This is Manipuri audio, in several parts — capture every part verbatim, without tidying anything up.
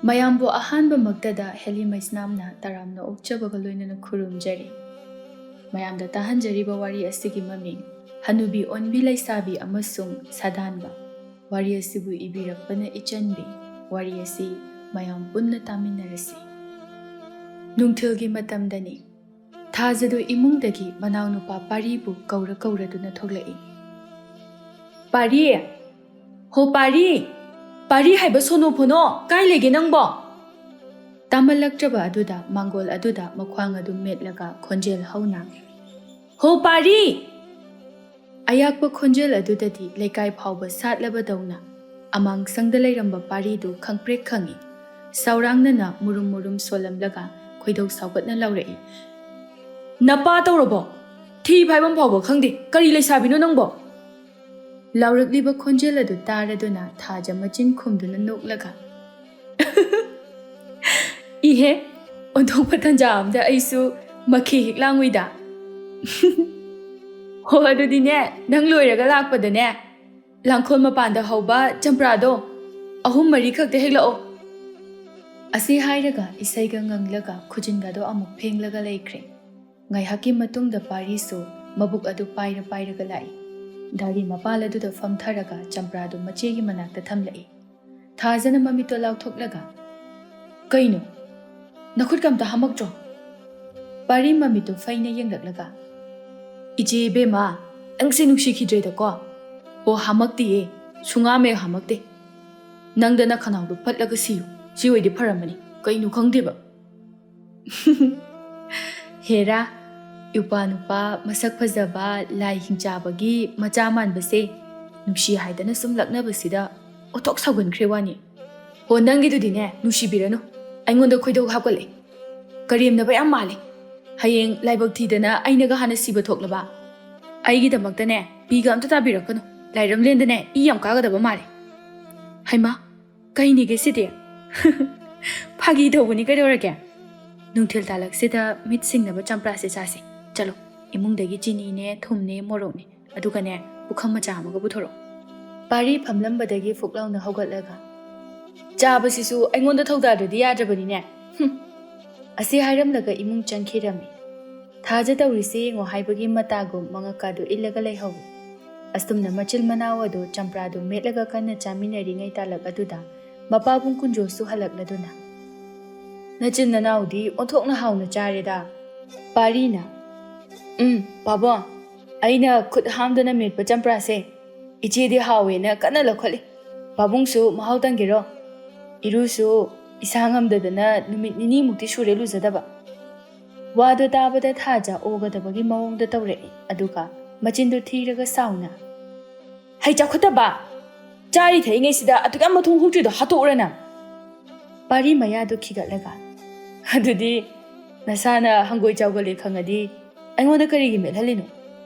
ꯃꯌꯥꯝꯕꯨ ꯑꯍꯥꯟꯕꯃꯛꯇꯗ ꯍꯦꯂꯤ ꯃꯩꯁꯅꯥꯝꯅ ꯇꯔꯥꯝꯅ ꯑꯣꯛꯆꯕꯒ ꯂꯣꯏꯅꯅ ꯈꯨꯔꯨꯝꯖꯔꯤ꯫ ꯃꯌꯥꯝꯗ ꯇꯥꯍꯟꯖꯔꯤꯕ ꯋꯥꯔꯤ ꯑꯁꯤꯒꯤ ꯃꯃꯤꯡ ꯍꯅꯨꯕꯤ ꯑꯣꯟꯕꯤ ꯂꯩꯁꯥꯕꯤ ꯑꯃꯁꯨꯡ ꯁꯥꯗꯥꯟꯕ꯫ ꯋꯥꯔꯤ ꯑꯁꯤꯕꯨ ꯏꯕꯤꯔꯛꯄꯅ ꯏꯆꯟꯕꯤ꯫ ꯋꯥꯔꯤ ꯑꯁꯤ ꯃꯌꯥꯝ ꯄꯨꯟꯅ ꯇꯥꯃꯤꯟꯅꯔꯁꯤ꯫ ꯅꯨꯡꯊꯤꯜꯒꯤ ꯃꯇꯝꯗꯅꯤ꯫ ꯊꯥꯖꯗꯨ ꯏꯃꯨꯡꯗꯒꯤ ꯃꯅꯥꯎꯅꯨꯄꯥ ꯄꯥꯔꯤꯕꯨ ꯀꯧꯔ ꯀꯧꯔꯗꯨꯅ ꯊꯣꯛꯂꯛꯏ꯫ "ꯄꯥꯔꯤ! ꯍꯣ ꯄꯥꯔꯤ! ꯄꯥꯔꯤ ꯍꯥꯏꯕ ꯁꯣꯅꯣ ꯐꯣꯅꯣ, ꯀꯥꯏ ꯂꯩꯒꯦ ꯅꯪꯕꯣ?" ꯇꯥꯃꯜꯂꯛꯇ꯭ꯔꯕ ꯑꯗꯨꯗ ꯃꯥꯡꯒꯣꯜ ꯑꯗꯨꯗ ꯃꯈ꯭ꯋꯥꯡ ꯑꯗꯨ ꯃꯦꯠꯂꯒ ꯈꯣꯟꯖꯦꯜ ꯍꯧꯅ, "ꯍꯣ ꯄꯥꯔꯤ!" ꯑꯌꯥꯛꯄ ꯈꯣꯟꯖꯦꯜ ꯑꯗꯨꯗꯗꯤ ꯂꯩꯀꯥꯏ ꯐꯥꯎꯕ ꯁꯥꯠꯂꯕꯗꯧꯅ ꯑꯃꯥꯡꯁꯪꯗ ꯂꯩꯔꯝꯕ ꯄꯥꯔꯤꯗꯨ ꯈꯪꯄ꯭ꯔꯦꯛ ꯈꯪꯏ꯫ ꯁꯥꯎꯔꯥꯡꯅꯅ ꯃꯨꯔꯨꯝ ꯃꯨꯔꯨꯝ ꯁꯣꯜꯂꯝꯂꯒ ꯈꯣꯏꯗꯧ ꯁꯥꯎꯒꯠꯅ ꯂꯥꯎꯔꯛꯏ, "ꯅꯄꯥ ꯇꯧꯔꯕꯣ? ꯊꯤ ꯐꯥꯏꯕꯝ ꯐꯥꯎꯕ ꯈꯪꯗꯦ꯫ ꯀꯔꯤ ꯂꯩꯁꯥꯕꯤꯅꯣ ꯅꯪꯕꯣ?" ꯂꯥꯎꯔꯛꯂꯤꯕ ꯈꯣꯟꯖꯦꯜ ꯑꯗꯨ ꯇꯥꯔꯗꯨꯅ ꯊꯥꯖ ꯃꯆꯤꯟ ꯈꯨꯝꯗꯨꯅ ꯅꯣꯛꯂꯒ, "ꯏꯍꯦ, ꯑꯣꯟꯊꯣꯛꯄ ꯇꯟꯖꯥ ꯑꯝꯗ ꯑꯩꯁꯨ ꯃꯈꯦ ꯍꯦꯛ ꯂꯥꯡꯉꯨꯏꯗ꯫ ꯍꯣ, ꯑꯗꯨꯗꯤꯅꯦ, ꯅꯪ ꯂꯣꯏꯔꯒ ꯂꯥꯛꯄꯗꯅꯦ, ꯂꯥꯡꯈꯣꯜ ꯃꯄꯥꯟꯗ ꯍꯧꯕ ꯆꯝꯄ꯭ꯔꯥꯗꯣ ꯑꯍꯨꯝ ꯃꯔꯤ ꯈꯛꯇ ꯍꯦꯛꯂꯛꯑꯣ꯫" ꯑꯁꯤ ꯍꯥꯏꯔꯒ ꯏꯁꯩꯒ ꯉꯪꯂꯒ ꯈꯨꯖꯤꯟꯒꯗꯣ ꯑꯃꯨꯛ ꯐꯦꯡꯂꯒ ꯂꯩꯈ꯭ꯔꯦ꯫ ꯉꯥꯏꯍꯥꯛꯀꯤ ꯃꯇꯨꯡꯗ ꯄꯥꯔꯤꯁꯨ ꯃꯕꯨꯛ ꯑꯗꯨ ꯄꯥꯏꯔ ꯄꯥꯏꯔꯒ ꯂꯥꯛꯏ꯫ ꯗꯥꯔꯤ ꯃꯄꯥꯜ ꯑꯗꯨꯗ ꯐꯝꯊꯔꯒ ꯆꯝꯄ꯭ꯔꯥꯗꯨ ꯃꯆꯦꯒꯤ ꯃꯅꯥꯛꯇ ꯊꯝꯂꯛꯏ꯫ ꯊꯥꯖꯅ ꯃꯃꯤꯠꯇꯣ ꯂꯥꯎꯊꯣꯛꯂꯒ, "ꯀꯩꯅꯣ? ꯅꯈꯨꯠꯀ ꯑꯝꯇ ꯍꯥꯝꯃꯛꯇ꯭ꯔꯣ?" ꯄꯥꯔꯤ ꯃꯃꯤꯠꯇꯨ ꯐꯩꯅ ꯌꯦꯡꯂꯛꯂꯒ, "ꯏꯆꯦ ꯏꯕꯦꯝꯃ, ꯅꯪꯁꯦ ꯅꯨꯡꯁꯤꯈꯤꯗ꯭ꯔꯦꯗꯀꯣ꯫ ꯍꯣ, ꯍꯥꯝꯃꯛꯇꯤꯌꯦ, ꯁꯨꯡꯍꯥꯝ ꯍꯦꯛ ꯍꯥꯝꯃꯛꯇꯦ꯫ ꯅꯪꯗ ꯅꯈꯅꯥꯎꯗꯣ ꯄꯠꯂꯒ ꯁꯤꯌꯨ, ꯁꯤ ꯑꯣꯏꯗꯤ ꯐꯔꯝꯃꯅꯤ, ꯀꯩꯅꯣ ꯈꯪꯗꯦꯕ꯫" ꯍꯦꯔꯥ, ꯏꯄꯥ ꯅꯨꯄꯥ ꯃꯁꯛ ꯐꯖꯕ, ꯂꯥꯏ ꯍꯤꯡꯆꯥꯕꯒꯤ ꯃꯆꯥ ꯃꯥꯟꯕꯁꯦ ꯅꯨꯡꯁꯤ ꯍꯥꯏꯗꯅ ꯁꯨꯝ ꯂꯛꯅꯕꯁꯤꯗ ꯑꯣꯟꯊꯣꯛ ꯁꯥꯎꯒꯟꯈ꯭ꯔꯦ ꯋꯥꯅꯤ꯫ ꯍꯣ, ꯅꯪꯒꯤꯗꯨꯗꯤꯅꯦ, ꯅꯨꯡꯁꯤꯕꯤꯔꯅꯨ꯫ ꯑꯩꯉꯣꯟꯗ ꯈꯣꯏꯗꯧ ꯍꯥꯞꯀꯠꯂꯦ꯫ ꯀꯔꯦꯝꯅꯕ ꯌꯥꯝ ꯃꯥꯜꯂꯦ꯫ ꯍꯌꯦꯡ ꯂꯥꯏꯕꯛ ꯊꯤꯗꯅ ꯑꯩꯅꯒ ꯍꯥꯟꯅ ꯁꯤꯕ ꯊꯣꯛꯂꯕ? ꯑꯩꯒꯤꯗꯃꯛꯇꯅꯦ, ꯄꯤꯒ ꯑꯝꯇ ꯇꯥꯕꯤꯔꯛꯀꯅꯨ꯫ ꯂꯥꯏꯔꯝꯂꯦꯟꯗꯅꯦ, ꯏ ꯌꯥꯝ ꯀꯥꯒꯗꯕ ꯃꯥꯜꯂꯦ꯫ ꯍꯩꯃꯥ, ꯀꯩꯅꯤꯒꯦ ꯁꯤꯗꯤ? ꯐꯥꯒꯤ ꯇꯧꯕꯅꯤ, ꯀꯩꯗꯧꯔꯒꯦ? ꯅꯨꯡꯊꯤꯜ ꯇꯥꯂꯛꯁꯤꯗ ꯃꯤꯠ ꯁꯤꯡꯅꯕ ꯆꯝꯄ꯭ꯔꯥꯁꯦ ꯆꯥꯁꯦ꯫ ꯆꯠꯂꯣ, ꯏꯃꯨꯡꯗꯒꯤ ꯆꯤꯅꯤꯅꯦ, ꯊꯨꯝꯅꯦ, ꯃꯣꯔꯣꯛꯅꯦ, ꯑꯗꯨꯒꯅꯦ, ꯄꯨꯈꯝ ꯃꯆꯥ ꯑꯃꯒ ꯄꯨꯊꯣꯔꯛꯑꯣ꯫ ꯄꯥꯔꯤ ꯐꯝꯂꯝꯕꯗꯒꯤ ꯐꯨꯛ ꯂꯥꯎꯅ ꯍꯧꯒꯠꯂꯒ, ꯆꯥꯕꯁꯤꯁꯨ ꯑꯩꯉꯣꯟꯗ ꯊꯧꯗꯥꯗ꯭ꯔꯗꯤ ꯌꯥꯗ꯭ꯔꯕꯅꯤꯅꯦ꯫ ꯍꯨꯝ꯫ ꯑꯁꯤ ꯍꯥꯏꯔꯝꯂꯒ ꯏꯃꯨꯡ ꯆꯪꯈꯤꯔꯝꯃꯤ꯫ ꯊꯥꯖ ꯇꯧꯔꯤꯁꯦ ꯌꯦꯡꯉꯣ ꯍꯥꯏꯕꯒꯤ ꯃꯇꯥꯒꯨꯝ ꯃꯉꯛꯀꯥꯗꯨ ꯏꯜꯂꯒ ꯂꯩꯍꯧꯏ꯫ ꯑꯁꯨꯝꯅ ꯃꯆꯤꯜ ꯃꯅꯥꯎ ꯑꯗꯨ ꯆꯝꯄ꯭ꯔꯥꯗꯨ ꯃꯦꯠꯂꯒ ꯀꯟꯅ ꯆꯥꯃꯤꯟꯅꯔꯤꯉꯩ ꯇꯥꯂꯛ ꯑꯗꯨꯗ ꯃꯄꯥꯕꯨꯡ ꯀꯨꯟꯖꯣꯁꯨ ꯍꯜꯂꯛꯂꯗꯨꯅ, "ꯅꯆꯤꯟ ꯅꯅꯥꯎꯗꯤ ꯑꯣꯟꯊꯣꯛꯅ ꯍꯥꯎꯅ ꯆꯥꯔꯦꯗ꯫" ꯄꯥꯔꯤꯅ, "ꯎꯝ, ꯄꯥꯕꯨꯡ, ꯑꯩꯅ ꯈꯨꯠ ꯍꯥꯝꯗꯅ ꯃꯦꯠꯄ ꯆꯝꯄ꯭ꯔꯥꯁꯦ ꯏꯆꯦꯗꯤ ꯍꯥꯎꯋꯦꯅ ꯀꯟꯅ ꯂꯧꯈꯠꯂꯤ꯫ ꯄꯥꯕꯨꯡꯁꯨ ꯃꯍꯥꯎ ꯇꯪꯒꯦꯔꯣ? ꯏꯔꯨꯁꯨ ꯏꯁꯥ ꯉꯝꯗꯗꯅ ꯅꯨꯃꯤꯠ ꯅꯤꯅꯤꯃꯨꯛꯇꯤ ꯁꯨꯔꯦ ꯂꯨꯖꯗꯕ꯫" ꯋꯥꯗꯨ ꯇꯥꯕꯗ ꯊꯥꯖ ꯑꯣꯒꯗꯕꯒꯤ ꯃꯑꯣꯡꯗ ꯇꯧꯔꯛꯏ, ꯑꯗꯨꯒ ꯃꯆꯤꯟꯗꯨ ꯊꯤꯔꯒ ꯁꯥꯎꯅ, "ꯍꯩ ꯆꯥꯎꯈꯠꯇꯕ! ꯆꯥꯔꯤ ꯊꯛꯏꯉꯩꯁꯤꯗ ꯑꯗꯨꯛ ꯌꯥꯝ ꯃꯊꯣꯡ ꯍꯨꯛꯇ꯭ꯔꯤꯗꯣ ꯍꯥꯠꯇꯣꯛꯎꯔ ꯅꯪ!" ꯄꯥꯔꯤ ꯃꯌꯥꯗꯨ ꯈꯤꯒꯠꯂꯒ, "ꯑꯗꯨꯗꯤ ꯅꯁꯥꯅ ꯍꯪꯒꯣꯏ ꯆꯥꯎꯒꯜꯂꯦ ꯈꯪꯉꯗꯤ ꯑꯩꯉꯣꯟꯗ ꯀꯔꯤꯒꯤ ꯃꯦꯠꯍꯜꯂꯤꯅꯣ?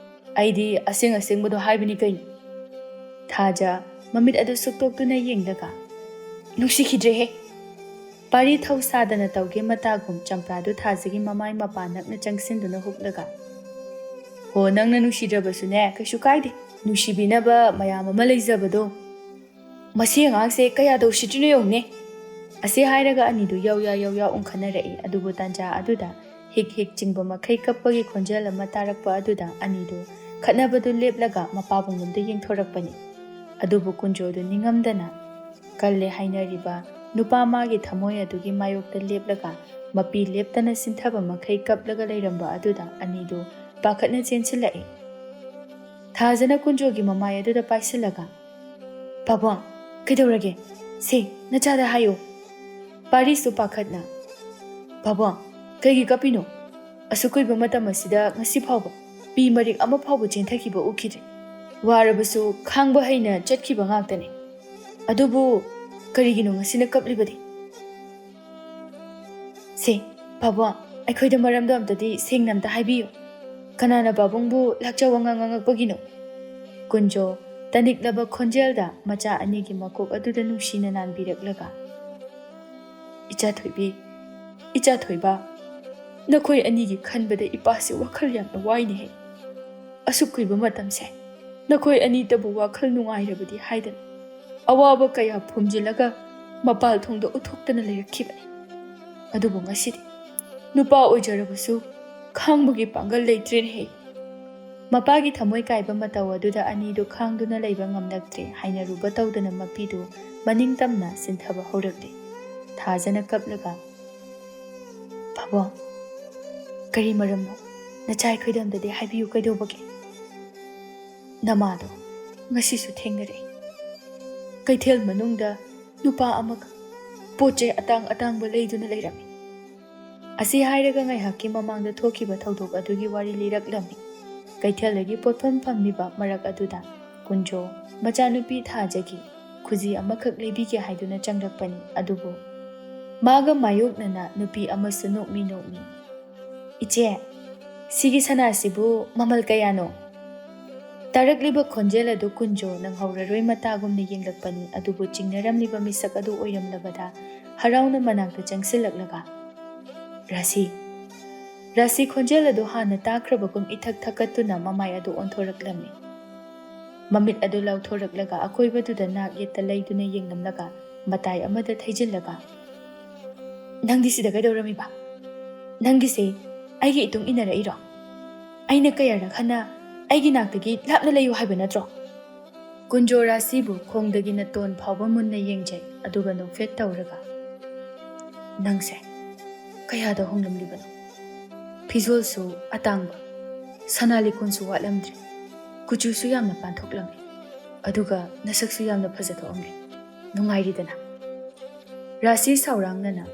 ꯑꯩꯗꯤ ꯑꯁꯦꯡ ꯑꯁꯦꯡꯕꯗꯣ ꯍꯥꯏꯕꯅꯤ ꯀꯩꯅꯣ꯫" ꯊꯥꯖ ꯃꯃꯤꯠ ꯑꯗꯨ ꯁꯨꯛꯇꯣꯛꯇꯨꯅ ꯌꯦꯡꯂꯒ, "ꯅꯨꯡꯁꯤꯈꯤꯗ꯭ꯔꯦꯍꯦ!" ꯄꯥꯔꯤ ꯊꯧ ꯁꯥꯗꯅ ꯇꯧꯒꯦ ꯃꯇꯥꯒꯨꯝ ꯆꯝꯄ꯭ꯔꯥꯗꯨ ꯊꯥꯖꯒꯤ ꯃꯃꯥꯏ ꯃꯄꯥ ꯅꯛꯅ ꯆꯪꯁꯤꯟꯗꯨꯅ ꯍꯨꯛꯂꯒ, "ꯍꯣ, ꯅꯪꯅ ꯅꯨꯡꯁꯤꯗ꯭ꯔꯕꯁꯨꯅꯦ, ꯀꯩꯁꯨ ꯀꯥꯏꯗꯦ꯫ ꯅꯨꯡꯁꯤꯕꯤꯅꯕ ꯃꯌꯥꯝ ꯑꯃ ꯂꯩꯖꯕꯗꯣ꯫ ꯃꯁꯤ ꯑꯉꯥꯡꯁꯦ ꯀꯌꯥꯗ ꯎꯁꯤꯠꯇ꯭ꯔꯤꯅꯣ ꯌꯦꯡꯉꯨꯅꯦ!" ꯑꯁꯤ ꯍꯥꯏꯔꯒ ꯑꯅꯤꯗꯨ ꯌꯧꯌꯥ ꯌꯧꯌꯥ ꯎꯪꯈꯠꯅꯔꯛꯏ꯫ ꯑꯗꯨꯕꯨ ꯇꯥꯟꯖꯥ ꯑꯗꯨꯗ ꯍꯤꯛ ꯍꯤꯛ ꯆꯤꯡꯕ ꯃꯈꯩ ꯀꯞꯄꯒꯤ ꯈꯣꯟꯖꯦꯜ ꯑꯃ ꯇꯥꯔꯛꯄ ꯑꯗꯨꯗ ꯑꯅꯤꯗꯨ ꯈꯠꯅꯕꯗꯨ ꯂꯦꯞꯂꯒ ꯃꯄꯥꯕꯨꯡꯂꯣꯝꯗ ꯌꯦꯡꯊꯣꯔꯛꯄꯅꯤ꯫ ꯑꯗꯨꯕꯨ ꯀꯨꯟꯖꯣꯗꯨ ꯅꯤꯡꯉꯝꯗꯅ, "ꯀꯜꯂꯦ ꯍꯥꯏꯅꯔꯤꯕ ꯅꯨꯄꯥ ꯃꯥꯒꯤ ꯊꯃꯣꯏ ꯑꯗꯨꯒꯤ ꯃꯥꯌꯣꯛꯇ ꯂꯦꯞꯂꯒ ꯃꯄꯤ ꯂꯦꯞꯇꯅ ꯁꯤꯟꯊꯕ ꯃꯈꯩ ꯀꯞꯂꯒ ꯂꯩꯔꯝꯕ ꯑꯗꯨꯗ ꯑꯅꯤꯗꯨ ꯄꯥꯈꯠꯅ ꯆꯦꯟꯁꯤꯜꯂꯛꯏ꯫" ꯊꯥꯖꯅ ꯀꯨꯟꯖꯣꯒꯤ ꯃꯃꯥꯏ ꯑꯗꯨꯗ ꯄꯥꯏꯁꯤꯜꯂꯒ, "ꯄꯥꯕꯨꯡ, ꯀꯩꯗꯧꯔꯒꯦ? ꯁꯦ, ꯅꯆꯥꯗ ꯍꯥꯏꯌꯨ꯫" ꯄꯥꯔꯤꯁꯨ ꯄꯥꯈꯠꯅ, "ꯄꯥꯕꯨꯡ, ꯀꯩꯒꯤ ꯀꯞꯄꯤꯅꯣ? ꯑꯁꯨꯛ ꯀꯨꯏꯕ ꯃꯇꯝ ꯑꯁꯤꯗ ꯉꯁꯤ ꯐꯥꯎꯕ ꯄꯤ ꯃꯔꯤꯛ ꯑꯃ ꯐꯥꯎꯕ ꯆꯦꯟꯊꯈꯤꯕ ꯎꯈꯤꯗ꯭ꯔꯦ꯫ ꯋꯥꯔꯕꯁꯨ ꯈꯥꯡꯕ ꯍꯩꯅ ꯆꯠꯈꯤꯕ ꯉꯥꯛꯇꯅꯤ꯫ ꯑꯗꯨꯕꯨ ꯀꯔꯤꯒꯤꯅꯣ ꯉꯁꯤꯅ ꯀꯞꯂꯤꯕꯗꯤ? ꯁꯦ, ꯄꯥꯕꯨꯡ, ꯑꯩꯈꯣꯏꯗ ꯃꯔꯝꯗꯣ ꯑꯝꯇꯗꯤ ꯁꯦꯡꯅ ꯑꯝꯇ ꯍꯥꯏꯕꯤꯌꯨ꯫ ꯀꯅꯥꯅ ꯄꯥꯕꯨꯡꯕꯨ ꯂꯥꯛꯆ ꯋꯥꯉꯥꯡ ꯉꯥꯡꯉꯛꯄꯒꯤꯅꯣ?" ꯀꯨꯟꯖꯣ ꯇꯅꯤꯛꯂꯕ ꯈꯣꯟꯖꯦꯜꯗ ꯃꯆꯥ ꯑꯅꯤꯒꯤ ꯃꯀꯣꯛ ꯑꯗꯨꯗ ꯅꯨꯡꯁꯤꯅ ꯅꯥꯟꯕꯤꯔꯛꯂꯒ, "ꯏꯆꯥ ꯊꯣꯏꯕꯤ, ꯏꯆꯥ ꯊꯣꯏꯕ, ꯅꯈꯣꯏ ꯑꯅꯤꯒꯤ ꯈꯟꯕꯗ ꯏꯄꯥꯁꯤ ꯋꯥꯈꯜ ꯌꯥꯝꯅ ꯋꯥꯏꯅꯦꯍꯦ꯫ ꯑꯁꯨꯛ ꯀꯨꯏꯕ ꯃꯇꯝꯁꯦ ꯅꯈꯣꯏ ꯑꯅꯤꯇꯕꯨ ꯋꯥꯈꯜ ꯅꯨꯡꯉꯥꯏꯔꯕꯗꯤ ꯍꯥꯏꯗꯅ ꯑꯋꯥꯕ ꯀꯌꯥ ꯐꯨꯝꯖꯤꯜꯂꯒ ꯃꯄꯥꯜ ꯊꯣꯡꯗ ꯎꯠꯊꯣꯛꯇꯅ ꯂꯩꯔꯛꯈꯤꯕꯅꯤ꯫ ꯑꯗꯨꯕꯨ ꯉꯁꯤꯗꯤ ꯅꯨꯄꯥ ꯑꯣꯏꯖꯔꯕꯁꯨ ꯈꯥꯡꯕꯒꯤ ꯄꯥꯡꯒꯜ ꯂꯩꯇ꯭ꯔꯦꯅꯦꯍꯦ꯫ ꯃꯄꯥꯒꯤ ꯊꯃꯣꯏ ꯀꯥꯏꯕ ꯃꯇꯧ ꯑꯗꯨꯗ ꯑꯅꯤꯗꯨ ꯈꯥꯡꯗꯨꯅ ꯂꯩꯕ ꯉꯝꯂꯛꯇ꯭ꯔꯦ꯫ ꯍꯥꯏꯅꯔꯨꯕ ꯇꯧꯗꯅ ꯃꯄꯤꯗꯨ ꯃꯅꯤꯡ ꯇꯝꯅ ꯆꯤꯟꯊꯕ ꯍꯧꯔꯛꯂꯦ꯫ ꯊꯥꯖꯅ ꯀꯞꯂꯒ, "ꯄꯥꯕꯨꯡ, ꯀꯔꯤ ꯃꯔꯝꯅꯣ? ꯅꯆꯥ ꯑꯩꯈꯣꯏꯗ ꯑꯝꯇꯗꯤ ꯍꯥꯏꯕꯤꯌꯨ, ꯀꯩꯗꯧꯕꯒꯦ?" ꯅꯃꯥꯗꯣ ꯉꯁꯤꯁꯨ ꯊꯦꯡꯅꯔꯛꯏ꯫ ꯀꯩꯊꯦꯜ ꯃꯅꯨꯡꯗ ꯅꯨꯄꯥ ꯑꯃꯒ ꯄꯣꯠ ꯆꯩ ꯑꯇꯥꯡ ꯑꯇꯥꯡꯕ ꯂꯩꯗꯨꯅ ꯂꯩꯔꯝꯃꯤ꯫ ꯑꯁꯤ ꯍꯥꯏꯔꯒ ꯉꯥꯏꯍꯥꯛꯀꯤ ꯃꯃꯥꯡꯗ ꯊꯣꯛꯈꯤꯕ ꯊꯧꯗꯣꯛ ꯑꯗꯨꯒꯤ ꯋꯥꯔꯤ ꯂꯤꯔꯛꯂꯝꯃꯤ꯫ ꯀꯩꯊꯦꯜꯗꯒꯤ ꯄꯣꯠꯐꯝ ꯐꯝꯂꯤꯕ ꯃꯔꯛ ꯑꯗꯨꯗ ꯀꯨꯟꯖꯣ ꯃꯆꯥꯅꯨꯄꯤ ꯊꯥꯖꯒꯤ ꯈꯨꯖꯤ ꯑꯃꯈꯛ ꯂꯩꯕꯤꯒꯦ ꯍꯥꯏꯗꯨꯅ ꯆꯪꯂꯛꯄꯅꯤ꯫ ꯑꯗꯨꯕꯨ ꯃꯥꯒ ꯃꯥꯌꯣꯛꯅꯅ ꯅꯨꯄꯤ ꯑꯃꯁꯨ ꯅꯣꯛꯃꯤ ꯅꯣꯛꯃꯤ, "ꯏꯆꯦ, ꯁꯤꯒꯤ ꯁꯅꯥꯁꯤꯕꯨ ꯃꯃꯜ ꯀꯌꯥꯅꯣ?" ꯇꯥꯔꯛꯂꯤꯕ ꯈꯣꯟꯖꯦꯜ ꯑꯗꯨ ꯀꯨꯟꯖꯣ ꯅꯪꯍꯧꯔꯔꯣꯏ ꯃꯇꯥꯒꯨꯝꯅ ꯌꯦꯡꯂꯛꯄꯅꯤ꯫ ꯑꯗꯨꯕꯨ ꯆꯤꯡꯅꯔꯝꯂꯤꯕ ꯃꯤꯁꯛ ꯑꯗꯨ ꯑꯣꯏꯔꯝꯂꯕꯗ ꯍꯔꯥꯎꯅ ꯃꯅꯥꯛꯇ ꯆꯪꯁꯤꯜꯂꯛꯂꯒ, "ꯔꯥꯁꯤ!" ꯔꯥꯁꯤ ꯈꯣꯟꯖꯦꯜ ꯑꯗꯨ ꯍꯥꯟꯅ ꯇꯥꯈ꯭ꯔꯕꯒꯨꯝ ꯏꯊꯛ ꯊꯛꯀꯠꯇꯨꯅ ꯃꯃꯥꯏ ꯑꯗꯨ ꯑꯣꯟꯊꯣꯔꯛꯂꯝꯃꯤ꯫ ꯃꯃꯤꯠ ꯑꯗꯨ ꯂꯥꯎꯊꯣꯔꯛꯂꯒ ꯑꯀꯣꯏꯕꯗꯨꯗ ꯅꯥꯛ ꯌꯦꯠꯇ ꯂꯩꯗꯨꯅ ꯌꯦꯡꯂꯝꯂꯒ ꯃꯇꯥꯏ ꯑꯃꯗ ꯊꯩꯖꯤꯜꯂꯒ, "ꯅꯪꯗꯤ ꯁꯤꯗ ꯀꯩꯗꯧꯔꯝꯃꯤꯕ? ꯅꯪꯒꯤꯁꯦ ꯑꯩꯒꯤ ꯏꯇꯨꯡ ꯏꯟꯅꯔꯛꯏꯔꯣ? ꯑꯩꯅ ꯀꯌꯥꯔꯛ ꯍꯟꯅ ꯑꯩꯒꯤ ꯅꯥꯛꯇꯒꯤ ꯂꯥꯞꯅ ꯂꯩꯌꯨ ꯍꯥꯏꯕ ꯅꯠꯇ꯭ꯔꯣ?" ꯀꯨꯟꯖꯣ ꯔꯥꯁꯤꯕꯨ ꯈꯣꯡꯗꯒꯤ ꯅꯇꯣꯟ ꯐꯥꯎꯕ ꯃꯨꯟꯅ ꯌꯦꯡꯖꯩ, ꯑꯗꯨꯒ ꯅꯣꯛꯐꯦꯠ ꯇꯧꯔꯒ, "ꯅꯪꯁꯦ ꯀꯌꯥꯗ ꯍꯣꯡꯂꯝꯂꯤꯕꯅꯣ? ꯐꯤꯖꯣꯜꯁꯨ ꯑꯇꯥꯡꯕ, ꯁꯅꯥ ꯂꯤꯛꯀꯣꯟꯁꯨ ꯋꯥꯠꯂꯝꯗ꯭ꯔꯦ, ꯀꯨꯆꯨꯁꯨ ꯌꯥꯝꯅ ꯄꯥꯟꯊꯣꯛꯂꯝꯃꯤ, ꯑꯗꯨꯒ ꯅꯁꯛꯁꯨ ꯌꯥꯝꯅ ꯐꯖꯊꯣꯛꯑꯝꯃꯤ꯫ ꯅꯨꯡꯉꯥꯏꯔꯤꯗꯅ?" ꯔꯥꯁꯤ ꯁꯥꯎꯔꯥꯡꯅꯅ,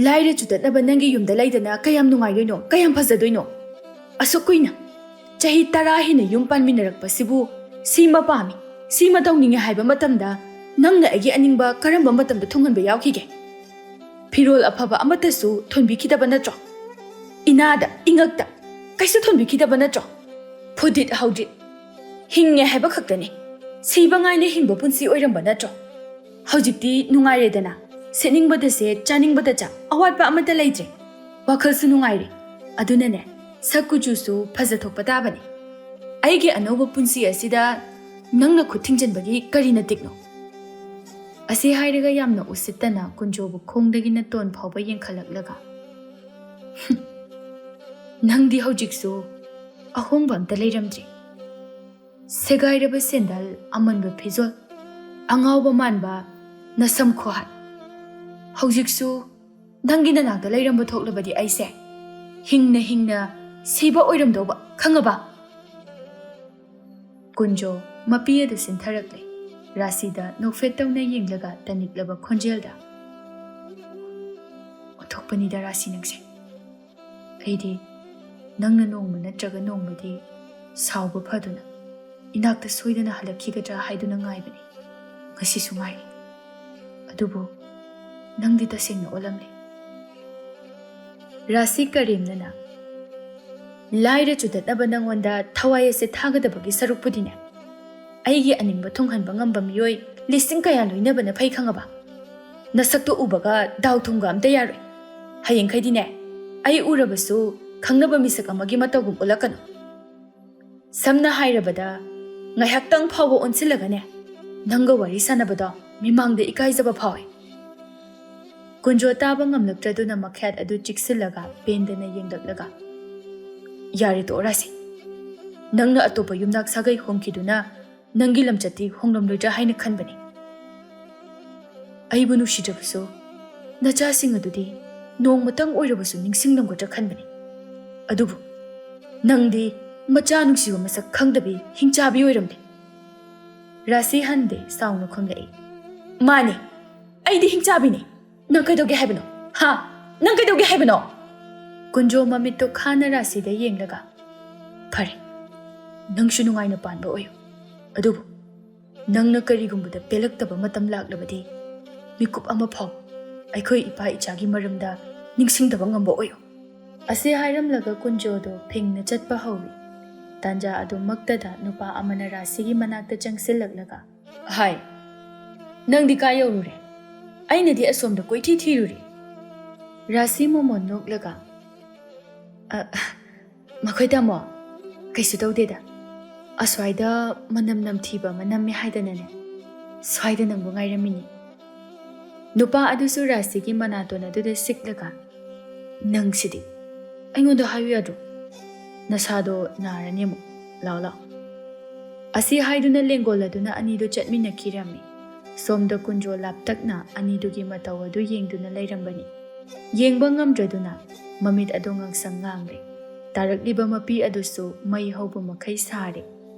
"ꯂꯥꯏꯔ ꯆꯨꯗꯠꯅꯕ ꯅꯪꯒꯤ ꯌꯨꯝꯗ ꯂꯩꯗꯅ ꯀꯌꯥꯝ ꯅꯨꯡꯉꯥꯏꯗꯣꯏꯅꯣ, ꯀꯌꯥꯝ ꯐꯖꯗꯣꯏꯅꯣ? ꯑꯁꯨꯛ ꯀꯨꯏꯅ, ꯆꯍꯤ ꯇꯔꯥ ꯍꯦꯟꯅ ꯌꯨꯝ ꯄꯥꯟꯃꯤꯟꯅꯔꯛꯄꯁꯤꯕꯨ ꯁꯤꯃ ꯄꯥꯝꯃꯤ, ꯁꯤꯃ ꯇꯧꯅꯤꯡꯉꯦ ꯍꯥꯏꯕ ꯃꯇꯝꯗ ꯅꯪꯅ ꯑꯩꯒꯤ ꯑꯅꯤꯡꯕ ꯀꯔꯝꯕ ꯃꯇꯝꯗ ꯊꯨꯡꯍꯟꯕ ꯌꯥꯎꯈꯤꯒꯦ? ꯐꯤꯔꯣꯜ ꯑꯐꯕ ꯑꯃꯠꯇꯁꯨ ꯊꯣꯟꯕꯤꯈꯤꯗꯕ ꯅꯠꯇ꯭ꯔꯣ? ꯏꯅꯥꯗ, ꯏꯉꯛꯇ ꯀꯩꯁꯨ ꯊꯣꯟꯕꯤꯈꯤꯗꯕ ꯅꯠꯇ꯭ꯔꯣ? ꯐꯨꯗꯤꯠ ꯍꯧꯗꯤꯠ ꯍꯤꯡꯉꯦ ꯍꯥꯏꯕ ꯈꯛꯇꯅꯤ꯫ ꯁꯤꯕ ꯉꯥꯏꯅ ꯍꯤꯡꯕ ꯄꯨꯟꯁꯤ ꯑꯣꯏꯔꯝꯕ ꯅꯠꯇ꯭ꯔꯣ? ꯍꯧꯖꯤꯛꯇꯤ ꯅꯨꯡꯉꯥꯏꯔꯦꯗꯅ, ꯁꯦꯠꯅꯤꯡꯕꯗ ꯁꯦꯠ, ꯆꯥꯅꯤꯡꯕꯗ ꯆꯥ, ꯑꯋꯥꯠꯄ ꯑꯃꯠꯇ ꯂꯩꯇ꯭ꯔꯦ꯫ ꯋꯥꯈꯜꯁꯨ ꯅꯨꯡꯉꯥꯏꯔꯦ꯫ ꯑꯗꯨꯅꯅꯦ, ꯁꯛ ꯀꯨꯆꯨꯁꯨ ꯐꯖꯊꯣꯛꯄ ꯇꯥꯕꯅꯤ꯫ ꯑꯩꯒꯤ ꯑꯅꯧꯕ ꯄꯨꯟꯁꯤ ꯑꯁꯤꯗ ꯅꯪꯅ ꯈꯨꯠ ꯊꯤꯡꯖꯤꯟꯕꯒꯤ ꯀꯔꯤ ꯅꯇꯤꯛꯅꯣ?" ꯑꯁꯤ ꯍꯥꯏꯔꯒ ꯌꯥꯝꯅ ꯎꯁꯤꯠꯇꯅ ꯀꯨꯟꯖꯣꯕꯨ ꯈꯣꯡꯗꯒꯤꯅ ꯇꯣꯟ ꯐꯥꯎꯕ ꯌꯦꯡꯈꯠꯂꯛꯂꯒ, "ꯍꯨꯝ, ꯅꯪꯗꯤ ꯍꯧꯖꯤꯛꯁꯨ ꯑꯍꯣꯡꯕ ꯑꯝꯇ ꯂꯩꯔꯝꯗ꯭ꯔꯤ꯫ ꯁꯦꯒꯥꯏꯔꯕ ꯁꯦꯟꯗꯜ, ꯑꯃꯟꯕ ꯐꯤꯖꯣꯜ, ꯑꯉꯥꯎꯕ ꯃꯥꯟꯕ ꯅꯁꯝ ꯈꯨꯍꯥꯠ꯫ ꯍꯧꯖꯤꯛꯁꯨ ꯅꯪꯒꯤ ꯅꯅꯥꯛꯇ ꯂꯩꯔꯝꯕ ꯊꯣꯛꯂꯕꯗꯤ ꯑꯩꯁꯦ ꯍꯤꯡꯅ ꯍꯤꯡꯅ ꯁꯤꯕ ꯑꯣꯏꯔꯝꯗꯧꯕ, ꯈꯪꯉꯕ?" ꯀꯨꯟꯖꯣ ꯃꯄꯤ ꯑꯗꯨ ꯁꯤꯟꯊꯔꯛꯂꯦ꯫ ꯔꯥꯁꯤꯗ ꯅꯣꯛꯐꯦꯠ ꯇꯧꯅ ꯌꯦꯡꯂꯒ ꯇꯅꯤꯛꯂꯕ ꯈꯣꯟꯖꯦꯜꯗ, "ꯑꯣꯟꯊꯣꯛꯄꯅꯤꯗ ꯔꯥꯁꯤ ꯅꯪꯁꯦ꯫ ꯑꯩꯗꯤ ꯅꯪꯅ ꯅꯣꯡꯃ ꯅꯠꯇ꯭ꯔꯒ ꯅꯣꯡꯃꯗꯤ ꯁꯥꯎꯕ ꯐꯗꯨꯅ ꯏꯅꯥꯛꯇ ꯁꯣꯏꯗꯅ ꯍꯜꯂꯛꯈꯤꯒꯗ꯭ꯔꯥ ꯍꯥꯏꯗꯨꯅ ꯉꯥꯏꯕꯅꯤ꯫ ꯉꯁꯤꯁꯨ ꯉꯥꯏꯔꯤ꯫ ꯑꯗꯨꯕꯨ ꯅꯪꯗꯤ ꯇꯁꯦꯡꯅ ꯑꯣꯜꯂꯝꯂꯦ꯫" ꯔꯥꯁꯤ ꯀꯔꯦꯝꯅꯅ, "ꯂꯥꯏꯔ ꯆꯨꯗꯠꯅꯕ ꯅꯪꯉꯣꯟꯗ ꯊꯋꯥꯏ ꯑꯁꯦ ꯊꯥꯒꯗꯕꯒꯤ ꯁꯔꯨꯛꯄꯨꯗꯤꯅꯦ, ꯑꯩꯒꯤ ꯑꯅꯤꯡꯕ ꯊꯨꯡꯍꯟꯕ ꯉꯝꯕ ꯃꯤꯑꯣꯏ ꯂꯤꯁꯤꯡ ꯀꯌꯥ ꯂꯣꯏꯅꯕꯅ ꯐꯩ, ꯈꯪꯉꯕ? ꯅꯁꯛꯇꯣ ꯎꯕꯒ ꯗꯥꯎ ꯊꯨꯝꯒ ꯑꯝꯇ ꯌꯥꯔꯣꯏ꯫ ꯍꯌꯦꯡꯈꯩꯗꯤꯅꯦ, ꯑꯩ ꯎꯔꯕꯁꯨ ꯈꯪꯅꯕ ꯃꯤꯁꯛ ꯑꯃꯒꯤ ꯃꯇꯧꯒꯨꯝ ꯎꯠꯂꯛꯀꯅꯨ꯫ ꯁꯝꯅ ꯍꯥꯏꯔꯕꯗ, ꯉꯥꯏꯍꯥꯛꯇꯪ ꯐꯥꯎꯕ ꯑꯣꯟꯁꯤꯜꯂꯒꯅꯦ, ꯅꯪꯒ ꯋꯥꯔꯤ ꯁꯥꯟꯅꯕꯗꯣ ꯃꯤꯃꯥꯡꯗ ꯏꯀꯥꯏꯖꯕ ꯐꯥꯎꯏ꯫" ꯀꯨꯟꯖꯣ ꯇꯥꯕ ꯉꯝꯂꯛꯇ꯭ꯔꯗꯨꯅ ꯃꯈꯌꯥꯠ ꯑꯗꯨ ꯆꯤꯛꯁꯤꯜꯂꯒ ꯄꯦꯟꯗꯅ ꯌꯦꯡꯂꯛꯂꯒ, "ꯌꯥꯔꯦ, ꯇꯣꯛꯑꯣ ꯔꯥꯁꯤ꯫ ꯅꯪꯅ ꯑꯇꯣꯞꯄ ꯌꯨꯝꯅꯥꯛ ꯁꯥꯒꯩ ꯍꯣꯡꯈꯤꯗꯨꯅ ꯅꯪꯒꯤ ꯂꯝꯆꯠꯇꯤ ꯍꯣꯡꯂꯝꯂꯣꯏꯗ꯭ꯔꯥ ꯍꯥꯏꯅ ꯈꯟꯕꯅꯤ꯫ ꯑꯩꯕꯨ ꯅꯨꯡꯁꯤꯗ꯭ꯔꯕꯁꯨ ꯅꯆꯥꯁꯤꯡ ꯑꯗꯨꯗꯤ ꯅꯣꯡꯃꯇꯪ ꯑꯣꯏꯔꯕꯁꯨ ꯅꯤꯡꯁꯤꯡꯂꯝꯒꯗ꯭ꯔꯥ ꯈꯟꯕꯅꯤ꯫ ꯑꯗꯨꯕꯨ ꯅꯪꯗꯤ ꯃꯆꯥ ꯅꯨꯡꯁꯤꯕ ꯃꯁꯛ ꯈꯪꯗꯕꯤ ꯍꯤꯡꯆꯥꯕꯤ ꯑꯣꯏꯔꯝꯂꯦ꯫" ꯔꯥꯁꯤ ꯍꯟꯗꯦ ꯁꯥꯎꯅ ꯈꯨꯝꯂꯛꯏ, "ꯃꯥꯅꯦ, ꯑꯩꯗꯤ ꯍꯤꯡꯆꯥꯕꯤꯅꯤ꯫ ꯅꯪ ꯀꯩꯗꯧꯒꯦ ꯍꯥꯏꯕꯅꯣ? ꯍꯥ? ꯅꯪ ꯀꯩꯗꯧꯒꯦ ꯍꯥꯏꯕꯅꯣ?" ꯀꯨꯟꯖꯣ ꯃꯃꯤꯠꯇꯣ ꯈꯥꯅ ꯔꯥꯁꯤꯗ ꯌꯦꯡꯂꯒ, "ꯐꯔꯦ, ꯅꯪꯁꯨ ꯅꯨꯡꯉꯥꯏꯅ ꯄꯥꯟꯕ ꯑꯣꯏꯌꯨ꯫ ꯑꯗꯨꯕꯨ ꯅꯪꯅ ꯀꯔꯤꯒꯨꯝꯕꯗ ꯄꯦꯜꯂꯛꯇꯕ ꯃꯇꯝ ꯂꯥꯛꯂꯕꯗꯤ, ꯃꯤꯀꯨꯞ ꯑꯃ ꯐꯥꯎ ꯑꯩꯈꯣꯏ ꯏꯄꯥ ꯏꯆꯥꯒꯤ ꯃꯔꯝꯗ ꯅꯤꯡꯁꯤꯡꯗꯕ ꯉꯝꯕ ꯑꯣꯏꯌꯨ꯫" ꯑꯁꯤ ꯍꯥꯏꯔꯝꯂꯒ ꯀꯨꯟꯖꯣꯗꯣ ꯐꯤꯡꯅ ꯆꯠꯄ ꯍꯧꯏ꯫ ꯇꯥꯟꯖꯥ ꯑꯗꯨꯃꯛꯇꯗ ꯅꯨꯄꯥ ꯑꯃꯅ ꯔꯥꯁꯤꯒꯤ ꯃꯅꯥꯛꯇ ꯆꯪꯁꯤꯜꯂꯛꯂꯒ, "ꯍꯥꯏ, ꯅꯪꯗꯤ ꯀꯥꯏ ꯌꯧꯔꯨꯔꯦ? ꯑꯩꯅꯗꯤ ꯑꯁꯣꯝꯗ ꯀꯣꯏꯊꯤ ꯊꯤꯔꯨꯔꯦ꯫" ꯔꯥꯁꯤ ꯃꯣꯃꯣꯟ ꯅꯣꯛꯂꯒ, "ꯑ, ꯃꯈꯣꯏ ꯇꯥꯃꯣ, ꯀꯩꯁꯨ ꯇꯧꯗꯦꯗ꯫ ꯑꯁ꯭ꯋꯥꯏꯗ ꯃꯅꯝ ꯅꯝꯊꯤꯕ ꯑꯃ ꯅꯝꯃꯦ ꯍꯥꯏꯗꯅꯅꯦ, ꯁ꯭ꯋꯥꯏꯗ ꯅꯪꯕꯨ ꯉꯥꯏꯔꯝꯃꯤꯅꯤ꯫ ꯅꯨꯄꯥ ꯑꯗꯨꯁꯨ ꯔꯥꯁꯤꯒꯤ ꯃꯅꯥꯇꯣꯟ ꯑꯗꯨꯗ ꯁꯤꯛꯂꯒ, "ꯅꯪꯁꯤꯗꯤ ꯑꯩꯉꯣꯟꯗ ꯍꯥꯏꯌꯨ ꯌꯥꯗ꯭ꯔꯣ? ꯅꯁꯥꯗꯣ ꯅꯥꯔꯅꯤ ꯑꯃꯨꯛ꯫ ꯂꯥꯛꯑꯣ, ꯂꯥꯛꯑꯣ꯫" ꯑꯁꯤ ꯍꯥꯏꯗꯨꯅ ꯂꯦꯡꯒꯣꯜ ꯑꯗꯨꯅ ꯑꯅꯤꯗꯨ ꯆꯠꯃꯤꯟꯅꯈꯤꯔꯝꯃꯤ꯫ ꯁꯣꯝꯗ ꯀꯨꯟꯖꯣ ꯂꯥꯞꯇꯛꯅ ꯑꯅꯤꯗꯨꯒꯤ ꯃꯇꯧ ꯑꯗꯨ ꯌꯦꯡꯗꯨꯅ ꯂꯩꯔꯝꯕꯅꯤ꯫ ꯌꯦꯡꯕ ꯉꯝꯗ꯭ꯔꯗꯨꯅ ꯃꯃꯤꯠ ꯑꯗꯨ ꯉꯥꯡꯁꯪ ꯉꯥꯡꯂꯦ꯫ ꯇꯥꯔꯛꯂꯤꯕ ꯃꯄꯤ ꯑꯗꯨꯁꯨ ꯃꯩ ꯍꯧꯕ ꯃꯈꯩ ꯁꯥꯔꯦ꯫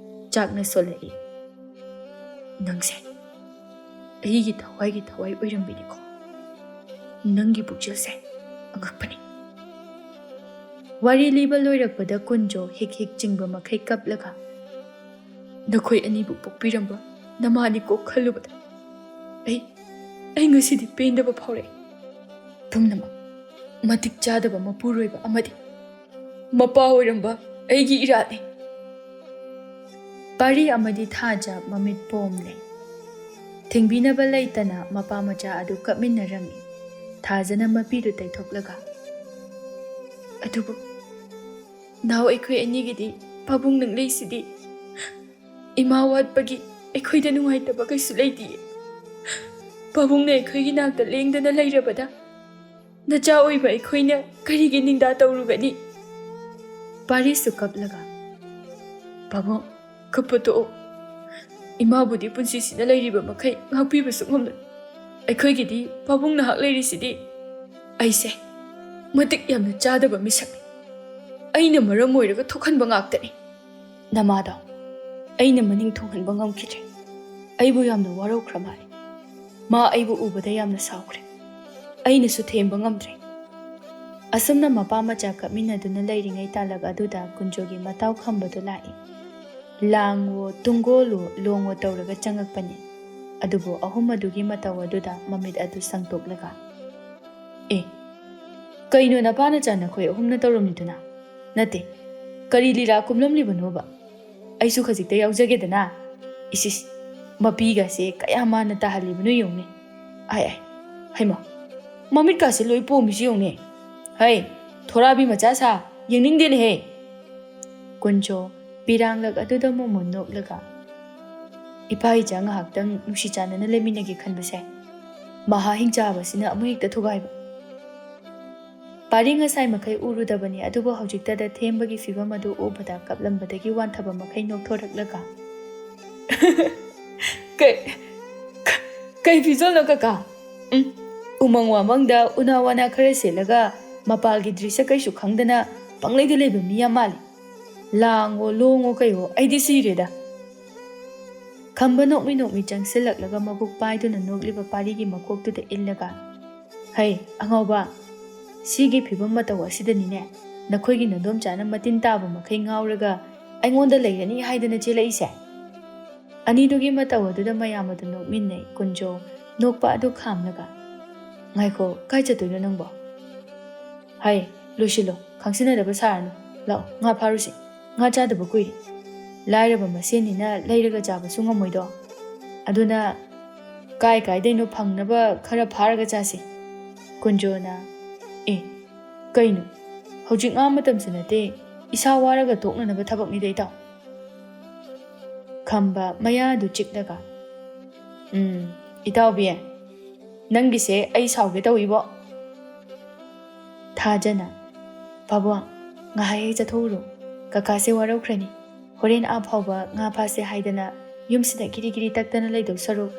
ꯆꯥꯛꯅ ꯁꯣꯜꯂꯛꯏ꯫ "ꯅꯪꯁꯦ ꯑꯩꯒꯤ ꯊꯋꯥꯏꯒꯤ ꯊꯋꯥꯏ ꯑꯣꯏꯔꯝꯕꯤꯅꯤꯀꯣ꯫ ꯅꯪꯒꯤ ꯄꯨꯛꯆꯦꯜꯁꯦ ꯑꯉꯛꯄꯅꯤ꯫" ꯋꯥꯔꯤ ꯂꯤꯕ ꯂꯣꯏꯔꯛꯄꯗ ꯀꯨꯟꯖꯣ ꯍꯤꯛ ꯍꯤꯛ ꯆꯤꯡꯕ ꯃꯈꯩ ꯀꯞꯂꯒ, "ꯅꯈꯣꯏ ꯑꯅꯤꯕꯨ ꯄꯣꯛꯄꯤꯔꯝꯕ ꯅꯃꯥꯅꯤꯀꯣ ꯈꯜꯂꯨꯕꯗ ꯑꯩ, ꯑꯩ ꯉꯁꯤꯗꯤ ꯄꯦꯟꯗꯕ ꯐꯥꯎꯔꯛꯏ꯫ ꯄꯨꯝꯅꯃꯛ ꯃꯇꯤꯛ ꯆꯥꯗꯕ ꯃꯄꯨꯔꯣꯏꯕ ꯑꯃꯗꯤ ꯃꯄꯥ ꯑꯣꯏꯔꯝꯕ ꯑꯩꯒꯤ ꯏꯔꯥꯠꯅꯤ꯫" ꯄꯥꯔꯤ ꯑꯃꯗꯤ ꯊꯥꯖ ꯃꯃꯤꯠ ꯄꯣꯝꯂꯦ꯫ ꯊꯤꯡꯕꯤꯅꯕ ꯂꯩꯇꯅ ꯃꯄꯥ ꯃꯆꯥ ꯑꯗꯨ ꯀꯞꯃꯤꯟꯅꯔꯝꯃꯤ꯫ ꯊꯥꯖꯅ ꯃꯄꯤꯗꯨ ꯇꯩꯊꯣꯛꯂꯒ, "ꯑꯗꯨꯕꯨ ꯅꯥꯎ, ꯑꯩꯈꯣꯏ ꯑꯅꯤꯒꯤꯗꯤ ꯄꯥꯕꯨꯡ ꯅꯪ ꯂꯩꯁꯤꯗꯤ꯫ ꯏꯃꯥ ꯋꯥꯠꯄꯒꯤ ꯑꯩꯈꯣꯏꯗ ꯅꯨꯡꯉꯥꯏꯇꯕ ꯀꯩꯁꯨ ꯂꯩꯇꯤꯌꯦ꯫ ꯄꯥꯕꯨꯡꯅ ꯑꯩꯈꯣꯏꯒꯤ ꯅꯥꯛꯇ ꯂꯦꯡꯗꯅ ꯂꯩꯔꯕꯗ ꯅꯆꯥ ꯑꯣꯏꯕ ꯑꯩꯈꯣꯏꯅ ꯀꯔꯤꯒꯤ ꯅꯤꯡꯗꯥ ꯇꯧꯔꯨꯒꯅꯤ?" ꯄꯥꯔꯤꯁꯨ ꯀꯞꯂꯒ, "ꯄꯥꯕꯨꯡ, ꯀꯞꯄ ꯇꯣꯛꯑꯣ꯫ ꯏꯃꯥꯕꯨꯗꯤ ꯄꯨꯟꯁꯤꯁꯤꯅ ꯂꯩꯔꯤꯕ ꯃꯈꯩ ꯉꯥꯛꯄꯤꯕꯁꯨ ꯉꯝꯂꯣꯏ꯫ ꯑꯩꯈꯣꯏꯒꯤꯗꯤ ꯄꯥꯕꯨꯡ ꯅꯍꯥꯛ ꯂꯩꯔꯤꯁꯤꯗꯤ꯫" "ꯑꯩꯁꯦ ꯃꯇꯤꯛ ꯌꯥꯝꯅ ꯆꯥꯗꯕ ꯃꯤꯁꯛꯅꯤ꯫ ꯑꯩꯅ ꯃꯔꯝ ꯑꯣꯏꯔꯒ ꯊꯣꯛꯍꯟꯕ ꯉꯥꯛꯇꯅꯤ꯫ ꯅꯃꯥꯗꯣ ꯑꯩꯅ ꯃꯅꯤꯡ ꯊꯨꯡꯍꯟꯕ ꯉꯝꯈꯤꯗ꯭ꯔꯦ꯫ ꯑꯩꯕꯨ ꯌꯥꯝꯅ ꯋꯥꯔꯧꯈ꯭ꯔ ꯃꯥꯜꯂꯦ꯫ ꯃꯥ ꯑꯩꯕꯨ ꯎꯕꯗ ꯌꯥꯝꯅ ꯁꯥꯎꯈ꯭ꯔꯦ꯫ ꯑꯩꯅꯁꯨ ꯊꯦꯝꯕ ꯉꯝꯗ꯭ꯔꯦ꯫" ꯑꯁꯨꯝꯅ ꯃꯄꯥ ꯃꯆꯥ ꯀꯞꯃꯤꯟꯅꯗꯨꯅ ꯂꯩꯔꯤꯉꯩ ꯇꯥꯂꯛ ꯑꯗꯨꯗ ꯀꯨꯟꯖꯣꯒꯤ ꯃꯇꯥꯎ ꯈꯝꯕꯗꯨ ꯂꯥꯛꯏ꯫ ꯂꯥꯡꯋꯣ, ꯇꯨꯡꯒꯣꯜꯋꯣ, ꯂꯣꯡꯋꯣ ꯇꯧꯔꯒ ꯆꯪꯉꯛꯄꯅꯤ꯫ ꯑꯗꯨꯕꯨ ꯑꯍꯨꯝ ꯑꯗꯨꯒꯤ ꯃꯇꯧ ꯑꯗꯨꯗ ꯃꯃꯤꯠ ꯑꯗꯨ ꯁꯪꯇꯣꯛꯂꯒ, "ꯑꯦ, ꯀꯩꯅꯣ ꯅꯄꯥ ꯅꯆꯥ ꯅꯈꯣꯏ ꯑꯍꯨꯝꯅ ꯇꯧꯔꯝꯂꯤꯗꯨꯅ? ꯅꯠꯇꯦ, ꯀꯔꯤ ꯂꯤꯂꯥ ꯀꯨꯝꯂꯝꯂꯤꯕꯅꯣꯕ? ꯑꯩꯁꯨ ꯈꯖꯤꯛꯇ ꯌꯥꯎꯖꯒꯦꯗꯅ꯫ ꯏꯁ, ꯏꯁ, ꯃꯄꯤꯒꯁꯦ ꯀꯌꯥ ꯃꯥꯟꯅ ꯇꯥꯍꯜꯂꯤꯕꯅꯣ ꯌꯦꯡꯉꯨꯅꯦ꯫ ꯑꯥꯏ, ꯑꯥꯏ, ꯍꯩꯃꯥ, ꯃꯃꯤꯠꯀꯥꯁꯦ ꯂꯣꯏ ꯄꯣꯝꯃꯤꯁꯤ ꯌꯦꯡꯉꯨꯅꯦ꯫ ꯍꯩ, ꯊꯣꯔꯥꯕꯤ ꯃꯆꯥ ꯁꯥ, ꯌꯦꯡꯅꯤꯡꯗꯦꯅꯦꯍꯦ꯫" ꯀꯨꯟꯖꯣ ꯄꯤꯔꯥꯡꯂꯛ ꯑꯗꯨꯗ ꯃꯣꯃꯣꯟ ꯅꯣꯛꯂꯒ, "ꯏꯄꯥ ꯏꯆꯥ ꯉꯥꯏꯍꯥꯛꯇꯪ ꯅꯨꯡꯁꯤ ꯆꯥꯟꯅꯅ ꯂꯩꯃꯤꯟꯅꯒꯦ ꯈꯟꯕꯁꯦ ꯃꯍꯥ ꯍꯤꯡꯆꯥꯕꯁꯤꯅ ꯑꯃꯨꯛ ꯍꯦꯛꯇ ꯊꯨꯒꯥꯏꯕ꯫ ꯄꯥꯔꯤ ꯉꯁꯥꯏ ꯃꯈꯩ ꯎꯔꯨꯗꯕꯅꯤ, ꯑꯗꯨꯕꯨ ꯍꯧꯖꯤꯛꯇꯗ ꯊꯦꯝꯕꯒꯤ ꯐꯤꯕꯝ ꯑꯗꯨ ꯎꯕꯗ ꯀꯞꯂꯝꯕꯗꯒꯤ ꯋꯥꯟꯊꯕ ꯃꯈꯩ ꯅꯣꯛꯊꯣꯔꯛꯂꯒ, "ꯀꯩ, ꯀꯩ ꯐꯤꯖꯣꯜꯅꯣ ꯀꯀꯥ? ꯎꯝ, ꯎꯃꯪ ꯋꯥꯃꯪꯗ ꯎꯅꯥ ꯋꯥꯅꯥ ꯈꯔ ꯁꯦꯠꯂꯒ ꯃꯄꯥꯜꯒꯤ ꯗ꯭ꯔꯤꯁ ꯀꯩꯁꯨ ꯈꯪꯗꯅ ꯄꯪꯂꯩꯗ ꯂꯩꯕ ꯃꯤ ꯌꯥꯝ ꯃꯥꯜꯂꯤ꯫ ꯂꯥꯡꯉꯣ ꯂꯣꯡꯉꯣ ꯀꯩꯋꯣ, ꯑꯩꯗꯤ ꯁꯤꯔꯦꯗ!" ꯈꯝꯕ ꯅꯣꯛꯃꯤ ꯅꯣꯛꯃꯤ ꯆꯪꯁꯤꯜꯂꯛꯂꯒ ꯃꯕꯨꯛ ꯄꯥꯏꯗꯨꯅ ꯅꯣꯛꯂꯤꯕ ꯄꯥꯔꯤꯒꯤ ꯃꯀꯣꯛꯇꯨꯗ ꯏꯜꯂꯒ, "ꯍꯩ ꯑꯉꯥꯎꯕ, ꯁꯤꯒꯤ ꯐꯤꯕꯝ ꯃꯇꯧ ꯑꯁꯤꯗꯅꯤꯅꯦ ꯅꯈꯣꯏꯒꯤ ꯅꯗꯣꯝꯆꯥꯅ ꯃꯇꯤꯟ ꯇꯥꯕ ꯃꯈꯩ ꯉꯥꯎꯔꯒ ꯑꯩꯉꯣꯟꯗ ꯂꯩꯔꯅꯤ ꯍꯥꯏꯗꯅ ꯆꯦꯜꯂꯛꯏꯁꯦ?" ꯑꯅꯤꯗꯨꯒꯤ ꯃꯇꯧ ꯑꯗꯨꯗ ꯃꯌꯥꯝ ꯑꯗꯨ ꯅꯣꯛꯃꯤꯟꯅꯩ꯫ ꯀꯨꯟꯖꯣ ꯅꯣꯛꯄ ꯑꯗꯨ ꯈꯥꯝꯂꯒ, "ꯉꯥꯏꯈꯣ, ꯀꯥꯏ ꯆꯠꯇꯣꯏꯅꯣ ꯅꯪꯕꯣ? ꯍꯥꯏ, ꯂꯣꯏꯁꯤꯜꯂꯣ, ꯈꯪꯁꯤꯟꯅꯗꯕ ꯁꯥꯔꯅꯨ꯫ ꯂꯥꯛꯑꯣ, ꯉꯥ ꯐꯥꯔꯨꯁꯤ꯫ ꯉꯥ ꯆꯥꯗꯕ ꯀꯨꯏꯔꯦ꯫ ꯂꯥꯏꯔꯕ ꯃꯁꯦꯟꯅꯤꯅ ꯂꯩꯔꯒ ꯆꯥꯕꯁꯨ ꯉꯝꯃꯣꯏꯗꯣ꯫ ꯑꯗꯨꯅ ꯀꯥꯏ ꯀꯥꯏꯗꯩꯅꯣ ꯐꯪꯅꯕ ꯈꯔ ꯐꯥꯔꯒ ꯆꯥꯁꯤ꯫" ꯀꯨꯟꯖꯣꯅ, "ꯑꯦ, ꯀꯩꯅꯣ? ꯍꯧꯖꯤꯛ ꯉꯥ ꯃꯇꯝꯁꯨ ꯅꯠꯇꯦ꯫ ꯏꯁꯥ ꯋꯥꯔꯒ ꯇꯣꯛꯅꯅꯕ ꯊꯕꯛꯅꯤꯗ, ꯏꯇꯥꯎ꯫" ꯈꯝꯕ ꯃꯌꯥꯗꯨ ꯆꯤꯛꯂꯒ, "ꯎꯝ, ꯏꯇꯥꯎꯕꯤ, ꯅꯪꯒꯤꯁꯦ ꯑꯩ ꯁꯥꯎꯒꯦ ꯇꯧꯏꯕꯣ꯫" ꯊꯥꯖꯅ, "ꯄꯥꯕꯨꯡ, ꯉꯥꯏꯍꯥꯛ ꯍꯦꯛ ꯆꯠꯊꯣꯛꯎꯔꯣ꯫ ꯀꯀꯥꯁꯦ ꯋꯥꯔꯧꯈ꯭ꯔꯅꯤ꯫ ꯍꯣꯔꯦꯟ ꯑꯥ ꯐꯥꯎꯕ ꯉꯥ ꯐꯥꯁꯦ ꯍꯥꯏꯗꯅ ꯌꯨꯝꯁꯤꯗ ꯀꯤꯔꯤ ꯀꯤꯔꯤ ꯇꯛꯇꯅ ꯂꯩꯗꯧ ꯁꯔꯨꯛ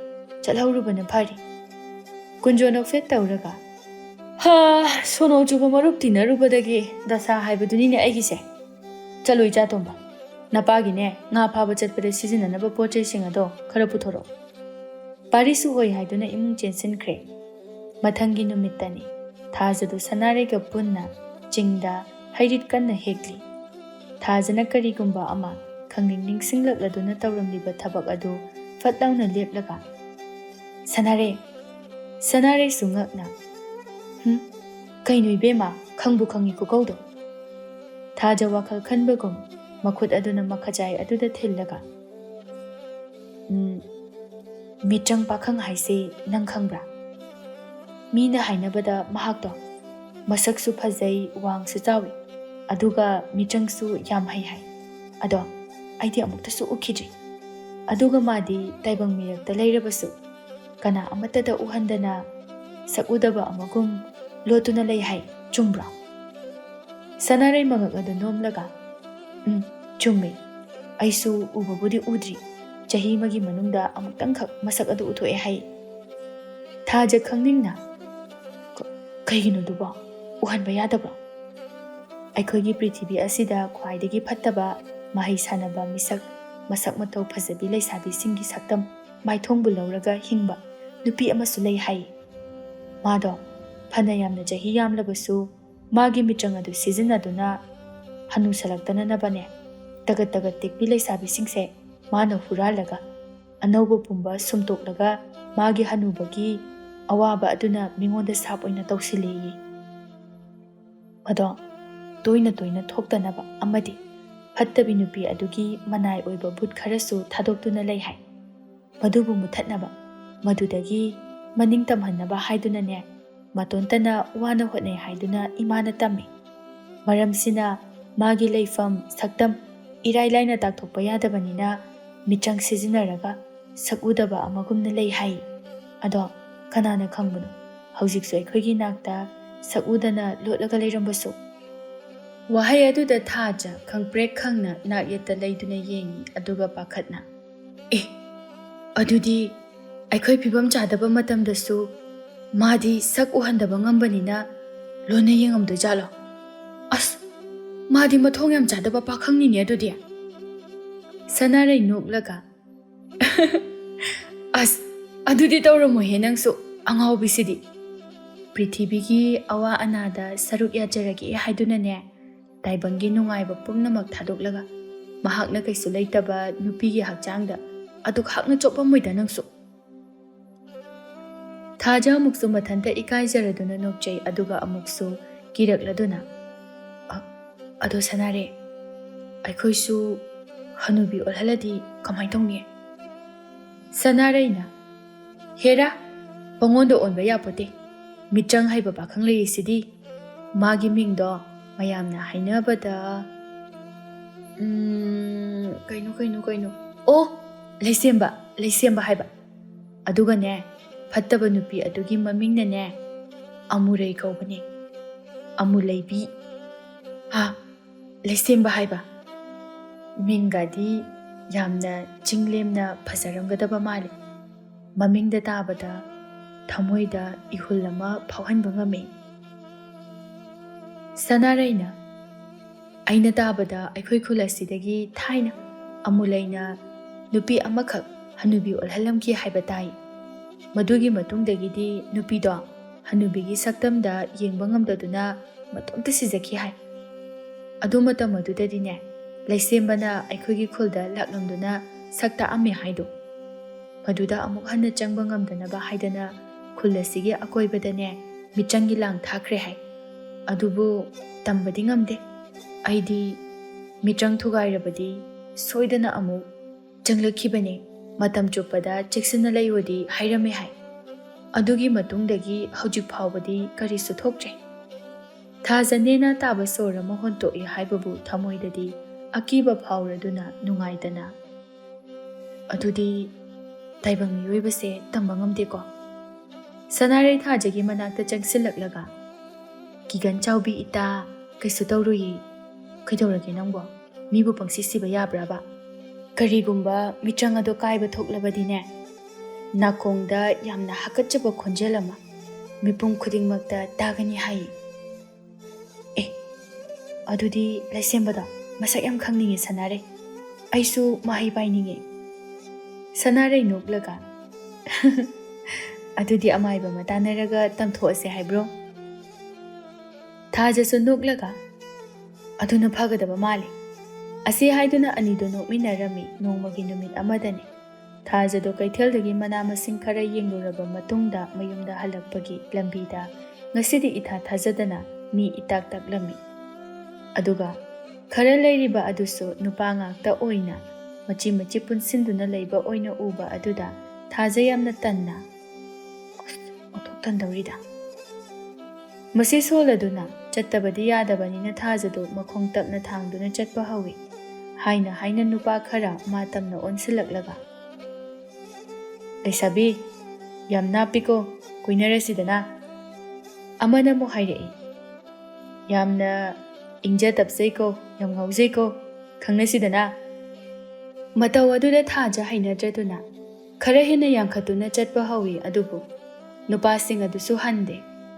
ꯆꯠꯍꯧꯔꯨꯕꯅ ꯐꯔꯤ꯫" ꯀꯨꯟꯖꯣ ꯅꯣꯛꯐꯦꯠ ꯇꯧꯔꯒ, "ꯍꯥ, ꯁꯣꯅꯣ ꯆꯨꯕ ꯃꯔꯨꯞ ꯇꯤꯟꯅꯔꯨꯕꯗꯒꯤ ꯗꯁꯥ ꯍꯥꯏꯕꯗꯨꯅꯤꯅꯦ ꯑꯩꯒꯤꯁꯦ꯫ ꯆꯠꯂꯣ ꯏꯆꯥ ꯇꯣꯝꯕ, ꯅꯄꯥꯒꯤꯅꯦ ꯉꯥ ꯐꯥꯕ ꯆꯠꯄꯗ ꯁꯤꯖꯤꯟꯅꯅꯕ ꯄꯣꯠ ꯆꯩꯁꯤꯡ ꯑꯗꯣ ꯈꯔ ꯄꯨꯊꯣꯔꯛꯑꯣ꯫" ꯄꯥꯔꯤꯁꯨ ꯍꯣꯏ ꯍꯥꯏꯗꯨꯅ ꯏꯃꯨꯡ ꯆꯦꯟꯁꯤꯟꯈ꯭ꯔꯦ꯫ ꯃꯊꯪꯒꯤ ꯅꯨꯃꯤꯠꯇꯅꯤ꯫ ꯊꯥꯖꯗꯨ ꯁꯅꯥꯔꯩꯒ ꯄꯨꯟꯅ ꯆꯤꯡꯗ ꯍꯩꯔꯤꯠ ꯀꯟꯅ ꯍꯦꯛꯂꯤ꯫ ꯊꯥꯖꯅ ꯀꯔꯤꯒꯨꯝꯕ ꯑꯃ ꯈꯪꯅꯤꯡ ꯅꯤꯡꯁꯤꯡꯂꯛꯂꯗꯨꯅ ꯇꯧꯔꯝꯂꯤꯕ ꯊꯕꯛ ꯑꯗꯨ ꯐꯠ ꯂꯥꯎꯅ ꯂꯦꯞꯂꯒ, "ꯁꯅꯥꯔꯩ, ꯁꯅꯥꯔꯩꯁꯨ ꯉꯛꯅ, 'ꯍꯨꯝ, ꯀꯩꯅꯣ ꯏꯕꯦꯝꯃ, ꯈꯪꯕꯨ ꯈꯪꯉꯤ ꯈꯨꯀꯧꯗꯣ?'" ꯊꯥꯖ ꯋꯥꯈꯜ ꯈꯟꯕꯒꯨꯝ ꯃꯈꯨꯠ ꯑꯗꯨꯅ ꯃꯈꯖꯥꯏ ꯑꯗꯨꯗ ꯊꯤꯜꯂꯒ, "ꯎꯝ, ꯃꯤꯇ꯭ꯔꯪ ꯄꯥꯈꯪ ꯍꯥꯏꯁꯦ ꯅꯪ ꯈꯪꯕ꯭ꯔꯥ? ꯃꯤꯅ ꯍꯥꯏꯅꯕꯗ ꯃꯍꯥꯛꯇꯣ ꯃꯁꯛꯁꯨ ꯐꯖꯩ, ꯋꯥꯡꯁꯨ ꯆꯥꯎꯏ, ꯑꯗꯨꯒ ꯃꯤꯇ꯭ꯔꯪꯁꯨ ꯌꯥꯝ ꯍꯩ ꯍꯥꯏ꯫ ꯑꯗꯣ ꯑꯩꯗꯤ ꯑꯃꯨꯛꯇꯁꯨ ꯎꯈꯤꯗ꯭ꯔꯤ꯫ ꯑꯗꯨꯒ ꯃꯥꯗꯤ ꯇꯥꯏꯕꯪ ꯃꯤꯔꯛꯇ ꯂꯩꯔꯕꯁꯨ ꯀꯅꯥ ꯑꯃꯠꯇꯗ ꯎꯍꯟꯗꯅ ꯁꯛ ꯎꯗꯕ ꯑꯃꯒꯨꯝ ꯂꯣꯠꯇꯨꯅ ꯂꯩ ꯍꯥꯏ, ꯆꯨꯝꯕ꯭ꯔꯣ? ꯁꯅꯥꯔꯩ ꯃꯉꯛ ꯑꯗꯨ ꯅꯣꯝꯂꯒ, "ꯎꯝ, ꯆꯨꯝꯃꯤ꯫ ꯑꯩꯁꯨ ꯎꯕꯕꯨꯗꯤ ꯎꯗ꯭ꯔꯤ꯫ ꯆꯍꯤ ꯑꯃꯒꯤ ꯃꯅꯨꯡꯗ ꯑꯃꯨꯛꯇꯪꯈꯛ ꯃꯁꯛ ꯑꯗꯨ ꯎꯊꯣꯛꯑꯦ" ꯍꯥꯏ꯫ ꯊꯥꯖ ꯈꯪꯅꯤꯡꯅ, "ꯀ-, ꯀꯩꯒꯤꯅꯣ ꯑꯗꯨꯕꯣ? ꯎꯍꯟꯕ ꯌꯥꯗꯕ꯭ꯔꯣ?" ꯑꯩꯈꯣꯏꯒꯤ ꯄ꯭ꯔꯤꯊꯤꯕꯤ ꯑꯁꯤꯗ ꯈ꯭ꯋꯥꯏꯗꯒꯤ ꯐꯠꯇꯕ, ꯃꯍꯩ ꯁꯥꯟꯅꯕ ꯃꯤꯁꯛ, ꯃꯁꯛ ꯃꯇꯧ ꯐꯖꯕꯤ ꯂꯩꯁꯥꯕꯤꯁꯤꯡꯒꯤ ꯁꯛꯇꯝ ꯃꯥꯏꯊꯣꯡꯕꯨ ꯂꯧꯔꯒ ꯍꯤꯡꯕ ꯅꯨꯄꯤ ꯑꯃꯁꯨ ꯂꯩ ꯍꯥꯏ꯫ ꯃꯥꯗꯣ ꯐꯅ ꯌꯥꯝꯅ ꯆꯍꯤ ꯌꯥꯝꯂꯕꯁꯨ, ꯃꯥꯒꯤ ꯃꯤꯆꯪ ꯑꯗꯨ ꯁꯤꯖꯤꯟꯅꯗꯨꯅ ꯍꯅꯨꯁꯜꯂꯛꯇꯅꯅꯕꯅꯦ, ꯇꯒꯠ ꯇꯒꯠ ꯇꯦꯛꯄꯤ ꯂꯩꯁꯥꯕꯤꯁꯤꯡꯁꯦ ꯃꯥꯅ ꯍꯨꯔꯥꯜꯂꯒ, ꯑꯅꯧꯕ ꯄꯨꯝꯕ ꯁꯨꯝꯇꯣꯛꯂꯒ, ꯃꯥꯒꯤ ꯍꯅꯨꯕꯒꯤ ꯑꯋꯥꯕ ꯑꯗꯨꯅ ꯃꯤꯉꯣꯟꯗ ꯁꯥꯞ ꯑꯣꯏꯅ ꯇꯧꯁꯤꯜꯂꯦꯌꯦ꯫ ꯃꯗꯣ ꯇꯣꯏꯅ ꯇꯣꯏꯅ ꯊꯣꯛꯇꯅꯕ ꯑꯃꯗꯤ ꯐꯠꯇꯕꯤ ꯅꯨꯄꯤ ꯑꯗꯨꯒꯤ ꯃꯅꯥꯏ ꯑꯣꯏꯕ ꯚꯨꯠ ꯈꯔꯁꯨ ꯊꯥꯗꯣꯛꯇꯨꯅ ꯂꯩ ꯍꯥꯏ꯫ ꯃꯗꯨꯕꯨ ꯃꯨꯊꯠꯅꯕ, ꯃꯗꯨꯗꯒꯤ ꯃꯅꯤꯡ ꯇꯝꯍꯟꯅꯕ ꯍꯥꯏꯗꯨꯅꯅꯦ, ꯃꯇꯣꯟꯇꯅ ꯋꯥꯅ ꯍꯣꯠꯅꯩ ꯍꯥꯏꯗꯨꯅ ꯏꯃꯥꯅ ꯇꯝꯃꯤ꯫ ꯃꯔꯝꯁꯤꯅ ꯃꯥꯒꯤ ꯂꯩꯐꯝ, ꯁꯛꯇꯝ ꯏꯔꯥꯏ ꯂꯥꯏꯅ ꯇꯥꯛꯊꯣꯛꯄ ꯌꯥꯗꯕꯅꯤꯅ, ꯃꯤꯆꯪ ꯁꯤꯖꯤꯟꯅꯔꯒ ꯁꯛ ꯎꯗꯕ ꯑꯃꯒꯨꯝꯅ ꯂꯩ ꯍꯥꯏ꯫ ꯑꯗꯣ ꯀꯅꯥꯅ ꯈꯪꯕꯅꯣ, ꯍꯧꯖꯤꯛꯁꯨ ꯑꯩꯈꯣꯏꯒꯤ ꯅꯥꯛꯇ ꯁꯛ ꯎꯗꯅ ꯂꯣꯠꯂꯒ ꯂꯩꯔꯝꯕꯁꯨ? ꯋꯥꯍꯩ ꯑꯗꯨꯗ ꯊꯥꯖ ꯈꯪꯄ꯭ꯔꯦꯛ ꯈꯪꯅ ꯅꯥꯛ ꯌꯦꯠꯇ ꯂꯩꯗꯨꯅ ꯌꯦꯡꯉꯤ, ꯑꯗꯨꯒ ꯄꯥꯈꯠꯅ, "ꯑꯦ, ꯑꯗꯨꯗꯤ ꯑꯩꯈꯣꯏ ꯐꯤꯕꯝ ꯆꯥꯗꯕ ꯃꯇꯝꯗꯁꯨ ꯃꯥꯗꯤ ꯁꯛ ꯎꯍꯟꯗꯕ ꯉꯝꯕꯅꯤꯅ ꯂꯣꯟꯅ ꯌꯦꯡꯉꯝꯗꯣꯏꯖꯥꯠꯂꯣ? ꯑꯁ, ꯃꯥꯗꯤ ꯃꯊꯣꯡ ꯌꯥꯝ ꯆꯥꯗꯕ ꯄꯥꯈꯪꯅꯤꯅꯦ ꯑꯗꯨꯗꯤ꯫" ꯁꯅꯥꯔꯩ ꯅꯣꯛꯂꯒ, "ꯑꯁ, ꯑꯗꯨꯗꯤ ꯇꯧꯔꯝꯃꯣꯏꯍꯦ ꯅꯪꯁꯨ, ꯑꯉꯥꯎꯕꯤꯁꯤꯗꯤ꯫ ꯄ꯭ꯔꯤꯊꯤꯕꯤꯒꯤ ꯑꯋꯥ ꯑꯅꯥꯗ ꯁꯔꯨꯛ ꯌꯥꯖꯔꯒꯦ ꯍꯥꯏꯗꯨꯅꯅꯦ, ꯇꯥꯏꯕꯪꯒꯤ ꯅꯨꯡꯉꯥꯏꯕ ꯄꯨꯝꯅꯃꯛ ꯊꯥꯗꯣꯛꯂꯒ, ꯃꯍꯥꯛꯅ ꯀꯩꯁꯨ ꯂꯩꯇꯕ ꯅꯨꯄꯤꯒꯤ ꯍꯛꯆꯥꯡꯗ ꯑꯗꯨꯛ ꯍꯥꯛꯅ ꯆꯣꯞꯄꯝꯃꯣꯏꯗ ꯅꯪꯁꯨ꯫" ꯊꯥꯖ ꯑꯃꯨꯛꯁꯨ ꯃꯊꯟꯇ ꯏꯀꯥꯏꯖꯔꯗꯨꯅ ꯅꯣꯛꯆꯩ, ꯑꯗꯨꯒ ꯑꯃꯨꯛꯁꯨ ꯀꯤꯔꯛꯂꯗꯨꯅ, "ꯑ-, ꯑꯗꯣ ꯁꯅꯥꯔꯩ, ꯑꯩꯈꯣꯏꯁꯨ ꯍꯅꯨꯕꯤ ꯑꯣꯜꯍꯜꯂꯗꯤ ꯀꯃꯥꯏ ꯇꯧꯅꯤ?" ꯁꯅꯥꯔꯩꯅ, "ꯍꯦꯔꯥ, ꯄꯪꯑꯣꯟꯗ ꯑꯣꯟꯕ ꯌꯥꯄꯣꯠꯇꯦ꯫ ꯃꯤꯆꯪ ꯍꯩꯕ ꯄꯥꯈꯪ ꯂꯩꯔꯤꯁꯤꯗꯤ꯫ ꯃꯥꯒꯤ ꯃꯤꯡꯗꯣ ꯃꯌꯥꯝꯅ ꯍꯥꯏꯅꯕꯗ, ꯎꯝ, ꯀꯩꯅꯣ, ꯀꯩꯅꯣ, ꯀꯩꯅꯣ? ꯑꯣ, ꯂꯩꯁꯦꯝꯕ, ꯂꯩꯁꯦꯝꯕ ꯍꯥꯏꯕ꯫ ꯑꯗꯨꯒꯅꯦ, ꯐꯠꯇꯕ ꯅꯨꯄꯤ ꯑꯗꯨꯒꯤ ꯃꯃꯤꯡꯅꯅꯦ, ꯑꯃꯨꯔꯩ ꯀꯧꯕꯅꯦ꯫ ꯑꯃꯨꯂꯩꯕꯤ꯫ ꯍꯥ, ꯂꯩꯁꯦꯝꯕ ꯍꯥꯏꯕ꯫ ꯃꯤꯡꯒꯗꯤ ꯌꯥꯝꯅ ꯆꯤꯡꯂꯦꯝꯅ ꯐꯖꯔꯝꯒꯗꯕ ꯃꯥꯜꯂꯤ꯫ ꯃꯃꯤꯡꯗ ꯇꯥꯕꯗ ꯊꯃꯣꯏꯗ ꯏꯍꯨꯜ ꯑꯃ ꯐꯥꯎꯍꯟꯕ ꯉꯝꯃꯤ꯫ ꯁꯅꯥꯔꯩꯅ, "ꯑꯩꯅ ꯇꯥꯕꯗ ꯑꯩꯈꯣꯏ ꯈꯨꯜ ꯑꯁꯤꯗꯒꯤ ꯊꯥꯏꯅ ꯑꯃꯨꯂꯩꯅ ꯅꯨꯄꯤ ꯑꯃꯈꯛ ꯍꯅꯨꯕꯤ ꯑꯣꯜꯍꯜꯂꯝꯈꯤ ꯍꯥꯏꯕ ꯇꯥꯏ꯫ ꯃꯗꯨꯒꯤ ꯃꯇꯨꯡꯗꯒꯤꯗꯤ ꯅꯨꯄꯤꯗꯣ ꯍꯅꯨꯕꯤꯒꯤ ꯁꯛꯇꯝꯗ ꯌꯦꯡꯕ ꯉꯝꯗꯗꯨꯅ ꯃꯇꯣꯝꯇ ꯁꯤꯖꯈꯤ ꯍꯥꯏ꯫ ꯑꯗꯨ ꯃꯇꯝ ꯑꯗꯨꯗꯗꯤꯅꯦ, ꯂꯩꯁꯦꯝꯕꯅ ꯑꯩꯈꯣꯏꯒꯤ ꯈꯨꯜꯗ ꯂꯥꯛꯂꯝꯗꯨꯅ ꯁꯛ ꯇꯥꯛꯑꯝꯃꯦ ꯍꯥꯏꯗꯣ꯫ ꯃꯗꯨꯗ ꯑꯃꯨꯛ ꯍꯟꯅ ꯆꯪꯕ ꯉꯝꯗꯅꯕ ꯍꯥꯏꯗꯅ ꯈꯨꯜ ꯑꯁꯤꯒꯤ ꯑꯀꯣꯏꯕꯗꯅꯦ ꯃꯤꯆꯪꯒꯤ ꯂꯥꯡ ꯊꯥꯈ꯭ꯔꯦ ꯍꯥꯏ꯫ ꯑꯗꯨꯕꯨ ꯇꯝꯕꯗꯤ ꯉꯝꯗꯦ꯫ ꯑꯩꯗꯤ ꯃꯤꯆꯪ ꯊꯨꯒꯥꯏꯔꯕꯗꯤ ꯁꯣꯏꯗꯅ ꯑꯃꯨꯛ ꯆꯪꯂꯛꯈꯤꯕꯅꯦ꯫ ꯃꯇꯝ ꯆꯨꯞꯄꯗ ꯆꯦꯛꯁꯤꯟꯅ ꯂꯩꯌꯣꯗꯤ ꯍꯥꯏꯔꯝꯃꯦ ꯍꯥꯏ꯫ ꯑꯗꯨꯒꯤ ꯃꯇꯨꯡꯗꯒꯤ ꯍꯧꯖꯤꯛ ꯐꯥꯎꯕꯗꯤ ꯀꯔꯤꯁꯨ ꯊꯣꯛꯇ꯭ꯔꯦ꯫" ꯊꯥꯖ ꯅꯦꯅꯥ ꯇꯥꯕ ꯁꯣꯔ ꯑꯃ ꯍꯣꯟꯇꯣꯛꯏ ꯍꯥꯏꯕꯕꯨ ꯊꯃꯣꯏꯗꯗꯤ ꯑꯀꯤꯕ ꯐꯥꯎꯔꯗꯨꯅ ꯅꯨꯡꯉꯥꯏꯇꯅ, "ꯑꯗꯨꯗꯤ ꯇꯥꯏꯕꯪ ꯃꯤꯑꯣꯏꯕꯁꯦ ꯇꯝꯕ ꯉꯝꯗꯦꯀꯣ꯫" ꯁꯅꯥꯔꯩ ꯊꯥꯖꯒꯤ ꯃꯅꯥꯛꯇ ꯆꯪꯁꯤꯜꯂꯛꯂꯒ, "ꯀꯤꯒꯟ ꯆꯥꯎꯕꯤ ꯏꯇꯥ, ꯀꯩꯁꯨ ꯇꯧꯔꯣꯏꯌꯦ꯫ ꯀꯩꯗꯧꯔꯒꯦ ꯅꯪꯕꯣ? ꯃꯤꯕꯨ ꯄꯪꯁꯤ ꯁꯤꯕ ꯌꯥꯕ꯭ꯔꯕ? ꯀꯔꯤꯒꯨꯝꯕ ꯃꯤꯆꯪ ꯑꯗꯣ ꯀꯥꯏꯕ ꯊꯣꯛꯂꯕꯗꯤꯅꯦ, ꯅꯥꯀꯣꯡꯗ ꯌꯥꯝꯅ ꯍꯥꯀꯠꯆꯕ ꯈꯣꯟꯖꯦꯜ ꯑꯃ ꯃꯤꯄꯨꯝ ꯈꯨꯗꯤꯡꯃꯛꯇ ꯇꯥꯒꯅꯤ ꯍꯥꯏꯌꯦ꯫" "ꯑꯦ, ꯑꯗꯨꯗꯤ ꯂꯩꯁꯦꯝꯕꯗꯣ ꯃꯁꯛ ꯌꯥꯝ ꯈꯪꯅꯤꯡꯉꯦ ꯁꯅꯥꯔꯩ꯫ ꯑꯩꯁꯨ ꯃꯍꯩ ꯄꯥꯏꯅꯤꯡꯉꯦ꯫" ꯁꯅꯥꯔꯩ ꯅꯣꯛꯂꯒ, "ꯑꯗꯨꯗꯤ ꯑꯃꯥꯏꯕ ꯑꯃ ꯇꯥꯟꯅꯔꯒ ꯇꯝꯊꯣꯛꯑꯁꯦ ꯍꯥꯏꯕ꯭ꯔꯣ?" ꯊꯥꯖꯁꯨ ꯅꯣꯛꯂꯒ, "ꯑꯗꯨꯅ ꯐꯒꯗꯕ ꯃꯥꯜꯂꯤ꯫" ꯑꯁꯤ ꯍꯥꯏꯗꯨꯅ ꯑꯅꯤꯗꯨ ꯅꯣꯛꯃꯤꯟꯅꯔꯝꯃꯤ꯫ ꯅꯣꯡꯃꯒꯤ ꯅꯨꯃꯤꯠ ꯑꯃꯗꯅꯤ꯫ ꯊꯥꯖꯗꯣ ꯀꯩꯊꯦꯜꯗꯒꯤ ꯃꯅꯥ ꯃꯁꯤꯡ ꯈꯔ ꯌꯦꯡꯂꯨꯔꯕ ꯃꯇꯨꯡꯗ ꯃꯌꯨꯝꯗ ꯍꯜꯂꯛꯄꯒꯤ ꯂꯝꯕꯤꯗ ꯉꯁꯤꯗꯤ ꯏꯊꯥ ꯊꯥꯖꯗꯅ ꯃꯤ ꯏꯇꯥꯛ ꯇꯥꯛꯂꯝꯃꯤ꯫ ꯑꯗꯨꯒ ꯈꯔ ꯂꯩꯔꯤꯕ ꯑꯗꯨꯁꯨ ꯅꯨꯄꯥ ꯉꯥꯛꯇ ꯑꯣꯏꯅ ꯃꯆꯤ ꯃꯆꯤ ꯄꯨꯟꯁꯤꯟꯗꯨꯅ ꯂꯩꯕ ꯑꯣꯏꯅ ꯎꯕ ꯑꯗꯨꯗ ꯊꯥꯖ ꯌꯥꯝꯅ ꯇꯟꯅ, "ꯑꯁ, ꯑꯣꯟꯊꯣꯛ ꯇꯟꯗꯧꯔꯤꯗ꯫" ꯃꯁꯤ ꯁꯣꯜꯂꯗꯨꯅ ꯆꯠꯇꯕꯗꯤ ꯌꯥꯗꯕꯅꯤꯅ ꯊꯥꯖꯗꯨ ꯃꯈꯣꯡ ꯇꯞꯅ ꯊꯥꯡꯗꯨꯅ ꯆꯠꯄ ꯍꯧꯏ꯫ ꯍꯥꯏꯅ ꯍꯥꯏꯅ ꯅꯨꯄꯥ ꯈꯔ ꯃꯥ ꯇꯝꯅ ꯑꯣꯟꯁꯤꯜꯂꯛꯂꯒ, "ꯂꯩꯁꯥꯕꯤ, ꯌꯥꯝ ꯅꯥꯞꯄꯤꯀꯣ, ꯀꯣꯏꯅꯔꯁꯤꯗꯅ?" ꯑꯃꯅ ꯑꯃꯨꯛ ꯍꯥꯏꯔꯛꯏ, "ꯌꯥꯝꯅ ꯏꯪꯖ ꯇꯞꯆꯩꯀꯣ, ꯌꯥꯝ ꯉꯥꯎꯖꯩꯀꯣ, ꯈꯪꯅꯁꯤꯗꯅ?" ꯃꯇꯧ ꯑꯗꯨꯗ ꯊꯥꯖ ꯍꯩꯅꯗ꯭ꯔꯗꯨꯅ ꯈꯔ ꯍꯦꯟꯅ ꯌꯥꯡꯈꯠꯇꯨꯅ ꯆꯠꯄ ꯍꯧꯏ꯫ ꯑꯗꯨꯕꯨ ꯅꯨꯄꯥꯁꯤꯡ ꯑꯗꯨꯁꯨ ꯍꯟꯗꯦ꯫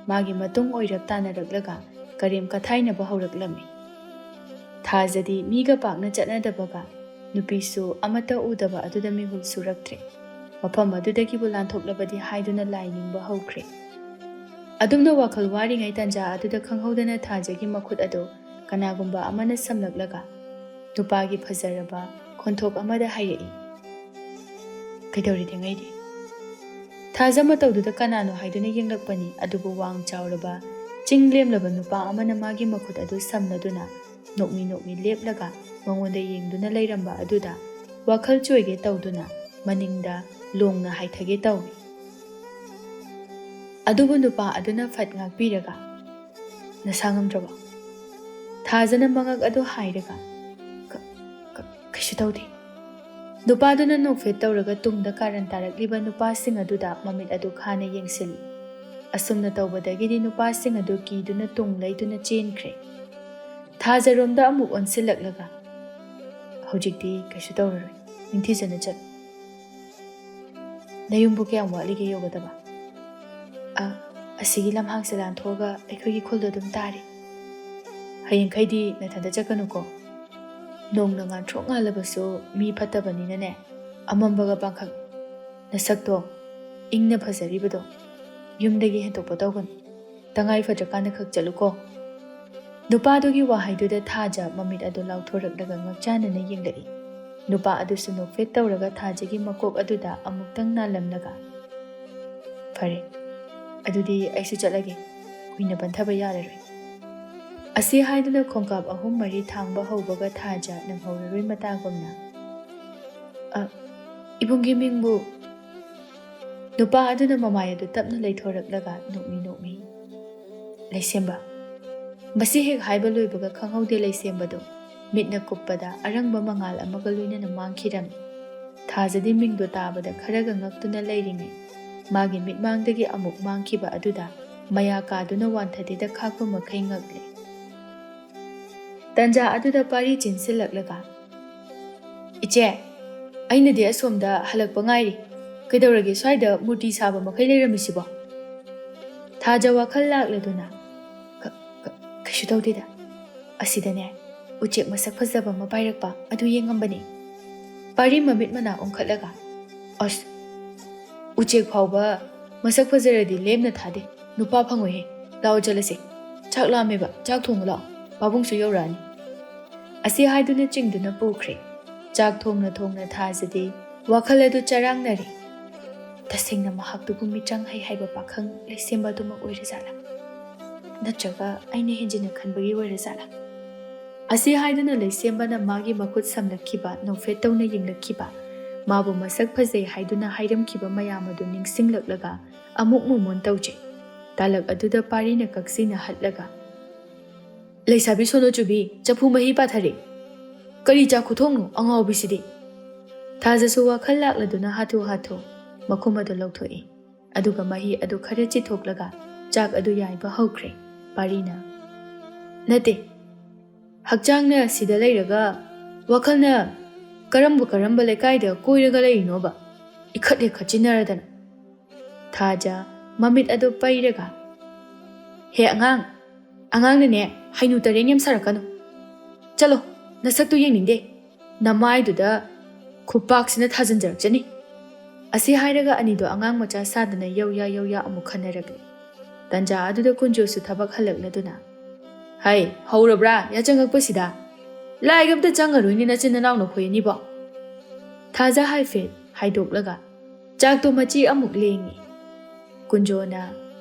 ꯃꯥꯒꯤ ꯃꯇꯨꯡ ꯑꯣꯏꯔꯞ ꯇꯥꯅꯔꯛꯂꯒ ꯀꯔꯦꯝ ꯀꯊꯥꯏꯅꯕ ꯍꯧꯔꯛꯂꯝꯃꯤ꯫ ꯊꯥꯖꯗꯤ ꯃꯤꯒ ꯄꯥꯛꯅ ꯆꯠꯅꯗꯕꯒ ꯅꯨꯄꯤꯁꯨ ꯑꯃꯠꯇ ꯎꯗꯕ ꯑꯗꯨꯗ ꯃꯤꯍꯨꯜ ꯁꯨꯔꯛꯇ꯭ꯔꯦ꯫ ꯃꯐꯝ ꯑꯗꯨꯗꯒꯤꯕꯨ ꯂꯥꯟꯊꯣꯛꯂꯕꯗꯤ ꯍꯥꯏꯗꯨꯅ ꯂꯥꯏ ꯅꯤꯡꯕ ꯍꯧꯈ꯭ꯔꯦ꯫ ꯑꯗꯨꯝꯅ ꯋꯥꯈꯜ ꯋꯥꯔꯤꯉꯩ ꯇꯥꯟꯖꯥ ꯑꯗꯨꯗ ꯈꯪꯍꯧꯗꯅ ꯊꯥꯖꯒꯤ ꯃꯈꯨꯠ ꯑꯗꯨ ꯀꯅꯥꯒꯨꯝꯕ ꯑꯃꯅ ꯁꯝꯂꯛꯂꯒ ꯅꯨꯄꯥꯒꯤ ꯐꯖꯔꯕ ꯈꯣꯟꯊꯣꯛ ꯑꯃꯗ ꯍꯥꯏꯔꯛꯏ, "ꯀꯩꯗꯧꯔꯤ ꯊꯦꯡꯉꯩꯗꯤ?" ꯊꯥꯖ ꯃꯇꯧꯗꯨꯗ ꯀꯅꯥꯅꯣ ꯍꯥꯏꯗꯨꯅ ꯌꯦꯡꯂꯛꯄꯅꯤ꯫ ꯑꯗꯨꯕꯨ ꯋꯥꯡ ꯆꯥꯎꯔꯕ, ꯆꯤꯡ ꯂꯦꯝꯂꯕ ꯅꯨꯄꯥ ꯑꯃꯅ ꯃꯥꯒꯤ ꯃꯈꯨꯠ ꯑꯗꯨ ꯁꯝꯅꯗꯨꯅ ꯅꯣꯛꯃꯤ ꯅꯣꯛꯃꯤ ꯂꯦꯞꯂꯒ ꯃꯉꯣꯟꯗ ꯌꯦꯡꯗꯨꯅ ꯂꯩꯔꯝꯕ ꯑꯗꯨꯗ ꯋꯥꯈꯜ ꯆꯣꯏꯒꯦ ꯇꯧꯗꯨꯅ ꯃꯅꯤꯡꯗ ꯂꯣꯡꯅ ꯍꯥꯏꯊꯒꯦ ꯇꯧꯏ꯫ ꯑꯗꯨꯕꯨ ꯅꯨꯄꯥ ꯑꯗꯨꯅ ꯐꯠ ꯉꯥꯛꯄꯤꯔꯒ, "ꯅꯁꯥ ꯉꯝꯗ꯭ꯔꯕꯣ?" ꯊꯥꯖꯅ ꯃꯉꯛ ꯑꯗꯨ ꯍꯥꯏꯔꯒ, "ꯀ-, ꯀ-, ꯀꯩꯁꯨ ꯇꯧꯗꯦ"꯫ ꯅꯨꯄꯥꯗꯨꯅ ꯅꯣꯛꯐꯦꯠ ꯇꯧꯔꯒ ꯇꯨꯡꯗ ꯀꯥꯔꯟ ꯇꯥꯔꯛꯂꯤꯕ ꯅꯨꯄꯥꯁꯤꯡ ꯑꯗꯨꯗ ꯃꯃꯤꯠ ꯑꯗꯨ ꯈꯥꯅ ꯌꯦꯡꯁꯤꯜꯂꯤ꯫ ꯑꯁꯨꯝꯅ ꯇꯧꯕꯗꯒꯤꯗꯤ ꯅꯨꯄꯥꯁꯤꯡ ꯑꯗꯨ ꯀꯤꯗꯨꯅ ꯇꯨꯡ ꯂꯩꯗꯨꯅ ꯆꯦꯟꯈ꯭ꯔꯦ꯫ ꯊꯥꯖꯔꯣꯝꯗ ꯑꯃꯨꯛ ꯑꯣꯟꯁꯤꯜꯂꯛꯂꯒ, "ꯍꯧꯖꯤꯛꯇꯤ ꯀꯩꯁꯨ ꯇꯧꯔꯔꯣꯏ, ꯅꯤꯡꯊꯤꯖꯅ ꯆꯠꯂꯨ꯫ ꯅꯌꯨꯝꯕꯨ ꯀꯌꯥꯝ ꯋꯥꯠꯂꯤꯒꯦ ꯌꯧꯒꯗꯕ?" "ꯑ, ꯑꯁꯤꯒꯤ ꯂꯝꯍꯥꯡꯁꯦ ꯂꯥꯟꯊꯣꯛꯑꯒ ꯑꯩꯈꯣꯏꯒꯤ ꯈꯨꯜꯗꯣ ꯑꯗꯨꯝ ꯇꯥꯔꯦ꯫ ꯍꯌꯦꯡꯈꯩꯗꯤ ꯅꯊꯟꯗ ꯆꯠꯀꯅꯨꯀꯣ꯫ ꯅꯣꯡꯅ ꯉꯥꯟꯊ꯭ꯔꯣꯛ ꯉꯥꯜꯂꯕꯁꯨ ꯃꯤ ꯐꯠꯇꯕꯅꯤꯅꯅꯦ, ꯑꯃꯝꯕꯒ ꯄꯥꯡꯈꯛ꯫ ꯅꯁꯛꯇꯣ, ꯏꯪꯅ ꯐꯖꯔꯤꯕꯗꯣ, ꯌꯨꯝꯗꯒꯤ ꯍꯦꯟꯗꯣꯛꯄ ꯇꯧꯒꯅꯨ꯫ ꯇꯉꯥꯏ ꯐꯗ꯭ꯔꯀꯥꯟꯗ ꯈꯛ ꯆꯠꯂꯨꯀꯣ"꯫ ꯅꯨꯄꯥꯗꯨꯒꯤ ꯋꯥꯍꯩꯗꯨꯗ ꯊꯥꯖ ꯃꯃꯤꯠ ꯑꯗꯨ ꯂꯥꯎꯊꯣꯔꯛꯂꯒ ꯉꯛꯆꯥꯟꯅꯅ ꯌꯦꯡꯂꯛꯏ꯫ ꯅꯨꯄꯥ ꯑꯗꯨꯁꯨ ꯅꯣꯛꯐꯦꯠ ꯇꯧꯔꯒ ꯊꯥꯖꯒꯤ ꯃꯀꯣꯛ ꯑꯗꯨꯗ ꯑꯃꯨꯛꯇꯪ ꯅꯥꯜꯂꯝꯂꯒ, "ꯐꯔꯦ, ꯑꯗꯨꯗꯤ ꯑꯩꯁꯨ ꯆꯠꯂꯒꯦ, ꯀꯨꯏꯅ ꯄꯟꯊꯕ ꯌꯥꯔꯔꯣꯏ"꯫ ꯑꯁꯤ ꯍꯥꯏꯗꯨꯅ ꯈꯣꯡꯀꯥꯞ ꯑꯍꯨꯝ ꯃꯔꯤ ꯊꯥꯡꯕ ꯍꯧꯕꯒ ꯊꯥꯖ ꯅꯪꯍꯧꯔꯔꯣꯏ ꯃꯇꯥꯒꯨꯝꯅ, "ꯑ, ꯏꯕꯨꯡꯒꯤ ꯃꯤꯡꯕꯨ?" ꯅꯨꯄꯥ ꯑꯗꯨꯅ ꯃꯃꯥꯏ ꯑꯗꯨ ꯇꯞꯅ ꯂꯩꯊꯣꯔꯛꯂꯒ ꯅꯣꯛꯃꯤ ꯅꯣꯛꯃꯤ, "ꯂꯩꯁꯦꯝꯕ"꯫ ꯃꯁꯤ ꯍꯦꯛ ꯍꯥꯏꯕ ꯂꯣꯏꯕꯒ ꯈꯪꯍꯧꯗꯦ ꯂꯩꯁꯦꯝꯕꯗꯨ ꯃꯤꯠꯅ ꯀꯨꯞꯄꯗ ꯑꯔꯪꯕ ꯃꯉꯥꯜ ꯑꯃꯒ ꯂꯣꯏꯅꯅ ꯃꯥꯡꯈꯤꯔꯝꯃꯤ꯫ ꯊꯥꯖꯗꯤ ꯃꯤꯡꯗꯣ ꯇꯥꯕꯗ ꯈꯔꯒ ꯉꯛꯇꯨꯅ ꯂꯩꯔꯤꯉꯩ, ꯃꯥꯒꯤ ꯃꯤꯠꯃꯥꯡꯗꯒꯤ ꯑꯃꯨꯛ ꯃꯥꯡꯈꯤꯕ ꯑꯗꯨꯗ ꯃꯌꯥ ꯀꯥꯗꯨꯅ ꯋꯥꯟꯊꯗꯦꯗ ꯈꯥꯛꯄ ꯃꯈꯩ ꯉꯛꯂꯦ꯫ ꯇꯟꯖꯥ ꯑꯗꯨꯗ ꯄꯥꯔꯤ ꯆꯦꯟꯁꯤꯜꯂꯛꯂꯒ, "ꯏꯆꯦ, ꯑꯩꯅꯗꯤ ꯑꯁꯣꯝꯗ ꯍꯜꯂꯛꯄ ꯉꯥꯏꯔꯤ꯫ ꯀꯩꯗꯧꯔꯒꯦ ꯁ꯭ꯋꯥꯏꯗ ꯃꯨꯔꯇꯤ ꯁꯥꯕ ꯃꯈꯩ ꯂꯩꯔꯝꯃꯤꯁꯤꯕꯣ?" ꯊꯥꯖ ꯋꯥꯈꯜ ꯂꯥꯛꯂꯗꯨꯅ, "ꯀ-, ꯀ-, ꯀꯩꯁꯨ ꯇꯧꯗꯦꯗ꯫ ꯑꯁꯤꯗꯅꯦ, ꯎꯆꯦꯛ ꯃꯁꯛ ꯐꯖꯕ ꯑꯃ ꯄꯥꯏꯔꯛꯄ, ꯑꯗꯨ ꯌꯦꯡꯉꯝꯕꯅꯤ꯫" ꯄꯥꯔꯤ ꯃꯃꯤꯠ ꯃꯅꯥ ꯑꯣꯟꯈꯠꯂꯒ, "ꯑꯁ, ꯎꯆꯦꯛ ꯐꯥꯎꯕ ꯃꯁꯛ ꯐꯖꯔꯗꯤ ꯂꯦꯝꯅ ꯊꯥꯗꯦ꯫ ꯅꯨꯄꯥ ꯐꯪꯉꯣꯏꯍꯦ꯫ ꯂꯥꯛꯑꯣ ꯆꯠꯂꯁꯦ꯫ ꯆꯥꯛ ꯂꯥꯝꯃꯦꯕ, ꯆꯥꯛ ꯊꯣꯡꯉꯨ ꯂꯥꯛꯑꯣ꯫ ꯄꯥꯕꯨꯡꯁꯨ ꯌꯧꯔꯛꯑꯅꯤ꯫" ꯑꯁꯤ ꯍꯥꯏꯗꯨꯅ ꯆꯤꯡꯗꯨꯅ ꯄꯨꯈ꯭ꯔꯦ꯫ ꯆꯥꯛ ꯊꯣꯡꯅ ꯊꯣꯡꯅ ꯊꯥꯖꯗꯤ ꯋꯥꯈꯜ ꯑꯗꯨ ꯆꯔꯥꯡꯅꯔꯦ꯫ ꯇꯁꯦꯡꯅ ꯃꯍꯥꯛꯇꯨꯕꯨ ꯃꯤꯇ꯭ꯔꯪ ꯍꯩ ꯍꯥꯏꯕ ꯄꯥꯈꯪ ꯂꯩꯁꯦꯝꯕ ꯑꯗꯨꯃꯛ ꯑꯣꯏꯔꯖꯥꯠꯂꯥ? ꯅꯠꯇ꯭ꯔꯒ ꯑꯩꯅ ꯍꯦꯟꯖꯤꯟꯅ ꯈꯟꯕꯒꯤ ꯑꯣꯏꯔꯖꯥꯠꯂꯥ? ꯑꯁꯤ ꯍꯥꯏꯗꯨꯅ ꯂꯩꯁꯦꯝꯕꯅ ꯃꯥꯒꯤ ꯃꯈꯨꯠ ꯁꯝꯂꯛꯈꯤꯕ, ꯅꯣꯛꯐꯦꯠ ꯇꯧꯅ ꯌꯦꯡꯂꯛꯈꯤꯕ, ꯃꯥꯕꯨ ꯃꯁꯛ ꯐꯖꯩ ꯍꯥꯏꯗꯨꯅ ꯍꯥꯏꯔꯝꯈꯤꯕ ꯃꯌꯥꯝ ꯑꯗꯨ ꯅꯤꯡꯁꯤꯡꯂꯛꯂꯒ ꯑꯃꯨꯛ ꯃꯣꯃꯣꯟ ꯇꯧꯖꯩ꯫ ꯇꯥꯂꯛ ꯑꯗꯨꯗ ꯄꯥꯔꯤꯅ ꯀꯛꯁꯤꯟꯅ ꯍꯠꯂꯒ, "ꯂꯩꯁꯥꯕꯤ ꯁꯣꯅꯣꯆꯨꯕꯤ, ꯆꯐꯨ ꯃꯍꯤ ꯄꯥꯊꯔꯦ꯫ ꯀꯔꯤ ꯆꯥꯛ ꯈꯨꯊꯣꯡꯅꯣ ꯑꯉꯥꯎꯕꯤꯁꯤꯗꯤ?" ꯊꯥꯖꯁꯨ ꯋꯥꯈꯜ ꯂꯥꯛꯂꯗꯨꯅ ꯍꯥꯊꯨ ꯍꯥꯊꯨ ꯃꯈꯨꯝ ꯑꯗꯨ ꯂꯧꯊꯣꯛꯏ꯫ ꯑꯗꯨꯒ ꯃꯍꯤ ꯑꯗꯨ ꯈꯔ ꯆꯤꯊꯣꯛꯂꯒ ꯆꯥꯛ ꯑꯗꯨ ꯌꯥꯏꯕ ꯍꯧꯈ꯭ꯔꯦ꯫ ꯄꯥꯔꯤꯅ, "ꯅꯠꯇꯦ, ꯍꯛꯆꯥꯡꯅ ꯁꯤꯗ ꯂꯩꯔꯒ ꯋꯥꯈꯜꯅ ꯀꯔꯝꯕ ꯀꯔꯝꯕ ꯂꯩꯀꯥꯏꯗ ꯀꯣꯏꯔꯒ ꯂꯩꯔꯤꯅꯣꯕ? ꯏꯈꯠ ꯍꯦꯛ ꯈꯠꯆꯤꯟꯅꯔꯗꯅ꯫" ꯊꯥꯖ ꯃꯃꯤꯠ ꯑꯗꯨ ꯄꯩꯔꯒ, "ꯍꯦ ꯑꯉꯥꯡ, ꯑꯉꯥꯡꯅꯅꯦ ꯍꯩꯅꯨ ꯇꯔꯦꯡ ꯌꯥꯝ ꯁꯥꯔꯛꯀꯅꯨ꯫ ꯆꯠꯂꯣ, ꯅꯁꯛꯇꯨ ꯌꯦꯡꯅꯤꯡꯗꯦ꯫ ꯅꯃꯥꯏꯗꯨꯗ ꯈꯨꯄꯥꯛꯁꯤꯅ ꯊꯥꯖꯤꯟꯖꯔꯛꯆꯅꯤ꯫" ꯑꯁꯤ ꯍꯥꯏꯔꯒ ꯑꯅꯤꯗꯣ ꯑꯉꯥꯡ ꯃꯆꯥ ꯁꯥꯗꯅ ꯌꯧꯌꯥ ꯌꯧꯌꯥ ꯑꯃꯨꯛ ꯈꯟꯅꯔꯛꯂꯦ꯫ ꯇꯟꯖꯥ ꯑꯗꯨꯗ ꯀꯨꯟꯖꯣꯁꯨ ꯊꯕꯛ ꯍꯜꯂꯛꯂꯗꯨꯅ, "ꯍꯩ, ꯍꯧꯔꯕ꯭ꯔꯥ ꯌꯥꯆꯪꯉꯛꯄꯁꯤꯗ? ꯂꯥꯏꯒ ꯑꯝꯇ ꯆꯪꯉꯔꯣꯏꯅꯦ ꯅꯆꯤꯟ ꯅꯅꯥꯎ ꯅꯈꯣꯏ ꯑꯅꯤꯕꯣ꯫" ꯊꯥꯖ ꯍꯥꯏꯐꯦꯠ ꯍꯥꯏꯗꯣꯛꯂꯒ ꯆꯥꯛꯇꯣ ꯃꯆꯤ ꯑꯃꯨꯛ ꯂꯦꯡꯉꯤ꯫ ꯀꯨꯟꯖꯣꯅ,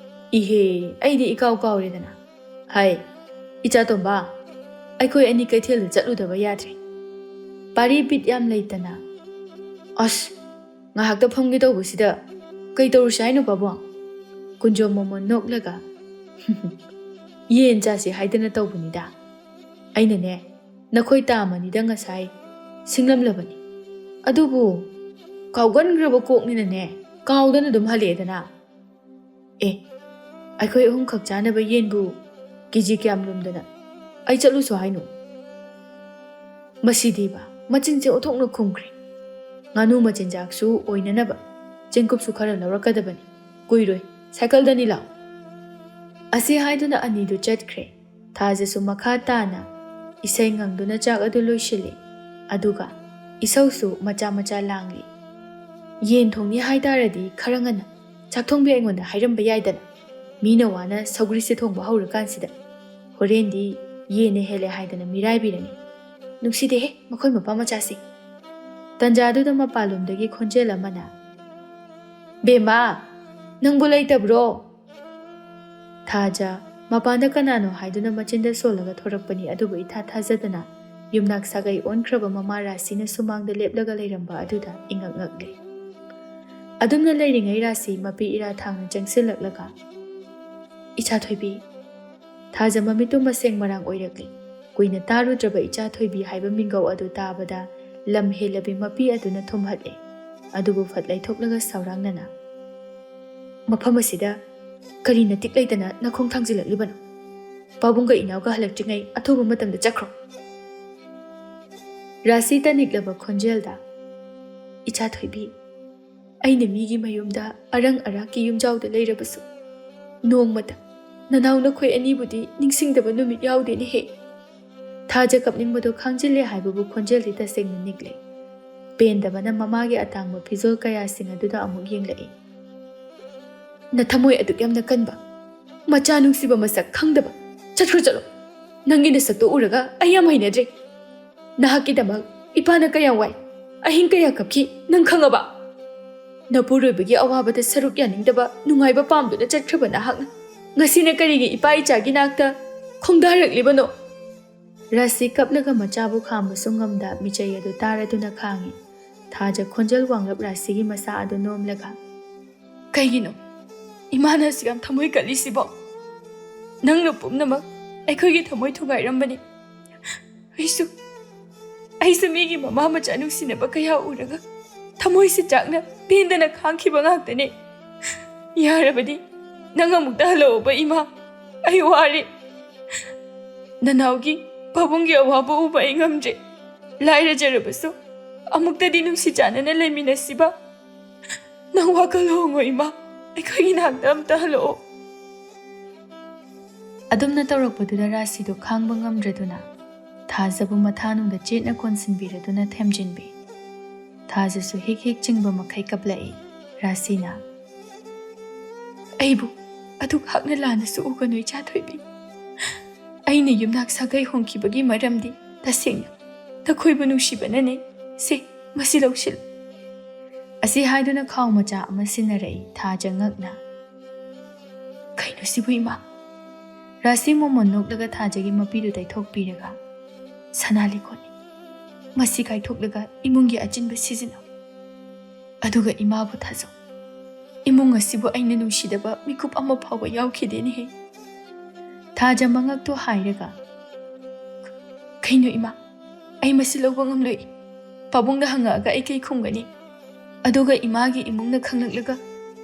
"ꯏꯍꯦ, ꯑꯩꯗꯤ ꯏꯀꯥꯎ ꯀꯥꯎꯔꯦꯗꯅ꯫ ꯍꯥꯏ, ꯏꯆꯥ ꯇꯣꯝꯕ, ꯑꯩꯈꯣꯏ ꯑꯅꯤ ꯀꯩꯊꯦꯜꯗ ꯆꯠꯂꯨꯗꯕ ꯌꯥꯗ꯭ꯔꯦ꯫" ꯄꯥꯔꯤ ꯕꯤꯠ ꯌꯥꯝ ꯂꯩꯇꯅ, "ꯑꯁ, ꯉꯥꯏꯍꯥꯛꯇ ꯐꯝꯒꯦ ꯇꯧꯕꯁꯤꯗ ꯀꯩ ꯇꯧꯔꯨꯁꯤ ꯍꯥꯏꯅꯣ ꯄꯥꯕꯨꯡ?" ꯀꯨꯟꯖꯣ ꯃꯣꯃꯣꯟ ꯅꯣꯛꯂꯒ, "ꯌꯦꯟ ꯆꯥꯁꯤ ꯍꯥꯏꯗꯅ ꯇꯧꯕꯅꯤꯗ꯫ ꯑꯩꯅꯅꯦ, ꯅꯈꯣꯏ ꯇꯥꯃꯅꯤꯗ ꯉꯁꯥꯏ ꯁꯤꯡꯂꯝꯂꯕꯅꯤ꯫ ꯑꯗꯨꯕꯨ ꯀꯥꯎꯒꯟꯈ꯭ꯔꯕ ꯀꯣꯛꯅꯤꯅꯅꯦ, ꯀꯥꯎꯗꯅ ꯑꯗꯨꯝ ꯍꯜꯂꯛꯑꯦꯗꯅ꯫ ꯑꯦ, ꯑꯩꯈꯣꯏ ꯑꯍꯨꯝꯈꯛ ꯆꯥꯅꯕ ꯌꯦꯟꯕꯨ ꯀꯦ ꯖꯤ ꯀꯌꯥꯝ ꯂꯨꯝꯗꯅ ꯑꯩ ꯆꯠꯂꯨꯁꯨ ꯍꯥꯏꯅꯣ? ꯃꯁꯤꯗꯤꯕ ꯃꯆꯤꯟꯁꯦ ꯑꯣꯟꯊꯣꯛꯅ ꯈꯨꯝꯈ꯭ꯔꯦ꯫ ꯉꯥꯅꯨ ꯃꯆꯤꯟꯖꯥꯛꯁꯨ ꯑꯣꯏꯅꯅꯕ ꯆꯦꯡꯀꯨꯞꯁꯨ ꯈꯔ ꯂꯧꯔꯛꯀꯗꯕꯅꯤ꯫ ꯀꯨꯏꯔꯣꯏ, ꯁꯥꯏꯀꯜꯗꯅꯤ ꯂꯥꯛꯑꯣ꯫ ꯑꯁꯤ ꯍꯥꯏꯗꯨꯅ ꯑꯅꯤꯗꯨ ꯆꯠꯈ꯭ꯔꯦ꯫ ꯊꯥꯖꯁꯨ ꯃꯈꯥ ꯇꯥꯅ ꯏꯁꯩ ꯉꯪꯗꯨꯅ ꯆꯥꯛ ꯑꯗꯨ ꯂꯣꯏꯁꯤꯜꯂꯤ꯫ ꯑꯗꯨꯒ ꯏꯁꯧꯁꯨ ꯃꯆꯥ ꯃꯆꯥ ꯂꯥꯡꯂꯤ꯫ ꯌꯦꯟ ꯊꯣꯡꯅꯤ ꯍꯥꯏꯇꯥꯔꯗꯤ ꯈꯔ ꯉꯟꯅ ꯆꯥꯛ ꯊꯣꯡꯕꯤ ꯑꯩꯉꯣꯟꯗ ꯍꯥꯏꯔꯝꯕ ꯌꯥꯏꯗꯅ꯫ ꯃꯤꯅ ꯋꯥꯅ ꯁꯧꯒ꯭ꯔꯤꯁꯦ ꯊꯣꯡꯕ ꯍꯧꯔꯀꯥꯟꯁꯤꯗ꯫ ꯍꯣꯔꯦꯟꯗꯤ ꯌꯦꯟꯅ ꯍꯦꯜꯂꯦ ꯍꯥꯏꯗꯅ ꯃꯤꯔꯥꯏꯕꯤꯔꯅꯤ꯫ ꯅꯨꯡꯁꯤꯗꯦꯍꯦ ꯃꯈꯣꯏ ꯃꯄꯥ ꯃꯆꯥꯁꯦ꯫ ꯇꯟꯖꯥꯗꯨꯗ ꯃꯄꯥꯟꯂꯣꯝꯗꯒꯤ ꯈꯣꯟꯖꯦꯜ ꯑꯃꯅ, "ꯕꯦꯝꯃ, ꯅꯪꯕꯨ ꯂꯩꯇꯕ꯭ꯔꯣ?" ꯊꯥꯖ ꯃꯄꯥꯟꯗ ꯀꯅꯥꯅꯣ ꯍꯥꯏꯗꯨꯅ ꯃꯆꯤꯟꯗ ꯁꯣꯜꯂꯒ ꯊꯣꯔꯛꯄꯅꯤ, ꯑꯗꯨꯕꯨ ꯏꯊꯥ ꯊꯥꯖꯗꯅ ꯌꯨꯝꯅꯥꯛ ꯁꯥꯒꯩ ꯑꯣꯟꯈ꯭ꯔꯕ ꯃꯃꯥ ꯔꯥꯁꯤꯅ ꯁꯨꯃꯥꯡꯗ ꯂꯦꯞꯂꯒ ꯂꯩꯔꯝꯕ ꯑꯗꯨꯗ ꯏꯉꯛ ꯉꯛꯂꯦ꯫ ꯑꯗꯨꯝꯅ ꯂꯩꯔꯤꯉꯩ ꯔꯥꯁꯤ ꯃꯄꯤ ꯏꯔꯥ ꯊꯥꯡꯅ ꯆꯪꯁꯤꯜꯂꯛꯂꯒ, "ꯏꯆꯥ ꯊꯣꯏꯕꯤ"꯫ ꯊꯥꯖ ꯃꯃꯤꯠꯇꯨ ꯃꯁꯦꯡ ꯃꯔꯥꯡ ꯑꯣꯏꯔꯛꯂꯤ꯫ ꯀꯨꯏꯅ ꯇꯥꯔꯨꯗ꯭ꯔꯕ ꯏꯆꯥ ꯊꯣꯏꯕꯤ ꯍꯥꯏꯕ ꯃꯤꯡꯒꯧ ꯑꯗꯨ ꯇꯥꯕꯗ ꯂꯝ ꯍꯦꯜꯂꯕꯤ ꯃꯄꯤ ꯑꯗꯨꯅ ꯊꯨꯝꯍꯠꯂꯦ꯫ ꯑꯗꯨꯕꯨ ꯐꯠ ꯂꯩꯊꯣꯛꯂꯒ ꯁꯥꯎꯔꯥꯡꯅꯅ, "ꯃꯐꯝ ꯑꯁꯤꯗ ꯀꯔꯤ ꯅꯇꯤꯛ ꯂꯩꯇꯅ ꯅꯈꯣꯡ ꯊꯥꯡꯖꯤꯜꯂꯛꯂꯤꯕꯅꯣ? ꯄꯥꯕꯨꯡꯒ ꯏꯅꯥꯎꯒ ꯍꯜꯂꯛꯇ꯭ꯔꯤꯉꯩ ꯑꯊꯨꯕ ꯃꯇꯝꯗ ꯆꯠꯈ꯭ꯔꯣ"꯫ ꯔꯥꯁꯤ ꯇꯅꯤꯛꯂꯕ ꯈꯣꯟꯖꯦꯜꯗ, "ꯏꯆꯥ ꯊꯣꯏꯕꯤ, ꯑꯩꯅ ꯃꯤꯒꯤ ꯃꯌꯨꯝꯗ ꯑꯔꯪ ꯑꯔꯥꯛꯀꯤ ꯌꯨꯝꯖꯥꯎꯗ ꯂꯩꯔꯕꯁꯨ, ꯅꯣꯡꯃꯇ ꯅꯅꯥꯎ ꯅꯈꯣꯏ ꯑꯅꯤꯕꯨꯗꯤ ꯅꯤꯡꯁꯤꯡꯗꯕ ꯅꯨꯃꯤꯠ ꯌꯥꯎꯗꯦꯅꯦꯍꯦ"꯫ ꯊꯥꯖ ꯀꯞꯅꯤꯡꯕꯗꯣ ꯈꯥꯡꯖꯤꯜꯂꯦ ꯍꯥꯏꯕꯕꯨ ꯈꯣꯟꯖꯦꯜꯗꯤ ꯇꯁꯦꯡꯅ ꯅꯤꯛꯂꯦ꯫ ꯄꯦꯟꯗꯕꯅ ꯃꯃꯥꯒꯤ ꯑꯇꯥꯡꯕ ꯐꯤꯖꯣꯜ ꯀꯌꯥꯁꯤꯡ ꯑꯗꯨꯗ ꯑꯃꯨꯛ ꯌꯦꯡꯂꯛꯏ꯫ "ꯅꯊꯃꯣꯏ ꯑꯗꯨꯛ ꯌꯥꯝꯅ ꯀꯟꯕ, ꯃꯆꯥ ꯅꯨꯡꯁꯤꯕ ꯃꯁꯛ ꯈꯪꯗꯕ, ꯆꯠꯈ꯭ꯔꯣ ꯆꯠꯂꯣ꯫ ꯅꯪꯒꯤ ꯅꯁꯛꯇꯣ ꯎꯔꯒ ꯑꯩ ꯌꯥꯝ ꯍꯩꯅꯗ꯭ꯔꯦ꯫ ꯅꯍꯥꯛꯀꯤꯗꯃꯛ ꯏꯄꯥꯅ ꯀꯌꯥꯝ ꯋꯥꯏ, ꯑꯍꯤꯡ ꯀꯌꯥ ꯀꯞꯈꯤ, ꯅꯪ ꯈꯪꯉꯕ? ꯅꯄꯨꯔꯣꯏꯕꯒꯤ ꯑꯋꯥꯕꯗ ꯁꯔꯨꯛ ꯌꯥꯅꯤꯡꯗꯕ, ꯅꯨꯡꯉꯥꯏꯕ ꯄꯥꯝꯗꯨꯅ ꯆꯠꯈ꯭ꯔꯕ ꯅꯍꯥꯛꯅ ꯉꯁꯤꯅ ꯀꯔꯤꯒꯤ ꯏꯄꯥ ꯏꯆꯥꯒꯤ ꯅꯥꯛꯇ ꯈꯣꯡꯗꯥꯔꯛꯂꯤꯕꯅꯣ?" ꯔꯥꯁꯤ ꯀꯞꯂꯒ ꯃꯆꯥꯕꯨ ꯈꯥꯝꯕꯁꯨ ꯉꯝꯗ ꯃꯤꯆꯩ ꯑꯗꯨ ꯇꯥꯔꯗꯨꯅ ꯈꯥꯡꯉꯤ꯫ ꯊꯥꯖ ꯈꯣꯟꯖꯦꯜ ꯋꯥꯡꯂꯞ ꯔꯥꯁꯤꯒꯤ ꯃꯁꯥ ꯑꯗꯨ ꯅꯣꯝꯂꯒ, "ꯀꯩꯒꯤꯅꯣ ꯏꯃꯥꯅ ꯑꯁꯨꯛ ꯌꯥꯝ ꯊꯃꯣꯏ ꯀꯜꯂꯤꯁꯤꯕꯣ? ꯅꯪꯅ ꯄꯨꯝꯅꯃꯛ ꯑꯩꯈꯣꯏꯒꯤ ꯊꯃꯣꯏ ꯊꯨꯒꯥꯏꯔꯝꯕꯅꯤ꯫ ꯑꯩꯁꯨ, ꯑꯩꯁꯨ ꯃꯤꯒꯤ ꯃꯃꯥ ꯃꯆꯥ ꯅꯨꯡꯁꯤꯅꯕ ꯀꯌꯥ ꯎꯔꯒ ꯊꯃꯣꯏꯁꯤ ꯆꯥꯛꯅ ꯄꯦꯟꯗꯅ ꯈꯥꯡꯈꯤꯕ ꯉꯥꯛꯇꯅꯤ꯫ ꯌꯥꯔꯕꯗꯤ ꯅꯪ ꯑꯃꯨꯛꯇ ꯍꯜꯂꯛꯑꯣꯕ ꯏꯃꯥ, ꯑꯩ ꯋꯥꯔꯦ꯫ ꯅꯅꯥꯎꯒꯤ ꯄꯥꯕꯨꯡꯒꯤ ꯑꯋꯥꯕ ꯎꯕ ꯑꯩ ꯉꯝꯗ꯭ꯔꯦ꯫ ꯂꯥꯏꯔꯖꯔꯕꯁꯨ ꯑꯃꯨꯛꯇꯗꯤ ꯅꯨꯡꯁꯤ ꯆꯥꯟꯅꯅ ꯂꯩꯃꯤꯟꯅꯁꯤꯕ꯫ ꯅꯪ ꯋꯥꯈꯜ ꯍꯣꯡꯉꯣ ꯏꯃꯥ, ꯑꯩꯈꯣꯏꯒꯤ ꯅꯥꯛꯇ ꯑꯝꯇ ꯍꯜꯂꯛꯑꯣ꯫ ꯑꯗꯨꯝꯅ ꯇꯧꯔꯛꯄꯗꯨꯗ ꯔꯥꯁꯤꯗꯨ ꯈꯥꯡꯕ ꯉꯝꯗ꯭ꯔꯗꯨꯅ ꯊꯥꯖꯕꯨ ꯃꯊꯥꯅꯨꯡꯗ ꯆꯦꯠꯅ ꯀꯣꯟꯁꯤꯟꯕꯤꯔꯗꯨꯅ ꯊꯦꯝꯖꯤꯟꯕꯤ꯫ ꯊꯥꯖꯁꯨ ꯍꯤꯛ ꯍꯤꯛ ꯆꯤꯡꯕ ꯃꯈꯩ ꯀꯞꯂꯛꯏ꯫ ꯔꯥꯁꯤꯅ, "ꯑꯩꯕꯨ ꯑꯗꯨꯛ ꯍꯛꯅ ꯂꯥꯟꯅꯁꯨ ꯎꯒꯅꯨ ꯏꯆꯥ ꯊꯣꯏꯕꯤ꯫ ꯑꯩꯅ ꯌꯨꯝꯅꯥꯛ ꯁꯥꯒꯩ ꯍꯣꯡꯈꯤꯕꯒꯤ ꯃꯔꯝꯗꯤ ꯇꯁꯦꯡꯅ ꯅꯈꯣꯏꯕꯨ ꯅꯨꯡꯁꯤꯕꯅꯅꯦ꯫ ꯁꯦ, ꯃꯁꯤ ꯂꯧꯁꯤꯜꯂꯨ꯫" ꯑꯁꯤ ꯍꯥꯏꯗꯨꯅ ꯈꯥꯎ ꯃꯆꯥ ꯑꯃ ꯁꯤꯟꯅꯔꯛꯏ ꯊꯥꯖ ꯉꯛꯅ꯫ "ꯀꯩꯅꯣ ꯁꯤꯕꯨ ꯏꯃꯥ?" ꯔꯥꯁꯤ ꯃꯣꯃꯣꯟ ꯅꯣꯛꯂꯒ ꯊꯥꯖꯒꯤ ꯃꯄꯤꯗꯨ ꯇꯩꯊꯣꯛꯄꯤꯔꯒ, "ꯁꯅꯥ ꯂꯤꯛꯀꯣꯟꯅꯤ꯫ ꯃꯁꯤ ꯀꯥꯏꯊꯣꯛꯂꯒ ꯏꯃꯨꯡꯒꯤ ꯑꯆꯤꯟꯕ ꯁꯤꯖꯤꯟꯅꯧ꯫ ꯑꯗꯨꯒ ꯏꯃꯥꯕꯨ ꯊꯥꯖꯧ꯫ ꯏꯃꯨꯡ ꯑꯁꯤꯕꯨ ꯑꯩꯅ ꯅꯨꯡꯁꯤꯗꯕ ꯃꯤꯀꯨꯞ ꯑꯃ ꯐꯥꯎꯕ ꯌꯥꯎꯈꯤꯗꯦꯅꯦꯍꯦ꯫" ꯊꯥꯖ ꯃꯉꯛꯇꯨ ꯍꯥꯏꯔꯒ, "ꯀꯩꯅꯣ ꯏꯃꯥ, ꯑꯩ ꯃꯁꯤ ꯂꯧꯕ ꯉꯝꯂꯣꯏ꯫ ꯄꯥꯕꯨꯡꯅ ꯍꯪꯉꯛꯑꯒ ꯑꯩ ꯀꯩ ꯈꯨꯝꯒꯅꯤ? ꯑꯗꯨꯒ ꯏꯃꯥꯒꯤ ꯏꯃꯨꯡꯅ ꯈꯪꯂꯛꯂꯒ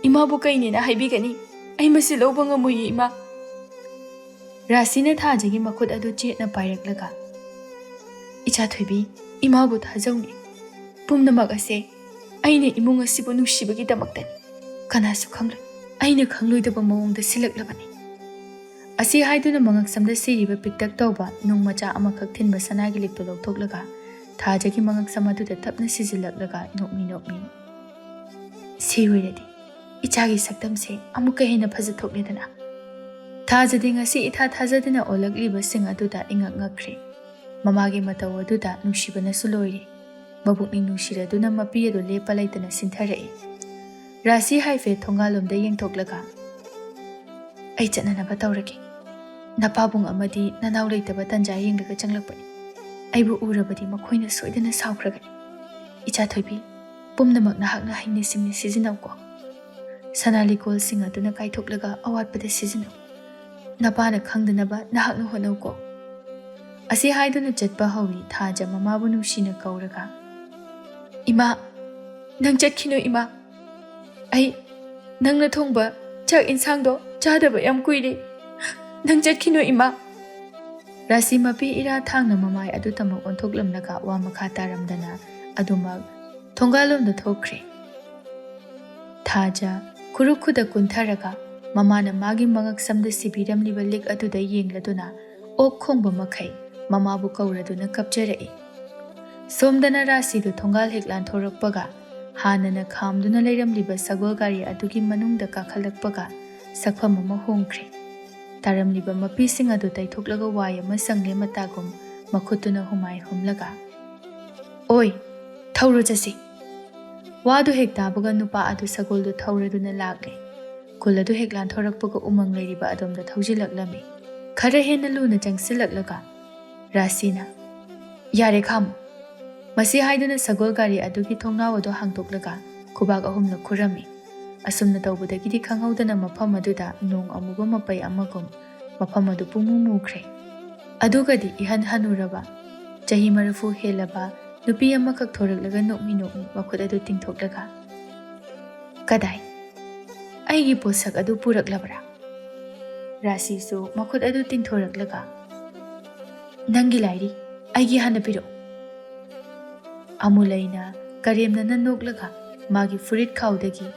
ꯏꯃꯥꯕꯨ ꯀꯩꯅꯦꯅ ꯍꯥꯏꯕꯤꯒꯅꯤ? ꯑꯩ ꯃꯁꯤ ꯂꯧꯕ ꯉꯝꯃꯣꯏꯌꯦ ꯏꯃꯥ꯫" ꯔꯥꯁꯤꯅ ꯊꯥꯖꯒꯤ ꯃꯈꯨꯠ ꯑꯗꯨ ꯆꯦꯠꯅ ꯄꯥꯏꯔꯛꯂꯒ, "ꯏꯆꯥ ꯊꯣꯏꯕꯤ, ꯏꯃꯥꯕꯨ ꯊꯥꯖꯧꯅꯦ꯫ ꯄꯨꯝꯅꯃꯛ ꯑꯁꯦ ꯑꯩꯅ ꯏꯃꯨꯡ ꯑꯁꯤꯕꯨ ꯅꯨꯡꯁꯤꯕꯒꯤꯗꯃꯛꯇꯅꯤ꯫ ꯀꯅꯥꯁꯨ ꯈꯪꯂꯣꯏ꯫ ꯑꯩꯅ ꯈꯪꯂꯣꯏꯗꯕ ꯃꯑꯣꯡꯗ ꯁꯤꯜꯂꯛꯂꯕꯅꯤ꯫" ꯑꯁꯤ ꯍꯥꯏꯗꯨꯅ ꯃꯉꯛꯁꯝꯗ ꯁꯤꯔꯤꯕ ꯄꯤꯛꯇꯛ ꯇꯧꯕ ꯅꯨꯡ ꯃꯆꯥ ꯑꯃꯈꯛ ꯊꯤꯟꯕ ꯁꯅꯥꯒꯤ ꯂꯤꯛꯇꯨ ꯂꯧꯊꯣꯛꯂꯒ ꯊꯥꯖꯒꯤ ꯃꯉꯛꯁꯝ ꯑꯗꯨꯗ ꯇꯞꯅ ꯁꯤꯖꯤꯜꯂꯛꯂꯒ ꯅꯣꯛꯃꯤ ꯅꯣꯛꯃꯤ, "ꯁꯤ ꯑꯣꯏꯔꯗꯤ ꯏꯆꯥꯒꯤ ꯁꯛꯇꯝꯁꯦ ꯑꯃꯨꯛꯀ ꯍꯦꯟꯅ ꯐꯖꯊꯣꯛꯂꯦꯗꯅ꯫" ꯊꯥꯖꯗꯤ ꯉꯁꯤ ꯏꯊꯥ ꯊꯥꯖꯗꯅ ꯑꯣꯜꯂꯛꯂꯤꯕꯁꯤꯡ ꯑꯗꯨꯗ ꯏꯉꯛ ꯉꯛꯈ꯭ꯔꯦ꯫ ꯃꯃꯥꯒꯤ ꯃꯇꯧ ꯑꯗꯨꯗ ꯅꯨꯡꯁꯤꯕꯅꯁꯨ ꯂꯣꯏꯔꯦ꯫ ꯃꯕꯨꯛꯅꯤꯡ ꯅꯨꯡꯁꯤꯔꯗꯨꯅ ꯃꯄꯤ ꯑꯗꯨ ꯂꯦꯞꯄ ꯂꯩꯇꯅ ꯁꯤꯟꯊꯔꯛꯏ꯫ ꯔꯥꯁꯤ ꯍꯥꯏꯐꯦꯠ ꯊꯣꯡꯒꯥꯜꯂꯣꯝꯗ ꯌꯦꯡꯊꯣꯛꯂꯒ, "ꯑꯩ ꯆꯠꯅꯅꯕ ꯇꯧꯔꯒꯦ꯫ ꯅꯄꯥꯕꯨꯡ ꯑꯃꯗꯤ ꯅꯅꯥꯎ ꯂꯩꯇꯕ ꯇꯟꯖꯥ ꯌꯦꯡꯂꯒ ꯆꯪꯂꯛꯄꯅꯤ꯫ ꯑꯩꯕꯨ ꯎꯔꯕꯗꯤ ꯃꯈꯣꯏꯅ ꯁꯣꯏꯗꯅ ꯁꯥꯎꯈ꯭ꯔꯒꯅꯤ꯫ ꯏꯆꯥ ꯊꯣꯏꯕꯤ, ꯄꯨꯝꯅꯃꯛ ꯅꯍꯥꯛꯅ ꯍꯩꯅ ꯁꯤꯡꯅ ꯁꯤꯖꯤꯟꯅꯧꯀꯣ꯫ ꯁꯅꯥ ꯂꯤꯛꯀꯣꯜꯁꯤꯡ ꯑꯗꯨꯅ ꯀꯥꯏꯊꯣꯛꯂꯒ ꯑꯋꯥꯠꯄꯗ ꯁꯤꯖꯤꯟꯅꯧ꯫ ꯅꯄꯥꯅ ꯈꯪꯗꯅꯕ ꯅꯍꯥꯛꯅ ꯍꯣꯠꯅꯧꯀꯣ꯫" ꯑꯁꯤ ꯍꯥꯏꯗꯨꯅ ꯆꯠꯄ ꯍꯧꯏ ꯊꯥꯖ ꯃꯃꯥꯕꯨ ꯅꯨꯡꯁꯤꯅ ꯀꯧꯔꯒ꯫ "ꯏꯃꯥ!" "ꯅꯪ ꯆꯠꯈꯤꯅꯨ, ꯏꯃꯥ꯫ ꯑꯩ ꯅꯪꯅ ꯊꯣꯡꯕ ꯆꯥꯛ ꯏꯟꯁꯥꯡꯗꯣ ꯆꯥꯗꯕ ꯌꯥꯝ ꯀꯨꯏꯔꯦ꯫ ꯅꯪ ꯆꯠꯈꯤꯅꯨ, ꯏꯃꯥ꯫" ꯔꯥꯁꯤ ꯃꯄꯤ ꯏꯔꯥ ꯊꯥꯡꯅ ꯃꯃꯥꯏ ꯑꯗꯨꯇꯃꯛ ꯑꯣꯟꯊꯣꯛꯂꯝꯂꯒ ꯋꯥ ꯃꯈꯥ ꯇꯥꯔꯝꯗꯅ ꯑꯗꯨꯃꯛ ꯊꯣꯡꯒꯥꯜꯂꯣꯝꯗ ꯊꯣꯛꯈ꯭ꯔꯦ꯫ ꯊꯥꯖ ꯈꯨꯔꯨ ꯈꯨꯗ ꯀꯨꯟꯊꯔꯒ ꯃꯃꯥꯅ ꯃꯥꯒꯤ ꯃꯉꯛꯁꯝꯗ ꯁꯤꯕꯤꯔꯝꯂꯤꯕ ꯂꯤꯛ ꯑꯗꯨꯗ ꯌꯦꯡꯂꯗꯨꯅ ꯑꯣꯛ ꯈꯣꯡꯕ ꯃꯈꯩ ꯃꯃꯥꯕꯨ ꯀꯧꯔꯗꯨꯅ ꯀꯞꯆꯔꯛꯏ꯫ ꯁꯣꯝꯗꯅ ꯔꯥꯁꯤꯗꯨ ꯊꯣꯡꯒꯥꯜ ꯍꯦꯛ ꯂꯥꯟꯊꯣꯔꯛꯄꯒ ꯍꯥꯟꯅꯅ ꯈꯥꯝꯗꯨꯅ ꯂꯩꯔꯝꯂꯤꯕ ꯁꯒꯣꯜ ꯒꯥꯔꯤ ꯑꯗꯨꯒꯤ ꯃꯅꯨꯡꯗ ꯀꯥꯈꯠꯂꯛꯄꯒ ꯁꯛꯐꯝ ꯑꯃ ꯍꯣꯡꯈ꯭ꯔꯦ꯫ ꯇꯥꯔꯝꯂꯤꯕ ꯃꯄꯤꯁꯤꯡ ꯑꯗꯨ ꯇꯩꯊꯣꯛꯂꯒ ꯋꯥꯏ ꯑꯃ ꯁꯪꯂꯦ ꯃꯇꯥꯒꯨꯝ ꯃꯈꯨꯠꯇꯨꯅ ꯍꯨꯃꯥꯏ ꯍꯨꯝꯂꯒ, "ꯑꯣꯏ, ꯊꯧꯔꯣ ꯆꯠꯁꯤ꯫" ꯋꯥꯗꯨ ꯍꯦꯛ ꯇꯥꯕꯒ ꯅꯨꯄꯥ ꯑꯗꯨ ꯁꯒꯣꯜꯗꯨ ꯊꯧꯔꯗꯨꯅ ꯂꯥꯛꯂꯦ꯫ ꯈꯨꯜ ꯑꯗꯨ ꯍꯦꯛ ꯂꯥꯟꯊꯣꯔꯛꯄꯒ ꯎꯃꯪ ꯂꯩꯔꯤꯕ ꯑꯗꯣꯝꯗ ꯊꯧꯖꯤꯜꯂꯛꯂꯝꯃꯤ꯫ ꯈꯔ ꯍꯦꯟꯅ ꯂꯨꯅ ꯆꯪꯁꯤꯜꯂꯛꯂꯒ ꯔꯥꯁꯤꯅ, "ꯌꯥꯔꯦ, ꯈꯥꯝꯃꯨ꯫" ꯃꯁꯤ ꯍꯥꯏꯗꯨꯅ ꯁꯒꯣꯜ ꯒꯥꯔꯤ ꯑꯗꯨꯒꯤ ꯊꯣꯡꯅꯥꯎ ꯑꯗꯨ ꯍꯥꯡꯗꯣꯛꯂꯒ ꯈꯨꯕꯥꯛ ꯑꯍꯨꯝꯂꯛ ꯈꯨꯔꯝꯃꯤ꯫ ꯑꯁꯨꯝꯅ ꯇꯧꯕꯗꯒꯤꯗꯤ ꯈꯪꯍꯧꯗꯅ ꯃꯐꯝ ꯑꯗꯨꯗ ꯅꯣꯡ ꯑꯃꯨꯕ ꯃꯄꯩ ꯑꯃꯒꯨꯝ ꯃꯐꯝ ꯑꯗꯨ ꯄꯨꯡꯃꯨ ꯃꯨꯈ꯭ꯔꯦ꯫ ꯑꯗꯨꯒꯗꯤ ꯏꯍꯟ ꯍꯟꯅꯨꯔꯕ, ꯆꯍꯤ ꯃꯔꯤꯐꯨ ꯍꯦꯜꯂꯕ ꯅꯨꯄꯤ ꯑꯃꯈꯛ ꯊꯣꯔꯛꯂꯒ ꯅꯣꯛꯃꯤ ꯅꯣꯛꯃꯤ ꯃꯈꯨꯠ ꯑꯗꯨ ꯇꯤꯡꯊꯣꯛꯂꯒ, "ꯀꯗꯥꯏ? ꯑꯩꯒꯤ ꯄꯣꯠꯁꯛ ꯑꯗꯨ ꯄꯨꯔꯛꯂꯕ꯭ꯔꯥ?" ꯔꯥꯁꯤꯁꯨ ꯃꯈꯨꯠ ꯑꯗꯨ ꯇꯤꯡꯊꯣꯔꯛꯂꯒ, "ꯅꯪꯒꯤ ꯂꯥꯏꯔꯤ, ꯑꯩꯒꯤ ꯍꯥꯟꯅ ꯄꯤꯔꯛꯎ꯫" ꯑꯃꯨꯂꯩꯅ ꯀꯔꯦꯝꯅꯅ ꯅꯣꯛꯂꯒ ꯃꯥꯒꯤ ꯐꯨꯔꯤꯠ ꯈꯥꯎꯗꯒꯤ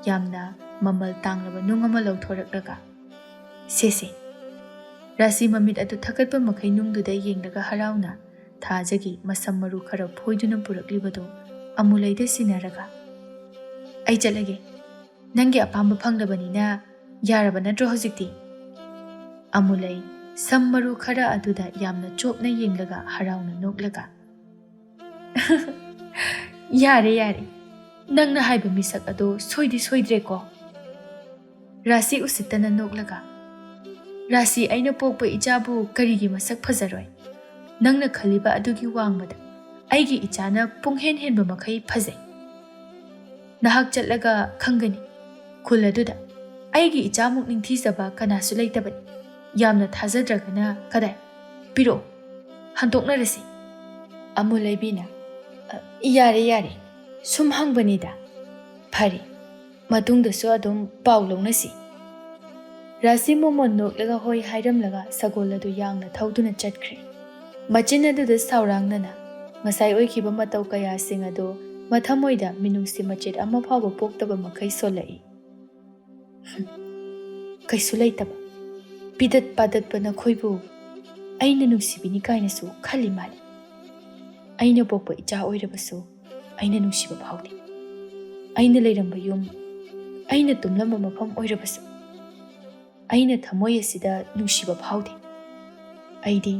ꯌꯥꯝꯅ ꯃꯃꯜ ꯇꯥꯡꯂꯕ ꯅꯨꯡ ꯑꯃ ꯂꯧꯊꯣꯔꯛꯂꯒ, "ꯁꯦꯁꯦ꯫" ꯔꯥꯁꯤ ꯃꯃꯤꯠ ꯑꯗꯨ ꯊꯛꯀꯠꯄ ꯃꯈꯩ ꯅꯨꯡꯗꯨꯗ ꯌꯦꯡꯂꯒ ꯍꯔꯥꯎꯅ ꯊꯥꯖꯒꯤ ꯃꯁꯝ ꯃꯔꯨ ꯈꯔ ꯐꯣꯏꯗꯨꯅ ꯄꯨꯔꯛꯂꯤꯕꯗꯨ ꯑꯃꯨꯂꯩꯗ ꯁꯤꯟꯅꯔꯒ, "ꯑꯩ ꯆꯠꯂꯒꯦ꯫ ꯅꯪꯒꯤ ꯑꯄꯥꯝꯕ ꯐꯪꯂꯕꯅꯤꯅ ꯌꯥꯔꯕ ꯅꯠꯇ꯭ꯔꯣ ꯍꯧꯖꯤꯛꯇꯤ?" ꯑꯃꯨꯂꯩ ꯁꯝ ꯃꯔꯨ ꯈꯔ ꯑꯗꯨꯗ ꯌꯥꯝꯅ ꯆꯣꯞꯅ ꯌꯦꯡꯂꯒ ꯍꯔꯥꯎꯅ ꯅꯣꯛꯂꯒ, "ꯌꯥꯔꯦ, ꯌꯥꯔꯦ꯫ ꯅꯪꯅ ꯍꯥꯏꯕ ꯃꯤꯁꯛ ꯑꯗꯣ ꯁꯣꯏꯗꯤ ꯁꯣꯏꯗ꯭ꯔꯦꯀꯣ?" ꯔꯥꯁꯤ ꯎꯁꯤꯠꯇꯅ ꯅꯣꯛꯂꯒ, "ꯔꯥꯁꯤ ꯑꯩꯅ ꯄꯣꯛꯄ ꯏꯆꯥꯕꯨ ꯀꯔꯤꯒꯤ ꯃꯁꯛ ꯐꯖꯔꯣꯏ? ꯅꯪꯅ ꯈꯜꯂꯤꯕ ꯑꯗꯨꯒꯤ ꯋꯥꯡꯃꯗ ꯑꯩꯒꯤ ꯏꯆꯥꯅ ꯄꯨꯡꯍꯦꯟ ꯍꯦꯟꯕ ꯃꯈꯩ ꯐꯖꯩ꯫ ꯅꯍꯥꯛ ꯆꯠꯂꯒ ꯈꯪꯒꯅꯤ꯫ ꯈꯨꯜ ꯑꯗꯨꯗ ꯑꯩꯒꯤ ꯏꯆꯥꯃꯨꯛ ꯅꯤꯡꯊꯤꯖꯕ ꯀꯅꯥꯁꯨ ꯂꯩꯇꯕꯅꯤ꯫ ꯌꯥꯝꯅ ꯊꯥꯖꯗ꯭ꯔꯒꯅ ꯀꯗꯥꯏ? ꯄꯤꯔꯛꯑꯣ꯫ ꯍꯟꯗꯣꯛꯅꯔꯁꯤ꯫" ꯑꯃꯨꯂꯩꯕꯤꯅ, "ꯑ, ꯌꯥꯔꯦ, ꯌꯥꯔꯦ꯫ "ꯁꯨꯝ ꯍꯪꯕꯅꯤꯗ꯫ ꯐꯔꯦ, ꯃꯇꯨꯡꯗꯁꯨ ꯑꯗꯨꯝ ꯄꯥꯎ ꯂꯧꯅꯁꯤ꯫" ꯔꯥꯁꯤ ꯃꯣꯃꯣꯟ ꯅꯣꯛꯂꯒ ꯍꯣꯏ ꯍꯥꯏꯔꯝꯂꯒ ꯁꯒꯣꯜ ꯑꯗꯨ ꯌꯥꯡꯅ ꯊꯧꯗꯨꯅ ꯆꯠꯈ꯭ꯔꯦ꯫ ꯃꯆꯤꯟ ꯑꯗꯨꯗ ꯁꯥꯎꯔꯥꯡꯅꯅ ꯉꯁꯥꯏ ꯑꯣꯏꯈꯤꯕ ꯃꯇꯧ ꯀꯌꯥꯁꯤꯡ ꯑꯗꯨ ꯃꯊꯃꯣꯏꯗ ꯃꯤꯅꯨꯡꯁꯤ ꯃꯆꯦꯠ ꯑꯃ ꯐꯥꯎꯕ ꯄꯣꯛꯇꯕ ꯃꯈꯩ ꯁꯣꯜꯂꯛꯏ꯫ "ꯍꯝ, ꯀꯩꯁꯨ ꯂꯩꯇꯕ, ꯄꯤꯗꯠ ꯄꯥꯗꯠꯄ ꯅꯈꯣꯏꯕꯨ ꯑꯩꯅ ꯅꯨꯡꯁꯤꯕꯤꯅꯤ ꯀꯥꯏꯅꯁꯨ ꯈꯜꯂꯤ ꯃꯥꯜꯂꯤ꯫ ꯑꯩꯅ ꯄꯣꯛꯄ ꯏꯆꯥ ꯑꯣꯏꯔꯕꯁꯨ ꯑꯩꯅ ꯅꯨꯡꯁꯤꯕ ꯐꯥꯎꯗꯦ꯫ ꯑꯩꯅ ꯂꯩꯔꯝꯕ ꯌꯨꯝ, ꯑꯩꯅ ꯇꯨꯝꯂꯝꯕ ꯃꯐꯝ ꯑꯣꯏꯔꯕꯁꯨ ꯑꯩꯅ ꯊꯃꯣꯏ ꯑꯁꯤꯗ ꯅꯨꯡꯁꯤꯕ ꯐꯥꯎꯗꯦ꯫ ꯑꯩꯗꯤ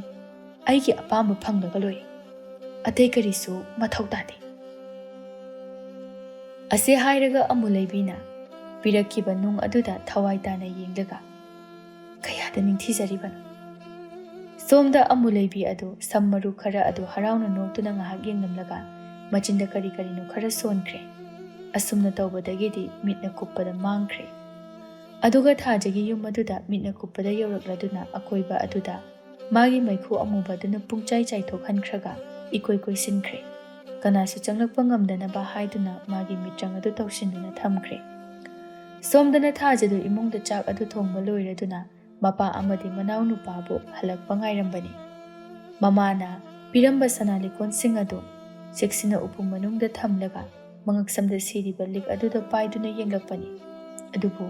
ꯑꯩꯒꯤ ꯑꯄꯥꯝꯕ ꯐꯪꯂꯒ ꯂꯣꯏꯔꯦ꯫ ꯑꯇꯩ ꯀꯔꯤꯁꯨ ꯃꯊꯧ ꯇꯥꯗꯦ꯫" ꯑꯁꯤ ꯍꯥꯏꯔꯒ ꯑꯃꯨ ꯂꯩꯕꯤꯅ ꯄꯤꯔꯛꯈꯤꯕ ꯅꯨꯡ ꯑꯗꯨꯗ ꯊꯋꯥꯏ ꯇꯥꯅ ꯌꯦꯡꯂꯒ ꯀꯌꯥꯗ ꯅꯤꯡꯊꯤꯖꯔꯤꯕꯅꯣ꯫ ꯁꯣꯝꯗ ꯑꯃꯨ ꯂꯩꯕꯤ ꯑꯗꯨ ꯁꯝ ꯃꯔꯨ ꯈꯔ ꯑꯗꯨ ꯍꯔꯥꯎꯅ ꯅꯣꯛꯇꯨꯅ ꯉꯥꯏꯍꯥꯛ ꯌꯦꯡꯂꯝꯂꯒ ꯃꯆꯤꯟꯗ ꯀꯔꯤ ꯀꯔꯤꯅꯣ ꯈꯔ ꯁꯣꯟꯈ꯭ꯔꯦ꯫ ꯑꯁꯨꯝꯅ ꯇꯧꯕꯗꯒꯤꯗꯤ ꯃꯤꯠꯅ ꯀꯨꯞꯄꯗ ꯃꯥꯡꯈ꯭ꯔꯦ꯫ ꯑꯗꯨꯒ ꯊꯥꯖꯒꯤ ꯌꯨꯝ ꯑꯗꯨꯗ ꯃꯤꯠꯅ ꯀꯨꯞꯄꯗ ꯌꯧꯔꯛꯂꯗꯨꯅ ꯑꯀꯣꯏꯕ ꯑꯗꯨꯗ ꯃꯥꯒꯤ ꯃꯩꯈꯨ ꯑꯃꯨꯕ ꯑꯗꯨꯅ ꯄꯨꯡꯆꯥꯏ ꯆꯥꯏꯊꯣꯛꯍꯟꯈ꯭ꯔꯒ ꯏꯀꯣꯏ ꯀꯣꯏꯁꯤꯟꯈ꯭ꯔꯦ꯫ ꯀꯅꯥꯁꯨ ꯆꯪꯂꯛꯄ ꯉꯝꯗꯅꯕ ꯍꯥꯏꯗꯨꯅ ꯃꯥꯒꯤ ꯃꯤꯠꯆꯪ ꯑꯗꯨ ꯇꯧꯁꯤꯟꯗꯨꯅ ꯊꯝꯈ꯭ꯔꯦ꯫ ꯁꯣꯝꯗꯅ ꯊꯥꯖꯗꯨ ꯏꯃꯨꯡꯗ ꯆꯥꯛ ꯑꯗꯨ ꯊꯣꯡꯕ ꯂꯣꯏꯔꯗꯨꯅ ꯃꯄꯥ ꯑꯃꯗꯤ ꯃꯅꯥꯎ ꯅꯨꯄꯥꯕꯨ ꯍꯜꯂꯛꯄ ꯉꯥꯏꯔꯝꯕꯅꯤ꯫ ꯃꯃꯥꯅ ꯄꯤꯔꯝꯕ ꯁꯅꯥ ꯂꯤꯛꯀꯣꯟꯁꯤꯡ ꯑꯗꯨ ꯆꯦꯛꯁꯤꯟꯅ ꯎꯄꯨ ꯃꯅꯨꯡꯗ ꯊꯝꯂꯒ ꯃꯉꯛꯁꯝꯗ ꯁꯤꯔꯤꯕ ꯂꯤꯛ ꯑꯗꯨꯗ ꯄꯥꯏꯗꯨꯅ ꯌꯦꯡꯂꯛꯄꯅꯤ꯫ ꯑꯗꯨꯕꯨ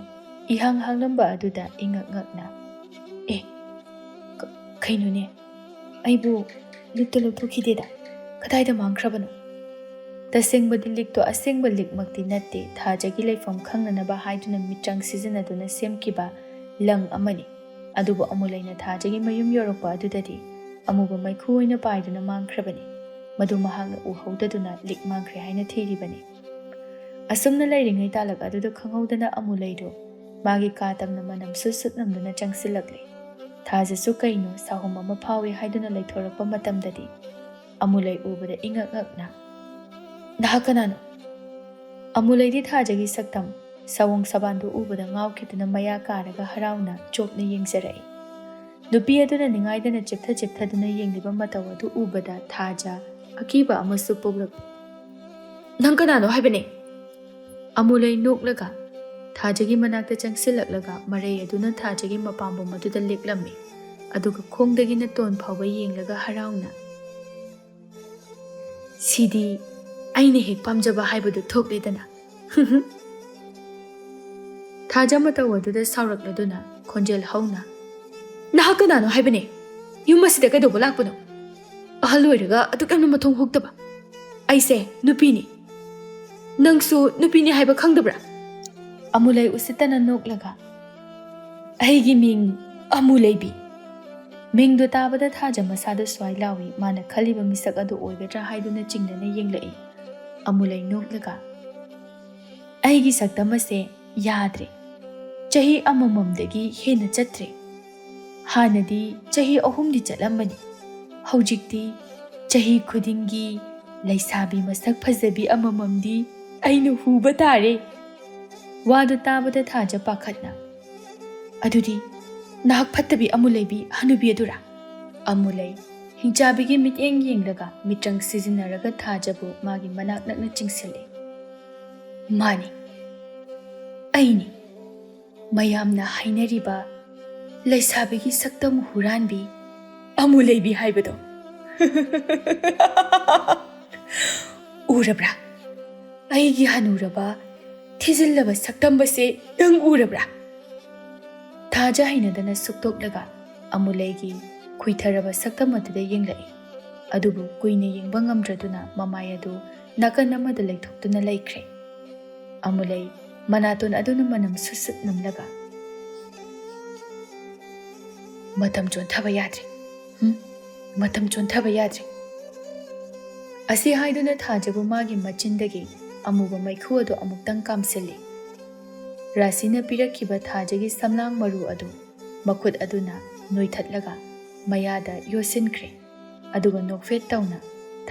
ꯏꯍꯥꯡ ꯍꯥꯡꯂꯝꯕ ꯑꯗꯨꯗ ꯏꯉꯛ ꯉꯛꯅ, "ꯑꯦ, ꯀ-, ꯀꯩꯅꯣꯅꯦ? ꯑꯩꯕꯨ ꯂꯤꯛꯇ ꯂꯧꯊꯣꯛꯈꯤꯗꯦꯗ꯫ ꯀꯗꯥꯏꯗ ꯃꯥꯡꯈ꯭ꯔꯕꯅꯣ?" ꯇꯁꯦꯡꯕꯗꯤ ꯂꯤꯛꯇꯣ ꯑꯁꯦꯡꯕ ꯂꯤꯛꯃꯛꯇꯤ ꯅꯠꯇꯦ, ꯊꯥꯖꯒꯤ ꯂꯩꯐꯝ ꯈꯪꯅꯅꯕ ꯍꯥꯏꯗꯨꯅ ꯃꯤꯠꯆꯪ ꯁꯤꯖꯤꯟꯅꯗꯨꯅ ꯁꯦꯝꯈꯤꯕ ꯂꯪ ꯑꯃꯅꯤ꯫ ꯑꯗꯨꯕꯨ ꯑꯃꯨꯂꯩꯅ ꯊꯥꯖꯒꯤ ꯃꯌꯨꯝ ꯌꯧꯔꯛꯄ ꯑꯗꯨꯗꯗꯤ ꯑꯃꯨꯕ ꯃꯩꯈꯨ ꯑꯣꯏꯅ ꯄꯥꯏꯗꯨꯅ ꯃꯥꯡꯈ꯭ꯔꯕꯅꯤ꯫ ꯃꯗꯨ ꯃꯍꯥꯛꯅ ꯎꯍꯧꯗꯗꯨꯅ ꯂꯤꯛ ꯃꯥꯡꯈ꯭ꯔꯦ ꯍꯥꯏꯅ ꯊꯤꯔꯤꯕꯅꯤ꯫ ꯑꯁꯨꯝꯅ ꯂꯩꯔꯤꯉꯩ ꯇꯥꯂꯛ ꯑꯗꯨꯗ ꯈꯪꯍꯧꯗꯅ ꯑꯃꯨꯂꯩꯗꯨ ꯃꯥꯒꯤ ꯀꯥ ꯇꯝꯅ ꯃꯅꯝ ꯁꯨꯠ ꯁꯨꯠ ꯅꯝꯗꯨꯅ ꯆꯪꯁꯤꯜꯂꯛꯂꯦ꯫ ꯊꯥꯖꯁꯨ ꯀꯩꯅꯣ ꯁꯥꯍꯨꯝ ꯑꯃ ꯐꯥꯎꯏ ꯍꯥꯏꯗꯨꯅ ꯂꯩꯊꯣꯔꯛꯄ ꯃꯇꯝꯗꯗꯤ ꯑꯃꯨꯂꯩ ꯎꯕꯗ ꯏꯉꯛ ꯉꯛꯅ, "ꯅꯍꯥꯛ ꯀꯅꯥꯅꯣ?" ꯑꯃꯨꯂꯩꯗꯤ ꯊꯥꯖꯒꯤ ꯁꯛꯇꯝ ꯁꯑꯣꯡ ꯁꯕꯥꯟꯗꯨ ꯎꯕꯗ ꯉꯥꯎꯈꯤꯗꯨꯅ ꯃꯌꯥ ꯀꯥꯔꯒ ꯍꯔꯥꯎꯅ ꯆꯣꯞꯅ ꯌꯦꯡꯖꯔꯛꯏ꯫ ꯅꯨꯄꯤ ꯑꯗꯨꯅ ꯅꯤꯡꯉꯥꯏꯗꯅ ꯆꯤꯞꯊ ꯆꯤꯞꯊꯗꯨꯅ ꯌꯦꯡꯂꯤꯕ ꯃꯇꯧ ꯑꯗꯨ ꯎꯕꯗ ꯊꯥꯖ ꯑꯀꯤꯕ ꯑꯃꯁꯨ ꯄꯣꯛꯂꯛꯏ꯫ "ꯅꯪ ꯀꯅꯥꯅꯣ ꯍꯥꯏꯕꯅꯦ?" ꯑꯃꯨꯂꯩ ꯅꯣꯛꯂꯒ ꯊꯥꯖꯒꯤ ꯃꯅꯥꯛꯇ ꯆꯪꯁꯤꯜꯂꯛꯂꯒ ꯃꯔꯩ ꯑꯗꯨꯅ ꯊꯥꯖꯒꯤ ꯃꯄꯥꯝꯕꯣꯝ ꯑꯗꯨꯗ ꯂꯦꯛꯂꯝꯃꯤ꯫ ꯑꯗꯨꯒ ꯈꯣꯡꯗꯒꯤ ꯅꯥꯇꯣꯟ ꯐꯥꯎꯕ ꯌꯦꯡꯂꯒ ꯍꯔꯥꯎꯅ, "ꯁꯤꯗꯤ ꯑꯩꯅ ꯍꯦꯛ ꯄꯥꯝꯖꯕ ꯍꯥꯏꯕꯗꯨ ꯊꯣꯛꯂꯦꯗꯅ꯫" ꯊꯥꯖ ꯃꯇꯧ ꯑꯗꯨꯗ ꯁꯥꯎꯔꯛꯂꯗꯨꯅ ꯈꯣꯟꯖꯦꯜ ꯍꯧꯅ, "ꯅꯍꯥꯛ ꯀꯅꯥꯅꯣ ꯍꯥꯏꯕꯅꯦ? ꯌꯨꯝ ꯑꯁꯤꯗ ꯀꯩꯗꯧꯕ ꯂꯥꯛꯄꯅꯣ? ꯑꯍꯜ ꯑꯣꯏꯔꯒ ꯑꯗꯨꯛ ꯌꯥꯝꯅ ꯃꯊꯣꯡ ꯍꯨꯛꯇꯕ꯫ ꯑꯩꯁꯦ ꯅꯨꯄꯤꯅꯤ꯫ ꯅꯪꯁꯨ ꯅꯨꯄꯤꯅꯤ ꯍꯥꯏꯕ ꯈꯪꯗꯕ꯭ꯔꯥ?" ꯑꯃꯨꯂꯩ ꯎꯁꯤꯠꯇꯅ ꯅꯣꯛꯂꯒ, "ꯑꯩꯒꯤ ꯃꯤꯡ ꯑꯃꯨꯂꯩꯕꯤ꯫" ꯃꯤꯡꯗꯣ ꯇꯥꯕꯗ ꯊꯥꯖ ꯃꯁꯥꯗ ꯁ꯭ꯋꯥꯏ ꯂꯥꯎꯏ꯫ ꯃꯥꯅ ꯈꯜꯂꯤꯕ ꯃꯤꯁꯛ ꯑꯗꯨ ꯑꯣꯏꯒꯗ꯭ꯔꯥ ꯍꯥꯏꯗꯨꯅ ꯆꯤꯡꯅꯅ ꯌꯦꯡꯂꯛꯏ꯫ ꯑꯃꯨꯂꯩ ꯅꯣꯛꯂꯒ, "ꯑꯩꯒꯤ ꯁꯛꯇꯝ ꯑꯁꯦ ꯌꯥꯗ꯭ꯔꯦ꯫ ꯆꯍꯤ ꯑꯃꯃꯝꯗꯒꯤ ꯍꯦꯟꯅ ꯆꯠꯇ꯭ꯔꯦ꯫ ꯍꯥꯟꯅꯗꯤ ꯆꯍꯤ ꯑꯍꯨꯝꯗꯤ ꯆꯠꯂꯝꯕꯅꯤ꯫ ꯍꯧꯖꯤꯛꯇꯤ ꯆꯍꯤ ꯈꯨꯗꯤꯡꯒꯤ ꯂꯩꯁꯥꯕꯤ ꯃꯁꯛ ꯐꯖꯕꯤ ꯑꯃꯃꯝꯗꯤ ꯑꯩꯅ ꯍꯨꯕ ꯇꯥꯔꯦ꯫" ꯋꯥꯗꯨ ꯇꯥꯕꯗ ꯊꯥꯖ ꯄꯥꯈꯠꯅ, "ꯑꯗꯨꯗꯤ ꯅꯍꯥꯛ ꯐꯠꯇꯕꯤ ꯑꯃꯨꯂꯩꯕꯤ ꯍꯅꯨꯕꯤ ꯑꯗꯨꯔꯥ?" ꯑꯃꯨꯂꯩ ꯍꯤꯡꯆꯥꯕꯤꯒꯤ ꯃꯤꯠꯌꯦꯡ ꯌꯦꯡꯂꯒ ꯃꯤꯠꯇ꯭ꯔꯪ ꯁꯤꯖꯤꯟꯅꯔꯒ ꯊꯥꯖꯕꯨ ꯃꯥꯒꯤ ꯃꯅꯥꯛ ꯅꯛꯅ ꯆꯤꯡꯁꯤꯜꯂꯤ꯫ "ꯃꯥꯅꯤ, ꯑꯩꯅꯤ꯫ ꯃꯌꯥꯝꯅ ꯍꯥꯏꯅꯔꯤꯕ ꯂꯩꯁꯥꯕꯤꯒꯤ ꯁꯛꯇꯝ ꯍꯨꯔꯥꯟꯕꯤ ꯑꯃꯨꯂꯩꯕꯤ ꯍꯥꯏꯕꯗꯣ꯫" "ꯎꯔꯕ꯭ꯔꯥ? ꯑꯩꯒꯤ ꯍꯅꯨꯔꯕ, ꯊꯤꯖꯤꯜꯂꯕ ꯁꯛꯇꯝꯕꯁꯦ ꯅꯪ ꯎꯔꯕ꯭ꯔꯥ?" ꯊꯥꯖ ꯍꯩꯅꯗꯅ ꯁꯨꯛꯇꯣꯛꯂꯒ ꯑꯃꯨꯂꯩꯒꯤ ꯈꯨꯏꯊꯔꯕ ꯁꯛꯇꯝ ꯑꯗꯨꯗ ꯌꯦꯡꯂꯛꯏ꯫ ꯑꯗꯨꯕꯨ ꯀꯨꯏꯅ ꯌꯦꯡꯕ ꯉꯝꯗ꯭ꯔꯗꯨꯅ ꯃꯃꯥꯏ ꯑꯗꯨ ꯅꯥꯀꯟ ꯑꯃꯗ ꯂꯩꯊꯣꯛꯇꯨꯅ ꯂꯩꯈ꯭ꯔꯦ꯫ ꯑꯃꯨꯂꯩ ꯃꯅꯥꯇꯣꯟ ꯑꯗꯨꯅ ꯃꯅꯝ ꯁꯨꯠ ꯁꯨꯠ ꯅꯝꯂꯒ, "ꯃꯇꯝ ꯆꯣꯟꯊꯕ ꯌꯥꯗ꯭ꯔꯦ꯫ ꯍꯨꯝ, ꯃꯇꯝ ꯆꯣꯟꯊꯕ ꯌꯥꯗ꯭ꯔꯦ꯫" ꯑꯁꯤ ꯍꯥꯏꯗꯨꯅ ꯊꯥꯖꯕꯨ ꯃꯥꯒꯤ ꯃꯆꯤꯟꯗꯒꯤ ꯑꯃꯨꯕ ꯃꯩꯈꯨ ꯑꯗꯨ ꯑꯃꯨꯛꯇꯪ ꯀꯥꯝꯁꯤꯜꯂꯤ꯫ ꯔꯥꯁꯤꯅ ꯄꯤꯔꯛꯈꯤꯕ ꯊꯥꯖꯒꯤ ꯁꯝꯂꯥꯡ ꯃꯔꯨ ꯑꯗꯨ ꯃꯈꯨꯠ ꯑꯗꯨꯅ ꯅꯣꯏꯊꯠꯂꯒ ꯃꯌꯥꯗ ꯌꯣꯠꯁꯤꯟꯈ꯭ꯔꯦ꯫ ꯑꯗꯨꯒ ꯅꯣꯛꯐꯦꯠ ꯇꯧꯅ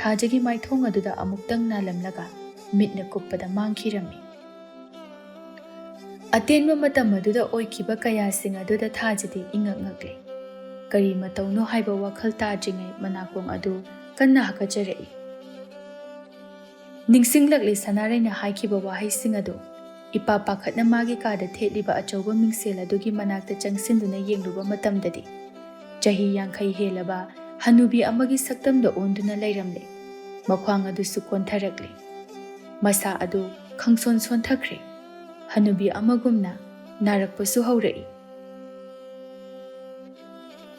ꯊꯥꯖꯒꯤ ꯃꯥꯏꯊꯣꯡ ꯑꯗꯨꯗ ꯑꯃꯨꯛꯇꯪ ꯅꯥꯜꯂꯝꯂꯒ ꯃꯤꯠꯅ ꯀꯨꯞꯄꯗ ꯃꯥꯡꯈꯤꯔꯝꯃꯤ꯫ ꯑꯇꯦꯟꯕ ꯃꯇꯝ ꯑꯗꯨꯗ ꯑꯣꯏꯈꯤꯕ ꯀꯌꯥꯁꯤꯡ ꯑꯗꯨꯗ ꯊꯥꯖꯗꯤ ꯏꯉꯛ ꯉꯛꯂꯦ꯫ ꯀꯔꯤ ꯃꯇꯧꯅꯣ ꯍꯥꯏꯕ ꯋꯥꯈꯜ ꯇꯥꯗ꯭ꯔꯤꯉꯩ ꯃꯅꯥꯀꯣꯡ ꯑꯗꯨ ꯀꯟꯅ ꯍꯥꯀꯠꯆꯔꯛꯏ꯫ ꯅꯤꯡꯁꯤꯡꯂꯛꯂꯤ ꯁꯅꯥꯔꯩꯅ ꯍꯥꯏꯈꯤꯕ ꯋꯥꯍꯩꯁꯤꯡ ꯑꯗꯨ꯫ ꯏꯄꯥ ꯄꯥꯈꯠꯅ ꯃꯥꯒꯤ ꯀꯥꯗ ꯊꯦꯠꯂꯤꯕ ꯑꯆꯧꯕ ꯃꯤꯡꯁꯦꯜ ꯑꯗꯨꯒꯤ ꯃꯅꯥꯛꯇ ꯆꯪꯁꯤꯟꯗꯨꯅ ꯌꯦꯡꯂꯨꯕ ꯃꯇꯝꯗꯗꯤ, ꯆꯍꯤ ꯌꯥꯡꯈꯩ ꯍꯦꯜꯂꯕ ꯍꯅꯨꯕꯤ ꯑꯃꯒꯤ ꯁꯛꯇꯝꯗ ꯑꯣꯟꯗꯨꯅ ꯂꯩꯔꯝꯂꯦ꯫ ꯃꯈ꯭ꯋꯥꯡ ꯑꯗꯨꯁꯨ ꯀꯣꯟꯊꯔꯛꯂꯦ꯫ ꯃꯁꯥ ꯑꯗꯨ ꯈꯪꯁꯣꯟ ꯁꯣꯟꯊꯈ꯭ꯔꯦ꯫ ꯍꯅꯨꯕꯤ ꯑꯃꯒꯨꯝꯅ ꯅꯥꯔꯛꯄꯁꯨ ꯍꯧꯔꯛꯏ꯫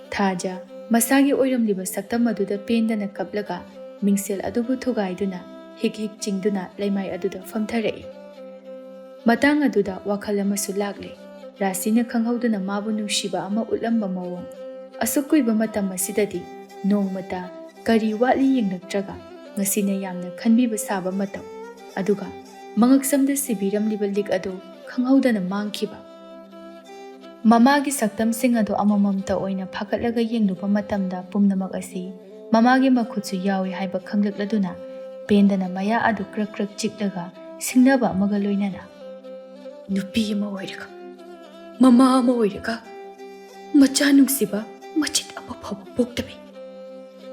ꯊꯥꯖ ꯃꯁꯥꯒꯤ ꯑꯣꯏꯔꯝꯂꯤꯕ ꯁꯛꯇꯝ ꯑꯗꯨꯗ ꯄꯦꯟꯗꯅ ꯀꯞꯂꯒ ꯃꯤꯡꯁꯦꯜ ꯑꯗꯨꯕꯨ ꯊꯨꯒꯥꯏꯗꯨꯅ ꯍꯤꯛ ꯍꯤꯛ ꯆꯤꯡꯗꯨꯅ ꯂꯩꯃꯥꯏ ꯑꯗꯨꯗ ꯐꯝꯊꯔꯛꯏ꯫ ꯃꯇꯥꯡ ꯑꯗꯨꯗ ꯋꯥꯈꯜ ꯑꯃꯁꯨ ꯂꯥꯛꯂꯦ꯫ ꯔꯥꯁꯤꯅ ꯈꯪꯍꯧꯗꯅ ꯃꯥꯕꯨ ꯅꯨꯡꯁꯤꯕ ꯑꯃ ꯎꯠꯂꯝꯕ ꯃꯑꯣꯡ꯫ ꯑꯁꯨꯛ ꯀꯨꯏꯕ ꯃꯇꯝ ꯑꯁꯤꯗꯗꯤ ꯅꯣꯡꯃꯇ ꯀꯔꯤ ꯋꯥꯠꯂꯤ ꯌꯦꯡꯂꯛꯇ꯭ꯔꯒ ꯉꯁꯤꯅ ꯌꯥꯝꯅ ꯈꯟꯕꯤꯕ ꯁꯥꯕ ꯃꯇꯧ꯫ ꯑꯗꯨꯒ ꯃꯉꯛꯁꯝꯗ ꯁꯤꯕꯤꯔꯝꯂꯤꯕ ꯂꯤꯛ ꯑꯗꯨ ꯈꯪꯍꯧꯗꯅ ꯃꯥꯡꯈꯤꯕ꯫ ꯃꯃꯥꯒꯤ ꯁꯛꯇꯝꯁꯤꯡ ꯑꯗꯨ ꯑꯃꯃꯝꯇ ꯑꯣꯏꯅ ꯐꯥꯒꯠꯂꯒ ꯌꯦꯡꯂꯨꯕ ꯃꯇꯝꯗ ꯄꯨꯝꯅꯃꯛ ꯑꯁꯤ ꯃꯃꯥꯒꯤ ꯃꯈꯨꯠꯁꯨ ꯌꯥꯎꯏ ꯍꯥꯏꯕ ꯈꯪꯂꯛꯂꯗꯨꯅ ꯄꯦꯟꯗꯅ ꯃꯌꯥ ꯑꯗꯨ ꯀ꯭ꯔꯛ ꯀ꯭ꯔꯛ ꯆꯤꯛꯂꯒ ꯁꯤꯡꯅꯕ ꯑꯃꯒ ꯂꯣꯏꯅꯅ, "ꯅꯨꯄꯤ ꯑꯃ ꯑꯣꯏꯔꯒ, ꯃꯃꯥ ꯑꯃ ꯑꯣꯏꯔꯒ, ꯃꯆꯥ ꯅꯨꯡꯁꯤꯕ ꯃꯆꯤꯠ ꯑꯃ ꯐꯥꯎꯕ ꯄꯣꯛꯇꯕꯤ,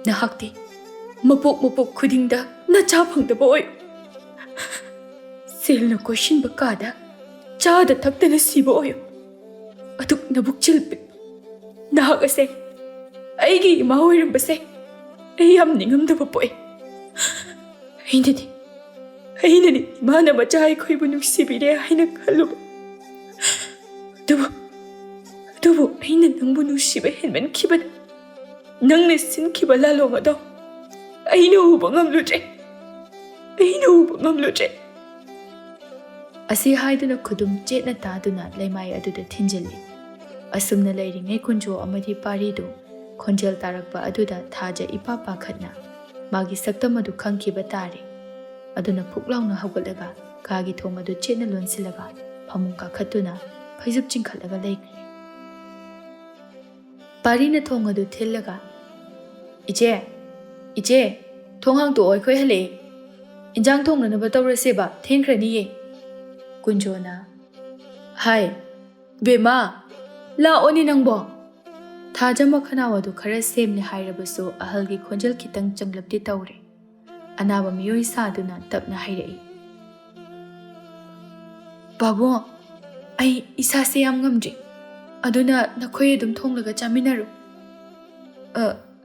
ꯅꯍꯥꯛꯇꯤ ꯃꯄꯣꯛ ꯃꯄꯣꯛ ꯈꯨꯗꯤꯡꯗ ꯅꯆꯥ ꯐꯪꯗꯕ ꯑꯣꯏ꯫ ꯁꯦꯜꯅ ꯀꯣꯏꯁꯤꯟꯕ ꯀꯥꯗ ꯆꯥꯗ ꯊꯛꯇꯅ ꯁꯤꯕ ꯑꯣꯏꯌꯨ꯫ ꯑꯗꯨꯛ ꯅꯕꯨꯛ ꯆꯤꯜ ꯄꯤꯛ ꯅꯍꯥꯛ ꯑꯁꯦ ꯑꯩꯒꯤ ꯏꯃꯥ ꯑꯣꯏꯔꯝꯕꯁꯦ ꯑꯩ ꯌꯥꯝ ꯅꯤꯡꯉꯝꯗꯕ ꯄꯣꯛꯏ꯫ ꯑꯩꯅꯗꯤ, ꯑꯩꯅꯗꯤ ꯏꯃꯥꯅ ꯃꯆꯥ ꯑꯩꯈꯣꯏꯕꯨ ꯅꯨꯡꯁꯤꯕꯤꯔꯦ ꯍꯥꯏꯅ ꯈꯜꯂꯨꯕ꯫ ꯑꯗꯨꯕꯨ, ꯑꯗꯨꯕꯨ ꯑꯩꯅ ꯅꯪꯕꯨ ꯅꯨꯡꯁꯤꯕ ꯍꯦꯟꯃꯟꯈꯤꯕꯅ ꯅꯪꯅ ꯁꯤꯟꯈꯤꯕ ꯂꯥꯂꯣꯡ ꯑꯗꯣ ꯑꯩꯅ ꯎꯕ ꯉꯝꯂꯨꯗ꯭ꯔꯦ꯫ ꯑꯩꯅ ꯎꯕ ꯉꯝꯂꯨꯗ꯭ꯔꯦ꯫" ꯑꯁꯤ ꯍꯥꯏꯗꯨꯅ ꯈꯨꯗꯨꯝ ꯆꯦꯠꯅ ꯇꯥꯗꯨꯅ ꯂꯩꯃꯥꯏ ꯑꯗꯨꯗ ꯊꯤꯟꯖꯤꯜꯂꯤ꯫ ꯑꯁꯨꯝꯅ ꯂꯩꯔꯤꯉꯩ ꯀꯨꯟꯖꯣ ꯑꯃꯗꯤ ꯄꯥꯔꯤꯗꯨ ꯈꯣꯟꯖꯦꯜ ꯇꯥꯔꯛꯄ ꯑꯗꯨꯗ ꯊꯥꯖ ꯏꯄꯥ ꯄꯥꯈꯠꯅ ꯃꯥꯒꯤ ꯁꯛꯇꯝ ꯑꯗꯨ ꯈꯪꯈꯤꯕ ꯇꯥꯔꯦ꯫ ꯑꯗꯨꯅ ꯐꯨꯛ ꯂꯥꯎꯅ ꯍꯧꯒꯠꯂꯒ ꯀꯥꯒꯤ ꯊꯣꯡ ꯑꯗꯨ ꯆꯦꯠꯅ ꯂꯣꯟꯁꯤꯜꯂꯒ ꯐꯃꯨꯡ ꯀꯥꯈꯠꯇꯨꯅ ꯐꯩꯖꯨꯞ ꯆꯤꯡꯈꯠꯂꯒ ꯂꯩꯈ꯭ꯔꯦ꯫ ꯄꯥꯔꯤꯅ ꯊꯣꯡ ꯑꯗꯨ ꯊꯤꯜꯂꯒ, "ꯏꯆꯦ, ꯏꯆꯦ, ꯊꯣꯡ ꯍꯥꯡꯇꯣꯛꯑꯣ, ꯑꯩꯈꯣꯏ ꯍꯜꯂꯛꯑꯦ꯫ ꯏꯟꯖꯥꯡ ꯊꯣꯡꯅꯅꯕ ꯇꯧꯔꯁꯦꯕ, ꯊꯦꯡꯈ꯭ꯔꯅꯤꯌꯦ꯫" ꯀꯨꯟꯖꯣꯅ, "ꯍꯥꯏ, ꯕꯦꯝꯃ, ꯂꯥꯛꯑꯣꯅꯦ ꯅꯪꯕꯣ꯫" ꯊꯥꯖ ꯃꯈꯅꯥꯎ ꯑꯗꯨ ꯈꯔ ꯁꯦꯝꯂꯦ ꯍꯥꯏꯔꯕꯁꯨ ꯑꯍꯜꯒꯤ ꯈꯣꯟꯖꯦꯜ ꯈꯤꯇꯪ ꯆꯪꯂꯞꯇꯤ ꯇꯧꯔꯦ꯫ ꯑꯅꯥꯕ ꯃꯤꯑꯣꯏ ꯁꯥꯗꯨꯅ ꯇꯞꯅ ꯍꯥꯏꯔꯛꯏ, "ꯄꯥꯕꯨꯡ, ꯑꯩ ꯏꯁꯥꯁꯦ ꯌꯥꯝ ꯉꯝꯗ꯭ꯔꯤ, ꯑꯗꯨꯅ ꯅꯈꯣꯏ ꯑꯗꯨꯝ ꯊꯣꯡꯂꯒ ꯆꯥꯃꯤꯟꯅꯔꯨ꯫ ꯑ,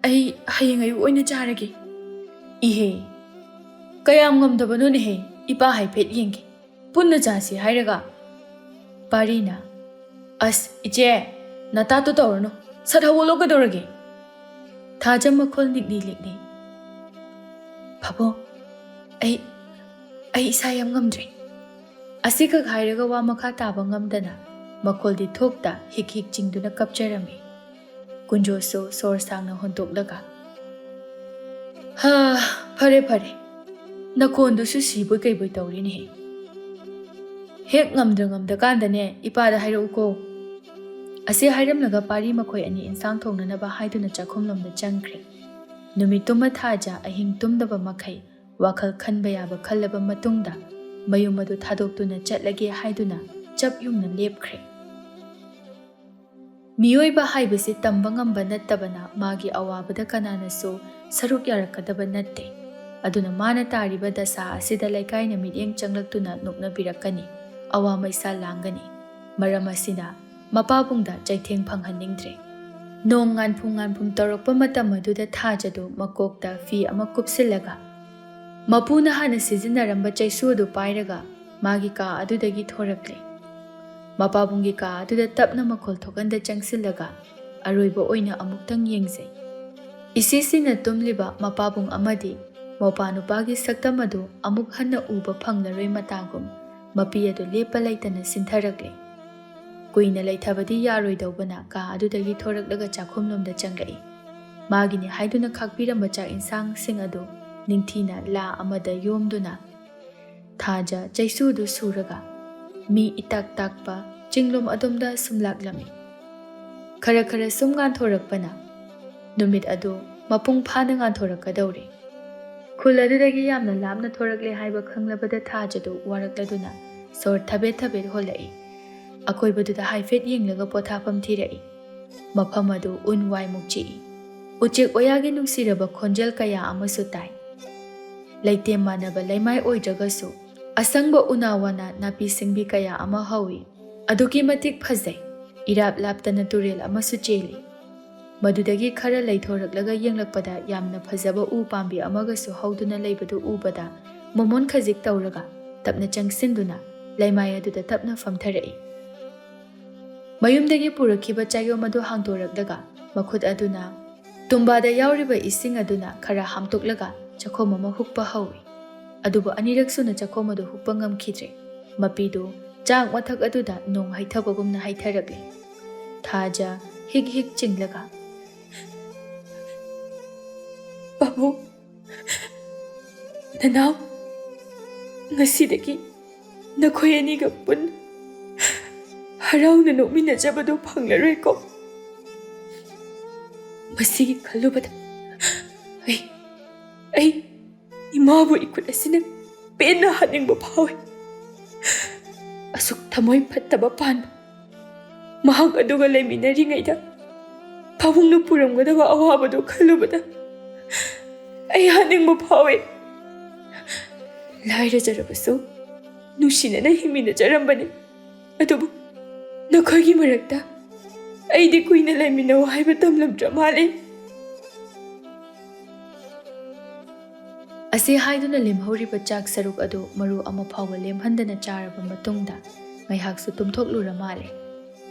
ꯑꯩ ꯍꯌꯦꯡ ꯑꯌꯨꯛ ꯑꯣꯏꯅ ꯆꯥꯔꯒꯦ꯫" "ꯏꯍꯦ, ꯀꯌꯥꯝ ꯉꯝꯗꯕꯅꯣꯅꯦꯍꯦ, ꯏꯄꯥ ꯍꯥꯏꯐꯦꯠ ꯌꯦꯡꯒꯦ, ꯄꯨꯟꯅ ꯆꯥꯁꯤ ꯍꯥꯏꯔꯒ꯫" ꯄꯥꯔꯤꯅ, "ꯑꯁ ꯏꯆꯦ, ꯅꯇꯥꯇꯣ ꯇꯧꯔꯅꯨ, ꯁꯠ ꯍꯧꯒꯠꯂꯣ ꯀꯩꯗꯧꯔꯒꯦ?" ꯊꯥꯖ ꯃꯈꯣꯜ ꯅꯤꯛꯂꯤ ꯂꯤꯛꯂꯤ, "ꯄꯥꯕꯨꯡ, ꯑꯩ, ꯑꯩ ꯏꯁꯥ ꯌꯥꯝ ꯉꯝꯗ꯭ꯔꯦ꯫" ꯑꯁꯤꯈꯛ ꯍꯥꯏꯔꯒ ꯋꯥ ꯃꯈꯥ ꯇꯥꯕ ꯉꯝꯗꯅ ꯃꯈꯣꯜꯗꯤ ꯊꯣꯛꯇ ꯍꯤꯛ ꯍꯤꯛ ꯆꯤꯡꯗꯨꯅ ꯀꯞꯆꯔꯝꯃꯤ꯫ ꯀꯨꯟꯖꯣꯁꯨ ꯁꯣꯔ ꯁꯥꯡꯅ ꯍꯣꯟꯗꯣꯛꯂꯒ, "ꯍꯥ, ꯐꯔꯦ ꯐꯔꯦ, ꯅꯈꯣꯟꯗꯨꯁꯨ ꯁꯤꯕꯣꯏ ꯀꯩꯕꯣꯏ ꯇꯧꯔꯤꯅꯦꯍꯦ꯫ ꯍꯦꯛ ꯉꯝꯗ꯭ꯔ ꯉꯝꯗ꯭ꯔꯀꯥꯟꯗꯅꯦ ꯏꯄꯥꯗ ꯍꯥꯏꯔꯛꯎꯀꯣ꯫" ꯑꯁꯤ ꯍꯥꯏꯔꯝꯂꯒ ꯄꯥꯔꯤ ꯃꯈꯣꯏ ꯑꯅꯤ ꯏꯟꯁꯥꯡ ꯊꯣꯡꯅꯅꯕ ꯍꯥꯏꯗꯨꯅ ꯆꯥꯛꯈꯨꯝꯂꯣꯝꯗ ꯆꯪꯈ꯭ꯔꯦ꯫ ꯅꯨꯃꯤꯠꯇꯨꯃ ꯊꯥꯖ ꯑꯍꯤꯡ ꯇꯨꯝꯗꯕ ꯃꯈꯩ ꯋꯥꯈꯜ ꯈꯟꯕ ꯌꯥꯕ ꯈꯜꯂꯕ ꯃꯇꯨꯡꯗ ꯃꯌꯨꯝ ꯑꯗꯨ ꯊꯥꯗꯣꯛꯇꯨꯅ ꯆꯠꯂꯒꯦ ꯍꯥꯏꯗꯨꯅ ꯆꯞ ꯌꯨꯡꯅ ꯂꯦꯞꯈ꯭ꯔꯦ꯫ ꯃꯤꯑꯣꯏꯕ ꯍꯥꯏꯕꯁꯤ ꯇꯝꯕ ꯉꯝꯕ ꯅꯠꯇꯕꯅ ꯃꯥꯒꯤ ꯑꯋꯥꯕꯗ ꯀꯅꯥꯅꯁꯨ ꯁꯔꯨꯛ ꯌꯥꯔꯛꯀꯗꯕ ꯅꯠꯇꯦ꯫ ꯑꯗꯨꯅ ꯃꯥꯅ ꯇꯥꯔꯤꯕ ꯗꯁꯥ ꯑꯁꯤꯗ ꯂꯩꯀꯥꯏꯅ ꯃꯤꯠꯌꯦꯡ ꯆꯪꯂꯛꯇꯨꯅ ꯅꯣꯛꯅꯕꯤꯔꯛꯀꯅꯤ, ꯑꯋꯥ ꯃꯩꯁꯥ ꯂꯥꯡꯒꯅꯤ꯫ ꯃꯔꯝ ꯑꯁꯤꯅ ꯃꯄꯥꯕꯨꯡꯗ ꯆꯩꯊꯦꯡ ꯐꯪꯍꯟꯅꯤꯡꯗ꯭ꯔꯦ꯫ ꯅꯣꯡ ꯉꯥꯟꯐꯨꯝ ꯉꯥꯟꯐꯨꯝ ꯇꯧꯔꯛꯄ ꯃꯇꯝ ꯑꯗꯨꯗ ꯊꯥꯖꯗꯨ ꯃꯀꯣꯛꯇ ꯐꯤ ꯑꯃ ꯀꯨꯞꯁꯤꯜꯂꯒ ꯃꯄꯨꯅ ꯍꯥꯟꯅ ꯁꯤꯖꯤꯟꯅꯔꯝꯕ ꯆꯩꯁꯨ ꯑꯗꯨ ꯄꯥꯏꯔꯒ ꯃꯥꯒꯤ ꯀꯥ ꯑꯗꯨꯗꯒꯤ ꯊꯣꯔꯛꯂꯦ꯫ ꯃꯄꯥꯕꯨꯡꯒꯤ ꯀꯥ ꯑꯗꯨꯗ ꯇꯞꯅ ꯃꯈꯣꯜ ꯊꯣꯛꯍꯟꯗ ꯆꯪꯁꯤꯜꯂꯒ ꯑꯔꯣꯏꯕ ꯑꯣꯏꯅ ꯑꯃꯨꯛꯇꯪ ꯌꯦꯡꯖꯩ꯫ ꯏꯁꯤꯁꯤꯅ ꯇꯨꯝꯂꯤꯕ ꯃꯄꯥꯕꯨꯡ ꯑꯃꯗꯤ ꯃꯧꯄꯥ ꯅꯨꯄꯥꯒꯤ ꯁꯛꯇꯝ ꯑꯗꯨ ꯑꯃꯨꯛ ꯍꯟꯅ ꯎꯕ ꯐꯪꯂꯔꯣꯏ ꯃꯇꯥꯒꯨꯝ ꯃꯄꯤ ꯑꯗꯨ ꯂꯦꯞꯄ ꯂꯩꯇꯅ ꯁꯤꯟꯊꯔꯛꯂꯦ꯫ ꯀꯨꯏꯅ ꯂꯩꯊꯕꯗꯤ ꯌꯥꯔꯣꯏꯗꯧꯕꯅ ꯀꯥ ꯑꯗꯨꯗꯒꯤ ꯊꯣꯔꯛꯂꯒ ꯆꯥꯛꯈꯨꯝꯂꯣꯝꯗ ꯆꯪꯂꯛꯏ꯫ ꯃꯥꯒꯤꯅꯤ ꯍꯥꯏꯗꯨꯅ ꯈꯥꯛꯄꯤꯔꯝꯕ ꯆꯥꯛ ꯏꯟꯁꯥꯡꯁꯤꯡ ꯑꯗꯨ ꯅꯤꯡꯊꯤꯅ ꯂꯥ ꯑꯃꯗ ꯌꯣꯝꯗꯨꯅ ꯊꯥꯖ ꯆꯩꯁꯨꯗꯨ ꯁꯨꯔꯒ ꯃꯤ ꯏꯇꯥꯛ ꯇꯥꯛꯄ ꯆꯤꯡꯂꯣꯝ ꯑꯗꯣꯝꯗ ꯁꯨꯝ ꯂꯥꯛꯂꯝꯃꯤ꯫ ꯈꯔ ꯈꯔ ꯁꯨꯝ ꯉꯥꯟꯊꯣꯔꯛꯄꯅ ꯅꯨꯃꯤꯠ ꯑꯗꯨ ꯃꯄꯨꯡ ꯐꯥꯅ ꯉꯥꯟꯊꯣꯔꯛꯀꯗꯧꯔꯦ꯫ ꯈꯨꯜ ꯑꯗꯨꯗꯒꯤ ꯌꯥꯝꯅ ꯂꯥꯞꯅ ꯊꯣꯔꯛꯂꯦ ꯍꯥꯏꯕ ꯈꯪꯂꯕꯗ ꯊꯥꯖꯗꯨ ꯋꯥꯔꯛꯂꯗꯨꯅ ꯁꯣꯔ ꯊꯕꯦꯠ ꯊꯕꯦꯠ ꯍꯣꯜꯂꯛꯏ꯫ ꯑꯀꯣꯏꯕꯗꯨꯗ ꯍꯥꯏꯐꯦꯠ ꯌꯦꯡꯂꯒ ꯄꯣꯊꯥꯐꯝ ꯊꯤꯔꯛꯏ꯫ ꯃꯐꯝ ꯑꯗꯨ ꯎꯟ ꯋꯥꯏꯃꯨꯛ ꯆꯤꯛꯏ꯫ ꯎꯆꯦꯛ ꯋꯥꯌꯥꯒꯤ ꯅꯨꯡꯁꯤꯔꯕ ꯈꯣꯟꯖꯦꯜ ꯀꯌꯥ ꯑꯃꯁꯨ ꯇꯥꯏ꯫ ꯂꯩꯇꯦꯝ ꯃꯥꯟꯅꯕ ꯂꯩꯃꯥꯏ ꯑꯣꯏꯗ꯭ꯔꯒꯁꯨ, ꯑꯁꯪꯕ ꯎꯅꯥ ꯋꯥꯅꯥ ꯅꯥꯄꯤ ꯁꯤꯡꯕꯤ ꯀꯌꯥ ꯑꯃ ꯍꯧꯏ꯫ ꯑꯗꯨꯛꯀꯤ ꯃꯇꯤꯛ ꯐꯖꯩ꯫ ꯏꯔꯥꯞ ꯂꯥꯞꯇꯅ ꯇꯨꯔꯦꯜ ꯑꯃꯁꯨ ꯆꯦꯜꯂꯤ꯫ ꯃꯗꯨꯗꯒꯤ ꯈꯔ ꯂꯩꯊꯣꯔꯛꯂꯒ ꯌꯦꯡꯂꯛꯄꯗ, ꯌꯥꯝꯅ ꯐꯖꯕ ꯎ ꯄꯥꯝꯕꯤ ꯑꯃꯒꯁꯨ ꯍꯧꯗꯨꯅ ꯂꯩꯕꯗꯨ ꯎꯕꯗ, ꯃꯣꯃꯣꯟ ꯈꯖꯤꯛ ꯇꯧꯔꯒ ꯇꯞꯅ ꯆꯪꯁꯤꯟꯗꯨꯅ ꯂꯩꯃꯥꯏ ꯑꯗꯨꯗ ꯇꯞꯅ ꯐꯝꯊꯔꯛꯏ꯫ ꯃꯌꯨꯝꯗꯒꯤ ꯄꯨꯔꯛꯈꯤꯕ ꯆꯥꯌꯣꯝ ꯑꯗꯨ ꯍꯥꯡꯗꯣꯔꯛꯂꯒ, ꯃꯈꯨꯠ ꯑꯗꯨꯅ ꯇꯨꯝꯕꯥꯗ ꯌꯥꯎꯔꯤꯕ ꯏꯁꯤꯡ ꯑꯗꯨꯅ ꯈꯔ ꯍꯥꯝꯇꯣꯛꯂꯒ ꯆꯥꯛꯈꯣꯝ ꯑꯃ ꯍꯨꯛꯄ ꯍꯧꯏ꯫ ꯑꯗꯨꯕꯨ ꯑꯅꯤꯔꯛ ꯁꯨꯅ ꯆꯥꯛꯈꯣꯝ ꯑꯗꯨ ꯍꯨꯛꯄ ꯉꯝꯈꯤꯗ꯭ꯔꯦ꯫ ꯃꯄꯤꯗꯨ ꯆꯥꯛ ꯃꯊꯛ ꯑꯗꯨꯗ ꯅꯣꯡ ꯍꯩꯊꯕꯒꯨꯝꯅ ꯍꯩꯊꯔꯛꯂꯦ꯫ ꯊꯥꯖ ꯍꯤꯛ ꯍꯤꯛ ꯆꯤꯡꯂꯒ, "ꯄꯥꯕꯨꯡ, ꯅꯅꯥꯎ, ꯉꯁꯤꯗꯒꯤ ꯅꯈꯣꯏ ꯑꯅꯤꯒ ꯄꯨꯟꯅ ꯍꯔꯥꯎꯅ ꯅꯣꯛꯃꯤꯟꯅꯖꯕꯗꯨ ꯐꯪꯂꯔꯣꯏꯀꯣ꯫ ꯃꯁꯤꯒꯤ ꯈꯜꯂꯨꯕꯗ ꯑꯩ, ꯑꯩ ꯏꯃꯥꯕꯨ ꯏꯈꯨꯠ ꯑꯁꯤꯅ ꯄꯦꯟꯅ ꯍꯥꯠꯅꯤꯡꯕ ꯐꯥꯎꯏ꯫ ꯑꯁꯨꯛ ꯊꯃꯣꯏ ꯐꯠꯇꯕ ꯄꯥꯟꯕ ꯃꯍꯥꯛ ꯑꯗꯨꯒ ꯂꯩꯃꯤꯟꯅꯔꯤꯉꯩꯗ ꯄꯥꯕꯨꯡꯅ ꯄꯨꯔꯝꯒꯗꯕ ꯑꯋꯥꯕꯗꯨ ꯈꯜꯂꯨꯕꯗ ꯑꯩ ꯍꯥꯠꯅꯤꯡꯕ ꯐꯥꯎꯏ꯫ ꯂꯥꯏꯔꯖꯔꯕꯁꯨ ꯅꯨꯡꯁꯤꯅꯅ ꯍꯤꯡꯃꯤꯟꯅꯖꯔꯝꯕꯅꯤ꯫ ꯑꯗꯨꯕꯨ ꯅꯈꯣꯏꯒꯤ ꯃꯔꯛꯇ ꯑꯩꯗꯤ ꯀꯨꯏꯅ ꯂꯩꯃꯤꯟꯅꯧ ꯍꯥꯏꯕ ꯇꯝꯂꯝꯗ꯭ꯔ ꯃꯥꯜꯂꯦ꯫" ꯑꯁꯤ ꯍꯥꯏꯗꯨꯅ ꯂꯦꯝꯍꯧꯔꯤꯕ ꯆꯥꯛ ꯁꯔꯨꯛ ꯑꯗꯨ ꯃꯔꯨ ꯑꯃ ꯐꯥꯎꯕ ꯂꯦꯝꯍꯟꯗꯅ ꯆꯥꯔꯕ ꯃꯇꯨꯡꯗ, ꯉꯥꯏꯍꯥꯛꯁꯨ ꯇꯨꯝꯊꯣꯛꯂꯨꯔ ꯃꯥꯜꯂꯦ꯫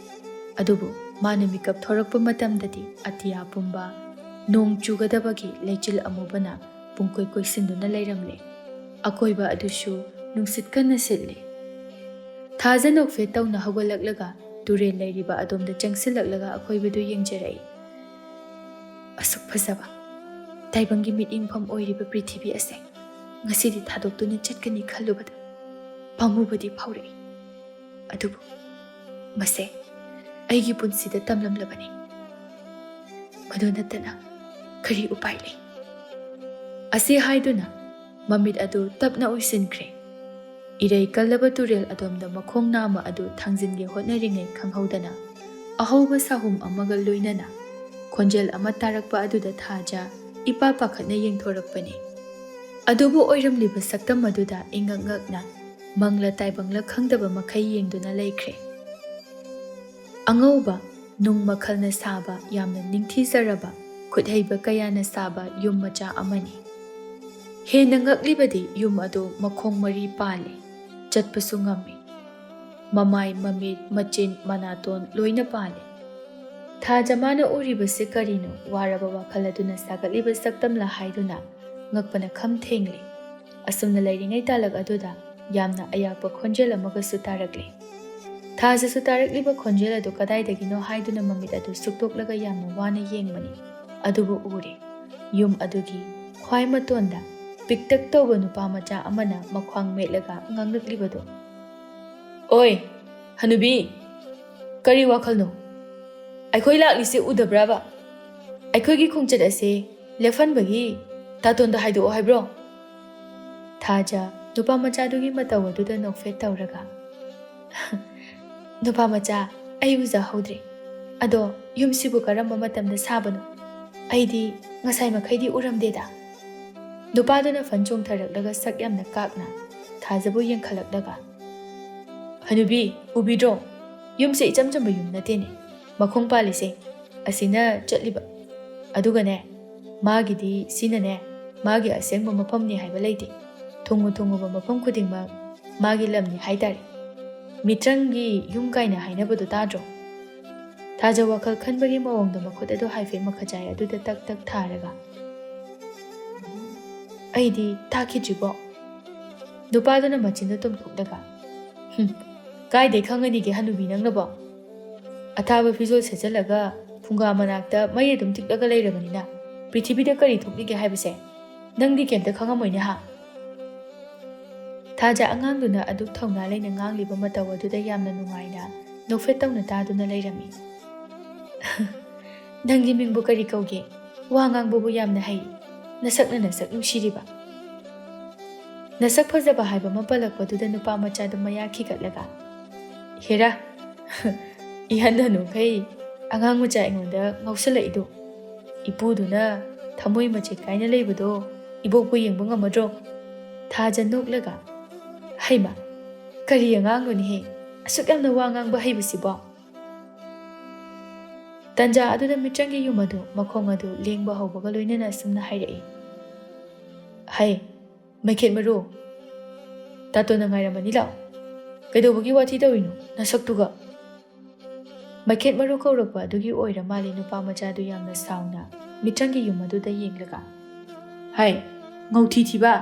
ꯑꯗꯨꯕꯨ ꯃꯥꯅ ꯃꯤꯀꯞ ꯊꯣꯔꯛꯄ ꯃꯇꯝꯗꯗꯤ, ꯑꯇꯤꯌꯥ ꯄꯨꯝꯕ ꯅꯣꯡ ꯆꯨꯒꯗꯕꯒꯤ ꯂꯩꯆꯤꯜ ꯑꯃꯨꯕꯅ ꯄꯨꯡꯀꯣꯏ ꯀꯣꯏꯁꯤꯟꯗꯨꯅ ꯂꯩꯔꯝꯂꯦ꯫ ꯑꯀꯣꯏꯕ ꯑꯗꯨꯁꯨ ꯅꯨꯡꯁꯤꯠ ꯀꯟꯅ ꯁꯤꯠꯂꯤ꯫ ꯊꯥꯖ ꯅꯣꯛꯐꯦꯠ ꯇꯧꯅ ꯍꯧꯒꯠꯂꯛꯂꯒ ꯇꯨꯔꯦꯜ ꯂꯩꯔꯤꯕ ꯑꯗꯣꯝꯗ ꯆꯪꯁꯤꯜꯂꯛꯂꯒ ꯑꯀꯣꯏꯕꯗꯨ ꯌꯦꯡꯖꯔꯛꯏ꯫ "ꯑꯁꯨꯛ ꯐꯖꯕ ꯇꯥꯏꯕꯪꯒꯤ ꯃꯤꯠꯌꯦꯡꯐꯝ ꯑꯣꯏꯔꯤꯕ ꯄ꯭ꯔꯤꯊꯤꯕꯤ ꯑꯁꯦ ꯉꯁꯤꯗꯤ ꯊꯥꯗꯣꯛꯇꯨꯅ ꯆꯠꯀꯅꯤ ꯈꯜꯂꯨꯕꯗ ꯄꯥꯝꯃꯨꯕꯗꯤ ꯐꯥꯎꯔꯛꯏ꯫ ꯑꯗꯨꯕꯨ ꯃꯁꯦ ꯑꯩꯒꯤ ꯄꯨꯟꯁꯤꯗ ꯇꯝꯂꯝꯂꯕꯅꯤ꯫ ꯃꯗꯨ ꯅꯠꯇꯅ ꯀꯔꯤ ꯎꯄꯥꯏ ꯂꯩ?" ꯑꯁꯤ ꯍꯥꯏꯗꯨꯅ ꯃꯃꯤꯠ ꯑꯗꯨ ꯇꯞꯅ ꯎꯏꯁꯤꯟꯈ꯭ꯔꯦ꯫ ꯏꯔꯩ ꯀꯜꯂꯕ ꯇꯨꯔꯦꯜ ꯑꯗꯣꯝꯗ ꯃꯈꯣꯡ ꯅꯥꯝꯃ ꯑꯗꯨ ꯊꯥꯡꯖꯤꯟꯒꯦ ꯍꯣꯠꯅꯔꯤꯉꯩ ꯈꯪꯍꯧꯗꯅ, ꯑꯍꯧꯕ ꯁꯥꯍꯨꯝ ꯑꯃꯒ ꯂꯣꯏꯅꯅ ꯈꯣꯟꯖꯦꯜ ꯑꯃ ꯇꯥꯔꯛꯄ ꯑꯗꯨꯗ ꯊꯥꯖ ꯏꯄꯥ ꯄꯥꯈꯠꯅ ꯌꯦꯡꯊꯣꯔꯛꯄꯅꯤ꯫ ꯑꯗꯨꯕꯨ ꯑꯣꯏꯔꯝꯂꯤꯕ ꯁꯛꯇꯝ ꯑꯗꯨꯗ ꯏꯉꯛ ꯉꯛꯅ, ꯃꯪꯂ ꯇꯥꯏꯕꯪꯂ ꯈꯪꯗꯕ ꯃꯈꯩ ꯌꯦꯡꯗꯨꯅ ꯂꯩꯈ꯭ꯔꯦ꯫ ꯑꯉꯧꯕ ꯅꯨꯡ ꯃꯈꯜꯅ ꯁꯥꯕ ꯌꯥꯝꯅ ꯅꯤꯡꯊꯤꯖꯔꯕ ꯈꯨꯠꯍꯩꯕ ꯀꯌꯥꯅ ꯁꯥꯕ ꯌꯨꯝ ꯃꯆꯥ ꯑꯃꯅꯤ꯫ ꯍꯦꯟꯅ ꯉꯛꯂꯤꯕꯗꯤ ꯌꯨꯝ ꯑꯗꯨ ꯃꯈꯣꯡ ꯃꯔꯤ ꯄꯥꯜꯂꯤ, ꯆꯠꯄꯁꯨ ꯉꯝꯃꯤ꯫ ꯃꯃꯥꯏ, ꯃꯃꯤꯠ, ꯃꯆꯤꯟ, ꯃꯅꯥꯇꯣꯟ ꯂꯣꯏꯅ ꯄꯥꯜꯂꯤ꯫ ꯊꯥꯖ ꯃꯥꯅ ꯎꯔꯤꯕꯁꯤ ꯀꯔꯤꯅꯣ? ꯋꯥꯔꯕ ꯋꯥꯈꯜ ꯑꯗꯨꯅ ꯁꯥꯒꯠꯂꯤꯕ ꯁꯛꯇꯝꯂ ꯍꯥꯏꯗꯨꯅ ꯉꯛꯄꯅ ꯈꯝ ꯊꯦꯡꯂꯤ꯫ ꯑꯁꯨꯝꯅ ꯂꯩꯔꯤꯉꯩ ꯇꯥꯂꯛ ꯑꯗꯨꯗ ꯌꯥꯝꯅ ꯑꯌꯥꯛꯄ ꯈꯣꯟꯖꯦꯜ ꯑꯃꯒꯁꯨ ꯇꯥꯔꯛꯂꯤ꯫ ꯊꯥꯖꯁꯨ ꯇꯥꯔꯛꯂꯤꯕ ꯈꯣꯟꯖꯦꯜ ꯑꯗꯨ ꯀꯗꯥꯏꯗꯒꯤꯅꯣ ꯍꯥꯏꯗꯨꯅ ꯃꯃꯤꯠ ꯑꯗꯨ ꯁꯨꯛꯇꯣꯛꯂꯒ ꯌꯥꯝꯅ ꯋꯥꯅ ꯌꯦꯡꯕꯅꯤ꯫ ꯑꯗꯨꯕꯨ ꯎꯔꯦ꯫ ꯌꯨꯝ ꯑꯗꯨꯒꯤ ꯈ꯭ꯋꯥꯏ ꯃꯇꯣꯟꯗ ꯄꯤꯛꯇꯛ ꯇꯧꯕ ꯅꯨꯄꯥ ꯃꯆꯥ ꯑꯃꯅ ꯃꯈ꯭ꯋꯥꯡ ꯃꯦꯠꯂꯒ ꯉꯥꯡꯂꯛꯂꯤꯕꯗꯨ꯫ "ꯑꯣꯏ, ꯍꯅꯨꯕꯤ, ꯀꯔꯤ ꯋꯥꯈꯜꯅꯣ? ꯑꯩꯈꯣꯏ ꯂꯥꯛꯂꯤꯁꯦ ꯎꯗꯕ꯭ꯔꯕ? ꯑꯩꯈꯣꯏꯒꯤ ꯈꯣꯡꯆꯠ ꯑꯁꯦ ꯂꯦꯞꯍꯟꯕꯒꯤ ꯇꯥꯇꯣꯟꯗ ꯍꯥꯏꯗꯣꯛꯑꯣ ꯍꯥꯏꯕ꯭ꯔꯣ?" ꯊꯥꯖ ꯅꯨꯄꯥ ꯃꯆꯥꯗꯨꯒꯤ ꯃꯇꯧ ꯑꯗꯨꯗ ꯅꯣꯛꯐꯦꯠ ꯇꯧꯔꯒ, "ꯅꯨꯄꯥ ꯃꯆꯥ, ꯑꯩ ꯎꯖꯍꯧꯗ꯭ꯔꯦ꯫ ꯑꯗꯣ ꯌꯨꯝꯁꯤꯕꯨ ꯀꯔꯝꯕ ꯃꯇꯝꯗ ꯁꯥꯕꯅꯣ? ꯑꯩꯗꯤ ꯉꯁꯥꯏ ꯃꯈꯩꯗꯤ ꯎꯔꯝꯗꯦꯗ꯫" ꯅꯨꯄꯥꯗꯨꯅ ꯐꯟ ꯆꯣꯡꯊꯔꯛꯂꯒ ꯁꯛ ꯌꯥꯝꯅ ꯀꯥꯛꯅ ꯊꯥꯖꯕꯨ ꯌꯦꯡꯈꯠꯂꯛꯂꯒ, "ꯍꯅꯨꯕꯤ, ꯎꯕꯤꯗ꯭ꯔꯣ? ꯌꯨꯝꯁꯦ ꯏꯆꯝ ꯆꯝꯕ ꯌꯨꯝ ꯅꯠꯇꯦꯅꯦ꯫ ꯃꯈꯣꯡ ꯄꯥꯜꯂꯤꯁꯦ ꯑꯁꯤꯅ ꯆꯠꯂꯤꯕ꯫ ꯑꯗꯨꯒꯅꯦ, ꯃꯥꯒꯤꯗꯤ ꯁꯤꯅꯅꯦ, ꯃꯥꯒꯤ ꯑꯁꯦꯡꯕ ꯃꯐꯝꯅꯤ ꯍꯥꯏꯕ ꯂꯩꯇꯦ꯫ ꯊꯨꯡꯉꯨ ꯊꯨꯡꯉꯨꯕ ꯃꯐꯝ ꯈꯨꯗꯤꯡꯃꯛ ꯃꯥꯒꯤ ꯂꯝꯅꯤ ꯍꯥꯏꯇꯥꯔꯦ꯫ ꯃꯤꯇ꯭ꯔꯪꯒꯤ ꯌꯨꯝ ꯀꯥꯏꯅ ꯍꯥꯏꯅꯕꯗꯨ ꯇꯥꯗ꯭ꯔꯣ?" ꯊꯥꯖ ꯋꯥꯈꯜ ꯈꯟꯕꯒꯤ ꯃꯑꯣꯡꯗ ꯃꯈꯨꯠ ꯑꯗꯨ ꯍꯥꯏꯐꯦꯠ ꯃꯈꯖꯥꯏ ꯑꯗꯨꯗ ꯇꯛ ꯇꯛ ꯊꯥꯔꯒ, "ꯑꯩꯗꯤ ꯇꯥꯈꯤꯗ꯭ꯔꯤꯕꯣ?" ꯅꯨꯄꯥꯗꯨꯅ ꯃꯆꯤꯟꯗꯨ ꯇꯨꯝꯊꯣꯛꯂꯒ, "ꯍꯨꯝ, ꯀꯥꯏꯗꯩ ꯈꯪꯉꯅꯤꯒꯦ ꯍꯅꯨꯕꯤ ꯅꯪꯅꯕꯣ? ꯑꯊꯥꯕ ꯐꯤꯖꯣꯜ ꯁꯦꯠꯆꯜꯂꯒ ꯐꯨꯡꯒꯥ ꯃꯅꯥꯛꯇ ꯃꯩ ꯑꯗꯨꯝ ꯇꯤꯛꯂꯒ ꯂꯩꯔꯕꯅꯤꯅ ꯄ꯭ꯔꯤꯊꯤꯕꯤꯗ ꯀꯔꯤ ꯊꯣꯛꯂꯤꯒꯦ ꯍꯥꯏꯕꯁꯦ ꯅꯪꯗꯤ ꯀꯩꯝꯇ ꯈꯪꯉꯝꯃꯣꯏꯅꯦ ꯍꯥ?" ꯊꯥꯖ ꯑꯉꯥꯡꯗꯨꯅ ꯑꯗꯨꯛ ꯊꯧꯅꯥ ꯂꯩꯅ ꯉꯥꯡꯂꯤꯕ ꯃꯇꯧ ꯑꯗꯨꯗ ꯌꯥꯝꯅ ꯅꯨꯡꯉꯥꯏꯅ ꯅꯣꯛꯐꯦꯠ ꯇꯧꯅ ꯇꯥꯗꯨꯅ ꯂꯩꯔꯝꯃꯤ꯫ "ꯅꯪꯒꯤ ꯃꯤꯡꯕꯨ ꯀꯔꯤ ꯀꯧꯒꯦ? ꯋꯥ ꯉꯥꯡꯕꯕꯨ ꯌꯥꯝꯅ ꯍꯩ꯫ ꯅꯁꯛꯅ ꯅꯁꯛ ꯅꯨꯡꯁꯤꯔꯤꯕ꯫" ꯅꯁꯛ ꯐꯖꯕ ꯍꯥꯏꯕ ꯑꯃ ꯄꯜꯂꯛꯄꯗꯨꯗ ꯅꯨꯄꯥ ꯃꯆꯥꯗꯨ ꯃꯌꯥ ꯈꯤꯒꯠꯂꯒ, "ꯍꯦꯔꯥ, ꯏꯍꯟ ꯍꯅꯨꯈꯩ ꯑꯉꯥꯡ ꯃꯆꯥ ꯑꯩꯉꯣꯟꯗ ꯉꯥꯎꯁꯜꯂꯛꯏꯗꯣ꯫ ꯏꯄꯨꯗꯨꯅ ꯊꯃꯣꯏ ꯃꯆꯦꯠ ꯀꯥꯏꯅ ꯂꯩꯕꯗꯣ ꯏꯕꯣꯛꯄꯨ ꯌꯦꯡꯕ ꯉꯝꯃꯗ꯭ꯔꯣ?" ꯊꯥꯖ ꯅꯣꯛꯂꯒ, "ꯍꯩꯃ, ꯀꯔꯤ ꯑꯉꯥꯡꯅꯣꯅꯦꯍꯦ, ꯑꯁꯨꯛ ꯌꯥꯝꯅ ꯋꯥ ꯉꯥꯡꯕ ꯍꯩꯕꯁꯤꯕꯣ?" ꯇꯟꯖꯥ ꯑꯗꯨꯗ ꯃꯤꯇ꯭ꯔꯪꯒꯤ ꯌꯨꯝ ꯑꯗꯨ ꯃꯈꯣꯡ ꯑꯗꯨ ꯂꯦꯡꯕ ꯍꯧꯕꯒ ꯂꯣꯏꯅꯅ ꯑꯁꯨꯝꯅ ꯍꯥꯏꯔꯛꯏ, "ꯍꯩ, ꯃꯩꯈꯦꯠ ꯃꯔꯨ, ꯇꯥꯇꯣꯟꯅ ꯉꯥꯏꯔꯝꯃꯅꯤ, ꯂꯥꯛꯑꯣ꯫ ꯀꯩꯗꯧꯕꯒꯤ ꯋꯥꯊꯤ ꯇꯧꯔꯤꯅꯣ ꯅꯁꯛꯇꯨꯒ?" ꯃꯩꯈꯦꯠ ꯃꯔꯨ ꯀꯧꯔꯛꯄ ꯑꯗꯨꯒꯤ ꯑꯣꯏꯔ ꯃꯥꯜꯂꯦ ꯅꯨꯄꯥ ꯃꯆꯥꯗꯨ ꯌꯥꯝꯅ ꯁꯥꯎꯅ ꯃꯤꯇ꯭ꯔꯪꯒꯤ ꯌꯨꯝ ꯑꯗꯨꯗ ꯌꯦꯡꯂꯒ, "ꯍꯩ, ꯉꯧꯊꯤ ꯊꯤꯕ!"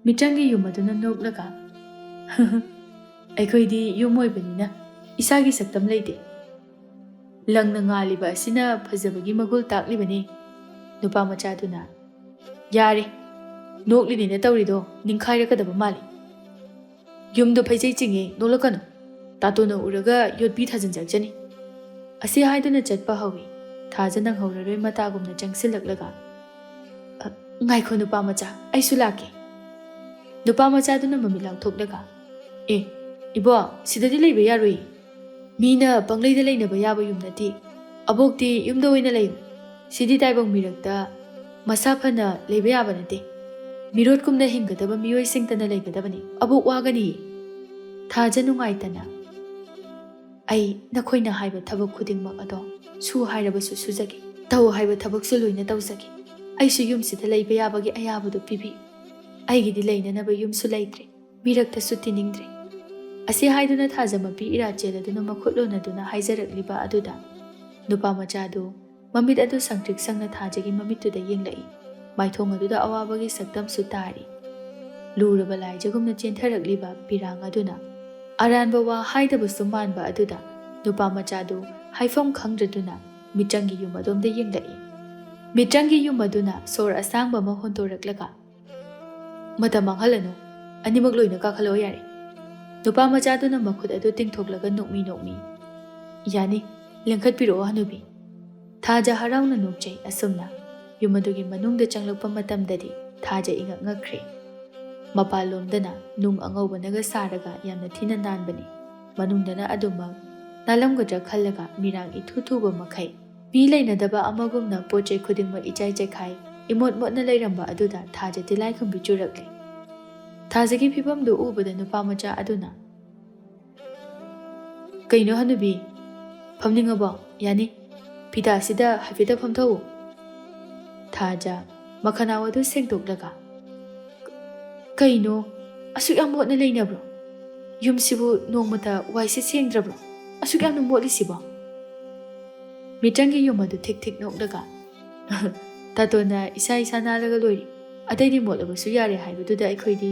ꯃꯤꯇ꯭ꯔꯪꯒꯤ ꯌꯨꯝ ꯑꯗꯨꯅ ꯅꯣꯛꯂꯒ, "ꯑꯩꯈꯣꯏꯗꯤ ꯌꯨꯝ ꯑꯣꯏꯕꯅꯤꯅ ꯏꯁꯥꯒꯤ ꯁꯛꯇꯝ ꯂꯩꯇꯦ꯫ ꯂꯪꯅ ꯉꯥꯜꯂꯤꯕ ꯑꯁꯤꯅ ꯐꯖꯕꯒꯤ ꯃꯒꯨꯜ ꯇꯥꯛꯂꯤꯕꯅꯤ꯫" ꯅꯨꯄꯥ ꯃꯆꯥꯗꯨꯅ, "ꯌꯥꯔꯦ, ꯅꯣꯛꯂꯤꯅꯦꯅ ꯇꯧꯔꯤꯗꯣ ꯅꯤꯡꯈꯥꯏꯔꯛꯀꯗꯕ ꯃꯥꯜꯂꯤ꯫ ꯌꯨꯝꯗꯣ ꯐꯩꯖꯩ ꯆꯤꯡꯉꯦ, ꯅꯣꯛꯂꯛꯀꯅꯨ꯫ ꯇꯥꯇꯣꯟꯅ ꯎꯔꯒ ꯌꯣꯠꯄꯤ ꯊꯥꯖꯤꯟꯖꯔꯛꯆꯅꯤ꯫" ꯑꯁꯤ ꯍꯥꯏꯗꯨꯅ ꯆꯠꯄ ꯍꯧꯏ꯫ ꯊꯥꯖ ꯅꯪꯍꯧꯔꯔꯣꯏ ꯃꯇꯥꯒꯨꯝꯅ ꯆꯪꯁꯤꯜꯂꯛꯂꯒ, "ꯑ, ꯉꯥꯏꯈꯣ ꯅꯨꯄꯥ ꯃꯆꯥ, ꯑꯩꯁꯨ ꯂꯥꯛꯀꯦ꯫" ꯅꯨꯄꯥ ꯃꯆꯥꯗꯨꯅ ꯃꯃꯤꯠ ꯂꯥꯎꯊꯣꯛꯂꯒ, "ꯑꯦ, ꯏꯕꯣ, ꯁꯤꯗꯗꯤ ꯂꯩꯕ ꯌꯥꯔꯣꯏ꯫ ꯃꯤꯅ ꯄꯪꯂꯩꯗ ꯂꯩꯅꯕ ꯌꯥꯕ ꯌꯨꯝ ꯅꯠꯇꯦ꯫ ꯑꯕꯣꯛꯇꯤ ꯌꯨꯝꯗ ꯑꯣꯏꯅ ꯂꯩꯌꯨ꯫ ꯁꯤꯗꯤ ꯇꯥꯏꯕꯪ ꯃꯤꯔꯛꯇ ꯃꯁꯥ ꯐꯅ ꯂꯩꯕ ꯌꯥꯕ ꯅꯠꯇꯦ꯫ ꯃꯤꯔꯣꯠꯀꯨꯝꯅ ꯍꯤꯡꯒꯗꯕ ꯃꯤꯑꯣꯏꯁꯤꯡꯇꯅ ꯂꯩꯒꯗꯕꯅꯤ꯫ ꯑꯕꯣꯛ ꯋꯥꯒꯅꯤ꯫" ꯊꯥꯖ ꯅꯨꯡꯉꯥꯏꯇꯅ, "ꯑꯩ ꯅꯈꯣꯏꯅ ꯍꯥꯏꯕ ꯊꯕꯛ ꯈꯨꯗꯤꯡꯃꯛ ꯑꯗꯣ ꯁꯨ ꯍꯥꯏꯔꯕꯁꯨ ꯁꯨꯖꯒꯦ, ꯇꯧ ꯍꯥꯏꯕ ꯊꯕꯛꯁꯨ ꯂꯣꯏꯅ ꯇꯧꯖꯒꯦ꯫ ꯑꯩꯁꯨ ꯌꯨꯝꯁꯤꯗ ꯂꯩꯕ ꯌꯥꯕꯒꯤ ꯑꯌꯥꯕꯗꯨ ꯄꯤꯕꯤꯌꯨ꯫ ꯑꯩꯒꯤꯗꯤ ꯂꯩꯅꯅꯕ ꯌꯨꯝꯁꯨ ꯂꯩꯇ꯭ꯔꯦ, ꯃꯤꯔꯛꯇꯁꯨ ꯇꯤꯟꯅꯤꯡꯗ꯭ꯔꯦ꯫" ꯑꯁꯤ ꯍꯥꯏꯗꯨꯅ ꯊꯥꯖ ꯃꯄꯤ ꯏꯔꯥ ꯆꯦꯜꯂꯗꯨꯅ ꯃꯈꯨꯠ ꯂꯣꯟꯅꯗꯨꯅ ꯍꯥꯏꯖꯔꯛꯂꯤꯕ ꯑꯗꯨꯗ ꯅꯨꯄꯥ ꯃꯆꯥꯗꯨ ꯃꯃꯤꯠ ꯑꯗꯨ ꯁꯪꯇ꯭ꯔꯤꯛ ꯁꯪꯅ ꯊꯥꯖꯒꯤ ꯃꯃꯤꯠꯇꯨꯗ ꯌꯦꯡꯂꯛꯏ꯫ ꯃꯥꯏꯊꯣꯡ ꯑꯗꯨꯗ ꯑꯋꯥꯕꯒꯤ ꯁꯛꯇꯝꯁꯨ ꯇꯥꯔꯤ꯫ ꯂꯨꯔꯕ ꯂꯥꯏꯖꯒꯨꯝꯅ ꯆꯦꯟꯊꯔꯛꯂꯤꯕ ꯄꯤꯔꯥꯡ ꯑꯗꯨꯅ ꯑꯔꯥꯟꯕ ꯋꯥ ꯍꯥꯏꯗꯕꯁꯨ ꯃꯥꯟꯕ ꯑꯗꯨꯗ ꯅꯨꯄꯥ ꯃꯆꯥꯗꯨ ꯍꯥꯏꯐꯝ ꯈꯪꯗ꯭ꯔꯗꯨꯅ ꯃꯤꯇ꯭ꯔꯪꯒꯤ ꯌꯨꯝ ꯑꯗꯣꯝꯗ ꯌꯦꯡꯂꯛꯏ꯫ ꯃꯤꯇ꯭ꯔꯪꯒꯤ ꯌꯨꯝ ꯑꯗꯨꯅ ꯁꯣꯔ ꯑꯁꯥꯡꯕ ꯑꯃ ꯍꯣꯟꯗꯣꯔꯛꯂꯒ, "ꯃꯇꯝ ꯃꯥꯡꯍꯜꯂꯅꯨ, ꯑꯅꯤꯃꯛ ꯂꯣꯏꯅ ꯀꯥꯈꯠꯂꯛꯑꯣ ꯌꯥꯔꯦ꯫" ꯅꯨꯄꯥ ꯃꯆꯥꯗꯨꯅ ꯃꯈꯨꯠ ꯑꯗꯨ ꯇꯤꯡꯊꯣꯛꯂꯒ ꯅꯣꯛꯃꯤ ꯅꯣꯛꯃꯤ, "ꯌꯥꯅꯤ, ꯂꯦꯡꯈꯠꯄꯤꯔꯛꯑꯣ ꯍꯅꯨꯕꯤ꯫" ꯊꯥꯖ ꯍꯔꯥꯎꯅ ꯅꯣꯛꯆꯩ꯫ ꯑꯁꯨꯝꯅ ꯌꯨꯝ ꯑꯗꯨꯒꯤ ꯃꯅꯨꯡꯗ ꯆꯪꯂꯛꯄ ꯃꯇꯝꯗꯗꯤ ꯊꯥꯖ ꯏꯉꯛ ꯉꯛꯈ꯭ꯔꯦ꯫ ꯃꯄꯥꯟꯂꯣꯝꯗꯅ ꯅꯨꯡ ꯑꯉꯧꯕꯅꯒ ꯁꯥꯔꯒ ꯌꯥꯝꯅ ꯊꯤꯅ ꯅꯥꯟꯕꯅꯤ꯫ ꯃꯅꯨꯡꯗꯅ ꯑꯗꯨꯃꯛ ꯅꯥꯜꯂꯝꯒꯗ꯭ꯔꯥ ꯈꯜꯂꯒ ꯃꯤꯔꯥꯡ ꯏꯊꯨ ꯊꯨꯕ ꯃꯈꯩ, ꯃꯤ ꯂꯩꯅꯗꯕ ꯑꯃꯒꯨꯝꯅ ꯄꯣꯠ ꯆꯩ ꯈꯨꯗꯤꯡꯃꯛ ꯏꯆꯥꯏ ꯆꯥꯏꯈꯥꯏ꯫ ꯏꯃꯣꯠ ꯃꯣꯠꯅ ꯂꯩꯔꯝꯕ ꯑꯗꯨꯗ ꯊꯥꯖ ꯇꯤꯜꯂꯥꯏꯈꯨꯝꯕꯤ ꯆꯨꯔꯛꯂꯦ꯫ ꯊꯥꯖꯒꯤ ꯐꯤꯕꯝꯗꯨ ꯎꯕꯗ ꯅꯨꯄꯥ ꯃꯆꯥ ꯑꯗꯨꯅ, "ꯀꯩꯅꯣ ꯍꯅꯨꯕꯤ, ꯐꯝꯅꯤꯡꯉꯕꯣ? ꯌꯥꯅꯤ, ꯐꯤꯗꯥꯁꯤꯗ ꯍꯥꯏꯐꯦꯠꯇ ꯐꯝꯊꯧ꯫" ꯊꯥꯖ ꯃꯈꯅꯥꯎ ꯑꯗꯨ ꯁꯦꯡꯗꯣꯛꯂꯒ, "ꯀꯩꯅꯣ, ꯑꯁꯨꯛ ꯌꯥꯝ ꯃꯣꯠꯅ ꯂꯩꯅꯕ꯭ꯔꯣ? ꯌꯨꯝꯁꯤꯕꯨ ꯅꯣꯡꯃꯇ ꯋꯥꯏꯁꯤꯠ ꯁꯦꯡꯗ꯭ꯔꯕ꯭ꯔꯣ? ꯑꯁꯨꯛ ꯌꯥꯝꯅ ꯃꯣꯠꯂꯤꯁꯤꯕꯣ?" ꯃꯤꯇ꯭ꯔꯪꯒꯤ ꯌꯨꯝ ꯑꯗꯨ ꯊꯤꯛ ꯊꯤꯛ ꯅꯣꯛꯂꯒ, "ꯇꯥꯇꯣꯟꯅ ꯏꯁꯥ ꯏꯁꯥ ꯅꯥꯜꯂꯒ ꯂꯣꯏꯔꯦ꯫ ꯑꯇꯩꯗꯤ ꯃꯣꯠꯂꯕꯁꯨ ꯌꯥꯔꯦ ꯍꯥꯏꯕꯗꯨꯗ ꯑꯩꯈꯣꯏꯗꯤ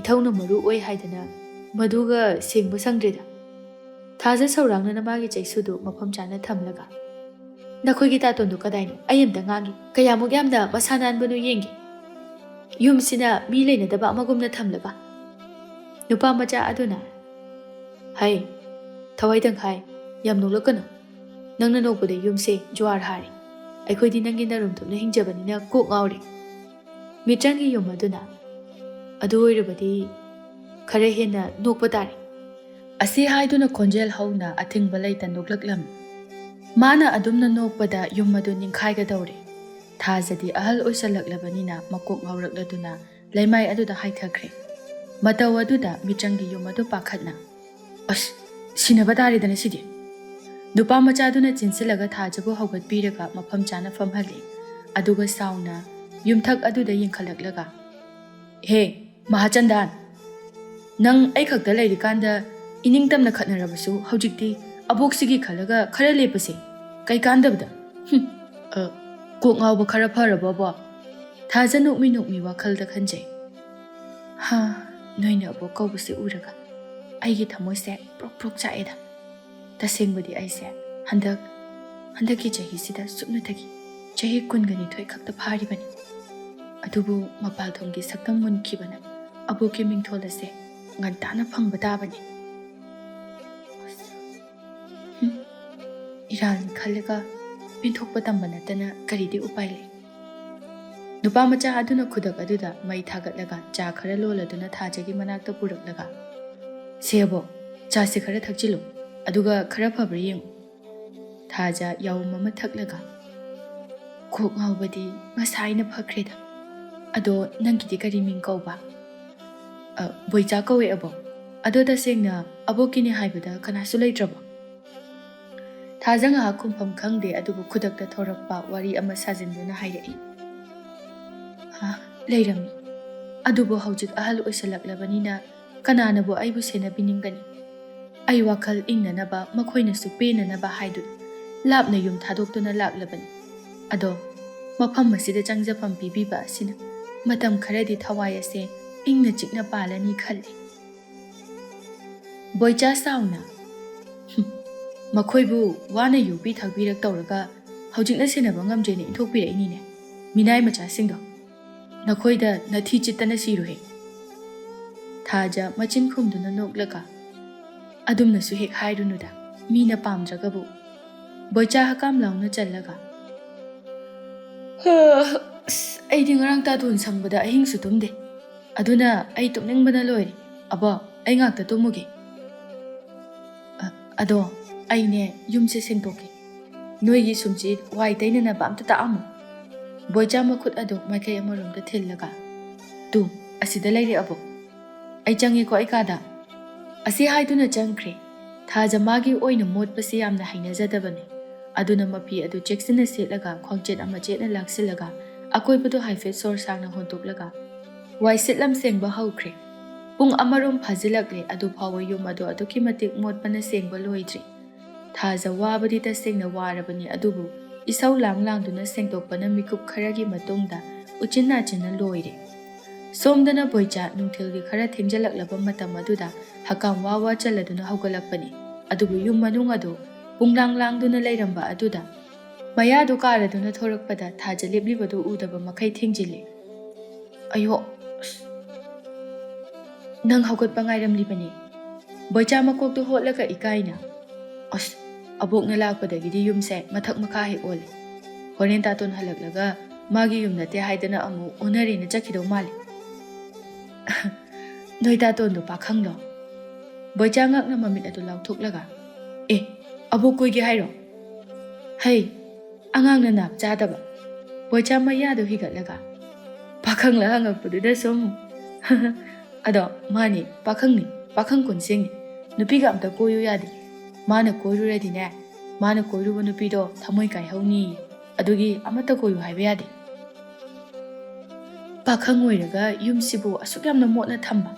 ꯏꯊꯧꯅ ꯃꯔꯨ ꯑꯣꯏ ꯍꯥꯏꯗꯅ ꯃꯗꯨꯒ ꯁꯦꯡꯕ ꯁꯪꯗ꯭ꯔꯦꯗ꯫" ꯊꯥꯖ ꯁꯧꯔꯥꯡꯅꯅ ꯃꯥꯒꯤ ꯆꯩꯁꯨꯗꯨ ꯃꯐꯝ ꯆꯥꯅ ꯊꯝꯂꯒ, "ꯅꯈꯣꯏꯒꯤ ꯇꯥꯇꯣꯟꯗꯨ ꯀꯗꯥꯏꯅꯣ? ꯑꯩ ꯑꯝꯇ ꯉꯥꯡꯒꯦ꯫ ꯀꯌꯥꯃꯨꯛ ꯌꯥꯝꯅ ꯃꯁꯥ ꯅꯥꯟꯕꯅꯣ ꯌꯦꯡꯒꯦ꯫ ꯌꯨꯝꯁꯤꯅ ꯃꯤ ꯂꯩꯅꯗꯕ ꯑꯃꯒꯨꯝꯅ ꯊꯝꯂꯒ꯫" ꯅꯨꯄꯥ ꯃꯆꯥ ꯑꯗꯨꯅ, "ꯍꯩ, ꯊꯋꯥꯏ ꯇꯪꯈꯥꯏ, ꯌꯥꯝ ꯅꯣꯛꯂꯛꯀꯅꯨ꯫ ꯅꯪꯅ ꯅꯣꯛꯄꯗ ꯌꯨꯝꯁꯦ ꯖ꯭ꯋꯥꯔ ꯍꯥꯔꯦ꯫ ꯑꯩꯈꯣꯏꯗꯤ ꯅꯪꯒꯤ ꯅꯔꯨꯝ ꯊꯨꯞꯅ ꯍꯤꯡꯖꯕꯅꯤꯅ ꯀꯣꯛ ꯉꯥꯎꯔꯦ꯫" ꯃꯤꯇ꯭ꯔꯪꯒꯤ ꯌꯨꯝ ꯑꯗꯨꯅ, "ꯑꯗꯨ ꯑꯣꯏꯔꯕꯗꯤ ꯈꯔ ꯍꯦꯟꯅ ꯅꯣꯛꯄ ꯇꯥꯔꯦ꯫" ꯑꯁꯤ ꯍꯥꯏꯗꯨꯅ ꯈꯣꯟꯖꯦꯜ ꯍꯧꯅ ꯑꯊꯤꯡꯕ ꯂꯩꯇ ꯅꯣꯛꯂꯛꯂꯝꯃꯤ꯫ ꯃꯥꯅ ꯑꯗꯨꯝꯅ ꯅꯣꯛꯄꯗ ꯌꯨꯝ ꯑꯗꯨ ꯅꯤꯡꯈꯥꯏꯒꯗꯧꯔꯦ꯫ ꯊꯥꯖꯗꯤ ꯑꯍꯜ ꯑꯣꯏꯁꯜꯂꯛꯂꯕꯅꯤꯅ ꯃꯀꯣꯛ ꯉꯥꯎꯔꯛꯂꯗꯨꯅ ꯂꯩꯃꯥꯏ ꯑꯗꯨꯗ ꯍꯥꯏꯊꯈ꯭ꯔꯦ꯫ ꯃꯇꯧ ꯑꯗꯨꯗ ꯃꯤꯇ꯭ꯔꯪꯒꯤ ꯌꯨꯝ ꯑꯗꯨ ꯄꯥꯈꯠꯅ, "ꯑꯁ, ꯁꯤꯟꯅꯕ ꯇꯥꯔꯦꯗꯅ ꯁꯤꯗꯤ!" ꯅꯨꯄꯥ ꯃꯆꯥꯗꯨꯅ ꯆꯦꯟꯁꯤꯜꯂꯒ ꯊꯥꯖꯕꯨ ꯍꯧꯒꯠꯄꯤꯔꯒ ꯃꯐꯝ ꯆꯥꯅ ꯐꯝꯍꯜꯂꯦ꯫ ꯑꯗꯨꯒ ꯁꯥꯎꯅ ꯌꯨꯝꯊꯛ ꯑꯗꯨꯗ ꯌꯦꯡꯈꯠꯂꯛꯂꯒ, "ꯍꯦ, ꯃꯍꯥꯆꯟꯗꯥꯟ, ꯅꯪ ꯑꯩ ꯈꯛꯇ ꯂꯩꯔꯤꯀꯥꯟꯗ ꯏꯅꯤꯡꯇꯝꯅ ꯈꯠꯅꯔꯕꯁꯨ ꯍꯧꯖꯤꯛꯇꯤ ꯑꯕꯣꯛꯁꯤꯒꯤ ꯈꯜꯂꯒ ꯈꯔ ꯂꯦꯞꯄꯁꯦ꯫ ꯀꯩ ꯀꯥꯟꯗꯕꯗ? ꯍꯨꯝ, ꯑ, ꯀꯣꯛ ꯉꯥꯎꯕ ꯈꯔ ꯐꯔꯕꯣꯕꯣ?" ꯊꯥꯖ ꯅꯣꯛꯃꯤ ꯅꯣꯛꯃꯤ ꯋꯥꯈꯜꯗ ꯈꯟꯖꯩ꯫ "ꯍꯥ, ꯅꯣꯏꯅ ꯑꯕꯣꯛ ꯀꯧꯕꯁꯦ ꯎꯔꯒ ꯑꯩꯒꯤ ꯊꯃꯣꯏꯁꯦ ꯄ꯭ꯔꯣꯛ ꯄ꯭ꯔꯣꯛ ꯆꯥꯛꯑꯦꯗ꯫ ꯇꯁꯦꯡꯕꯗꯤ ꯑꯩꯁꯦ ꯍꯟꯗꯛ, ꯍꯟꯗꯛꯀꯤ ꯆꯍꯤꯁꯤꯗ ꯁꯨꯞꯅꯇꯒꯤ ꯆꯍꯤ ꯀꯨꯟꯒ ꯅꯤꯊꯣꯏ ꯈꯛꯇ ꯐꯥꯔꯤꯕꯅꯤ꯫ ꯑꯗꯨꯕꯨ ꯃꯄꯥꯜꯊꯣꯡꯒꯤ ꯁꯛꯇꯝ ꯃꯨꯟꯈꯤꯕꯅ ꯑꯕꯣꯛꯀꯤ ꯃꯤꯡꯊꯣꯜ ꯑꯁꯦ ꯉꯟꯇꯥꯅ ꯐꯪꯕ ꯇꯥꯕꯅꯤ꯫" ꯍꯨꯝ, ꯏꯔꯥꯜꯅꯤ ꯈꯜꯂꯒ ꯄꯦꯟꯊꯣꯛꯄ ꯇꯝꯕ ꯅꯠꯇꯅ ꯀꯔꯤꯗꯤ ꯎꯄꯥꯏ ꯂꯩ? ꯅꯨꯄꯥ ꯃꯆꯥ ꯑꯗꯨꯅ ꯈꯨꯗꯛ ꯑꯗꯨꯗ ꯃꯩ ꯊꯥꯒꯠꯂꯒ ꯆꯥ ꯈꯔ ꯂꯣꯜꯂꯗꯨꯅ ꯊꯥꯖꯒꯤ ꯃꯅꯥꯛꯇ ꯄꯨꯔꯛꯂꯒ, "ꯁꯦ ꯑꯕꯣꯛ, ꯆꯥꯁꯦ ꯈꯔ ꯊꯛꯆꯤꯜꯂꯨ, ꯑꯗꯨꯒ ꯈꯔ ꯐꯕ꯭ꯔꯥ ꯌꯦꯡꯉꯨ꯫" ꯊꯥꯖ ꯌꯥꯎꯝ ꯑꯃ ꯊꯛꯂꯒ, ꯀꯣꯛ ꯉꯥꯎꯕꯗꯤ ꯉꯁꯥꯏꯅ ꯐꯈ꯭ꯔꯦꯗ꯫ ꯑꯗꯣ ꯅꯪꯒꯤꯗꯤ ꯀꯔꯤ ꯃꯤꯡ ꯀꯧꯕ? "ꯑ, ꯕꯣꯏꯆꯥ ꯀꯧꯋꯦ ꯑꯕꯣꯛ꯫ ꯑꯗꯣ ꯇꯁꯦꯡꯅ ꯑꯕꯣꯛꯀꯤꯅꯦ ꯍꯥꯏꯕꯗ ꯀꯅꯥꯁꯨ ꯂꯩꯇ꯭ꯔꯕꯣ?" ꯊꯥꯖ ꯉꯥꯏꯍꯥꯛ ꯈꯨꯝꯐꯝ ꯈꯪꯗꯦ, ꯑꯗꯨꯕꯨ ꯈꯨꯗꯛꯇ ꯊꯣꯔꯛꯄ ꯋꯥꯔꯤ ꯑꯃ ꯁꯥꯖꯤꯟꯗꯨꯅ ꯍꯥꯏꯔꯛꯏ꯫ "ꯑ, ꯂꯩꯔꯝꯃꯤ꯫ ꯑꯗꯨꯕꯨ ꯍꯧꯖꯤꯛ ꯑꯍꯜ ꯑꯣꯏꯁꯜꯂꯛꯂꯕꯅꯤꯅ ꯀꯅꯥꯅꯕꯨ ꯑꯩꯕꯨ ꯁꯦꯟꯅꯕꯤꯅꯤꯡꯒꯅꯤ? ꯑꯩ ꯋꯥꯈꯜ ꯏꯪꯅꯅꯕ, ꯃꯈꯣꯏꯅꯁꯨ ꯄꯦꯟꯅꯅꯕ ꯍꯥꯏꯗꯨꯅ ꯂꯥꯞꯅ ꯌꯨꯝ ꯊꯥꯗꯣꯛꯇꯨꯅ ꯂꯥꯛꯂꯕꯅꯤ꯫ ꯑꯗꯣ ꯃꯐꯝ ꯑꯁꯤꯗ ꯆꯪꯖꯐꯝ ꯄꯤꯕꯤꯕ ꯑꯁꯤꯅ ꯃꯇꯝ ꯈꯔꯗꯤ ꯊꯋꯥꯏ ꯑꯁꯦ ꯏꯪꯅ ꯆꯤꯛꯅ ꯄꯥꯜꯂꯅꯤ ꯈꯜꯂꯤ꯫" ꯕꯣꯏꯆꯥ ꯁꯥꯎꯅ, "ꯍꯨꯝ, ꯃꯈꯣꯏꯕꯨ ꯋꯥꯅ ꯌꯣꯛꯄꯤ ꯊꯥꯛꯄꯤꯔꯛ ꯇꯧꯔꯒ ꯍꯧꯖꯤꯛꯅ ꯁꯦꯟꯅꯕ ꯉꯝꯗ꯭ꯔꯦꯅ ꯏꯟꯊꯣꯛꯄꯤꯔꯛꯏꯅꯤꯅꯦ, ꯃꯤꯅꯥꯏ ꯃꯆꯥꯁꯤꯡꯗꯣ꯫ ꯅꯈꯣꯏꯗ ꯅꯊꯤ ꯆꯤꯠꯇꯅ ꯁꯤꯔꯨꯍꯦ꯫" ꯊꯥꯖ ꯃꯆꯤꯟ ꯈꯨꯝꯗꯨꯅ ꯅꯣꯛꯂꯒ, "ꯑꯗꯨꯝꯅꯁꯨ ꯍꯦꯛ ꯍꯥꯏꯔꯨꯅꯨꯗ, ꯃꯤꯅ ꯄꯥꯝꯗ꯭ꯔꯒꯕꯨ꯫" ꯕꯣꯏꯆꯥ ꯍꯀꯥꯝ ꯂꯥꯎꯅ ꯆꯜꯂꯒ, "ꯑꯁ, ꯑꯩꯗꯤ ꯉꯔꯥꯡ ꯇꯥꯇꯣꯟ ꯁꯪꯕꯗ ꯑꯍꯤꯡꯁꯨ ꯇꯨꯝꯗꯦ꯫ ꯑꯗꯨꯅ ꯑꯩ ꯇꯨꯝꯅꯤꯡꯕꯅ ꯂꯣꯏꯔꯦ꯫ ꯑꯕꯣ, ꯑꯩ ꯉꯥꯛꯇ ꯇꯨꯝꯃꯨꯒꯦ꯫ ꯑ, ꯑꯗꯣ ꯑꯩꯅꯦ ꯌꯨꯝꯁꯦ ꯁꯦꯡꯗꯣꯛꯀꯦ꯫ ꯅꯣꯏꯒꯤ ꯁꯨꯝꯆꯤꯠ ꯋꯥꯏ ꯇꯩꯅꯅꯕ ꯑꯝꯇ ꯇꯥꯛꯑꯝꯃꯨ꯫" ꯕꯣꯏꯆꯥ ꯃꯈꯨꯠ ꯑꯗꯨ ꯃꯥꯏꯀꯩ ꯑꯃꯔꯣꯝꯗ ꯊꯤꯜꯂꯒ, "ꯇꯨ, ꯑꯁꯤꯗ ꯂꯩꯔꯦ ꯑꯕꯣ꯫ ꯑꯩ ꯆꯪꯉꯦꯀꯣ ꯑꯩ ꯀꯥꯗ꯫" ꯑꯁꯤ ꯍꯥꯏꯗꯨꯅ ꯆꯪꯈ꯭ꯔꯦ꯫ ꯊꯥꯖ ꯃꯥꯒꯤ ꯑꯣꯏꯅ ꯃꯣꯠꯄꯁꯤ ꯌꯥꯝꯅ ꯍꯩꯅꯖꯗꯕꯅꯤ꯫ ꯑꯗꯨꯅ ꯃꯐꯤ ꯑꯗꯨ ꯆꯦꯛꯁꯤꯟꯅ ꯁꯦꯠꯂꯒ ꯈ꯭ꯋꯥꯡꯆꯦꯠ ꯑꯃ ꯆꯦꯠꯅ ꯂꯥꯛꯁꯤꯜꯂꯒ ꯑꯀꯣꯏꯕꯗꯨ ꯍꯥꯏꯐꯦꯠ ꯁꯣꯔ ꯁꯥꯡꯅ ꯍꯣꯟꯗꯣꯛꯂꯒ ꯋꯥꯏ ꯁꯤꯠꯂꯝ ꯁꯦꯡꯕ ꯍꯧꯈ꯭ꯔꯦ꯫ ꯄꯨꯡ ꯑꯃꯔꯣꯝ ꯐꯥꯖꯤꯜꯂꯛꯂꯦ, ꯑꯗꯨ ꯐꯥꯎꯕ ꯌꯨꯝ ꯑꯗꯨ ꯑꯗꯨꯛꯀꯤ ꯃꯇꯤꯛ ꯃꯣꯠꯄꯅ ꯁꯦꯡꯕ ꯂꯣꯏꯗ꯭ꯔꯤ꯫ ꯊꯥꯖ ꯋꯥꯕꯗꯤ ꯇꯁꯦꯡꯅ ꯋꯥꯔꯕꯅꯤ, ꯑꯗꯨꯕꯨ ꯏꯁꯧ ꯂꯥꯡ ꯂꯥꯡꯗꯨꯅ ꯁꯦꯡꯗꯣꯛꯄꯅ ꯃꯤꯀꯨꯞ ꯈꯔꯒꯤ ꯃꯇꯨꯡꯗ ꯎꯆꯤꯟ ꯅꯥꯆꯤꯟꯅ ꯂꯣꯏꯔꯦ꯫ ꯁꯣꯝꯗꯅ ꯕꯣꯏꯆꯥ ꯅꯨꯡꯊꯤꯜꯒꯤ ꯈꯔ ꯊꯦꯡꯖꯤꯜꯂꯛꯂꯕ ꯃꯇꯝ ꯑꯗꯨꯗ ꯍꯀꯥꯝ ꯋꯥ ꯋꯥ ꯆꯜꯂꯗꯨꯅ ꯍꯧꯒꯠꯂꯛꯄꯅꯤ꯫ ꯑꯗꯨꯕꯨ ꯌꯨꯝ ꯃꯅꯨꯡ ꯑꯗꯨ ꯄꯨꯡꯂꯥꯡ ꯂꯥꯡꯗꯨꯅ ꯂꯩꯔꯝꯕ ꯑꯗꯨꯗ ꯃꯌꯥꯗꯨ ꯀꯥꯔꯗꯨꯅ ꯊꯣꯔꯛꯄꯗ ꯊꯥꯖ ꯂꯦꯞꯂꯤꯕꯗꯨ ꯎꯗꯕ ꯃꯈꯩ ꯊꯦꯡꯖꯤꯜꯂꯦ꯫ "ꯑꯌꯣ, ꯑꯁ, ꯅꯪ ꯍꯧꯒꯠꯄ ꯉꯥꯏꯔꯝꯂꯤꯕꯅꯤ꯫" ꯕꯣꯏꯆꯥ ꯃꯀꯣꯛꯇꯨ ꯍꯣꯠꯂꯒ ꯏꯀꯥꯏꯅ, "ꯑꯁ, ꯑꯕꯣꯛꯅ ꯂꯥꯛꯄꯗꯒꯤꯗꯤ ꯌꯨꯝꯁꯦ ꯃꯊꯛ ꯃꯈꯥ ꯍꯦꯛ ꯑꯣꯜꯂꯦ꯫ ꯍꯣꯔꯦꯟ ꯇꯥꯇꯣꯟ ꯍꯜꯂꯛꯂꯒ ꯃꯥꯒꯤ ꯌꯨꯝ ꯅꯠꯇꯦ ꯍꯥꯏꯗꯅ ꯑꯃꯨꯛ ꯑꯣꯟꯅꯔꯦꯅ ꯆꯠꯈꯤꯗꯧ ꯃꯥꯜꯂꯦ꯫" "ꯅꯣꯏ ꯇꯥꯇꯣꯟꯗꯣ ꯄꯥꯈꯪꯂꯣ?" ꯕꯣꯏꯆꯥ ꯉꯛꯅ ꯃꯃꯤꯠ ꯑꯗꯨ ꯂꯥꯎꯊꯣꯛꯂꯒ, "ꯑꯦ, ꯑꯕꯣꯛ ꯀꯣꯏꯒꯦ ꯍꯥꯏꯔꯣ? ꯍꯩ, ꯑꯉꯥꯡꯅ ꯅꯥꯞ ꯆꯥꯗꯕ꯫ ꯕꯣꯏꯆꯥ ꯃꯌꯥꯗꯣ ꯍꯤꯒꯠꯂꯒ, "ꯄꯥꯈꯪꯂ?" ꯍꯪꯉꯛꯄꯗꯨꯗ ꯁꯨꯝ, "ꯑꯗꯣ ꯃꯥꯅꯤ, ꯄꯥꯈꯪꯅꯤ, ꯄꯥꯈꯪ ꯀꯣꯟꯁꯦꯡꯅꯤ꯫ ꯅꯨꯄꯤꯒ ꯑꯝꯇ ꯀꯣꯏꯌꯨ ꯌꯥꯗꯦ꯫ ꯃꯥꯅ ꯀꯣꯏꯔꯨꯔꯗꯤꯅꯦ, ꯃꯥꯅ ꯀꯣꯏꯔꯨꯕ ꯅꯨꯄꯤꯗꯣ ꯊꯃꯣꯏ ꯀꯥꯏꯍꯧꯅꯤ꯫ ꯑꯗꯨꯒꯤ ꯑꯃꯠꯇ ꯀꯣꯏꯌꯨ ꯍꯥꯏꯕ ꯌꯥꯗꯦ꯫ ꯄꯥꯈꯪ ꯑꯣꯏꯔꯒ ꯌꯨꯝꯁꯤꯕꯨ ꯑꯁꯨꯛ ꯌꯥꯝꯅ ꯃꯣꯠꯅ ꯊꯝꯕ,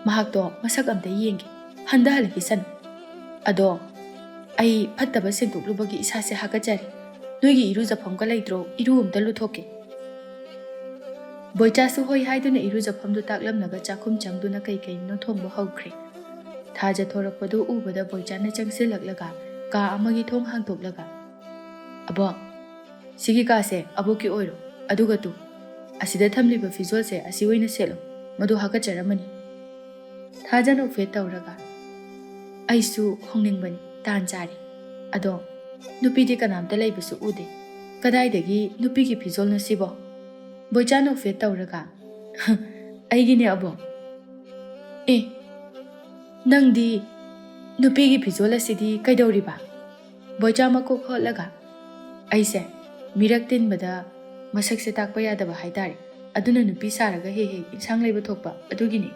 ꯃꯍꯥꯛꯇꯣ ꯃꯁꯛ ꯑꯝꯇ ꯌꯦꯡꯒꯦ, ꯍꯟꯊꯍꯜꯂꯒꯦꯁꯅꯨ꯫ ꯑꯗꯣ ꯑꯩ ꯐꯠꯇꯕ ꯁꯦꯡꯗꯣꯛꯂꯨꯕꯒꯤ ꯏꯁꯥꯁꯦ ꯍꯥꯀꯠꯆꯔꯦ꯫ ꯅꯣꯏꯒꯤ ꯏꯔꯨꯖꯐꯝꯒ ꯂꯩꯇ꯭ꯔꯣ? ꯏꯔꯨ ꯑꯝꯇ ꯂꯨꯊꯣꯛꯀꯦ꯫" ꯕꯣꯏꯆꯥꯁꯨ ꯍꯣꯏ ꯍꯥꯏꯗꯨꯅ ꯏꯔꯨꯖꯐꯝꯗꯨ ꯇꯥꯛꯂꯝꯂꯒ ꯆꯥꯛꯈꯨꯝ ꯆꯪꯗꯨꯅ ꯀꯩ ꯀꯩꯅꯣ ꯊꯣꯡꯕ ꯍꯧꯈ꯭ꯔꯦ꯫ ꯊꯥꯖ ꯊꯣꯔꯛꯄꯗꯨ ꯎꯕꯗ ꯕꯣꯏꯆꯥꯅ ꯆꯪꯁꯤꯜꯂꯛꯂꯒ ꯀꯥ ꯑꯃꯒꯤ ꯊꯣꯡ ꯍꯥꯡꯗꯣꯛꯂꯒ, "ꯑꯕꯣꯛ, ꯁꯤꯒꯤ ꯀꯥꯁꯦ ꯑꯕꯣꯛꯀꯤ ꯑꯣꯏꯔꯣ꯫ ꯑꯗꯨꯒ ꯇꯨ, ꯑꯁꯤꯗ ꯊꯝꯂꯤꯕ ꯐꯤꯖꯣꯜꯁꯦ ꯑꯁꯤ ꯑꯣꯏꯅ ꯁꯦꯠꯂꯣ꯫ ꯃꯗꯨ ꯍꯥꯀꯠꯆꯔꯝꯃꯅꯤ꯫" ꯊꯥꯖ ꯅꯣꯛꯐꯦꯠ ꯇꯧꯔꯒ, "ꯑꯩꯁꯨ ꯍꯣꯡꯅꯤꯡꯕꯅꯤ, ꯇꯥꯟ ꯆꯥꯔꯦ꯫ ꯑꯗꯣ ꯅꯨꯄꯤꯗꯤ ꯀꯅꯥꯝꯇ ꯂꯩꯕꯁꯨ ꯎꯗꯦ꯫ ꯀꯗꯥꯏꯗꯒꯤ ꯅꯨꯄꯤꯒꯤ ꯐꯤꯖꯣꯜꯅꯣ ꯁꯤꯕꯣ?" ꯕꯣꯏꯆꯥ ꯅꯣꯛꯐꯦꯠ ꯇꯧꯔꯒ, "ꯑꯩꯒꯤꯅꯦ ꯑꯕꯣꯛ꯫" "ꯑꯦ, ꯅꯪꯗꯤ ꯅꯨꯄꯤꯒꯤ ꯐꯤꯖꯣꯜ ꯑꯁꯤꯗꯤ ꯀꯩꯗꯧꯔꯤꯕ?" ꯕꯣꯏꯆꯥ ꯃꯀꯣꯛ ꯍꯣꯠꯂꯒ, "ꯑꯩꯁꯦ ꯃꯤꯔꯛ ꯇꯤꯟꯕꯗ ꯃꯁꯛꯁꯦ ꯇꯥꯛꯄ ꯌꯥꯗꯕ ꯍꯥꯏꯇꯥꯔꯦ꯫ ꯑꯗꯨꯅ ꯅꯨꯄꯤ ꯁꯥꯔꯒ ꯍꯦꯛ ꯍꯦꯛ ꯏꯟꯁꯥꯡ ꯂꯩꯕ ꯊꯣꯛꯄ, ꯑꯗꯨꯒꯤꯅꯦ꯫"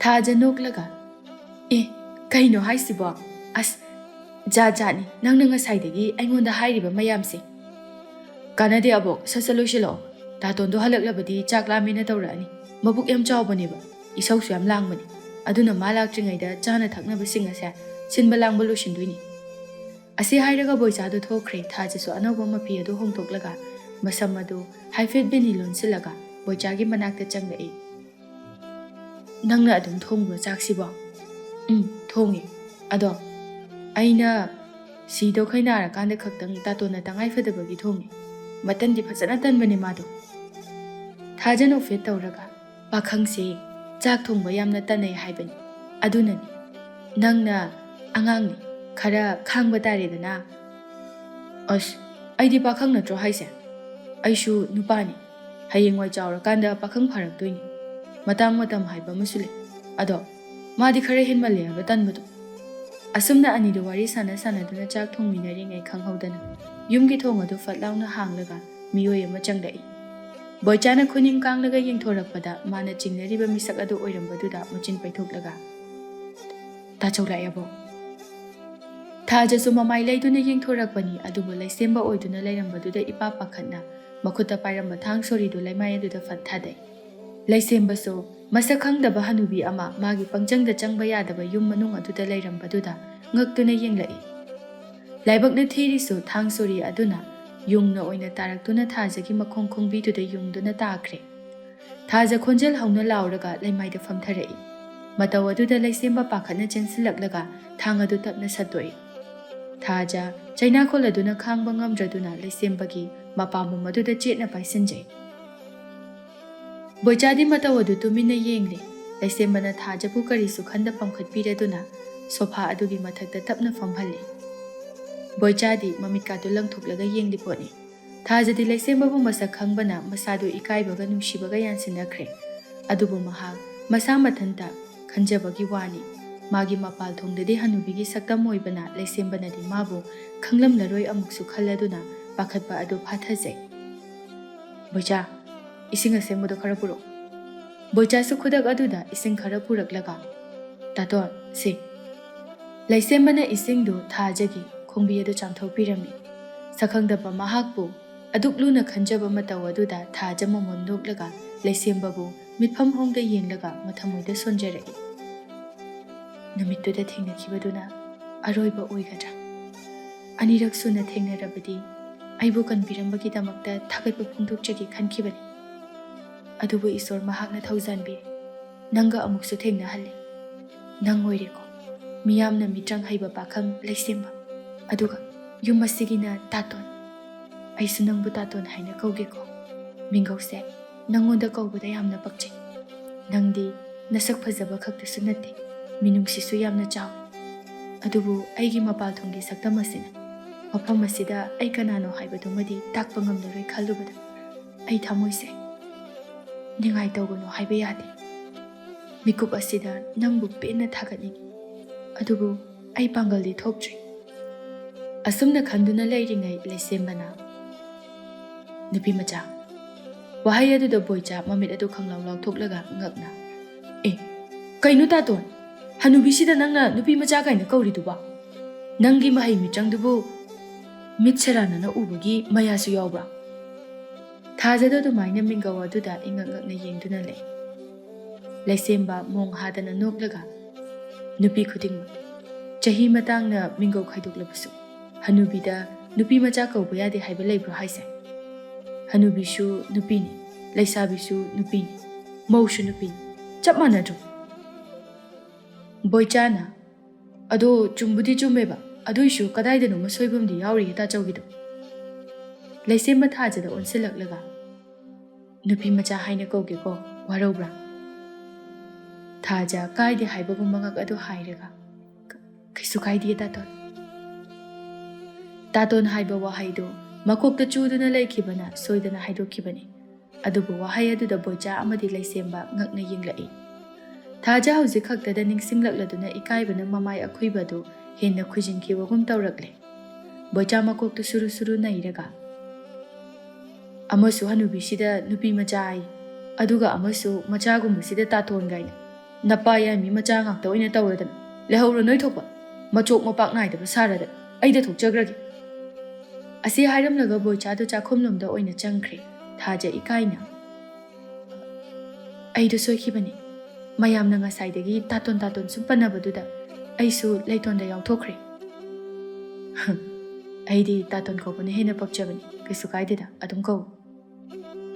ꯊꯥꯖ ꯅꯣꯛꯂꯒ, "ꯑꯦ, ꯀꯩꯅꯣ ꯍꯥꯏꯁꯤꯕꯣ? ꯑꯁ, ꯖꯥꯠ ꯖꯥꯠꯅꯤ ꯅꯪꯅ ꯉꯁꯥꯏꯗꯒꯤ ꯑꯩꯉꯣꯟꯗ ꯍꯥꯏꯔꯤꯕ ꯃꯌꯥꯝꯁꯦ꯫" "ꯀꯥꯟꯅꯗꯦ ꯑꯕꯣꯛ, ꯁꯠ ꯁꯠ ꯂꯣꯏꯁꯤꯜꯂꯛꯑꯣ꯫ ꯇꯥꯇꯣꯟꯗꯣ ꯍꯜꯂꯛꯂꯕꯗꯤ ꯆꯥꯛ ꯂꯥꯝꯃꯦꯅ ꯇꯧꯔꯛꯑꯅꯤ꯫ ꯃꯕꯨꯛ ꯌꯥꯝ ꯆꯥꯎꯕꯅꯦꯕ, ꯏꯁꯧꯁꯨ ꯌꯥꯝ ꯂꯥꯡꯕꯅꯤ꯫ ꯑꯗꯨꯅ ꯃꯥ ꯂꯥꯛꯇ꯭ꯔꯤꯉꯩꯗ ꯆꯥꯅ ꯊꯛꯅꯕꯁꯤꯡ ꯑꯁꯦ ꯁꯤꯟꯕ ꯂꯥꯡꯕ ꯂꯣꯏꯁꯤꯟꯗꯣꯏꯅꯤ꯫" ꯑꯁꯤ ꯍꯥꯏꯔꯒ ꯕꯣꯏꯆꯥꯗꯣ ꯊꯣꯛꯈ꯭ꯔꯦ꯫ ꯊꯥꯖꯁꯨ ꯑꯅꯧꯕ ꯃꯐꯤ ꯑꯗꯨ ꯍꯣꯡꯗꯣꯛꯂꯒ ꯃꯁꯝ ꯑꯗꯨ ꯍꯥꯏꯐꯦꯠ ꯕꯦꯅꯤ ꯂꯣꯟꯁꯤꯜꯂꯒ ꯕꯣꯏꯆꯥꯒꯤ ꯃꯅꯥꯛꯇ ꯆꯪꯂꯛꯏ꯫ "ꯅꯪꯅ ꯑꯗꯨꯝ ꯊꯣꯡꯕ꯭ꯔꯣ ꯆꯥꯛꯁꯤꯕꯣ?" "ꯎꯝ, ꯊꯣꯡꯉꯦ꯫ ꯑꯗꯣ ꯑꯩꯅ ꯁꯤꯗꯣ ꯈꯩꯅꯥꯔꯀꯥꯟꯗ ꯈꯛꯇꯪ ꯇꯥꯇꯣꯟꯅ ꯇꯉꯥꯏ ꯐꯗꯕꯒꯤ ꯊꯣꯡꯉꯦ꯫ ꯃꯇꯟꯗꯤ ꯐꯖꯅ ꯇꯟꯕꯅꯦ ꯃꯥꯗꯣ꯫" ꯊꯥꯖ ꯅꯣꯛꯐꯦꯠ ꯇꯧꯔꯒ, "ꯄꯥꯈꯪꯁꯦ ꯆꯥꯛ ꯊꯣꯡꯕ ꯌꯥꯝꯅ ꯇꯟꯅꯩ ꯍꯥꯏꯕꯅꯤ꯫ ꯑꯗꯨꯅꯅꯤ꯫ ꯅꯪꯅ ꯑꯉꯥꯡꯅꯤ, ꯈꯔ ꯈꯥꯡꯕ ꯇꯥꯔꯦꯗꯅ꯫" "ꯑꯁ, ꯑꯩꯗꯤ ꯄꯥꯈꯪ ꯅꯠꯇ꯭ꯔꯣ ꯍꯥꯏꯁꯦ? ꯑꯩꯁꯨ ꯅꯨꯄꯥꯅꯤ꯫ ꯍꯌꯦꯡꯋꯥꯏ ꯆꯥꯎꯔꯀꯥꯟꯗ ꯄꯥꯈꯪ ꯐꯥꯔꯛꯇꯣꯏꯅꯤ꯫ ꯃꯇꯥꯡ ꯃꯇꯝ ꯍꯥꯏꯕ ꯑꯃꯁꯨ ꯂꯩ꯫ ꯑꯗꯣ ꯃꯥꯗꯤ ꯈꯔ ꯍꯦꯟꯃꯜꯂꯦ ꯍꯥꯏꯕ ꯇꯟꯕꯗꯣ꯫" ꯑꯁꯨꯝꯅ ꯑꯅꯤꯗꯨ ꯋꯥꯔꯤ ꯁꯥꯟꯅ ꯁꯥꯟꯅꯗꯨꯅ ꯆꯥꯛ ꯊꯣꯡꯃꯤꯟꯅꯔꯤꯉꯩ ꯈꯪꯍꯧꯗꯅ ꯌꯨꯝꯒꯤ ꯊꯣꯡ ꯑꯗꯨ ꯐꯠ ꯂꯥꯎꯅ ꯍꯥꯡꯂꯒ ꯃꯤꯑꯣꯏ ꯑꯃ ꯆꯪꯂꯛꯏ꯫ ꯕꯣꯏꯆꯥꯅ ꯈꯨꯅꯤꯡ ꯀꯥꯡꯂꯒ ꯌꯦꯡꯊꯣꯔꯛꯄꯗ ꯃꯥꯅ ꯆꯤꯡꯅꯔꯤꯕ ꯃꯤꯁꯛ ꯑꯗꯨ ꯑꯣꯏꯔꯝꯕꯗꯨꯗ ꯃꯆꯤꯟ ꯄꯩꯊꯣꯛꯂꯒ, "ꯇꯥꯆꯧ ꯂꯥꯛꯑꯦꯕꯣ?" ꯊꯥꯖꯁꯨ ꯃꯃꯥꯏ ꯂꯩꯗꯨꯅ ꯌꯦꯡꯊꯣꯔꯛꯄꯅꯤ, ꯑꯗꯨꯕꯨ ꯂꯩꯁꯦꯝꯕ ꯑꯣꯏꯗꯨꯅ ꯂꯩꯔꯝꯕꯗꯨꯗ ꯏꯄꯥ ꯄꯥꯈꯠꯅ ꯃꯈꯨꯠꯇ ꯄꯥꯏꯔꯝꯕ ꯊꯥꯡ ꯁꯣꯔꯤꯗꯨ ꯂꯩꯃꯥꯏ ꯑꯗꯨꯗ ꯐꯠ ꯊꯥꯗꯩ꯫ ꯂꯩꯁꯦꯝꯕꯁꯨ ꯃꯁꯛ ꯈꯪꯗꯕ ꯍꯅꯨꯕꯤ ꯑꯃ ꯃꯥꯒꯤ ꯄꯪꯆꯪꯗ ꯆꯪꯕ ꯌꯥꯗꯕ ꯌꯨꯝ ꯃꯅꯨꯡ ꯑꯗꯨꯗ ꯂꯩꯔꯝꯕꯗꯨꯗ ꯉꯛꯇꯨꯅ ꯌꯦꯡꯂꯛꯏ꯫ ꯂꯥꯏꯕꯛꯅ ꯊꯤꯔꯤꯁꯨ ꯊꯥꯡ ꯁꯣꯔꯤ ꯑꯗꯨꯅ ꯌꯨꯡꯅ ꯑꯣꯏꯅ ꯇꯥꯔꯛꯇꯨꯅ ꯊꯥꯖꯒꯤ ꯃꯈꯣꯡ ꯈꯣꯡꯕꯤꯗꯨꯗ ꯌꯨꯡꯗꯨꯅ ꯇꯥꯈ꯭ꯔꯦ꯫ ꯊꯥꯖ ꯈꯣꯟꯖꯦꯜ ꯍꯧꯅ ꯂꯥꯎꯔꯒ ꯂꯩꯃꯥꯏꯗ ꯐꯝꯊꯔꯛꯏ꯫ ꯃꯇꯧ ꯑꯗꯨꯗ ꯂꯩꯁꯦꯝꯕ ꯄꯥꯈꯠꯅ ꯆꯦꯟꯁꯤꯜꯂꯛꯂꯒ ꯊꯥꯡ ꯑꯗꯨ ꯇꯞꯅ ꯁꯠꯇꯣꯛꯏ꯫ ꯊꯥꯖ ꯆꯩꯅꯥꯈꯣꯜ ꯑꯗꯨꯅ ꯈꯥꯡꯕ ꯉꯝꯗ꯭ꯔꯗꯨꯅ ꯂꯩꯁꯦꯝꯕꯒꯤ ꯃꯄꯥꯝꯕꯣꯝ ꯑꯗꯨꯗ ꯆꯦꯠꯅ ꯄꯥꯏꯁꯤꯟꯖꯩ꯫ ꯕꯣꯏꯆꯥꯗꯤ ꯃꯇꯧ ꯑꯗꯨ ꯇꯨꯃꯤꯟꯅ ꯌꯦꯡꯂꯤ꯫ ꯂꯩꯁꯦꯝꯕꯅ ꯊꯥꯖꯕꯨ ꯀꯔꯤꯁꯨ ꯈꯟꯗ ꯄꯝꯈꯠꯄꯤꯔꯗꯨꯅ ꯁꯣꯐꯥ ꯑꯗꯨꯒꯤ ꯃꯊꯛꯇ ꯇꯞꯅ ꯐꯝꯍꯜꯂꯤ꯫ ꯕꯣꯏꯆꯥꯗꯤ ꯃꯃꯤꯠꯀꯥꯗꯨ ꯂꯪꯊꯣꯛꯂꯒ ꯌꯦꯡꯂꯤ ꯄꯣꯠꯅꯤ꯫ ꯊꯥꯖꯗꯤ ꯂꯩꯁꯦꯝꯕꯕꯨ ꯃꯁꯛ ꯈꯪꯕꯅ ꯃꯁꯥꯗꯨ ꯏꯀꯥꯏꯕꯒ ꯅꯨꯡꯁꯤꯕꯒ ꯌꯥꯟꯁꯤꯟꯅꯈ꯭ꯔꯦ꯫ ꯑꯗꯨꯕꯨ ꯃꯍꯥꯛ ꯃꯁꯥ ꯃꯊꯟꯇ ꯈꯟꯖꯕꯒꯤ ꯋꯥꯅꯤ꯫ ꯃꯥꯒꯤ ꯃꯄꯥꯜ ꯊꯣꯡꯗꯗꯤ ꯍꯅꯨꯕꯤꯒꯤ ꯁꯛꯇꯝ ꯑꯣꯏꯕꯅ ꯂꯩꯁꯦꯝꯕꯅꯗꯤ ꯃꯥꯕꯨ ꯈꯪꯂꯝꯂꯔꯣꯏ ꯑꯃꯨꯛꯁꯨ ꯈꯜꯂꯗꯨꯅ ꯄꯥꯈꯠꯄ ꯑꯗꯨ ꯐꯥꯊꯖꯩ꯫ "ꯕꯣꯏꯆꯥ, ꯏꯁꯤꯡ ꯑꯁꯦꯡꯕꯗꯣ ꯈꯔ ꯄꯨꯔꯛꯎ꯫" ꯕꯣꯏꯆꯥꯁꯨ ꯈꯨꯗꯛ ꯑꯗꯨꯗ ꯏꯁꯤꯡ ꯈꯔ ꯄꯨꯔꯛꯂꯒ, "ꯇꯥꯇꯣꯟ, ꯁꯤ꯫" ꯂꯩꯁꯦꯝꯕꯅ ꯏꯁꯤꯡꯗꯨ ꯊꯥꯖꯒꯤ ꯈꯣꯡꯕꯤ ꯑꯗꯨ ꯆꯥꯝꯊꯣꯛꯄꯤꯔꯝꯃꯤ꯫ ꯁꯛꯈꯪꯗꯕ ꯃꯍꯥꯛꯄꯨ ꯑꯗꯨꯛ ꯂꯨꯅ ꯈꯟꯖꯕ ꯃꯇꯧ ꯑꯗꯨꯗ ꯊꯥꯖ ꯃꯃꯣꯟ ꯅꯣꯛꯂꯒ ꯂꯩꯁꯦꯝꯕꯕꯨ ꯃꯤꯠꯐꯝ ꯍꯣꯡꯗ ꯌꯦꯡꯂꯒ ꯃꯊꯃꯣꯏꯗ ꯁꯣꯟꯖꯔꯛꯏ꯫ "ꯅꯨꯃꯤꯠꯇꯨꯗ ꯊꯦꯡꯅꯈꯤꯕꯗꯨꯅ ꯑꯔꯣꯏꯕ ꯑꯣꯏꯒꯗ꯭ꯔꯥ? ꯑꯅꯤꯔꯛ ꯁꯨꯅ ꯊꯦꯡꯅꯔꯕꯗꯤ ꯑꯩꯕꯨ ꯀꯟꯕꯤꯔꯝꯕꯒꯤꯗꯃꯛꯇ ꯊꯥꯒꯠꯄ ꯐꯣꯡꯗꯣꯛꯆꯒꯦ ꯈꯟꯈꯤꯕꯅꯤ꯫ ꯑꯗꯨꯕꯨ ꯏꯁꯣꯔ ꯃꯍꯥꯛꯅ ꯊꯧꯖꯥꯟꯕꯤꯔꯦ꯫ ꯅꯪꯒ ꯑꯃꯨꯛꯁꯨ ꯊꯦꯡꯅꯍꯜꯂꯦ꯫ ꯅꯪ ꯑꯣꯏꯔꯦꯀꯣ ꯃꯤꯌꯥꯝꯅ ꯃꯤꯇ꯭ꯔꯪ ꯍꯩꯕ ꯄꯥꯈꯪ ꯂꯩꯁꯦꯝꯕ꯫ ꯑꯗꯨꯒ ꯌꯨꯝ ꯑꯁꯤꯒꯤꯅ ꯇꯥꯇꯣꯟ꯫ ꯑꯩꯁꯨ ꯅꯪꯕꯨ ꯇꯥꯇꯣꯟ ꯍꯥꯏꯅ ꯀꯧꯒꯦꯀꯣ꯫ ꯃꯤꯡꯒꯧꯁꯦ ꯅꯪꯉꯣꯟꯗ ꯀꯧꯕꯗ ꯌꯥꯝꯅ ꯄꯛꯆꯩ꯫ ꯅꯪꯗꯤ ꯅꯁꯛ ꯐꯖꯕ ꯈꯛꯇꯁꯨ ꯅꯠꯇꯦ, ꯃꯤꯅꯨꯡꯁꯤꯁꯨ ꯌꯥꯝꯅ ꯆꯥꯎꯏ꯫ ꯑꯗꯨꯕꯨ ꯑꯩꯒꯤ ꯃꯄꯥꯜ ꯊꯣꯡꯒꯤ ꯁꯛꯇꯝ ꯑꯁꯤꯅ ꯃꯐꯝ ꯑꯁꯤꯗ ꯑꯩ ꯀꯅꯥꯅꯣ ꯍꯥꯏꯕꯗꯨꯃꯗꯤ ꯇꯥꯛꯄ ꯉꯝꯂꯔꯣꯏ ꯈꯜꯂꯨꯕꯗ ꯑꯩ ꯊꯃꯣꯏꯁꯦ ꯅꯤꯡꯉꯥꯏ ꯇꯧꯒꯅꯨ ꯍꯥꯏꯕ ꯌꯥꯗꯦ꯫ ꯃꯤꯀꯨꯞ ꯑꯁꯤꯗ ꯅꯪꯕꯨ ꯄꯦꯟꯅ ꯊꯥꯒꯠꯅꯤꯡꯏ꯫ ꯑꯗꯨꯕꯨ ꯑꯩ ꯄꯥꯡꯒꯜꯗꯤ ꯊꯣꯛꯇ꯭ꯔꯤ꯫" ꯑꯁꯨꯝꯅ ꯈꯟꯗꯨꯅ ꯂꯩꯔꯤꯉꯩ ꯂꯩꯁꯦꯝꯕꯅ, "ꯅꯨꯄꯤ ꯃꯆꯥ"꯫ ꯋꯥꯍꯩ ꯑꯗꯨꯗ ꯕꯣꯏꯆꯥ ꯃꯃꯤꯠ ꯑꯗꯨ ꯈꯪꯂꯥꯎ ꯂꯥꯎꯊꯣꯛꯂꯒ ꯉꯛꯅ, "ꯑꯦ, ꯀꯩꯅꯣ ꯇꯥꯇꯣꯟ? ꯍꯅꯨꯕꯤꯁꯤꯗ ꯅꯪꯅ ꯅꯨꯄꯤ ꯃꯆꯥ ꯀꯥꯏꯅ ꯀꯧꯔꯤꯗꯨꯕꯣ? ꯅꯪꯒꯤ ꯃꯍꯩ ꯃꯤꯆꯪꯗꯨꯕꯨ ꯃꯤꯠ ꯁꯦꯔꯥꯟꯅꯅ ꯎꯕꯒꯤ ꯃꯌꯥꯁꯨ ꯌꯥꯎꯕ꯭ꯔꯥ?" ꯊꯥꯖꯗꯣ ꯑꯗꯨꯃꯥꯏꯅ ꯃꯤꯡꯒꯧ ꯑꯗꯨꯗ ꯏꯉꯛ ꯉꯛꯅ ꯌꯦꯡꯗꯨꯅ ꯂꯩ꯫ ꯂꯩꯁꯦꯝꯕ ꯃꯣꯡ ꯍꯥꯗꯅ ꯅꯣꯛꯂꯒ, "ꯅꯨꯄꯤ ꯈꯨꯗꯤꯡꯃꯛ ꯆꯍꯤ ꯃꯇꯥꯡꯅ ꯃꯤꯡꯒꯧ ꯈꯥꯏꯗꯣꯛꯂꯕꯁꯨ ꯍꯅꯨꯕꯤꯗ ꯅꯨꯄꯤ ꯃꯆꯥ ꯀꯧꯕ ꯌꯥꯗꯦ ꯍꯥꯏꯕ ꯂꯩꯕ꯭ꯔꯣ ꯍꯥꯏꯁꯦ? ꯍꯅꯨꯕꯤꯁꯨ ꯅꯨꯄꯤꯅꯤ, ꯂꯩꯁꯥꯕꯤꯁꯨ ꯅꯨꯄꯤꯅꯤ, ꯃꯧꯁꯨ ꯅꯨꯄꯤꯅꯤ, ꯆꯞ ꯃꯥꯟꯅꯗ꯭ꯔꯣ?" ꯕꯣꯏꯆꯥꯅ, "ꯑꯗꯣ ꯆꯨꯝꯕꯨꯗꯤ ꯆꯨꯝꯃꯦꯕ, ꯑꯗꯨꯏꯁꯨ ꯀꯗꯥꯏꯗꯅꯣꯃ ꯁꯣꯏꯕꯝꯗꯤ ꯌꯥꯎꯔꯤꯌꯦ ꯇꯥꯆꯧꯒꯤꯗꯣ꯫" ꯂꯩꯁꯦꯝꯕ ꯊꯥꯖꯗ ꯑꯣꯟꯁꯤꯜꯂꯛꯂꯒ, "ꯅꯨꯄꯤ ꯃꯆꯥ ꯍꯥꯏꯅ ꯀꯧꯒꯦꯀꯣ, ꯋꯥꯔꯧꯕ꯭ꯔꯥ?" ꯊꯥꯖ ꯀꯥꯏꯗꯦ ꯍꯥꯏꯕꯒꯨꯝ ꯃꯉꯛ ꯑꯗꯨ ꯍꯥꯏꯔꯒ, "ꯀ-, ꯀꯩꯁꯨ ꯀꯥꯏꯗꯦ, ꯇꯥꯇꯣꯟ꯫" ꯇꯥꯇꯣꯟ ꯍꯥꯏꯕ ꯋꯥꯍꯩꯗꯨ ꯃꯀꯣꯛꯇ ꯆꯨꯗꯨꯅ ꯂꯩꯈꯤꯕꯅ ꯁꯣꯏꯗꯅ ꯍꯥꯏꯗꯣꯛꯈꯤꯕꯅꯤ꯫ ꯑꯗꯨꯕꯨ ꯋꯥꯍꯩ ꯑꯗꯨꯗ ꯕꯣꯏꯆꯥ ꯑꯃꯗꯤ ꯂꯩꯁꯦꯝꯕ ꯉꯛꯅ ꯌꯦꯡꯂꯛꯏ꯫ ꯊꯥꯖ ꯍꯧꯖꯤꯛ ꯈꯛꯇꯗ ꯅꯤꯡꯁꯤꯡꯂꯛꯂꯗꯨꯅ ꯏꯀꯥꯏꯕꯅ ꯃꯃꯥꯏ ꯑꯈꯨꯏꯕꯗꯨ ꯍꯦꯟꯅ ꯈꯨꯏꯖꯤꯟꯈꯤꯕꯒꯨꯝ ꯇꯧꯔꯛꯂꯦ꯫ ꯕꯣꯏꯆꯥ ꯃꯀꯣꯛꯇꯨ ꯁꯨꯔꯨ ꯁꯨꯔꯨ ꯅꯩꯔꯒ, "ꯑꯃꯁꯨ ꯍꯅꯨꯕꯤꯁꯤꯗ ꯅꯨꯄꯤ ꯃꯆꯥ ꯍꯥꯏ, ꯑꯗꯨꯒ ꯑꯃꯁꯨ ꯃꯆꯥꯒꯨꯝꯕꯁꯤꯗ ꯇꯥꯇꯣꯟ ꯀꯥꯏꯅ꯫ ꯅꯄꯥ ꯌꯥꯏꯃꯤ ꯃꯆꯥ ꯉꯥꯛꯇ ꯑꯣꯏꯅ ꯇꯧꯔꯗꯅ ꯂꯩꯍꯧꯔꯣ ꯅꯣꯏ ꯊꯣꯛꯄ꯫ ꯃꯆꯣꯛ ꯃꯄꯥꯛ ꯅꯥꯏꯗꯕ ꯁꯥꯔꯗꯅ ꯑꯩꯗ ꯊꯣꯛꯆꯈ꯭ꯔꯒꯦ꯫" ꯑꯁꯤ ꯍꯥꯏꯔꯝꯂꯒ ꯕꯣꯏꯆꯥꯗꯨ ꯆꯥꯛꯈꯨꯝꯂꯣꯝꯗ ꯑꯣꯏꯅ ꯆꯪꯈ꯭ꯔꯦ꯫ ꯊꯥꯖ ꯏꯀꯥꯏꯅ, "ꯑꯩꯗꯣ ꯁꯣꯏꯈꯤꯕꯅꯤ꯫ ꯃꯌꯥꯝꯅ ꯉꯁꯥꯏꯗꯒꯤ ꯇꯥꯇꯣꯟ ꯇꯥꯇꯣꯟ ꯁꯨꯝ ꯄꯟꯅꯕꯗꯨꯗ ꯑꯩꯁꯨ ꯂꯩꯇꯣꯟꯗ ꯌꯥꯎꯊꯣꯛꯈ꯭ꯔꯦ꯫" "ꯑꯩꯗꯤ ꯇꯥꯇꯣꯟ ꯀꯧꯕꯅ ꯍꯦꯟꯅ ꯄꯛꯆꯕꯅꯤ꯫ ꯀꯩꯁꯨ ꯀꯥꯏꯗꯦꯗ, ꯑꯗꯨꯝ ꯀꯧ꯫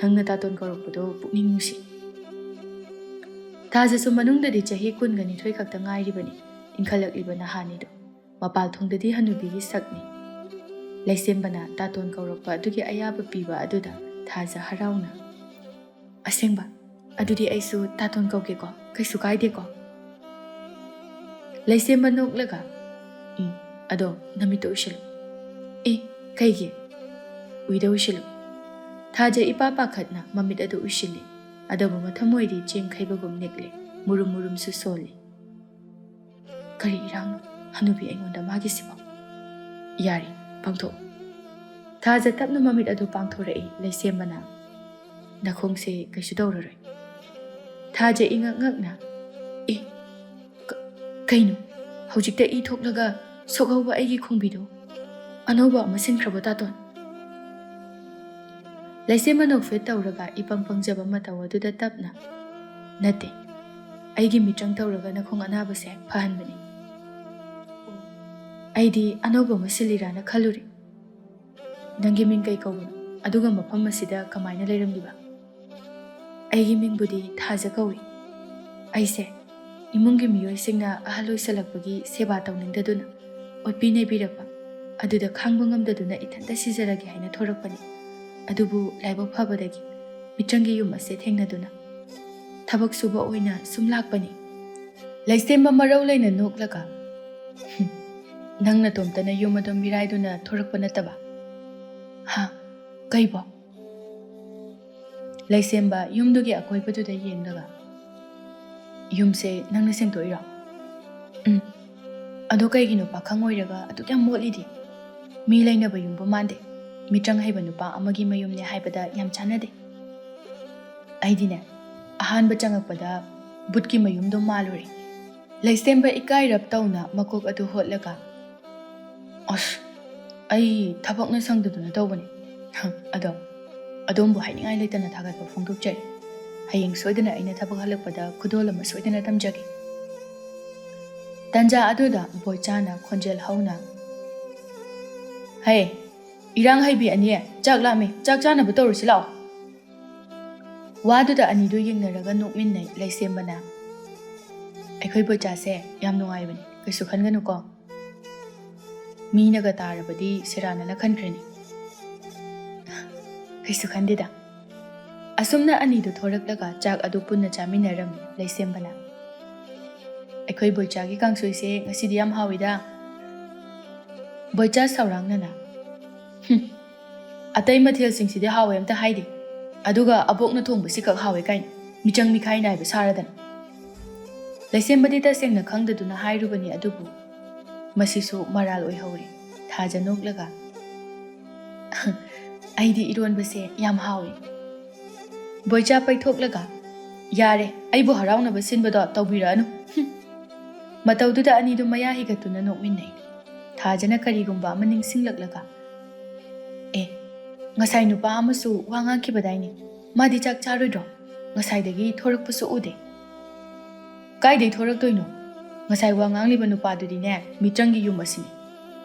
ꯅꯪꯅ ꯇꯥꯇꯣꯟ ꯀꯧꯔꯛꯄꯗꯣ ꯄꯨꯛꯅꯤꯡ ꯅꯨꯡꯁꯤ꯫" ꯊꯥꯖꯁꯨ ꯃꯅꯨꯡꯗꯗꯤ ꯆꯍꯤ ꯀꯨꯟꯒ ꯅꯤꯊꯣꯏ ꯈꯛꯇ ꯉꯥꯏꯔꯤꯕꯅꯤ꯫ ꯏꯟꯈꯠꯂꯛꯂꯤꯕ ꯅꯍꯥꯅꯤꯗꯣ꯫ ꯃꯄꯥꯜ ꯊꯣꯡꯗꯗꯤ ꯍꯅꯨꯕꯤꯒꯤ ꯁꯛꯅꯤ꯫ ꯂꯩꯁꯦꯝꯕꯅ ꯇꯥꯇꯣꯟ ꯀꯧꯔꯛꯄ ꯑꯗꯨꯒꯤ ꯑꯌꯥꯕ ꯄꯤꯕ ꯑꯗꯨꯗ ꯊꯥꯖ ꯍꯔꯥꯎꯅ, "ꯑꯁꯦꯡꯕ? ꯑꯗꯨꯗꯤ ꯑꯩꯁꯨ ꯇꯥꯇꯣꯟ ꯀꯧꯒꯦꯀꯣ? ꯀꯩꯁꯨ ꯀꯥꯏꯗꯦꯀꯣ?" ꯂꯩꯁꯦꯝꯕ ꯅꯣꯛꯂꯒ, "ꯎꯝ, ꯑꯗꯣ ꯅꯃꯤꯠꯇꯣ ꯎꯏꯁꯤꯜꯂꯨ꯫" "ꯑꯦ, ꯀꯩꯒꯤ?" "ꯎꯏꯗ ꯎꯏꯁꯤꯜꯂꯨ꯫" ꯊꯥꯖ ꯏꯄꯥ ꯄꯥꯈꯠꯅ ꯃꯃꯤꯠ ꯑꯗꯨ ꯎꯏꯁꯤꯜꯂꯤ꯫ ꯑꯗꯨꯕꯨ ꯃꯊꯃꯣꯏꯗꯤ ꯆꯦꯡ ꯈꯩꯕꯒꯨꯝ ꯅꯤꯛꯂꯤ꯫ ꯃꯨꯔꯨꯝ ꯃꯨꯔꯨꯝꯁꯨ ꯁꯣꯜꯂꯤ꯫ "ꯀꯔꯤ ꯏꯔꯥꯡꯅꯣ? ꯍꯅꯨꯕꯤ ꯑꯩꯉꯣꯟꯗ ꯃꯥꯒꯤꯁꯤꯕꯣ?" "ꯌꯥꯔꯦ, ꯄꯥꯡꯊꯣꯛꯑꯣ꯫" ꯊꯥꯖ ꯇꯞꯅ ꯃꯃꯤꯠ ꯑꯗꯨ ꯄꯥꯡꯊꯣꯔꯛꯏ ꯂꯩꯁꯦꯝꯕꯅ꯫ "ꯅꯈꯣꯡꯁꯦ ꯀꯩꯁꯨ ꯇꯧꯔꯔꯣꯏ꯫" ꯊꯥꯖ ꯏꯉꯛ ꯉꯛꯅ, "ꯑꯦ, ꯀ-, ꯀꯩꯅꯣ? ꯍꯧꯖꯤꯛꯇ ꯏ ꯊꯣꯛꯂꯒ ꯁꯣꯛꯍꯧꯕ ꯑꯩꯒꯤ ꯈꯣꯡꯕꯤꯗꯣ ꯑꯅꯧꯕ ꯑꯃ ꯁꯤꯟꯈ꯭ꯔꯕꯣ, ꯇꯥꯇꯣꯟ?" ꯂꯩꯁꯦꯝꯕ ꯅꯣꯛꯐꯦꯠ ꯇꯧꯔꯒ ꯏꯄꯪ ꯄꯪꯖꯕ ꯃꯇꯧ ꯑꯗꯨꯗ ꯇꯞꯅ, "ꯅꯠꯇꯦ, ꯑꯩꯒꯤ ꯃꯤꯇ꯭ꯔꯪ ꯇꯧꯔꯒ ꯅꯈꯣꯡ ꯑꯅꯥꯕꯁꯦ ꯐꯍꯟꯕꯅꯤ꯫ ꯑꯩꯗꯤ ꯑꯅꯧꯕ ꯑꯃ ꯁꯤꯜꯂꯤꯔꯥꯅ ꯈꯜꯂꯨꯔꯦ꯫ ꯅꯪꯒꯤ ꯃꯤꯡ ꯀꯩ ꯀꯧꯕꯅꯣ? ꯑꯗꯨꯒ ꯃꯐꯝ ꯑꯁꯤꯗ ꯀꯃꯥꯏꯅ ꯂꯩꯔꯝꯂꯤꯕ?" "ꯑꯩꯒꯤ ꯃꯤꯡꯕꯨꯗꯤ ꯊꯥꯖ ꯀꯧꯏ꯫ ꯑꯩꯁꯦ ꯏꯃꯨꯡꯒꯤ ꯃꯤꯑꯣꯏꯁꯤꯡꯅ ꯑꯍꯜ ꯑꯣꯏꯁꯜꯂꯛꯄꯒꯤ ꯁꯦꯕꯥ ꯇꯧꯅꯤꯡꯗꯗꯨꯅ ꯑꯣꯠꯄꯤ ꯅꯩꯕꯤꯔꯛꯄ ꯑꯗꯨꯗ ꯈꯥꯡꯕ ꯉꯝꯗꯗꯨꯅ ꯏꯊꯟꯇ ꯁꯤꯖꯔꯒꯦ ꯍꯥꯏꯅ ꯊꯣꯔꯛꯄꯅꯤ꯫ ꯑꯗꯨꯕꯨ ꯂꯥꯏꯕꯛ ꯐꯕꯗꯒꯤ ꯃꯤꯇ꯭ꯔꯪꯒꯤ ꯌꯨꯝ ꯑꯁꯦ ꯊꯦꯡꯅꯗꯨꯅ ꯊꯕꯛ ꯁꯨꯕ ꯑꯣꯏꯅ ꯁꯨꯝ ꯂꯥꯛꯄꯅꯤ꯫" ꯂꯩꯁꯦꯝꯕ ꯃꯔꯧ ꯂꯩꯅ ꯅꯣꯛꯂꯒ, "ꯍꯨꯝ, ꯅꯪ ꯅꯇꯣꯝꯇꯅ ꯌꯨꯝ ꯑꯗꯨ ꯃꯤꯔꯥꯏꯗꯨꯅ ꯊꯣꯔꯛꯄ ꯅꯠꯇꯕ?" "ꯍꯥ? ꯀꯩꯕꯣ?" ꯂꯩꯁꯦꯝꯕ ꯌꯨꯝꯗꯨꯒꯤ ꯑꯀꯣꯏꯕꯗꯨꯗ ꯌꯦꯡꯂꯒ, "ꯌꯨꯝꯁꯦ ꯅꯪꯅ ꯁꯦꯡꯗꯣꯛꯏꯔꯣ?" "ꯎꯝ꯫ ꯑꯗꯣ ꯀꯩꯒꯤꯅꯣ ꯄꯥꯈꯪ ꯑꯣꯏꯔꯒ ꯑꯗꯨꯛ ꯌꯥꯝ ꯃꯣꯠꯂꯤꯗꯤ? ꯃꯤ ꯂꯩꯅꯕ ꯌꯨꯝꯕꯨ ꯃꯥꯟꯗꯦ꯫ ꯃꯤꯇ꯭ꯔꯪ ꯍꯩꯕ ꯅꯨꯄꯥ ꯑꯃꯒꯤ ꯃꯌꯨꯝꯅꯦ ꯍꯥꯏꯕꯗ ꯌꯥꯝ ꯆꯥꯟꯅꯗꯦ꯫" ꯑꯩꯗꯤꯅꯦ, ꯑꯍꯥꯟꯕ ꯆꯪꯉꯛꯄꯗ ꯕꯨꯠꯀꯤ ꯃꯌꯨꯝꯗꯣ ꯃꯥꯜꯂꯨꯔꯦ꯫ ꯂꯩꯁꯦꯝꯕ ꯏꯀꯥꯏꯔꯞ ꯇꯧꯅ ꯃꯀꯣꯛ ꯑꯗꯨ ꯍꯣꯠꯂꯒ, "ꯑꯁ, ꯑꯩ ꯊꯕꯛꯅ ꯁꯪꯗꯗꯨꯅ ꯇꯧꯕꯅꯤ꯫ ꯑꯗꯣ ꯑꯗꯣꯝꯕꯨ ꯍꯥꯏꯅꯤꯡꯉꯥꯏ ꯂꯩꯇꯅ ꯊꯥꯒꯠꯄ ꯐꯣꯡꯗꯣꯛꯆꯔꯤ꯫ ꯍꯌꯦꯡ ꯁꯣꯏꯗꯅ ꯑꯩꯅ ꯊꯕꯛ ꯍꯜꯂꯛꯄꯗ ꯈꯨꯗꯣꯜ ꯑꯃ ꯁꯣꯏꯗꯅ ꯇꯝꯖꯒꯦ꯫" ꯇꯟꯖꯥ ꯑꯗꯨꯗ ꯕꯣꯏꯆꯥꯅ ꯈꯣꯟꯖꯦꯜ ꯍꯧꯅ, "ꯍꯦ, ꯏꯔꯥꯡ ꯍꯩꯕꯤ ꯑꯅꯤ, ꯆꯥꯛ ꯂꯥꯝꯃꯤ, ꯆꯥꯛ ꯆꯥꯅꯕ ꯇꯧꯔꯁꯤ ꯂꯥꯛꯑꯣ꯫" ꯋꯥꯗꯨꯗ ꯑꯅꯤꯗꯨ ꯌꯦꯡꯅꯔꯒ ꯅꯣꯛꯃꯤꯟꯅꯩ ꯂꯩꯁꯦꯝꯕꯅ꯫ "ꯑꯩꯈꯣꯏ ꯕꯣꯏꯆꯥꯁꯦ ꯌꯥꯝ ꯅꯨꯡꯉꯥꯏꯕꯅꯤ, ꯀꯩꯁꯨ ꯈꯟꯒꯅꯨꯀꯣ꯫ ꯃꯤꯅꯒ ꯇꯥꯔꯕꯗꯤ ꯁꯦꯔꯥꯟꯅꯅ ꯈꯟꯈ꯭ꯔꯅꯤ꯫" "ꯀꯩꯁꯨ ꯈꯟꯗꯦꯗ꯫" ꯑꯁꯨꯝꯅ ꯑꯅꯤꯗꯨ ꯊꯣꯔꯛꯂꯒ ꯆꯥꯛ ꯑꯗꯨ ꯄꯨꯟꯅ ꯆꯥꯃꯤꯟꯅꯔꯝꯃꯤ ꯂꯩꯁꯦꯝꯕꯅ꯫ "ꯑꯩꯈꯣꯏ ꯕꯣꯏꯆꯥꯒꯤ ꯀꯥꯡꯁꯣꯏꯁꯦ ꯉꯁꯤꯗꯤ ꯌꯥꯝ ꯍꯥꯎꯋꯤꯗ꯫" ꯕꯣꯏꯆꯥ ꯁꯥꯎꯔꯥꯡꯅꯅ, "ꯍꯨꯝ, ꯑꯇꯩ ꯃꯊꯦꯜꯁꯤꯡꯁꯤꯗꯤ ꯍꯥꯎꯋꯦ ꯑꯝꯇ ꯍꯥꯏꯗꯦ, ꯑꯗꯨꯒ ꯑꯕꯣꯛꯅ ꯊꯣꯡꯕꯁꯤ ꯈꯛ ꯍꯥꯎꯋꯦ ꯀꯥꯏꯅ ꯃꯤꯆꯪ ꯃꯤꯈꯥꯏ ꯅꯥꯏꯕ ꯁꯥꯔꯗꯅ꯫" ꯂꯩꯁꯦꯝꯕꯗꯤ ꯇꯁꯦꯡꯅ ꯈꯪꯗꯗꯨꯅ ꯍꯥꯏꯔꯨꯕꯅꯤ, ꯑꯗꯨꯕꯨ ꯃꯁꯤꯁꯨ ꯃꯔꯥꯜ ꯑꯣꯏꯍꯧꯔꯦ꯫ ꯊꯥꯖ ꯅꯣꯛꯂꯒ, ꯑꯩꯗꯤ ꯏꯔꯣꯟꯕꯁꯦ ꯌꯥꯝ ꯍꯥꯎꯏ꯫ ꯕꯣꯏꯆꯥ ꯄꯩꯊꯣꯛꯂꯒ, "ꯌꯥꯔꯦ, ꯑꯩꯕꯨ ꯍꯔꯥꯎꯅꯕ ꯁꯤꯟꯕꯗꯣ ꯇꯧꯕꯤꯔꯛꯑꯅꯨ꯫" ꯍꯨꯝ꯫ ꯃꯇꯧꯗꯨꯗ ꯑꯅꯤꯗꯨ ꯃꯌꯥ ꯍꯤꯒꯠꯇꯨꯅ ꯅꯣꯛꯃꯤꯟꯅꯩ꯫ ꯊꯥꯖꯅ ꯀꯔꯤꯒꯨꯝꯕ ꯑꯃ ꯅꯤꯡꯁꯤꯡꯂꯛꯂꯒ, "ꯑꯦ, ꯉꯁꯥꯏ ꯅꯨꯄꯥ ꯑꯃꯁꯨ ꯋꯥ ꯉꯥꯡꯈꯤꯕꯗꯥꯏꯅꯦ? ꯃꯥꯗꯤ ꯆꯥꯛ ꯆꯥꯔꯣꯏꯗ꯭ꯔꯣ? ꯉꯁꯥꯏꯗꯒꯤ ꯊꯣꯔꯛꯄꯁꯨ ꯎꯗꯦ꯫" "ꯀꯥꯏꯗꯩ ꯊꯣꯔꯛꯇꯣꯏꯅꯣ? ꯉꯁꯥꯏ ꯋꯥ ꯉꯥꯡꯂꯤꯕ ꯅꯨꯄꯥꯗꯨꯗꯤꯅꯦ, ꯃꯤꯇ꯭ꯔꯪꯒꯤ ꯌꯨꯝ ꯑꯁꯤꯅꯤ꯫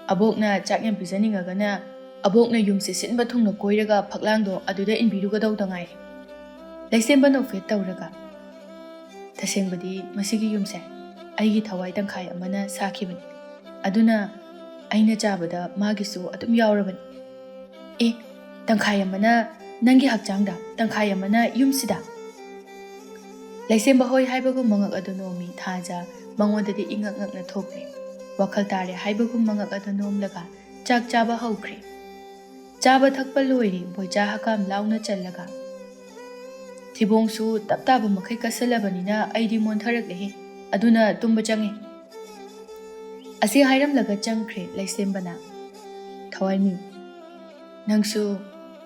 ꯑꯕꯣꯛꯅ ꯆꯥꯛ ꯌꯥꯝ ꯄꯤꯖꯅꯤꯡꯉꯒꯅ ꯑꯕꯣꯛꯅ ꯌꯨꯝꯁꯦ ꯁꯤꯟꯕ ꯊꯨꯡꯅ ꯀꯣꯏꯔꯒ ꯐꯛꯂꯥꯡꯗꯣ ꯑꯗꯨꯗ ꯏꯟꯕꯤꯔꯨꯒꯗꯧꯗ ꯉꯥꯏꯔꯦ꯫" ꯂꯩꯁꯦꯝꯕ ꯅꯣꯛꯐꯦꯠ ꯇꯧꯔꯒ, "ꯇꯁꯦꯡꯕꯗꯤ ꯃꯁꯤꯒꯤ ꯌꯨꯝꯁꯦ ꯑꯩꯒꯤ ꯊꯋꯥꯏ ꯇꯪꯈꯥꯏ ꯑꯃꯅ ꯁꯥꯈꯤꯕꯅꯤ꯫ ꯑꯗꯨꯅ ꯑꯩꯅ ꯆꯥꯕꯗ ꯃꯥꯒꯤꯁꯨ ꯑꯗꯨꯝ ꯌꯥꯎꯔꯕꯅꯤ꯫" "ꯑꯦ, ꯇꯪꯈꯥꯏ ꯑꯃꯅ ꯅꯪꯒꯤ ꯍꯛꯆꯥꯡꯗ, ꯇꯪꯈꯥꯏ ꯑꯃꯅ ꯌꯨꯝꯁꯤꯗ?" ꯂꯩꯁꯦꯝꯕ ꯍꯣꯏ ꯍꯥꯏꯕꯒꯨꯝ ꯃꯉꯛ ꯑꯗꯨ ꯅꯣꯝꯃꯤ꯫ ꯊꯥꯖ ꯃꯉꯣꯟꯗꯗꯤ ꯏꯉꯛ ꯉꯛꯅ ꯊꯣꯛꯂꯦ꯫ ꯋꯥꯈꯜ ꯇꯥꯔꯦ ꯍꯥꯏꯕꯒꯨꯝ ꯃꯉꯛ ꯑꯗꯨ ꯅꯣꯝꯂꯒ ꯆꯥꯛ ꯆꯥꯕ ꯍꯧꯈ꯭ꯔꯦ꯫ ꯆꯥꯕ ꯊꯛꯄ ꯂꯣꯏꯔꯦ꯫ ꯕꯣꯏꯆꯥ ꯍꯀꯥꯝ ꯂꯥꯎꯅ ꯆꯜꯂꯒ, "ꯊꯤꯕꯣꯡꯁꯨ ꯇꯞ ꯇꯥꯕ ꯃꯈꯩ ꯀꯠꯁꯜꯂꯕꯅꯤꯅ ꯑꯩꯗꯤ ꯃꯣꯟꯊꯔꯛꯂꯦꯍꯦ꯫ ꯑꯗꯨꯅ ꯇꯨꯝꯕ ꯆꯪꯉꯦ꯫" ꯑꯁꯤ ꯍꯥꯏꯔꯝꯂꯒ ꯆꯪꯈ꯭ꯔꯦ ꯂꯩꯁꯦꯝꯕꯅ꯫ "ꯊꯋꯥꯏꯃꯤ, ꯅꯪꯁꯨ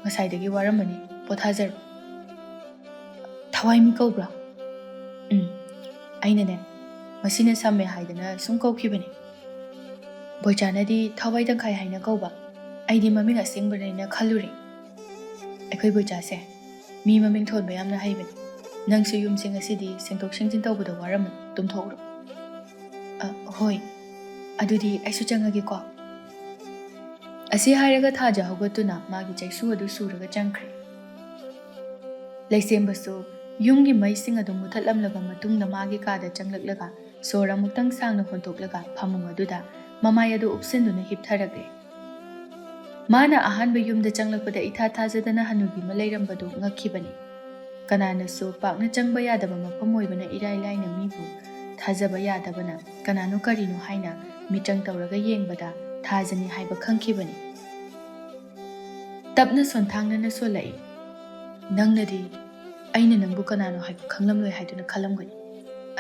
ꯉꯁꯥꯏꯗꯒꯤ ꯋꯥꯔꯝꯃꯅꯤ, ꯄꯣꯊꯥꯖꯔꯣ꯫" "ꯊꯋꯥꯏꯃꯤ ꯀꯧꯕ꯭ꯔꯣ?" "ꯎꯝ, ꯑꯩꯅꯅꯦ, ꯃꯁꯤꯅ ꯁꯝꯃꯦ ꯍꯥꯏꯗꯅ ꯁꯨꯝ ꯀꯧꯈꯤꯕꯅꯤ꯫ ꯕꯣꯏꯆꯥꯅꯗꯤ ꯊꯋꯥꯏ ꯇꯪꯈꯥꯏ ꯍꯥꯏꯅ ꯀꯧꯕ, ꯑꯩꯗꯤ ꯃꯃꯤꯡ ꯑꯁꯦꯡꯕꯅꯦꯅ ꯈꯜꯂꯨꯔꯦ꯫ ꯑꯩꯈꯣꯏ ꯕꯣꯏꯆꯥꯁꯦ ꯃꯤ ꯃꯃꯤꯡ ꯊꯣꯟꯕ ꯌꯥꯝꯅ ꯍꯩꯕꯅꯤ꯫ ꯅꯪꯁꯨ ꯌꯨꯝꯁꯦ ꯉꯁꯤꯗꯤ ꯁꯦꯡꯗꯣꯛ ꯁꯦꯡꯖꯤꯟ ꯇꯧꯕꯗ ꯋꯥꯔꯝꯃꯅꯤ, ꯇꯨꯝꯊꯣꯛꯎꯔꯣ꯫" "ꯑ, ꯍꯣꯏ, ꯑꯗꯨꯗꯤ ꯑꯩꯁꯨ ꯆꯪꯉꯒꯦꯀꯣ꯫" ꯑꯁꯤ ꯍꯥꯏꯔꯒ ꯊꯥꯖ ꯍꯧꯒꯠꯇꯨꯅ ꯃꯥꯒꯤ ꯆꯩꯁꯨ ꯑꯗꯨ ꯁꯨꯔꯒ ꯆꯪꯈ꯭ꯔꯦ꯫ ꯂꯩꯁꯦꯝꯕꯁꯨ ꯌꯨꯝꯒꯤ ꯃꯩꯁꯤꯡ ꯑꯗꯨ ꯃꯨꯊꯠꯂꯝꯂꯕ ꯃꯇꯨꯡꯗ ꯃꯥꯒꯤ ꯀꯥꯗ ꯆꯪꯂꯛꯂꯒ ꯁꯣꯔ ꯑꯃꯨꯛꯇꯪ ꯁꯥꯡꯅ ꯍꯣꯟꯗꯣꯛꯂꯒ ꯐꯃꯨꯡ ꯑꯗꯨꯗ ꯃꯃꯥꯏ ꯑꯗꯨ ꯎꯞꯁꯤꯟꯗꯨꯅ ꯍꯤꯞꯊꯔꯛꯂꯦ꯫ ꯃꯥꯅ ꯑꯍꯥꯟꯕ ꯌꯨꯝꯗ ꯆꯪꯂꯛꯄꯗ ꯏꯊꯥ ꯊꯥꯖꯗꯅ ꯍꯅꯨꯕꯤ ꯑꯃ ꯂꯩꯔꯝꯕꯗꯨ ꯉꯛꯈꯤꯕꯅꯤ꯫ ꯀꯅꯥꯅꯁꯨ ꯄꯥꯛꯅ ꯆꯪꯕ ꯌꯥꯗꯕ ꯃꯐꯝ ꯑꯣꯏꯕꯅ ꯏꯔꯥꯏ ꯂꯥꯏꯅ ꯃꯤꯕꯨ ꯊꯥꯖꯕ ꯌꯥꯗꯕꯅ ꯀꯅꯥꯅꯣ ꯀꯔꯤꯅꯣ ꯍꯥꯏꯅ ꯃꯤꯇ꯭ꯔꯪ ꯇꯧꯔꯒ ꯌꯦꯡꯕꯗ ꯊꯥꯖꯅꯤ ꯍꯥꯏꯕ ꯈꯪꯈꯤꯕꯅꯤ꯫ ꯇꯞꯅ ꯁꯣꯟꯊꯥꯡꯅꯅ ꯁꯣꯜꯂꯛꯏ, "ꯅꯪꯅꯗꯤ ꯑꯩꯅ ꯅꯪꯕꯨ ꯀꯅꯥꯅꯣ ꯍꯥꯏꯕ ꯈꯪꯂꯝꯂꯣꯏ ꯍꯥꯏꯗꯨꯅ ꯈꯜꯂꯝꯒꯅꯤ꯫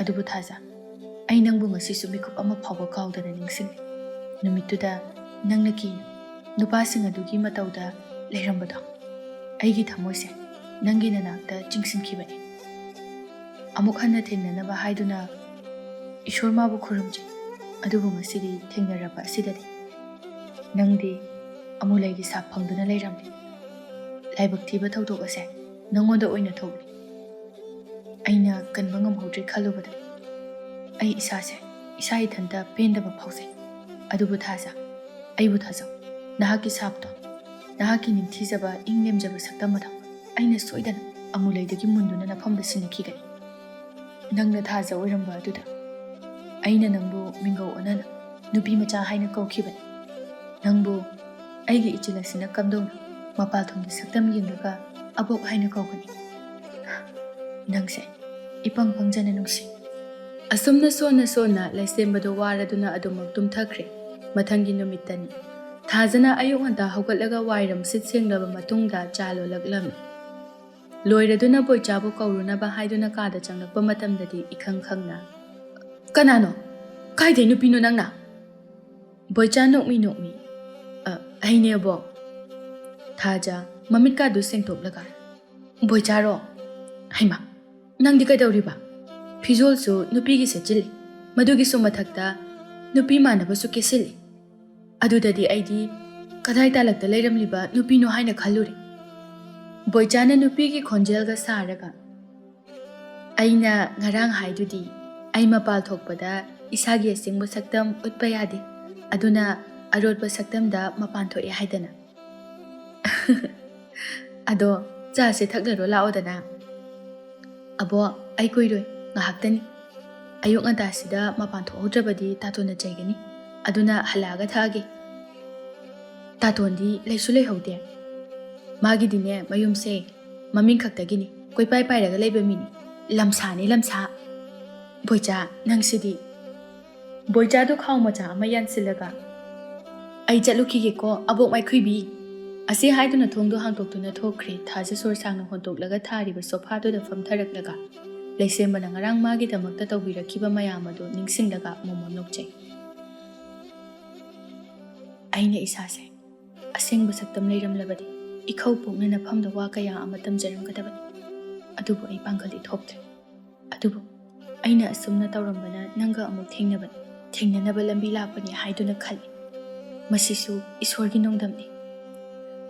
ꯑꯗꯨꯕꯨ ꯊꯥꯖ, ꯑꯩ ꯅꯪꯕꯨ ꯉꯁꯤꯁꯨ ꯃꯤꯀꯨꯞ ꯑꯃ ꯐꯥꯎꯕ ꯀꯥꯎꯗꯅ ꯅꯤꯡꯁꯤꯡꯂꯤ꯫ ꯅꯨꯃꯤꯠꯇꯨꯗ ꯅꯪꯅ ꯀꯤꯅ ꯅꯨꯄꯥꯁꯤꯡ ꯑꯗꯨꯒꯤ ꯃꯇꯧꯗ ꯂꯩꯔꯝꯕꯗꯣ, ꯑꯩꯒꯤ ꯊꯃꯣꯏꯁꯦ ꯅꯪꯒꯤ ꯅꯅꯥꯛꯇ ꯆꯤꯡꯁꯤꯟꯈꯤꯕꯅꯤ꯫ ꯑꯃꯨꯛ ꯍꯟꯅ ꯊꯦꯡꯅꯅꯕ ꯍꯥꯏꯗꯨꯅ ꯏꯁꯣꯔ ꯃꯥꯕꯨ ꯈꯨꯔꯨꯝꯖꯩ, ꯑꯗꯨꯕꯨ ꯉꯁꯤꯗꯤ ꯊꯦꯡꯅꯔꯕ ꯑꯁꯤꯗꯗꯤ ꯅꯪꯗꯤ ꯑꯃꯨꯂꯩꯒꯤ ꯁꯥꯞ ꯐꯪꯗꯨꯅ ꯂꯩꯔꯝꯂꯦ꯫ ꯂꯥꯏꯕꯛ ꯊꯤꯕ ꯊꯧꯗꯣꯛ ꯑꯁꯦ ꯅꯪꯉꯣꯟꯗ ꯑꯣꯏꯅ ꯊꯣꯛꯂꯤ꯫ ꯑꯩꯅ ꯀꯟꯕ ꯉꯝꯍꯧꯗ꯭ꯔꯦ ꯈꯜꯂꯨꯕꯗ ꯑꯩ ꯏꯁꯥꯁꯦ ꯏꯁꯥ ꯏꯊꯟꯇ ꯄꯦꯟꯗꯕ ꯐꯥꯎꯖꯩ꯫ ꯑꯗꯨꯕꯨ ꯊꯥꯖ, ꯑꯩꯕꯨ ꯊꯥꯖꯧ, ꯅꯍꯥꯛꯀꯤ ꯁꯥꯞꯇꯣ, ꯅꯍꯥꯛꯀꯤ ꯅꯤꯡꯊꯤꯖꯕ ꯏꯪ ꯂꯦꯝꯖꯕ ꯁꯛꯇꯝ ꯑꯗꯣ ꯑꯩꯅ ꯁꯣꯏꯗꯅ ꯑꯃꯨꯂꯩꯗꯒꯤ ꯃꯨꯟꯗꯨꯅ ꯅꯐꯝꯗ ꯁꯤꯟꯅꯈꯤꯒꯅꯤ꯫ ꯅꯪꯅ ꯊꯥꯖ ꯑꯣꯏꯔꯝꯕ ꯑꯗꯨꯗ ꯑꯩꯅ ꯅꯪꯕꯨ ꯃꯤꯡꯒꯧ ꯑꯣꯟꯅꯅ ꯅꯨꯄꯤ ꯃꯆꯥ ꯍꯥꯏꯅ ꯀꯧꯈꯤꯕꯅꯤ꯫ ꯅꯪꯕꯨ ꯑꯩꯒꯤ ꯏꯆꯤꯜ ꯑꯁꯤꯅ ꯀꯝꯗꯧꯅ ꯃꯄꯥꯜ ꯊꯣꯡꯒꯤ ꯁꯛꯇꯝ ꯌꯦꯡꯂꯒ ꯑꯕꯣꯛ ꯍꯥꯏꯅ ꯀꯧꯒꯅꯤ? ꯅꯪꯁꯦ ꯏꯄꯪ ꯄꯪꯖꯅ ꯅꯨꯡꯁꯤ꯫ ꯑꯁꯨꯝꯅ ꯁꯣꯟꯅ ꯁꯣꯟꯅ ꯂꯩꯁꯦꯝꯕꯗꯨ ꯋꯥꯔꯗꯨꯅ ꯑꯗꯨꯃꯛ ꯇꯨꯝꯊꯈ꯭ꯔꯦ꯫ ꯃꯊꯪꯒꯤ ꯅꯨꯃꯤꯠꯇꯅꯤ꯫ ꯊꯥꯖꯅ ꯑꯌꯨꯛ ꯉꯟꯇꯥ ꯍꯧꯒꯠꯂꯒ ꯋꯥꯏꯔꯝ ꯁꯤꯠ ꯁꯦꯡꯂꯕ ꯃꯇꯨꯡꯗ ꯆꯥ ꯂꯣꯜꯂꯛꯂꯝꯃꯤ꯫ ꯂꯣꯏꯔꯗꯨꯅ ꯕꯣꯏꯆꯥꯕꯨ ꯀꯧꯔꯨꯅꯕ ꯍꯥꯏꯗꯨꯅ ꯀꯥꯗ ꯆꯪꯂꯛꯄ ꯃꯇꯝꯗꯗꯤ ꯏꯈꯪ ꯈꯪꯅ, "ꯀꯅꯥꯅꯣ? ꯀꯥꯏꯗꯩ ꯅꯨꯄꯤꯅꯣ ꯅꯪꯅ?" ꯕꯣꯏꯆꯥ ꯅꯣꯛꯃꯤ ꯅꯣꯛꯃꯤ, "ꯑ, ꯑꯩꯅꯦ ꯑꯕꯣꯛ꯫" ꯊꯥꯖ ꯃꯃꯤꯠꯀꯥꯗꯨ ꯁꯦꯡꯗꯣꯛꯂꯒ, "ꯕꯣꯏꯆꯥꯔꯣ? ꯍꯩꯃꯥ, ꯅꯪꯗꯤ ꯀꯩꯗꯧꯔꯤꯕ? ꯐꯤꯖꯣꯜꯁꯨ ꯅꯨꯄꯤꯒꯤ ꯁꯦꯠꯆꯤꯜꯂꯤ, ꯃꯗꯨꯒꯤꯁꯨ ꯃꯊꯛꯇ ꯅꯨꯄꯤ ꯃꯥꯟꯅꯕꯁꯨ ꯀꯦꯁꯤꯜꯂꯤ꯫ ꯑꯗꯨꯗꯗꯤ ꯑꯩꯗꯤ ꯀꯗꯥꯏ ꯇꯥꯂꯛꯇ ꯂꯩꯔꯝꯂꯤꯕ ꯅꯨꯄꯤꯅꯣ ꯍꯥꯏꯅ ꯈꯜꯂꯨꯔꯦ꯫" ꯕꯣꯏꯆꯥꯅ ꯅꯨꯄꯤꯒꯤ ꯈꯣꯟꯖꯦꯜꯒ ꯁꯥꯔꯒ, "ꯑꯩꯅ ꯉꯔꯥꯡ ꯍꯥꯏꯗꯨꯗꯤ, ꯑꯩ ꯃꯄꯥꯜ ꯊꯣꯛꯄꯗ ꯏꯁꯥꯒꯤ ꯑꯁꯦꯡꯕ ꯁꯛꯇꯝ ꯎꯠꯄ ꯌꯥꯗꯦ, ꯑꯗꯨꯅ ꯑꯔꯣꯠꯄ ꯁꯛꯇꯝꯗ ꯃꯄꯥꯟ ꯊꯣꯛꯑꯦ ꯍꯥꯏꯗꯅ꯫" "ꯑꯗꯣ ꯆꯥꯁꯦ ꯊꯛꯂꯔꯣ ꯂꯥꯛꯑꯣꯗꯅ꯫" "ꯑꯕꯣ, ꯑꯩ ꯀꯨꯏꯔꯣꯏ, ꯉꯥꯏꯍꯥꯛꯇꯅꯤ꯫ ꯑꯌꯨꯛ ꯉꯟꯇꯥꯁꯤꯗ ꯃꯄꯥꯟ ꯊꯣꯛꯍꯧꯗ꯭ꯔꯕꯗꯤ ꯇꯥꯇꯣꯟꯅ ꯆꯩꯒꯅꯤ, ꯑꯗꯨꯅ ꯍꯜꯂꯛꯑꯒ ꯊꯛꯑꯒꯦ꯫" ꯇꯥꯇꯣꯟꯗꯤ ꯂꯩꯁꯨ ꯂꯩꯍꯧꯗꯦ꯫ ꯃꯥꯒꯤꯗꯤꯅꯦ, ꯃꯌꯨꯝꯁꯦ ꯃꯃꯤꯡ ꯈꯛꯇꯒꯤꯅꯤ, ꯀꯣꯏꯄꯥꯏ ꯄꯥꯏꯔꯒ ꯂꯩꯕ ꯃꯤꯅꯤ꯫ ꯂꯝꯁꯥꯅꯤ, ꯂꯝꯁꯥ꯫ ꯕꯣꯏꯆꯥ, ꯅꯪꯁꯤꯗꯤ꯫ ꯕꯣꯏꯆꯥꯗꯨ ꯈꯥꯎ ꯃꯆꯥ ꯑꯃ ꯌꯥꯟꯁꯤꯜꯂꯒ, "ꯑꯩ ꯆꯠꯂꯨꯈꯤꯒꯦꯀꯣ, ꯑꯕꯣꯛ ꯃꯥꯏꯈꯨꯏꯕꯤ!" ꯑꯁꯤ ꯍꯥꯏꯗꯨꯅ ꯊꯣꯡꯗꯨ ꯍꯥꯡꯗꯣꯛꯇꯨꯅ ꯊꯣꯛꯈ꯭ꯔꯦ꯫ ꯊꯥꯖ ꯁꯣꯔ ꯁꯥꯡꯅ ꯍꯣꯟꯇꯣꯛꯂꯒ ꯊꯥꯔꯤꯕ ꯁꯣꯐꯥꯗꯨꯗ ꯐꯝꯊꯔꯛꯂꯒ, ꯂꯩꯁꯦꯝꯕꯅ ꯉꯔꯥꯡ ꯃꯥꯒꯤꯗꯃꯛꯇ ꯇꯧꯕꯤꯔꯛꯈꯤꯕ ꯃꯌꯥꯝ ꯑꯗꯨ ꯅꯤꯡꯁꯤꯡꯂꯒ ꯃꯣꯃꯣꯟ ꯅꯣꯛꯆꯩ꯫ "ꯑꯩꯅ ꯏꯁꯥꯁꯦ ꯑꯁꯦꯡꯕ ꯁꯛꯇꯝ ꯂꯩꯔꯝꯂꯕꯗꯤ ꯏꯈꯧ ꯄꯣꯛꯅ ꯅꯐꯝꯗ ꯋꯥ ꯀꯌꯥ ꯑꯃ ꯇꯝꯖꯔꯝꯒꯗꯕꯅꯤ꯫ ꯑꯗꯨꯕꯨ ꯑꯩ ꯄꯥꯡꯒꯜꯗꯤ ꯊꯣꯛꯇ꯭ꯔꯦ꯫ ꯑꯗꯨꯕꯨ ꯑꯩꯅ ꯑꯁꯨꯝꯅ ꯇꯧꯔꯝꯕꯅ ꯅꯪꯒ ꯑꯃꯨꯛ ꯊꯦꯡꯅꯕꯅꯤ, ꯊꯦꯡꯅꯅꯕ ꯂꯝꯕꯤ ꯂꯥꯛꯄꯅꯤ ꯍꯥꯏꯗꯨꯅ ꯈꯜꯂꯤ꯫ ꯃꯁꯤꯁꯨ ꯏꯁꯣꯔꯒꯤ ꯅꯣꯡꯗꯝꯅꯤ꯫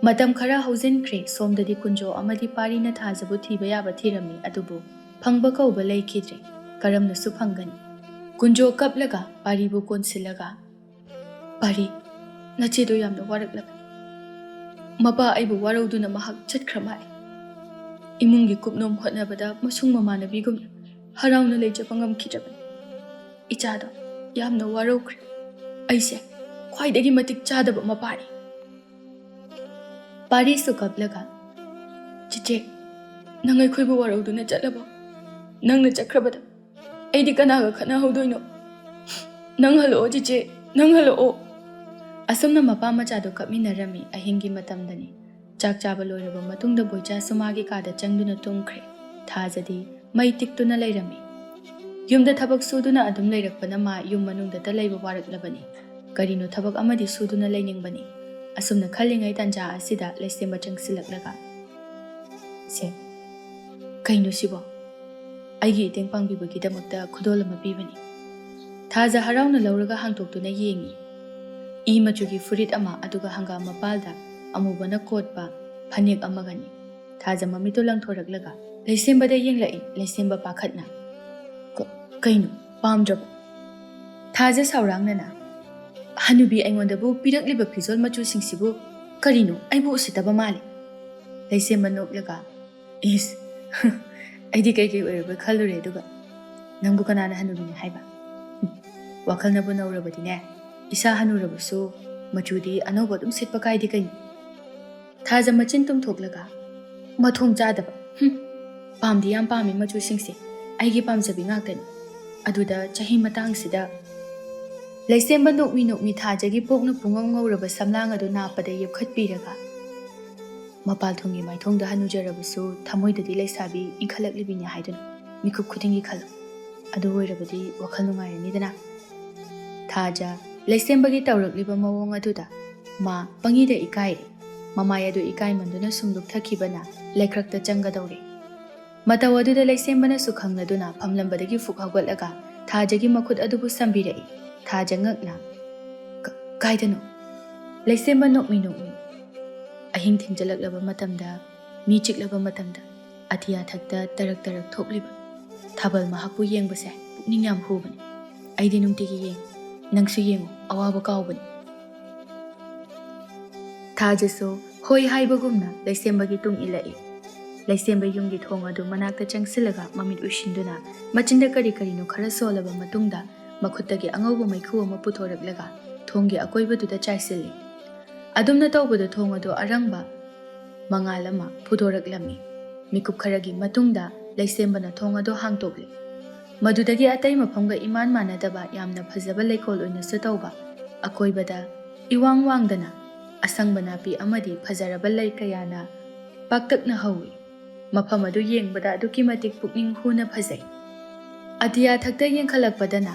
ꯃꯇꯝ ꯈꯔ ꯍꯧꯖꯤꯟꯈ꯭ꯔꯦ꯫ ꯁꯣꯝꯗꯗꯤ ꯀꯨꯟꯖꯣ ꯑꯃꯗꯤ ꯄꯥꯔꯤꯅ ꯊꯥꯖꯕꯨ ꯊꯤꯕ ꯌꯥꯕ ꯊꯤꯔꯝꯃꯤ, ꯑꯗꯨꯕꯨ ꯐꯪꯕ ꯀꯧꯕ ꯂꯩꯈꯤꯗ꯭ꯔꯦ꯫ ꯀꯔꯝꯅꯁꯨ ꯐꯪꯒꯅꯤ? ꯀꯨꯟꯖꯣ ꯀꯞꯂꯒ ꯄꯥꯔꯤꯕꯨ ꯀꯣꯟꯁꯤꯜꯂꯒ, "ꯄꯥꯔꯤ, ꯅꯆꯦꯗꯣ ꯌꯥꯝꯅ ꯋꯥꯔꯛꯂꯕꯅꯤ꯫ ꯃꯄꯥ ꯑꯩꯕꯨ ꯋꯥꯔꯧꯗꯨꯅ ꯃꯍꯥꯛ ꯆꯠꯈ꯭ꯔ ꯃꯥꯜꯂꯦ꯫ ꯏꯃꯨꯡꯒꯤ ꯀꯨꯞꯅꯣꯝ ꯍꯣꯠꯅꯕꯗ ꯃꯁꯨꯡ ꯃꯃꯥꯟꯅꯕꯤꯒꯨꯝꯅ ꯍꯔꯥꯎꯅ ꯂꯩꯖꯕ ꯉꯝꯈꯤꯗ꯭ꯔꯕꯅꯤ꯫ ꯏꯆꯥꯗꯣ ꯌꯥꯝꯅ ꯋꯥꯔꯧꯈ꯭ꯔꯦ꯫ ꯑꯩꯁꯦ ꯈ꯭ꯋꯥꯏꯗꯒꯤ ꯃꯇꯤꯛ ꯆꯥꯗꯕ ꯃꯄꯥꯅꯤ"꯫ ꯄꯥꯔꯤꯁꯨ ꯀꯞꯂꯒ, "ꯆꯤꯆꯦ, ꯅꯪ ꯑꯩꯈꯣꯏꯕꯨ ꯋꯥꯔꯧꯗꯨꯅ ꯆꯠꯂꯕꯣ? ꯅꯪꯅ ꯆꯠꯈ꯭ꯔꯕꯗ ꯑꯩꯗꯤ ꯀꯅꯥꯒ ꯈꯠꯅꯍꯧꯗꯣꯏꯅꯣ? ꯅꯪ ꯍꯜꯂꯛꯑꯣ ꯆꯤꯆꯦ, ꯅꯪ ꯍꯜꯂꯛꯑꯣ"꯫ ꯑꯁꯨꯝꯅ ꯃꯄꯥ ꯃꯆꯥꯗꯣ ꯀꯞꯃꯤꯟꯅꯔꯝꯃꯤ꯫ ꯑꯍꯤꯡꯒꯤ ꯃꯇꯝꯗꯅꯤ꯫ ꯆꯥꯛ ꯆꯥꯕ ꯂꯣꯏꯔꯕ ꯃꯇꯨꯡꯗ ꯕꯣꯏꯆꯥꯁꯨ ꯃꯥꯒꯤ ꯀꯥꯗ ꯆꯪꯗꯨꯅ ꯇꯨꯝꯈ꯭ꯔꯦ꯫ ꯊꯥꯖꯗꯤ ꯃꯩ ꯇꯤꯛꯇꯨꯅ ꯂꯩꯔꯝꯃꯤ꯫ ꯌꯨꯝꯗ ꯊꯕꯛ ꯁꯨꯗꯨꯅ ꯑꯗꯨꯝ ꯂꯩꯔꯛꯄꯅ ꯃꯥ ꯌꯨꯝ ꯃꯅꯨꯡꯗꯇ ꯂꯩꯕ ꯋꯥꯔꯛꯂꯕꯅꯤ꯫ ꯀꯔꯤꯅꯣ ꯊꯕꯛ ꯑꯃꯗꯤ ꯁꯨꯗꯨꯅ ꯂꯩꯅꯤꯡꯕꯅꯤ꯫ ꯑꯁꯨꯝꯅ ꯈꯜꯂꯤꯉꯩ ꯇꯥꯟꯖꯥ ꯑꯁꯤꯗ ꯂꯩꯁꯦꯝꯕ ꯆꯪꯁꯤꯜꯂꯛꯂꯒ, "ꯁꯦ, ꯀꯩꯅꯣ ꯁꯤꯕꯣ? ꯑꯩꯒꯤ ꯏꯇꯦꯡ ꯄꯥꯡꯕꯤꯕꯒꯤꯗꯃꯛꯇ ꯈꯨꯗꯣꯜ ꯑꯃ ꯄꯤꯕꯅꯤ"꯫ ꯊꯥꯖ ꯍꯔꯥꯎꯅ ꯂꯧꯔꯒ ꯍꯥꯡꯗꯣꯛꯇꯨꯅ ꯌꯦꯡꯉꯤ꯫ ꯏ ꯃꯆꯨꯒꯤ ꯐꯨꯔꯤꯠ ꯑꯃ, ꯑꯗꯨꯒ ꯍꯪꯒꯥꯝ ꯃꯄꯥꯜꯗ ꯑꯃꯨꯕꯅ ꯀꯣꯠꯄ ꯐꯅꯦꯛ ꯑꯃꯒꯅꯤ꯫ ꯊꯥꯖ ꯃꯃꯤꯠꯇꯨ ꯂꯪꯊꯣꯔꯛꯂꯒ ꯂꯩꯁꯦꯝꯕꯗ ꯌꯦꯡꯂꯛꯏ꯫ ꯂꯩꯁꯦꯝꯕ ꯄꯥꯈꯠꯅ, "ꯀ-, ꯀꯩꯅꯣ, ꯄꯥꯝꯗ꯭ꯔꯕꯣ?" ꯊꯥꯖ ꯁꯥꯎꯔꯥꯡꯅꯅ, "ꯍꯅꯨꯕꯤ ꯑꯩꯉꯣꯟꯗꯕꯨ ꯄꯤꯔꯛꯂꯤꯕ ꯐꯤꯖꯣꯜ ꯃꯆꯨꯁꯤꯡꯁꯤꯕꯨ ꯀꯔꯤꯅꯣ, ꯑꯩꯕꯨ ꯎꯁꯤꯠꯇꯕ ꯃꯥꯜꯂꯤ"꯫ ꯂꯩꯁꯦꯝꯕ ꯅꯣꯛꯂꯒ, "ꯏꯁ, ꯑꯩꯗꯤ ꯀꯩꯀꯩ ꯑꯣꯏꯔꯕ ꯈꯜꯂꯨꯔꯦ, ꯑꯗꯨꯒ ꯅꯪꯕꯨ ꯀꯅꯥꯅ ꯍꯅꯨꯕꯤꯅꯤ ꯍꯥꯏꯕ? ꯍꯨꯝ, ꯋꯥꯈꯜꯅꯕꯨ ꯅꯧꯔꯕꯗꯤꯅꯦ, ꯏꯁꯥ ꯍꯅꯨꯔꯕꯁꯨ ꯃꯆꯨꯗꯤ ꯑꯅꯧꯕ ꯑꯗꯨꯝ ꯁꯤꯠꯄ ꯀꯥꯏꯗꯦ ꯀꯩꯅꯣ"꯫ ꯊꯥꯖ ꯃꯆꯤꯟ ꯇꯨꯝꯊꯣꯛꯂꯒ, "ꯃꯊꯣꯡ ꯆꯥꯗꯕ, ꯍꯨꯝ, ꯄꯥꯝꯗꯤ ꯌꯥꯝ ꯄꯥꯝꯃꯤ ꯃꯆꯨꯁꯤꯡꯁꯦ, ꯑꯩꯒꯤ ꯄꯥꯝꯖꯕꯤ ꯉꯥꯛꯇꯅꯤ꯫ ꯑꯗꯨꯗ ꯆꯍꯤ ꯃꯇꯥꯡꯁꯤꯗ"꯫ ꯂꯩꯁꯦꯝꯕ ꯅꯣꯛꯃꯤ ꯅꯣꯛꯃꯤ ꯊꯥꯖꯒꯤ ꯄꯣꯛꯅ ꯄꯨꯡꯉꯧ ꯉꯧꯔꯕ ꯁꯝꯂꯥꯡ ꯑꯗꯨ ꯅꯥꯞꯄꯗ ꯌꯦꯞꯈꯠꯄꯤꯔꯒ, ꯃꯄꯥꯜ ꯊꯣꯡꯒꯤ ꯃꯥꯏꯊꯣꯡꯗ ꯍꯅꯨꯖꯔꯕꯁꯨ ꯊꯃꯣꯏꯗꯗꯤ ꯂꯩꯁꯥꯕꯤ ꯏꯟꯈꯠꯂꯛꯂꯤꯕꯤꯅꯤ ꯍꯥꯏꯗꯨꯅ ꯃꯤꯀꯨꯞ ꯈꯨꯗꯤꯡꯒꯤ ꯈꯜꯂꯨ꯫ ꯑꯗꯨ ꯑꯣꯏꯔꯕꯗꯤ ꯋꯥꯈꯜ ꯅꯨꯡꯉꯥꯏꯔꯅꯤꯗꯅ꯫ ꯊꯥꯖ ꯂꯩꯁꯦꯝꯕꯒꯤ ꯇꯧꯔꯛꯂꯤꯕ ꯃꯑꯣꯡ ꯑꯗꯨꯗ ꯃꯥ ꯄꯪꯏꯗ ꯏꯀꯥꯏꯔꯦ꯫ ꯃꯃꯥꯏ ꯑꯗꯨ ꯏꯀꯥꯏꯃꯟꯗꯨꯅ ꯁꯨꯝ ꯂꯨꯞꯊꯈꯤꯕꯅ ꯂꯩꯈ꯭ꯔꯛꯇ ꯆꯪꯒꯗꯧꯔꯦ꯫ ꯃꯇꯧ ꯑꯗꯨꯗ ꯂꯩꯁꯦꯝꯕꯅꯁꯨ ꯈꯪꯂꯗꯨꯅ ꯐꯝꯂꯝꯕꯗꯒꯤ ꯐꯨꯛ ꯍꯧꯒꯠꯂꯒ ꯊꯥꯖꯒꯤ ꯃꯈꯨꯠ ꯑꯗꯨꯕꯨ ꯁꯝꯕꯤꯔꯛꯏ꯫ ꯊꯥꯖ ꯉꯛꯅ, "ꯀ-, ꯀꯥꯏꯗꯅꯣ?" ꯂꯩꯁꯦꯝꯕ ꯅꯣꯛꯃꯤ ꯅꯣꯛꯃꯤ, "ꯑꯍꯤꯡ ꯊꯦꯡꯖꯤꯜꯂꯛꯂꯕ ꯃꯇꯝꯗ, ꯃꯤ ꯆꯤꯛꯂꯕ ꯃꯇꯝꯗ ꯑꯇꯤꯌꯥ ꯊꯛꯇ ꯇꯔꯛ ꯇꯔꯛ ꯊꯣꯛꯂꯤꯕ ꯊꯥꯕꯜ ꯃꯍꯥꯛꯄꯨ ꯌꯦꯡꯕꯁꯦ ꯄꯨꯛꯅꯤꯡ ꯌꯥꯝ ꯍꯨꯕꯅꯤ꯫ ꯑꯩꯗꯤ ꯅꯨꯡꯇꯤꯒꯤ ꯌꯦꯡꯉꯤ꯫ ꯅꯪꯁꯨ ꯌꯦꯡꯉꯨ, ꯑꯋꯥꯕ ꯀꯥꯎꯕꯅꯤ꯫" ꯊꯥꯖꯁꯨ ꯍꯣꯏ ꯍꯥꯏꯕꯒꯨꯝꯅ ꯂꯩꯁꯦꯝꯕꯒꯤ ꯇꯨꯡ ꯏꯜꯂꯛꯏ꯫ ꯂꯩꯁꯦꯝꯕ ꯌꯨꯝꯒꯤ ꯊꯣꯡ ꯑꯗꯨ ꯃꯅꯥꯛꯇ ꯆꯪꯁꯤꯜꯂꯒ ꯃꯃꯤꯠ ꯎꯏꯁꯤꯟꯗꯨꯅ ꯃꯆꯤꯟꯗ ꯀꯔꯤ ꯀꯔꯤꯅꯣ ꯈꯔ ꯁꯣꯜꯂꯕ ꯃꯇꯨꯡꯗ ꯃꯈꯨꯠꯇꯒꯤ ꯑꯉꯧꯕ ꯃꯩꯈꯨ ꯑꯃ ꯄꯨꯊꯣꯔꯛꯂꯒ ꯊꯣꯡꯒꯤ ꯑꯀꯣꯏꯕꯗꯨꯗ ꯆꯥꯏꯁꯤꯜꯂꯤ꯫ ꯑꯗꯨꯝꯅ ꯇꯧꯕꯗ ꯊꯣꯡ ꯑꯗꯨ ꯑꯔꯪꯕ ꯃꯉꯥꯜ ꯑꯃ ꯐꯨꯗꯣꯔꯛꯂꯝꯃꯤ꯫ ꯃꯤꯀꯨꯞ ꯈꯔꯒꯤ ꯃꯇꯨꯡꯗ ꯂꯩꯁꯦꯝꯕꯅ ꯊꯣꯡ ꯑꯗꯨ ꯍꯥꯡꯗꯣꯛꯂꯤ꯫ ꯃꯗꯨꯗꯒꯤ ꯑꯇꯩ ꯃꯐꯝꯒ ꯏꯃꯥꯟ ꯃꯥꯟꯅꯗꯕ ꯌꯥꯝꯅ ꯐꯖꯕ ꯂꯩꯀꯣꯜ ꯑꯣꯏꯅꯁꯨ ꯇꯧꯕ, ꯑꯀꯣꯏꯕꯗ ꯏꯋꯥꯡ ꯋꯥꯡꯗꯅ ꯑꯁꯪꯕ ꯅꯥꯄꯤ ꯑꯃꯗꯤ ꯐꯖꯔꯕ ꯂꯩ ꯀꯌꯥꯅ ꯄꯥꯛꯇꯛꯅ ꯍꯧꯏ꯫ ꯃꯐꯝ ꯑꯗꯨ ꯌꯦꯡꯕꯗ ꯑꯗꯨꯛꯀꯤ ꯃꯇꯤꯛ ꯄꯨꯛꯅꯤꯡ ꯍꯨꯅ ꯐꯖꯩ꯫ ꯑꯇꯤꯌꯥ ꯊꯛꯇ ꯌꯦꯡꯈꯠꯂꯛꯄꯗꯅ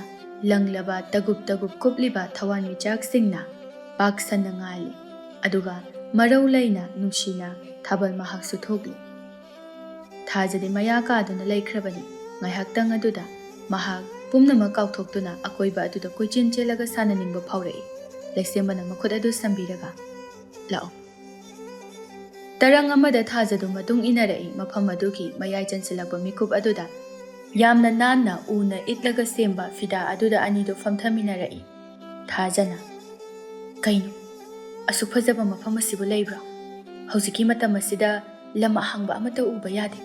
ꯂꯪꯂꯕ ꯇꯒꯨꯞ ꯇꯒꯨꯞ ꯀꯨꯞꯂꯤꯕ ꯊꯋꯥꯟꯃꯤꯆꯥꯛꯁꯤꯡꯅ ꯄꯥꯛ ꯁꯟꯅ ꯉꯥꯜꯂꯤ, ꯑꯗꯨꯒ ꯃꯔꯧ ꯂꯩꯅ ꯅꯨꯡꯁꯤꯅ ꯊꯥꯕꯜ ꯃꯍꯥꯛꯁꯨ ꯊꯣꯛꯂꯤ꯫ ꯊꯥꯖꯗꯤ ꯃꯌꯥ ꯀꯥꯗꯨꯅ ꯂꯩꯈ꯭ꯔꯕꯅꯤ꯫ ꯉꯥꯏꯍꯥꯛꯇꯪ ꯑꯗꯨꯗ ꯃꯍꯥꯛ ꯄꯨꯝꯅꯃꯛ ꯀꯥꯎꯊꯣꯛꯇꯨꯅ ꯑꯀꯣꯏꯕ ꯑꯗꯨꯗ ꯀꯣꯏꯆꯦꯟ ꯆꯦꯜꯂꯒ ꯁꯥꯟꯅꯅꯤꯡꯕ ꯐꯥꯎꯔꯛꯏ꯫ ꯂꯩꯁꯦꯝꯕꯅ ꯃꯈꯨꯠ ꯑꯗꯨ ꯁꯝꯕꯤꯔꯒ, "ꯂꯥꯛꯑꯣ꯫" ꯇꯔꯪ ꯑꯃꯗ ꯊꯥꯖꯗꯨ ꯃꯇꯨꯡ ꯏꯟꯅꯔꯛꯏ꯫ ꯃꯐꯝ ꯑꯗꯨꯒꯤ ꯃꯌꯥꯏ ꯆꯟꯁꯤꯜꯂꯛꯄ ꯃꯤꯀꯨꯞ ꯑꯗꯨꯗ ꯌꯥꯝꯅ ꯅꯥꯟꯅ ꯎꯅ ꯏꯠꯂꯒ ꯁꯦꯝꯕ ꯐꯤꯗꯥ ꯑꯗꯨꯗ ꯑꯅꯤꯗꯨ ꯐꯝꯊꯃꯤꯟꯅꯔꯛꯏ꯫ ꯊꯥꯖꯅ, "ꯀꯩꯅꯣ, ꯑꯁꯨꯛ ꯐꯖꯕ ꯃꯐꯝ ꯑꯁꯤꯕꯨ ꯂꯩꯕ꯭ꯔꯣ? ꯍꯧꯖꯤꯛꯀꯤ ꯃꯇꯝ ꯑꯁꯤꯗ ꯂꯝ ꯑꯍꯥꯡꯕ ꯑꯃꯠꯇ ꯎꯕ ꯌꯥꯗꯦ꯫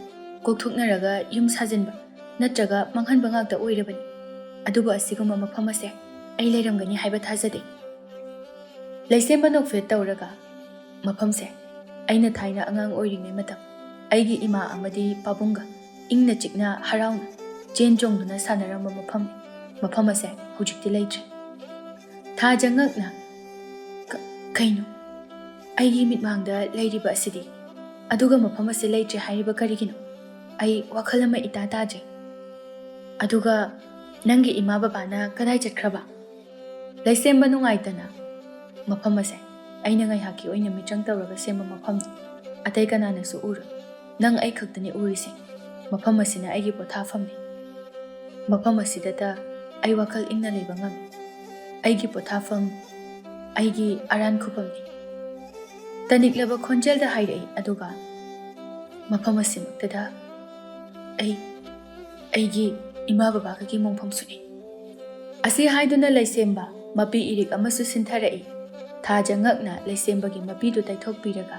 ꯀꯣꯛꯊꯣꯛꯅꯔꯒ ꯌꯨꯝ ꯁꯥꯖꯤꯟꯕ ꯅꯠꯇ꯭ꯔꯒ ꯃꯥꯡꯍꯟꯕ ꯉꯥꯛꯇ ꯑꯣꯏꯔꯕꯅꯤ꯫ ꯑꯗꯨꯕꯨ ꯑꯁꯤꯒꯨꯝꯕ ꯃꯐꯝ ꯑꯁꯦ ꯑꯩ ꯂꯩꯔꯝꯒꯅꯤ ꯍꯥꯏꯕ ꯊꯥꯖꯗꯦ꯫" ꯂꯩꯁꯦꯝꯕ ꯅꯣꯛꯐꯦꯠ ꯇꯧꯔꯒ, "ꯃꯐꯝꯁꯦ ꯑꯩꯅ ꯊꯥꯏꯅ ꯑꯉꯥꯡ ꯑꯣꯏꯔꯤꯉꯩ ꯃꯇꯝ ꯑꯩꯒꯤ ꯏꯃꯥ ꯑꯃꯗꯤ ꯄꯥꯕꯨꯡꯒ ꯏꯪꯅ ꯆꯤꯛꯅ ꯍꯔꯥꯎꯅ ꯆꯦꯟ ꯆꯣꯡꯗꯨꯅ ꯁꯥꯟꯅꯔꯝꯕ ꯃꯐꯝꯅꯤ꯫ ꯃꯐꯝ ꯑꯁꯦ ꯍꯧꯖꯤꯛꯇꯤ ꯂꯩꯇ꯭ꯔꯦ꯫" ꯊꯥꯖ ꯉꯛꯅ, "ꯀ-, ꯀꯩꯅꯣ? ꯑꯩꯒꯤ ꯃꯤꯠꯃꯥꯡꯗ ꯂꯩꯔꯤꯕ ꯑꯁꯤꯗꯤ? ꯑꯗꯨꯒ ꯃꯐꯝ ꯑꯁꯤ ꯂꯩꯇ꯭ꯔꯦ ꯍꯥꯏꯔꯤꯕ ꯀꯔꯤꯒꯤꯅꯣ? ꯑꯩ ꯋꯥꯈꯜ ꯑꯃ ꯏꯇꯥ ꯇꯥꯗ꯭ꯔꯦ꯫ ꯑꯗꯨꯒ ꯅꯪꯒꯤ ꯏꯃꯥ ꯕꯕꯥꯅ ꯀꯗꯥꯏ ꯆꯠꯈ꯭ꯔꯕ?" ꯂꯩꯁꯦꯝꯕ ꯅꯨꯡꯉꯥꯏꯇꯅ, "ꯃꯐꯝ ꯑꯁꯦ ꯑꯩꯅ ꯉꯥꯏꯍꯥꯛꯀꯤ ꯑꯣꯏꯅ ꯃꯤꯆꯪ ꯇꯧꯔꯒ ꯁꯦꯝꯕ ꯃꯐꯝꯅꯤ꯫ ꯑꯇꯩ ꯀꯅꯥꯅꯁꯨ ꯎꯔꯣꯏ꯫ ꯅꯪ ꯑꯩ ꯈꯛꯇꯅꯤ ꯎꯔꯤꯁꯦ꯫ ꯃꯐꯝ ꯑꯁꯤꯅ ꯑꯩꯒꯤ ꯄꯣꯊꯥꯐꯝꯅꯤ꯫ ꯃꯐꯝ ꯑꯁꯤꯗꯇ ꯑꯩ ꯋꯥꯈꯜ ꯏꯪꯅ ꯂꯩꯕ ꯉꯝꯃꯤ꯫ ꯑꯩꯒꯤ ꯄꯣꯊꯥꯐꯝ, ꯑꯩꯒꯤ ꯑꯔꯥꯟ ꯈꯨꯕꯝꯅꯤ꯫ ꯇꯅꯤꯛꯂꯕ ꯈꯣꯟꯖꯦꯜꯗ ꯍꯥꯏꯔꯛꯏ, ꯑꯗꯨꯒ ꯃꯐꯝ ꯑꯁꯤꯃꯛꯇꯗ ꯑꯩ, ꯑꯩꯒꯤ ꯏꯃꯥ ꯕꯕꯥꯒꯒꯤ ꯃꯣꯡꯐꯝꯁꯨꯅꯤ꯫ ꯑꯁꯤ ꯍꯥꯏꯗꯨꯅ ꯂꯩꯁꯦꯝꯕ ꯃꯄꯤ ꯏꯔꯤꯛ ꯑꯃꯁꯨ ꯁꯤꯟꯊꯔꯛꯏ꯫ ꯊꯥꯖ ꯉꯛꯅ ꯂꯩꯁꯦꯝꯕꯒꯤ ꯃꯄꯤꯗꯨ ꯇꯩꯊꯣꯛꯄꯤꯔꯒ,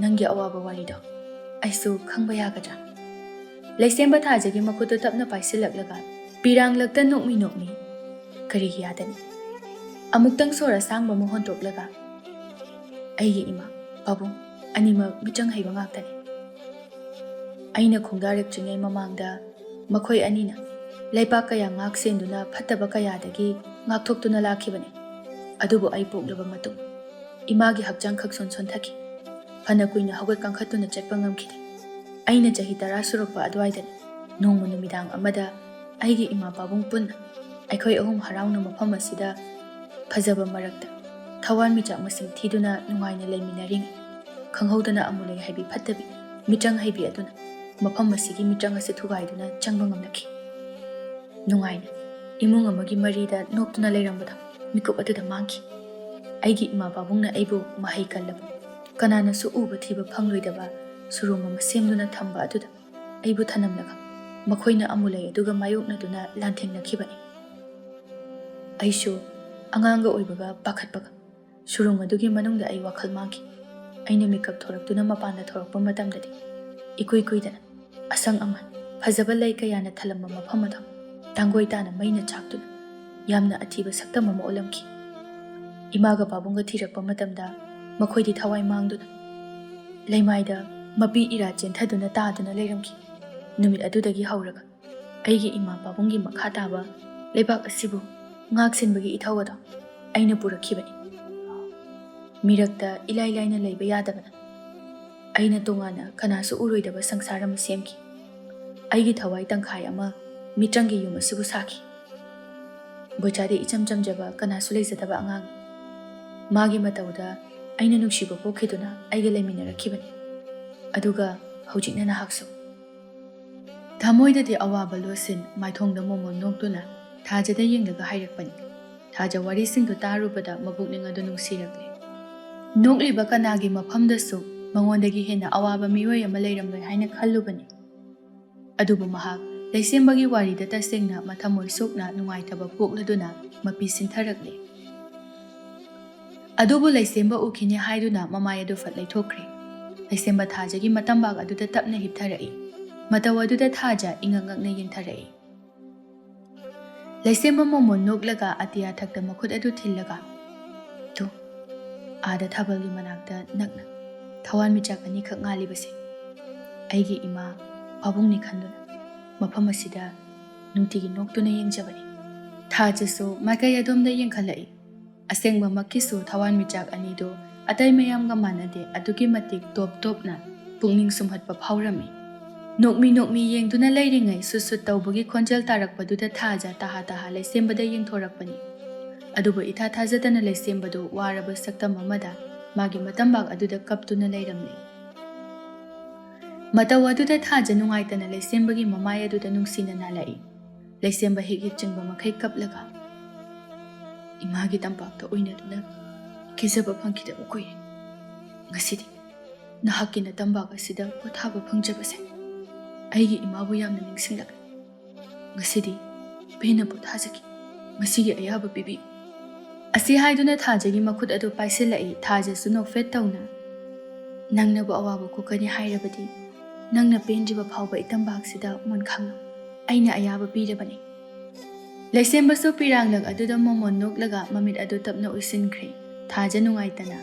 "ꯅꯪꯒꯤ ꯑꯋꯥꯕ ꯋꯥꯔꯤꯗꯣ ꯑꯩꯁꯨ ꯈꯪꯕ ꯌꯥꯒꯗ꯭ꯔꯥ?" ꯂꯩꯁꯦꯝꯕ ꯊꯥꯖꯒꯤ ꯃꯈꯨꯠꯇꯨ ꯇꯞꯅ ꯄꯥꯏꯁꯤꯜꯂꯛꯂꯒ ꯄꯤꯔꯥꯡꯂꯛꯇ ꯅꯣꯛꯃꯤ ꯅꯣꯛꯃꯤ, "ꯀꯔꯤꯒꯤ ꯌꯥꯗꯅꯤ?" ꯑꯃꯨꯛꯇꯪ ꯁꯣꯔ ꯑꯁꯥꯡꯕ ꯑꯃ ꯍꯣꯟꯗꯣꯛꯂꯒ, "ꯑꯩꯒꯤ ꯏꯃꯥ, ꯄꯥꯕꯨꯡ ꯑꯅꯤꯃꯛ ꯃꯤꯆꯪ ꯍꯩꯕ ꯉꯥꯛꯇꯅꯤ꯫ ꯑꯩꯅ ꯈꯣꯡꯗꯥꯔꯛꯇ꯭ꯔꯤꯉꯩ ꯃꯃꯥꯡꯗ ꯃꯈꯣꯏ ꯑꯅꯤꯅ ꯂꯩꯄꯥꯛ ꯀꯌꯥ ꯉꯥꯛ ꯁꯦꯟꯗꯨꯅ ꯐꯠꯇꯕ ꯀꯌꯥꯗꯒꯤ ꯉꯥꯛꯊꯣꯛꯇꯨꯅ ꯂꯥꯛꯈꯤꯕꯅꯤ꯫ ꯑꯗꯨꯕꯨ ꯑꯩ ꯄꯣꯛꯂꯕ ꯃꯇꯨꯡ ꯏꯃꯥꯒꯤ ꯍꯛꯆꯥꯡ ꯈꯛ ꯁꯣꯟ ꯁꯣꯟꯊꯈꯤ꯫ ꯐꯅ ꯀꯨꯏꯅ ꯍꯧꯒꯠ ꯀꯥꯡꯈꯠꯇꯨꯅ ꯆꯠꯄ ꯉꯝꯈꯤꯗꯦ꯫ ꯑꯩꯅ ꯆꯍꯤ ꯇꯔꯥ ꯁꯨꯔꯛꯄ ꯑꯗꯨꯋꯥꯏꯗꯅꯤ꯫ ꯅꯣꯡꯃ ꯅꯨꯃꯤꯗꯥꯡ ꯑꯃꯗ ꯑꯩꯒꯤ ꯏꯃꯥ ꯄꯥꯕꯨꯡ ꯄꯨꯟꯅ ꯑꯩꯈꯣꯏ ꯑꯍꯨꯝ ꯍꯔꯥꯎꯅ ꯃꯐꯝ ꯑꯁꯤꯗ ꯐꯖꯕ ꯃꯔꯛꯇ ꯊꯋꯥꯟꯃꯤꯆꯥꯛ ꯃꯁꯤꯡ ꯊꯤꯗꯨꯅ ꯅꯨꯡꯉꯥꯏꯅ ꯂꯩꯃꯤꯟꯅꯔꯤꯉꯩ, ꯈꯪꯍꯧꯗꯅ ꯑꯃꯨꯂꯩ ꯍꯥꯏꯕꯤ ꯐꯠꯇꯕꯤ, ꯃꯤꯆꯪ ꯍꯩꯕꯤ ꯑꯗꯨꯅ ꯃꯐꯝ ꯑꯁꯤꯒꯤ ꯃꯤꯆꯪ ꯑꯁꯤ ꯊꯨꯒꯥꯏꯗꯨꯅ ꯆꯪꯕ ꯉꯝꯂꯛꯈꯤ꯫ ꯅꯨꯡꯉꯥꯏꯅ ꯏꯃꯨꯡ ꯑꯃꯒꯤ ꯃꯔꯤꯗ ꯅꯣꯛꯇꯨꯅ ꯂꯩꯔꯝꯕꯗꯣ ꯃꯤꯀꯨꯞ ꯑꯗꯨꯗ ꯃꯥꯡꯈꯤ꯫ ꯑꯩꯒꯤ ꯏꯃꯥ ꯄꯥꯕꯨꯡꯅ ꯑꯩꯕꯨ ꯃꯍꯩ ꯀꯜꯂꯕ, ꯀꯅꯥꯅꯁꯨ ꯎꯕ ꯊꯤꯕ ꯐꯪꯂꯣꯏꯗꯕ ꯁꯨꯔꯨꯡ ꯑꯃ ꯁꯦꯝꯗꯨꯅ ꯊꯝꯕ ꯑꯗꯨꯗ ꯑꯩꯕꯨ ꯊꯅꯝꯂꯒ ꯃꯈꯣꯏꯅ ꯑꯃꯨꯂꯩ ꯑꯗꯨꯒ ꯃꯥꯌꯣꯛꯅꯗꯨꯅ ꯂꯥꯟꯊꯦꯡꯅꯈꯤꯕꯅꯤ꯫ ꯑꯩꯁꯨ ꯑꯉꯥꯡꯒ ꯑꯣꯏꯕꯒ ꯄꯥꯈꯠꯄꯒ ꯁꯨꯔꯨꯡ ꯑꯗꯨꯒꯤ ꯃꯅꯨꯡꯗ ꯑꯩ ꯋꯥꯈꯜ ꯃꯥꯡꯈꯤ꯫ ꯑꯩꯅ ꯃꯤꯀꯞ ꯊꯣꯔꯛꯇꯨꯅ ꯃꯄꯥꯟꯗ ꯊꯣꯔꯛꯄ ꯃꯇꯝꯗꯗꯤ ꯏꯀꯨꯏ ꯀꯨꯏꯗꯅ ꯑꯁꯪ ꯑꯃꯥꯟ, ꯐꯖꯕ ꯂꯩ ꯀꯌꯥꯅ ꯊꯜꯂꯝꯕ ꯃꯐꯝ ꯑꯗꯨ ꯇꯥꯡꯒꯣꯏ ꯇꯥꯅ ꯃꯩꯅ ꯆꯥꯛꯇꯨꯅ ꯌꯥꯝꯅ ꯑꯊꯤꯕ ꯁꯛꯇꯝ ꯑꯃ ꯑꯣꯜꯂꯝꯈꯤ꯫ ꯏꯃꯥꯒ ꯄꯥꯕꯨꯡꯒ ꯊꯤꯔꯛꯄ ꯃꯇꯝꯗ ꯃꯈꯣꯏꯗꯤ ꯊꯋꯥꯏ ꯃꯥꯡꯗꯨꯅ ꯂꯩꯃꯥꯏꯗ ꯃꯄꯤ ꯏꯔꯥ ꯆꯦꯟꯊꯗꯨꯅ ꯇꯥꯗꯨꯅ ꯂꯩꯔꯝꯈꯤ꯫ ꯅꯨꯃꯤꯠ ꯑꯗꯨꯗꯒꯤ ꯍꯧꯔꯒ ꯑꯩꯒꯤ ꯏꯃꯥ ꯄꯥꯕꯨꯡꯒꯤ ꯃꯈꯥ ꯇꯥꯕ ꯂꯩꯕꯥꯛ ꯑꯁꯤꯕꯨ ꯉꯥꯛ ꯁꯦꯟꯕꯒꯤ ꯏꯊꯧ ꯑꯗꯣ ꯑꯩꯅ ꯄꯨꯔꯛꯈꯤꯕꯅꯤ꯫ ꯃꯤꯔꯛꯇ ꯏꯂꯥꯏ ꯂꯥꯏꯅ ꯂꯩꯕ ꯌꯥꯗꯕꯅ ꯑꯩꯅ ꯇꯣꯉꯥꯟꯅ ꯀꯅꯥꯁꯨ ꯎꯔꯣꯏꯗꯕ ꯁꯪꯁꯥꯔ ꯑꯃ ꯁꯦꯝꯈꯤ꯫ ꯑꯩꯒꯤ ꯊꯋꯥꯏ ꯇꯪꯈꯥꯏ ꯑꯃ ꯃꯤꯆꯪꯒꯤ ꯌꯨꯝ ꯑꯁꯤꯕꯨ ꯁꯥꯈꯤ꯫ ꯕꯣꯏꯆꯥꯗꯤ ꯏꯆꯝ ꯆꯝꯖꯕ, ꯀꯅꯥꯁꯨ ꯂꯩꯖꯗꯕ ꯑꯉꯥꯡ꯫ ꯃꯥꯒꯤ ꯃꯇꯧꯗ ꯑꯩꯅ ꯅꯨꯡꯁꯤꯕ ꯄꯣꯛꯈꯤꯗꯨꯅ ꯑꯩꯒ ꯂꯩꯃꯤꯟꯅꯔꯛꯈꯤꯕꯅꯤ꯫ ꯑꯗꯨꯒ ꯍꯧꯖꯤꯛꯅ ꯅꯍꯥꯛꯁꯨ꯫ ꯊꯃꯣꯏꯗꯗꯤ ꯑꯋꯥꯕ ꯂꯣꯠꯁꯤꯟ, ꯃꯥꯏꯊꯣꯡꯗ ꯃꯣꯃꯣꯟ ꯅꯣꯛꯇꯨꯅ ꯊꯥꯖꯗ ꯌꯦꯡꯂꯒ ꯍꯥꯏꯔꯛꯄꯅꯤ꯫ ꯊꯥꯖ ꯋꯥꯔꯤꯁꯤꯡꯗꯨ ꯇꯥꯔꯨꯕꯗ ꯃꯄꯨꯛꯅꯤꯡ ꯑꯗꯨ ꯅꯨꯡꯁꯤꯔꯛꯂꯦ꯫ ꯅꯣꯛꯂꯤꯕ ꯀꯅꯥꯒꯤ ꯃꯐꯝꯗꯁꯨ ꯃꯉꯣꯟꯗꯒꯤ ꯍꯦꯟꯅ ꯑꯋꯥꯕ ꯃꯤꯑꯣꯏ ꯑꯃ ꯂꯩꯔꯝꯂꯣꯏ ꯍꯥꯏꯅ ꯈꯜꯂꯨꯕꯅꯤ꯫ ꯑꯗꯨꯕꯨ ꯃꯍꯥꯛ ꯂꯩꯁꯦꯝꯕꯒꯤ ꯋꯥꯔꯤꯗ ꯇꯁꯦꯡꯅ ꯃꯊꯃꯣꯏ ꯁꯣꯛꯅ ꯅꯨꯡꯉꯥꯏꯇꯕ ꯄꯣꯛꯂꯗꯨꯅ ꯃꯄꯤ ꯁꯤꯟꯊꯔꯛꯂꯦ꯫ ꯑꯗꯨꯕꯨ ꯂꯩꯁꯦꯝꯕ ꯎꯈꯤꯅꯤ ꯍꯥꯏꯗꯨꯅ ꯃꯃꯥꯏ ꯑꯗꯨ ꯐꯠ ꯂꯩꯊꯣꯛꯈ꯭ꯔꯦ꯫ ꯂꯩꯁꯦꯝꯕ ꯊꯥꯖꯒꯤ ꯃꯇꯝꯕꯥꯛ ꯑꯗꯨꯗ ꯇꯞꯅ ꯍꯤꯞꯊꯔꯛꯏ꯫ ꯃꯇꯧ ꯑꯗꯨꯗ ꯊꯥꯖ ꯏꯉꯛ ꯉꯛꯅ ꯌꯦꯡꯊꯔꯛꯏ꯫ ꯂꯩꯁꯦꯝꯕ ꯃꯣꯃꯣꯟ ꯅꯣꯛꯂꯒ ꯑꯇꯤꯌꯥ ꯊꯛꯇ ꯃꯈꯨꯠ ꯑꯗꯨ ꯊꯤꯜꯂꯒ, "ꯇꯨ, ꯑꯥꯗ ꯊꯥꯕꯜꯒꯤ ꯃꯅꯥꯛꯇ ꯅꯛꯅ ꯊꯋꯥꯟꯃꯤꯆꯥꯛ ꯑꯅꯤꯈꯛ ꯉꯥꯜꯂꯤꯕꯁꯦ, ꯑꯩꯒꯤ ꯏꯃꯥ ꯄꯥꯕꯨꯡꯅꯤ ꯈꯟꯗꯨꯅ ꯃꯐꯝ ꯑꯁꯤꯗ ꯅꯨꯡꯇꯤꯒꯤ ꯅꯣꯛꯇꯨꯅ ꯌꯦꯡꯖꯕꯅꯤ꯫" ꯊꯥꯖꯁꯨ ꯃꯥꯏꯀꯩ ꯑꯗꯣꯝꯗ ꯌꯦꯡꯈꯠꯂꯛꯏ꯫ ꯑꯁꯦꯡꯕꯃꯛꯀꯤꯁꯨ ꯊꯋꯥꯟꯃꯤꯆꯥꯛ ꯑꯅꯤꯗꯨ ꯑꯇꯩ ꯃꯌꯥꯝꯒ ꯃꯥꯟꯅꯗꯦ, ꯑꯗꯨꯛꯀꯤ ꯃꯇꯤꯛ ꯇꯣꯞ ꯇꯣꯞꯅ ꯄꯨꯛꯅꯤꯡ ꯁꯨꯝꯍꯠꯄ ꯐꯥꯎꯔꯝꯃꯤ꯫ ꯅꯣꯛꯃꯤ ꯅꯣꯛꯃꯤ ꯌꯦꯡꯗꯨꯅ ꯂꯩꯔꯤꯉꯩ ꯁꯨꯠ ꯁꯨꯠ ꯇꯧꯕꯒꯤ ꯈꯣꯟꯖꯦꯜ ꯇꯥꯔꯛꯄꯗꯨꯗ ꯊꯥꯖ ꯇꯍꯥ ꯇꯍꯥ ꯂꯩꯁꯦꯝꯕꯗ ꯌꯦꯡꯊꯣꯔꯛꯄꯅꯤ꯫ ꯑꯗꯨꯕꯨ ꯏꯊꯥ ꯊꯥꯖꯗꯅ ꯂꯩꯁꯦꯝꯕꯗꯨ ꯋꯥꯔꯕ ꯁꯛꯇꯝ ꯑꯃꯗ ꯃꯥꯒꯤ ꯃꯇꯝꯕꯥꯛ ꯑꯗꯨꯗ ꯀꯞꯇꯨꯅ ꯂꯩꯔꯝꯂꯦ꯫ ꯃꯇꯧ ꯑꯗꯨꯗ ꯊꯥꯖ ꯅꯨꯡꯉꯥꯏꯇꯅ ꯂꯩꯁꯦꯝꯕꯒꯤ ꯃꯃꯥꯏ ꯑꯗꯨꯗ ꯅꯨꯡꯁꯤꯅ ꯅꯥꯜꯂꯛꯏ꯫ ꯂꯩꯁꯦꯝꯕ ꯍꯤꯛ ꯍꯤꯛ ꯆꯤꯡꯕ ꯃꯈꯩ ꯀꯞꯂꯒ, "ꯏꯃꯥꯒꯤ ꯇꯝꯄꯥꯛꯇ ꯑꯣꯏꯅꯗꯨꯅ ꯀꯦꯖꯕ ꯐꯪꯈꯤꯗꯕ ꯀꯨꯏꯔꯦ꯫ ꯉꯁꯤꯗꯤ ꯅꯍꯥꯛꯀꯤ ꯅꯇꯝꯕꯥꯛ ꯑꯁꯤꯗ ꯄꯣꯊꯥꯕ ꯐꯪꯖꯕꯁꯦ ꯑꯩꯒꯤ ꯏꯃꯥꯕꯨ ꯌꯥꯝꯅ ꯅꯤꯡꯁꯤꯡꯂꯛꯂꯦ꯫ ꯉꯁꯤꯗꯤ ꯄꯦꯟꯅ ꯄꯣꯊꯥꯖꯒꯦ꯫ ꯃꯁꯤꯒꯤ ꯑꯌꯥꯕ ꯄꯤꯕꯤꯌꯨ꯫" ꯑꯁꯤ ꯍꯥꯏꯗꯨꯅ ꯊꯥꯖꯒꯤ ꯃꯈꯨꯠ ꯑꯗꯨ ꯄꯥꯏꯁꯤꯜꯂꯛꯏ꯫ ꯊꯥꯖꯁꯨ ꯅꯣꯛꯐꯦꯠ ꯇꯧꯅ, "ꯅꯪꯅꯕꯨ ꯑꯋꯥꯕ ꯀꯣꯛꯀꯅꯤ ꯍꯥꯏꯔꯕꯗꯤ, ꯅꯪꯅ ꯄꯦꯟꯗ꯭ꯔꯤꯕ ꯐꯥꯎꯕ ꯏꯇꯝꯕꯥꯛꯁꯤꯗ ꯃꯣꯟꯈꯥꯡꯅꯧ꯫ ꯑꯩꯅ ꯑꯌꯥꯕ ꯄꯤꯔꯕꯅꯤ꯫" ꯂꯩꯁꯦꯝꯕꯁꯨ ꯄꯤꯔꯥꯡꯂꯛ ꯑꯗꯨꯗ ꯃꯣꯃꯣꯟ ꯅꯣꯛꯂꯒ ꯃꯃꯤꯠ ꯑꯗꯨ ꯇꯞꯅ ꯎꯏꯁꯤꯟꯈ꯭ꯔꯦ꯫ ꯊꯥꯖ ꯅꯨꯡꯉꯥꯏꯇꯅ,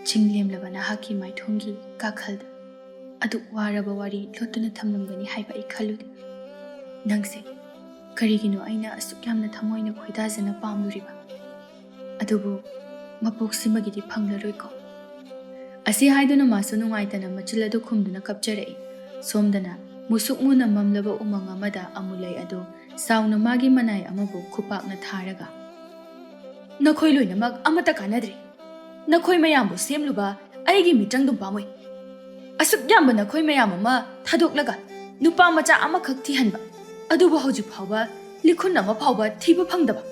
"ꯆꯤꯡ ꯂꯦꯝꯂꯕ ꯅꯍꯥꯛꯀꯤ ꯃꯥꯏꯊꯣꯡꯒꯤ ꯀꯥꯈꯜꯗ ꯑꯗꯨꯛ ꯋꯥꯔꯕ ꯋꯥꯔꯤ ꯂꯣꯠꯇꯨꯅ ꯊꯝꯂꯝꯒꯅꯤ ꯍꯥꯏꯕ ꯑꯩ ꯈꯜꯂꯨꯗꯦ꯫ ꯅꯪꯁꯦ ꯀꯔꯤꯒꯤꯅꯣ ꯑꯩꯅ ꯑꯁꯨꯛ ꯌꯥꯝꯅ ꯊꯃꯣꯏꯅ ꯈꯣꯏꯗꯥꯖꯅ ꯄꯥꯝꯂꯨꯔꯤꯕ? ꯑꯗꯨꯕꯨ ꯃꯄꯣꯛꯁꯤꯃꯒꯤꯗꯤ ꯐꯪꯂꯔꯣꯏꯀꯣ꯫" ꯑꯁꯤ ꯍꯥꯏꯗꯨꯅ ꯃꯥꯁꯨ ꯅꯨꯡꯉꯥꯏꯇꯅ ꯃꯆꯤꯜ ꯑꯗꯨ ꯈꯨꯝꯗꯨꯅ ꯀꯞꯆꯔꯛꯏ꯫ ꯁꯣꯝꯗꯅ ꯃꯨꯁꯨꯛ ꯃꯨꯅ ꯃꯝꯂꯕ ꯎꯃꯪ ꯑꯃꯗ ꯑꯃꯨꯂꯩ ꯑꯗꯨ ꯆꯥꯎꯅ ꯃꯥꯒꯤ ꯃꯅꯥꯏ ꯑꯃꯕꯨ ꯈꯨꯄꯥꯛꯅ ꯊꯥꯔꯒ, ꯅꯈꯣꯏ ꯂꯣꯏꯅꯃꯛ ꯑꯃꯠꯇ ꯀꯥꯟꯅꯗ꯭ꯔꯦ꯫ ꯅꯈꯣꯏ ꯃꯌꯥꯝꯕꯨ ꯁꯦꯝꯂꯨꯕ ꯑꯩꯒꯤ ꯃꯤꯇ꯭ꯔꯪꯗꯨꯝ ꯄꯥꯝꯃꯨꯏ꯫ ꯑꯁꯨꯛ ꯌꯥꯝꯕ ꯅꯈꯣꯏ ꯃꯌꯥꯝ ꯑꯃ ꯊꯥꯗꯣꯛꯂꯒ ꯅꯨꯄꯥ ꯃꯆꯥ ꯑꯃꯈꯛ ꯊꯤꯍꯟꯕ, ꯑꯗꯨꯕꯨ ꯍꯧꯖꯤꯛ ꯐꯥꯎꯕ ꯂꯤꯈꯨꯟ ꯑꯃ ꯐꯥꯎꯕ ꯊꯤꯕ ꯐꯪꯗꯕ꯫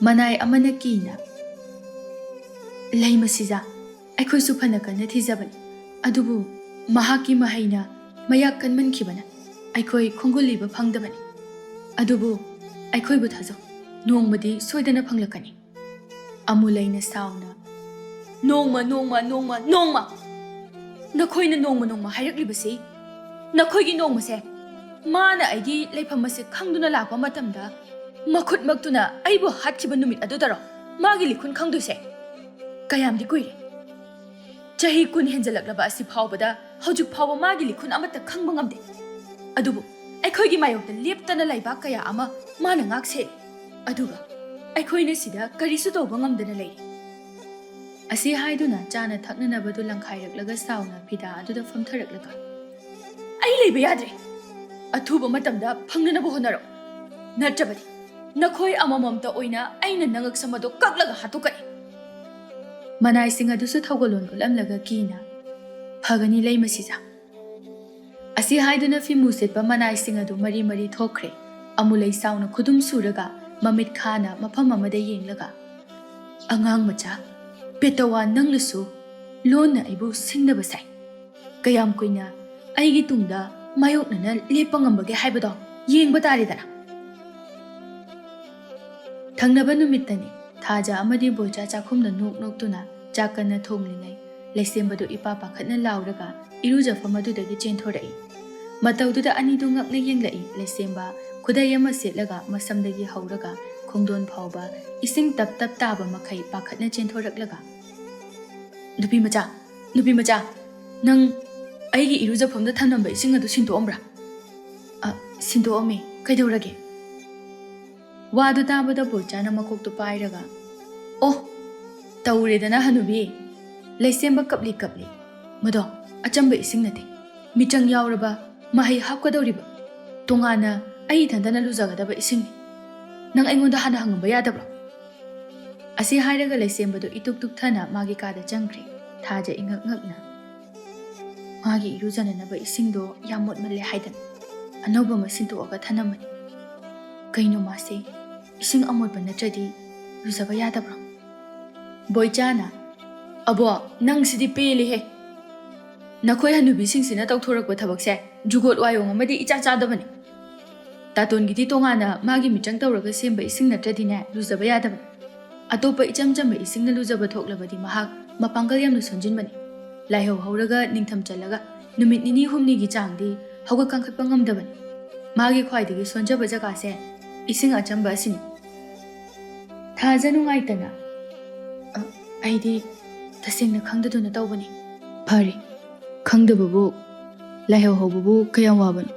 ꯃꯅꯥꯏ ꯑꯃꯅ ꯀꯤꯅ, "ꯂꯩꯃꯁꯤꯖ, ꯑꯩꯈꯣꯏꯁꯨ ꯐꯅ ꯀꯟꯅ ꯊꯤꯖꯕꯅꯤ, ꯑꯗꯨꯕꯨ ꯃꯍꯥꯛꯀꯤ ꯃꯍꯩꯅ ꯃꯌꯥꯛ ꯀꯟꯃꯟꯈꯤꯕꯅ ꯑꯩꯈꯣꯏ ꯈꯣꯡꯒꯨꯜ ꯂꯤꯕ ꯐꯪꯗꯕꯅꯤ꯫ ꯑꯗꯨꯕꯨ ꯑꯩꯈꯣꯏꯕꯨ ꯊꯥꯖꯧ, ꯅꯣꯡꯃꯗꯤ ꯁꯣꯏꯗꯅ ꯐꯪꯂꯛꯀꯅꯤ"꯫ ꯑꯃꯨꯂꯩꯅ ꯁꯥꯎꯅ, "ꯅꯣꯡꯃ, ꯅꯣꯡꯃ, ꯅꯣꯡꯃ, ꯅꯣꯡꯃ! ꯅꯈꯣꯏꯅ ꯅꯣꯡꯃ, ꯅꯣꯡꯃ ꯍꯥꯏꯔꯛꯂꯤꯕꯁꯤ, ꯅꯈꯣꯏꯒꯤ ꯅꯣꯡꯃꯁꯦ ꯃꯥꯅ ꯑꯩꯒꯤ ꯂꯩꯐꯝ ꯑꯁꯤ ꯈꯪꯗꯨꯅ ꯂꯥꯛꯄ ꯃꯇꯝꯗ ꯃꯈꯨꯠꯃꯛꯇꯨꯅ ꯑꯩꯕꯨ ꯍꯥꯠꯈꯤꯕ ꯅꯨꯃꯤꯠ ꯑꯗꯨꯗꯔꯣ ꯃꯥꯒꯤ ꯂꯤꯈꯨꯟ ꯈꯪꯗꯣꯏꯁꯦ? ꯀꯌꯥꯝꯗꯤ ꯀꯨꯏꯔꯦ! ꯆꯍꯤ ꯀꯨꯟ ꯍꯦꯟꯖꯜꯂꯛꯂꯕ ꯑꯁꯤ ꯐꯥꯎꯕꯗ ꯍꯧꯖꯤꯛ ꯐꯥꯎꯕ ꯃꯥꯒꯤ ꯂꯤꯈꯨꯟ ꯑꯃꯠꯇ ꯈꯪꯕ ꯉꯝꯗꯦ꯫ ꯑꯗꯨꯕꯨ ꯑꯩꯈꯣꯏꯒꯤ ꯃꯥꯌꯣꯛꯇ ꯂꯦꯞꯇꯅ ꯂꯩꯕꯥꯛ ꯀꯌꯥ ꯑꯃ ꯃꯥꯅ ꯉꯥꯛ ꯁꯦꯜꯂꯤ꯫ ꯑꯗꯨꯒ ꯑꯩꯈꯣꯏꯅ ꯁꯤꯗ ꯀꯔꯤꯁꯨ ꯇꯧꯕ ꯉꯝꯗꯅ ꯂꯩꯔꯤ"꯫ ꯑꯁꯤ ꯍꯥꯏꯗꯨꯅ ꯆꯥꯅ ꯊꯛꯅꯅꯕꯗꯨ ꯂꯪꯈꯥꯏꯔꯛꯂꯒ ꯁꯥꯎꯅ ꯐꯤꯗꯥ ꯑꯗꯨꯗ ꯐꯝꯊꯔꯛꯂꯒ, "ꯑꯩ ꯂꯩꯕ ꯌꯥꯗ꯭ꯔꯦ꯫ ꯑꯊꯨꯕ ꯃꯇꯝꯗ ꯐꯪꯅꯅꯕ ꯍꯣꯠꯅꯔꯣ꯫ ꯅꯠꯇ꯭ꯔꯕꯗꯤ ꯅꯈꯣꯏ ꯑꯃꯃꯝꯇ ꯑꯣꯏꯅ ꯑꯩꯅ ꯅꯉꯛꯁꯝ ꯑꯗꯨ ꯀꯛꯂꯒ ꯍꯥꯠꯇꯣꯛꯀꯅꯤ"꯫ ꯃꯅꯥꯏꯁꯤꯡ ꯑꯗꯨꯁꯨ ꯊꯧꯒꯜꯂꯣꯟ ꯎꯠꯂꯝꯂꯒ ꯀꯤꯅ, "ꯐꯒꯅꯤ ꯂꯩꯃꯁꯤꯖ"꯫ ꯑꯁꯤ ꯍꯥꯏꯗꯨꯅ ꯐꯤꯃꯨ ꯁꯦꯠꯄ ꯃꯅꯥꯏꯁꯤꯡ ꯑꯗꯨ ꯃꯔꯤ ꯃꯔꯤ ꯊꯣꯛꯈ꯭ꯔꯦ꯫ ꯑꯃꯨꯂꯩ ꯁꯥꯎꯅ ꯈꯨꯗꯨꯝ ꯁꯨꯔꯒ ꯃꯃꯤꯠ ꯈꯥꯅ ꯃꯐꯝ ꯑꯃꯗ ꯌꯦꯡꯂꯒ, "ꯑꯉꯥꯡ ꯃꯆꯥ, ꯄꯦꯇꯋꯥ, ꯅꯪꯅꯁꯨ ꯂꯣꯟꯅ ꯑꯩꯕꯨ ꯁꯤꯡꯅꯕ ꯁꯥꯏ꯫ ꯀꯌꯥꯝ ꯀꯨꯏꯅ ꯑꯩꯒꯤ ꯇꯨꯡꯗ ꯃꯥꯌꯣꯛꯅꯅ ꯂꯦꯞꯄ ꯉꯝꯕꯒꯦ ꯍꯥꯏꯕꯗꯣ ꯌꯦꯡꯕ ꯇꯥꯔꯦꯗꯅ"꯫ ꯊꯪꯅꯕ ꯅꯨꯃꯤꯠꯇꯅꯤ꯫ ꯊꯥꯖ ꯑꯃꯗꯤ ꯕꯣꯏꯆꯥ ꯆꯥꯛꯈꯨꯝꯗ ꯅꯣꯛ ꯅꯣꯛꯇꯨꯅ ꯆꯥꯛ ꯀꯟꯅ ꯊꯣꯡꯂꯤꯉꯩ, ꯂꯩꯁꯦꯝꯕꯗꯨ ꯏꯄꯥ ꯄꯥꯈꯠꯅ ꯂꯥꯎꯔꯒ ꯏꯔꯨꯖꯐꯝ ꯑꯗꯨꯗꯒꯤ ꯆꯦꯟꯊꯣꯔꯛꯏ꯫ ꯃꯇꯧꯗꯨꯗ ꯑꯅꯤꯗꯨ ꯉꯛꯅ ꯌꯦꯡꯂꯛꯏ꯫ ꯂꯩꯁꯦꯝꯕ ꯈꯨꯗꯩ ꯑꯃ ꯁꯦꯠꯂꯒ ꯃꯁꯝꯗꯒꯤ ꯍꯧꯔꯒ ꯈꯣꯡꯗꯣꯟ ꯐꯥꯎꯕ ꯏꯁꯤꯡ ꯇꯞ ꯇꯞ ꯇꯥꯕ ꯃꯈꯩ ꯄꯥꯈꯠꯅ ꯆꯦꯟꯊꯣꯔꯛꯂꯒ, "ꯅꯨꯄꯤ ꯃꯆꯥ, ꯅꯨꯄꯤ ꯃꯆꯥ, ꯅꯪ ꯑꯩꯒꯤ ꯏꯔꯨꯖꯐꯝꯗ ꯊꯝꯂꯝꯕ ꯏꯁꯤꯡ ꯑꯗꯨ ꯁꯤꯟꯗꯣꯛꯑꯝꯕ꯭ꯔꯥ?" "ꯑ, ꯁꯤꯟꯗꯣꯛꯑꯝꯃꯦ꯫ ꯀꯩꯗꯧꯔꯒꯦ?" ꯋꯥꯗꯨ ꯇꯥꯕꯗ ꯕꯣꯏꯆꯥꯅ ꯃꯀꯣꯛꯇꯨ ꯄꯥꯏꯔꯒ, "ꯑꯣ, ꯇꯧꯔꯦꯗꯅ ꯍꯅꯨꯕꯤ꯫ ꯂꯩꯁꯦꯝꯕ ꯀꯞꯂꯤ ꯀꯞꯂꯤ꯫ ꯃꯗꯣ ꯑꯆꯝꯕ ꯏꯁꯤꯡ ꯅꯠꯇꯦ꯫ ꯃꯤꯆꯪ ꯌꯥꯎꯔꯕ ꯃꯍꯩ ꯍꯥꯞꯀꯗꯧꯔꯤꯕ꯫ ꯇꯣꯉꯥꯟꯅ ꯑꯩ ꯏꯊꯟꯇꯅ ꯂꯨꯖꯒꯗꯕ ꯏꯁꯤꯡꯅꯤ"꯫ "ꯅꯪ ꯑꯩꯉꯣꯟꯗ ꯍꯥꯟꯅ ꯍꯪꯉꯝꯕ ꯌꯥꯗꯕ꯭ꯔꯣ?" ꯑꯁꯤ ꯍꯥꯏꯔꯒ ꯂꯩꯁꯦꯝꯕꯗꯣ ꯏꯇꯨꯛ ꯇꯨꯛꯊꯅ ꯃꯥꯒꯤ ꯀꯥꯗ ꯆꯪꯈ꯭ꯔꯦ꯫ ꯊꯥꯖ ꯏꯉꯛ ꯉꯛꯅ, "ꯃꯥꯒꯤ ꯏꯔꯨꯖꯅꯅꯕ ꯏꯁꯤꯡꯗꯣ ꯌꯥꯝ ꯃꯣꯠꯃꯜꯂꯦ ꯍꯥꯏꯗꯅ ꯑꯅꯧꯕ ꯑꯃ ꯁꯤꯟꯗꯣꯛꯑꯒ ꯊꯅꯝꯕꯅꯤ꯫ ꯀꯩꯅꯣ ꯃꯥꯁꯦ ꯏꯁꯤꯡ ꯑꯃꯣꯠꯄ ꯅꯠꯇ꯭ꯔꯗꯤ ꯂꯨꯖꯕ ꯌꯥꯗꯕ꯭ꯔꯣ?" ꯕꯣꯏꯆꯥꯅ, "ꯑꯕꯣ, ꯅꯪꯁꯤꯗꯤ ꯄꯦꯜꯂꯤꯍꯦ꯫ ꯅꯈꯣꯏ ꯍꯅꯨꯕꯤꯁꯤꯡꯁꯤꯅ ꯇꯧꯊꯣꯔꯛꯄ ꯊꯕꯛꯁꯦ ꯖꯨꯒꯣꯠ ꯋꯥꯌꯣꯡ ꯑꯃꯗꯤ ꯏꯆꯥ ꯆꯥꯗꯕꯅꯤ꯫ ꯇꯥꯇꯣꯟꯒꯤꯗꯤ ꯇꯣꯉꯥꯟꯅ ꯃꯥꯒꯤ ꯃꯤꯆꯪ ꯇꯧꯔꯒ ꯁꯦꯝꯕ ꯏꯁꯤꯡ ꯅꯠꯇ꯭ꯔꯗꯤꯅꯦ ꯂꯨꯖꯕ ꯌꯥꯗꯕꯅꯤ꯫ ꯑꯇꯣꯞꯄ ꯏꯆꯝ ꯆꯝꯕ ꯏꯁꯤꯡꯅ ꯂꯨꯖꯕ ꯊꯣꯛꯂꯕꯗꯤ ꯃꯍꯥꯛ ꯃꯄꯥꯡꯒꯜ ꯌꯥꯝꯅ ꯁꯣꯟꯖꯤꯟꯕꯅꯤ꯫ ꯂꯥꯏꯍꯧ ꯍꯧꯔꯒ ꯅꯤꯡꯊꯝ ꯆꯜꯂꯒ ꯅꯨꯃꯤꯠ ꯅꯤꯅꯤ ꯍꯨꯝꯅꯤꯒꯤ ꯆꯥꯡꯗꯤ ꯍꯧꯒꯠ ꯀꯥꯡꯈꯠꯄ ꯉꯝꯗꯕꯅꯤ꯫ ꯃꯥꯒꯤ ꯈ꯭ꯋꯥꯏꯗꯒꯤ ꯁꯣꯟꯖꯕ ꯖꯒꯥꯁꯦ ꯏꯁꯤꯡ ꯑꯆꯝꯕ ꯑꯁꯤꯅꯤ꯫" ꯊꯥꯖ ꯅꯨꯡꯉꯥꯏꯇꯅ, "ꯑ, ꯑꯩꯗꯤ ꯇꯁꯦꯡꯅ ꯈꯪꯗꯗꯨꯅ ꯇꯧꯕꯅꯤ꯫" "ꯐꯔꯦ, ꯈꯪꯗꯕꯕꯨ ꯂꯥꯏꯍꯧ ꯍꯧꯕꯕꯨ ꯀꯌꯥꯝ ꯋꯥꯕꯅꯣ?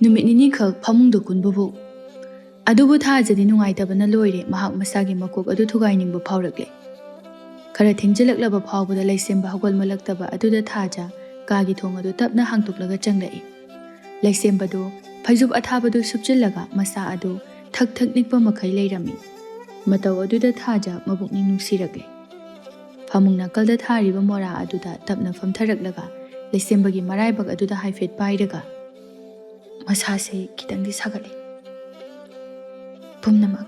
ꯅꯨꯃꯤꯠ ꯅꯤꯅꯤꯈꯛ ꯐꯃꯨꯡꯗ ꯀꯨꯟꯕꯕꯨ꯫" ꯑꯗꯨꯕꯨ ꯊꯥꯖꯗꯤ ꯅꯨꯡꯉꯥꯏꯇꯕꯅ ꯂꯣꯏꯔꯦ꯫ ꯃꯍꯥꯛ ꯃꯁꯥꯒꯤ ꯃꯀꯣꯛ ꯑꯗꯨ ꯊꯨꯒꯥꯏꯅꯤꯡꯕ ꯐꯥꯎꯔꯛꯂꯦ꯫ ꯈꯔ ꯊꯦꯡꯖꯤꯜꯂꯛꯂꯕ ꯐꯥꯎꯕꯗ ꯂꯩꯁꯦꯝꯕ ꯍꯧꯒꯠꯃꯜꯂꯛꯇꯕ ꯑꯗꯨꯗ ꯊꯥꯖ ꯀꯥꯒꯤ ꯊꯣꯡ ꯑꯗꯨ ꯇꯞꯅ ꯍꯥꯡꯗꯣꯛꯂꯒ ꯆꯪꯂꯛꯏ꯫ ꯂꯩꯁꯦꯝꯕꯗꯨ ꯐꯩꯖꯨꯞ ꯑꯊꯥꯕꯗꯨ ꯁꯨꯞꯆꯤꯜꯂꯒ ꯃꯁꯥ ꯑꯗꯨ ꯊꯛ ꯊꯛ ꯅꯤꯛꯄ ꯃꯈꯩ ꯂꯩꯔꯝꯃꯤ꯫ ꯃꯇꯧ ꯑꯗꯨꯗ ꯊꯥꯖ ꯃꯕꯨꯛꯅꯤꯡ ꯅꯨꯡꯁꯤꯔꯛꯂꯦ꯫ ꯐꯃꯨꯡ ꯅꯥꯀꯜꯗ ꯊꯥꯔꯤꯕ ꯃꯣꯔꯥ ꯑꯗꯨꯗ ꯇꯞꯅ ꯐꯝꯊꯔꯛꯂꯒ ꯂꯩꯁꯦꯝꯕꯒꯤ ꯃꯔꯥꯏꯕꯛ ꯑꯗꯨꯗ ꯍꯥꯏꯐꯦꯠ ꯄꯥꯏꯔꯒ, "ꯃꯁꯥꯁꯦ ꯈꯤꯇꯪꯗꯤ ꯁꯥꯒꯠꯂꯦ꯫ ꯄꯨꯝꯅꯃꯛ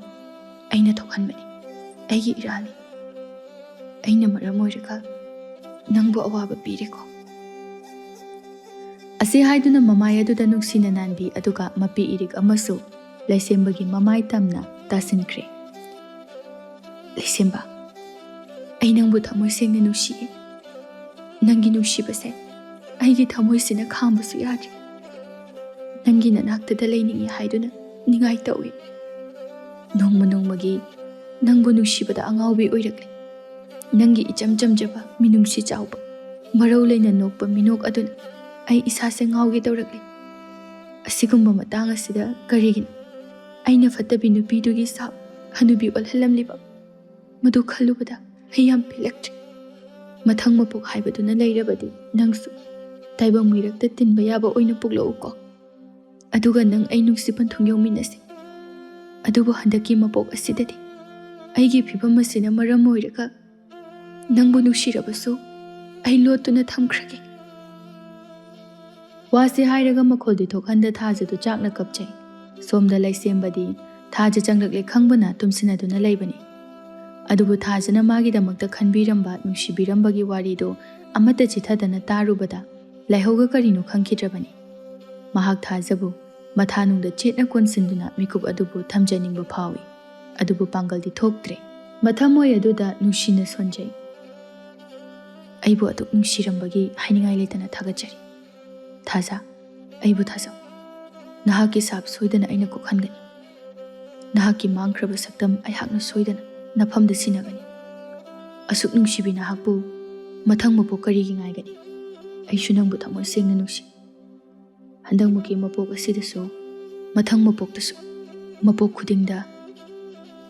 ꯑꯩꯅ ꯊꯣꯛꯍꯟꯕꯅꯤ꯫ ꯑꯩꯒꯤ ꯏꯔꯥꯜꯅꯤ꯫ ꯑꯩꯅ ꯃꯔꯝ ꯑꯣꯏꯔꯒ ꯅꯪꯕꯨ ꯑꯋꯥꯕ ꯄꯤꯔꯦꯀꯣ꯫" ꯑꯁꯤ ꯍꯥꯏꯗꯨꯅ ꯃꯃꯥꯏ ꯑꯗꯨꯗ ꯅꯨꯡꯁꯤꯅ ꯅꯥꯟꯕꯤ, ꯑꯗꯨꯒ ꯃꯄꯤ ꯏꯔꯤꯛ ꯑꯃꯁꯨ ꯂꯩꯁꯦꯝꯕꯒꯤ ꯃꯃꯥꯏ ꯇꯝꯅ ꯇꯥꯁꯤꯟꯈ꯭ꯔꯦ꯫ "ꯂꯩꯁꯦꯝꯕ, ꯑꯩ ꯅꯪꯕꯨ ꯊꯃꯣꯏ ꯁꯦꯡꯅ ꯅꯨꯡꯁꯤꯌꯦ꯫ ꯅꯪꯒꯤ ꯅꯨꯡꯁꯤꯕꯁꯦ ꯑꯩꯒꯤ ꯊꯃꯣꯏꯁꯤꯅ ꯈꯥꯡꯕꯁꯨ ꯌꯥꯗ꯭ꯔꯦ꯫ ꯅꯪꯒꯤ ꯅꯅꯥꯛꯇꯗ ꯂꯩꯅꯤꯡꯉꯤ ꯍꯥꯏꯗꯨꯅ ꯅꯤꯡꯉꯥꯏ ꯇꯧꯏ꯫ ꯅꯣꯡꯃ ꯅꯣꯡꯃꯒꯤ ꯅꯪꯕꯨ ꯅꯨꯡꯁꯤꯕꯗ ꯑꯉꯥꯎꯕꯤ ꯑꯣꯏꯔꯛꯂꯦ꯫ ꯅꯪꯒꯤ ꯏꯆꯝ ꯆꯝꯖꯕ, ꯃꯤꯅꯨꯡꯁꯤ ꯆꯥꯎꯕ, ꯃꯔꯧ ꯂꯩꯅ ꯅꯣꯛꯄ ꯃꯤꯅꯣꯛ ꯑꯗꯨꯅ ꯑꯩ ꯏꯁꯥꯁꯦ ꯉꯥꯎꯒꯦ ꯇꯧꯔꯛꯂꯦ꯫ ꯑꯁꯤꯒꯨꯝꯕ ꯃꯇꯥꯡ ꯑꯁꯤꯗ ꯀꯔꯤꯒꯤꯅꯣ ꯑꯩꯅ ꯐꯠꯇꯕꯤ ꯅꯨꯄꯤꯗꯨꯒꯤ ꯁꯥꯞ ꯍꯅꯨꯕꯤ ꯑꯣꯜꯍꯜꯂꯝꯂꯤꯕ? ꯃꯗꯨ ꯈꯜꯂꯨꯕꯗ ꯑꯩ ꯌꯥꯝ ꯄꯦꯜꯂꯛꯇ꯭ꯔꯦ꯫ ꯃꯊꯪ ꯃꯄꯣꯛ ꯍꯥꯏꯕꯗꯨꯅ ꯂꯩꯔꯕꯗꯤ ꯅꯪꯁꯨ ꯇꯥꯏꯕꯪ ꯃꯤꯔꯛꯇ ꯇꯤꯟꯕ ꯌꯥꯕ ꯑꯣꯏꯅ ꯄꯣꯛꯂꯛꯎꯀꯣ꯫ ꯑꯗꯨꯒ ꯅꯪ ꯑꯩ ꯅꯨꯡꯁꯤ ꯄꯟꯊꯨꯡ ꯌꯧꯃꯤꯟꯅꯁꯤ꯫" ꯑꯗꯨꯕꯨ ꯍꯟꯗꯛꯀꯤ ꯃꯄꯣꯛ ꯑꯁꯤꯗꯗꯤ ꯑꯩꯒꯤ ꯐꯤꯕꯝ ꯑꯁꯤꯅ ꯃꯔꯝ ꯑꯣꯏꯔꯒ ꯅꯪꯕꯨ ꯅꯨꯡꯁꯤꯔꯕꯁꯨ ꯑꯩ ꯂꯣꯠꯇꯨꯅ ꯊꯝꯈ꯭ꯔꯒꯦ꯫ ꯋꯥꯁꯤ ꯍꯥꯏꯔꯒ ꯃꯈꯣꯜꯗꯤ ꯊꯣꯛꯍꯟꯗ ꯊꯥꯖꯗꯨ ꯆꯥꯛꯅ ꯀꯞꯆꯩ꯫ ꯁꯣꯝꯗ ꯂꯩꯁꯦꯝꯕꯗꯤ ꯊꯥꯖ ꯆꯪꯂꯛꯂꯦ ꯈꯪꯕꯅ ꯇꯨꯝꯁꯤꯟꯅꯗꯨꯅ ꯂꯩꯕꯅꯤ꯫ ꯑꯗꯨꯕꯨ ꯊꯥꯖꯅ ꯃꯥꯒꯤꯗꯃꯛꯇ ꯈꯟꯕꯤꯔꯝꯕ, ꯅꯨꯡꯁꯤꯕꯤꯔꯝꯕꯒꯤ ꯋꯥꯔꯤꯗꯨ ꯑꯃꯠꯇ ꯆꯤꯊꯗꯅ ꯇꯥꯔꯨꯕꯗ ꯂꯥꯏꯍꯧꯒ ꯀꯔꯤꯅꯣ ꯈꯪꯈꯤꯗ꯭ꯔꯕꯅꯤ꯫ ꯃꯍꯥꯛ ꯊꯥꯖꯕꯨ ꯃꯊꯥꯅꯨꯡꯗ ꯆꯦꯠꯅ ꯀꯣꯟꯁꯤꯟꯗꯨꯅ ꯃꯤꯀꯨꯞ ꯑꯗꯨꯕꯨ ꯊꯝꯖꯅꯤꯡꯕ ꯐꯥꯎꯏ꯫ ꯑꯗꯨꯕꯨ ꯄꯥꯡꯒꯜꯗꯤ ꯊꯣꯛꯇ꯭ꯔꯦ꯫ ꯃꯊꯃꯣꯏ ꯑꯗꯨꯗ ꯅꯨꯡꯁꯤꯅ ꯁꯣꯟꯖꯩ꯫ "ꯑꯩꯕꯨ ꯑꯗꯨꯛ ꯅꯨꯡꯁꯤꯔꯝꯕꯒꯤ ꯍꯥꯏꯅꯤꯡꯉꯥꯏ ꯂꯩꯇꯅ ꯊꯥꯒꯠꯆꯔꯤ꯫ ꯊꯥꯖ, ꯑꯩꯕꯨ ꯊꯥꯖꯧ꯫ ꯅꯍꯥꯛꯀꯤ ꯁꯥꯞ ꯁꯣꯏꯗꯅ ꯑꯩꯅ ꯀꯣꯛꯍꯟꯒꯅꯤ꯫ ꯅꯍꯥꯛꯀꯤ ꯃꯥꯡꯈ꯭ꯔꯕ ꯁꯛꯇꯝ ꯑꯩꯍꯥꯛꯅ ꯁꯣꯏꯗꯅ ꯅꯐꯝꯗ ꯁꯤꯟꯅꯒꯅꯤ꯫ ꯑꯁꯨꯛ ꯅꯨꯡꯁꯤꯕꯤ ꯅꯍꯥꯛꯄꯨ ꯃꯊꯪ ꯃꯄꯣꯛ ꯀꯔꯤꯒꯤ ꯉꯥꯏꯒꯅꯤ? ꯑꯩꯁꯨ ꯅꯪꯕꯨ ꯊꯃꯣꯏ ꯁꯦꯡꯅ ꯅꯨꯡꯁꯤ꯫ ꯍꯟꯗꯛꯃꯛꯀꯤ ꯃꯄꯣꯛ ꯑꯁꯤꯗꯁꯨ, ꯃꯊꯪ ꯃꯄꯣꯛꯇꯁꯨ, ꯃꯄꯣꯛ ꯈꯨꯗꯤꯡꯗ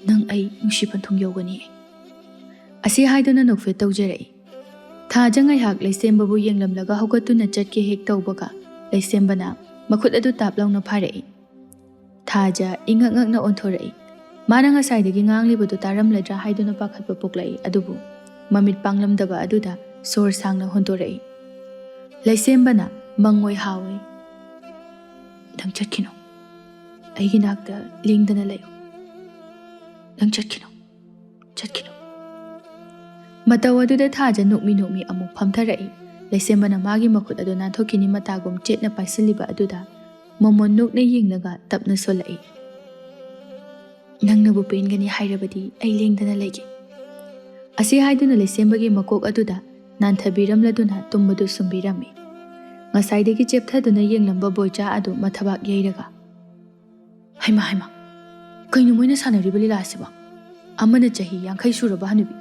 ꯅꯪ ꯑꯩ ꯅꯨꯡꯁꯤ ꯄꯟꯊꯨꯡ ꯌꯧꯒꯅꯤ"꯫ ꯑꯁꯤ ꯍꯥꯏꯗꯨꯅ ꯅꯣꯛꯐꯦꯠ ꯇꯧꯖꯔꯛꯏ꯫ ꯊꯥꯖ ꯉꯥꯏꯍꯥꯛ ꯂꯩꯁꯦꯝꯕꯕꯨ ꯌꯦꯡꯂꯝꯂꯒ ꯍꯧꯒꯠꯇꯨꯅ ꯆꯠꯀꯦ ꯍꯦꯛ ꯇꯧꯕꯒ, ꯂꯩꯁꯦꯝꯕꯅ ꯃꯈꯨꯠ ꯑꯗꯨ ꯇꯥꯞ ꯂꯥꯎꯅ ꯐꯥꯔꯛꯏ꯫ ꯊꯥꯖ ꯏꯉꯛ ꯉꯛꯅ ꯑꯣꯟꯊꯣꯔꯛꯏ꯫ ꯃꯥꯅ ꯉꯁꯥꯏꯗꯒꯤ ꯉꯥꯡꯂꯤꯕꯗꯨ ꯇꯥꯔꯝꯂꯗ꯭ꯔꯥ ꯍꯥꯏꯗꯨꯅ ꯄꯥꯈꯠꯄ ꯄꯣꯛꯂꯛꯏ, ꯑꯗꯨꯕꯨ ꯃꯃꯤꯠ ꯄꯥꯡꯂꯝꯗꯕ ꯑꯗꯨꯗ ꯁꯣꯔ ꯁꯥꯡꯅ ꯍꯣꯟꯗꯣꯔꯛꯏ꯫ ꯂꯩꯁꯦꯝꯕꯅ ꯃꯪꯑꯣꯏ ꯍꯥꯎꯏ꯫ "ꯅꯪ ꯆꯠꯈꯤꯅꯨ꯫ ꯑꯩꯒꯤ ꯅꯥꯛꯇ ꯂꯦꯡꯗꯅ ꯂꯩꯌꯨ꯫ ꯅꯪ ꯆꯠꯈꯤꯅꯨ, ꯆꯠꯈꯤꯅꯨ"꯫ ꯃꯇꯧ ꯑꯗꯨꯗ ꯊꯥꯖ ꯅꯣꯛꯃꯤ ꯅꯣꯛꯃꯤ ꯑꯃꯨꯛ ꯐꯝꯊꯔꯛꯏ꯫ ꯂꯩꯁꯦꯝꯕꯅ ꯃꯥꯒꯤ ꯃꯈꯨꯠ ꯑꯗꯨ ꯅꯥꯟꯊꯣꯛꯈꯤꯅꯤ ꯃꯇꯥꯒꯨꯝ ꯆꯦꯠꯅ ꯄꯥꯏꯁꯤꯜꯂꯤꯕ ꯑꯗꯨꯗ ꯃꯃꯣꯟ ꯅꯣꯛꯅ ꯌꯦꯡꯂꯒ ꯇꯞꯅ ꯁꯣꯜꯂꯛꯏ꯫ "ꯅꯪꯅꯕꯨ ꯄꯦꯟꯒꯅꯤ ꯍꯥꯏꯔꯕꯗꯤ ꯑꯩ ꯂꯦꯡꯗꯅ ꯂꯩꯒꯦ"꯫ ꯑꯁꯤ ꯍꯥꯏꯗꯨꯅ ꯂꯩꯁꯦꯝꯕꯒꯤ ꯃꯀꯣꯛ ꯑꯗꯨꯗ ꯅꯥꯟꯊꯕꯤꯔꯝꯂꯗꯨꯅ ꯇꯨꯝꯕꯗꯨ ꯁꯨꯝꯕꯤꯔꯝꯃꯤ꯫ ꯉꯁꯥꯏꯗꯒꯤ ꯆꯦꯞꯊꯗꯨꯅ ꯌꯦꯡꯂꯝꯕ ꯕꯣꯏꯆꯥ ꯑꯗꯨ ꯃꯊꯕꯥꯛ ꯌꯩꯔꯒ, "ꯍꯩꯃꯥ, ꯍꯩꯃꯥ, ꯀꯩꯅꯣ ꯃꯣꯏꯅ ꯁꯥꯟꯅꯔꯤꯕ ꯂꯤꯂꯥꯁꯤꯕꯣ? ꯑꯃꯅ ꯆꯍꯤ ꯌꯥꯡꯈꯩ ꯁꯨꯔꯕ ꯍꯅꯨꯕꯤ,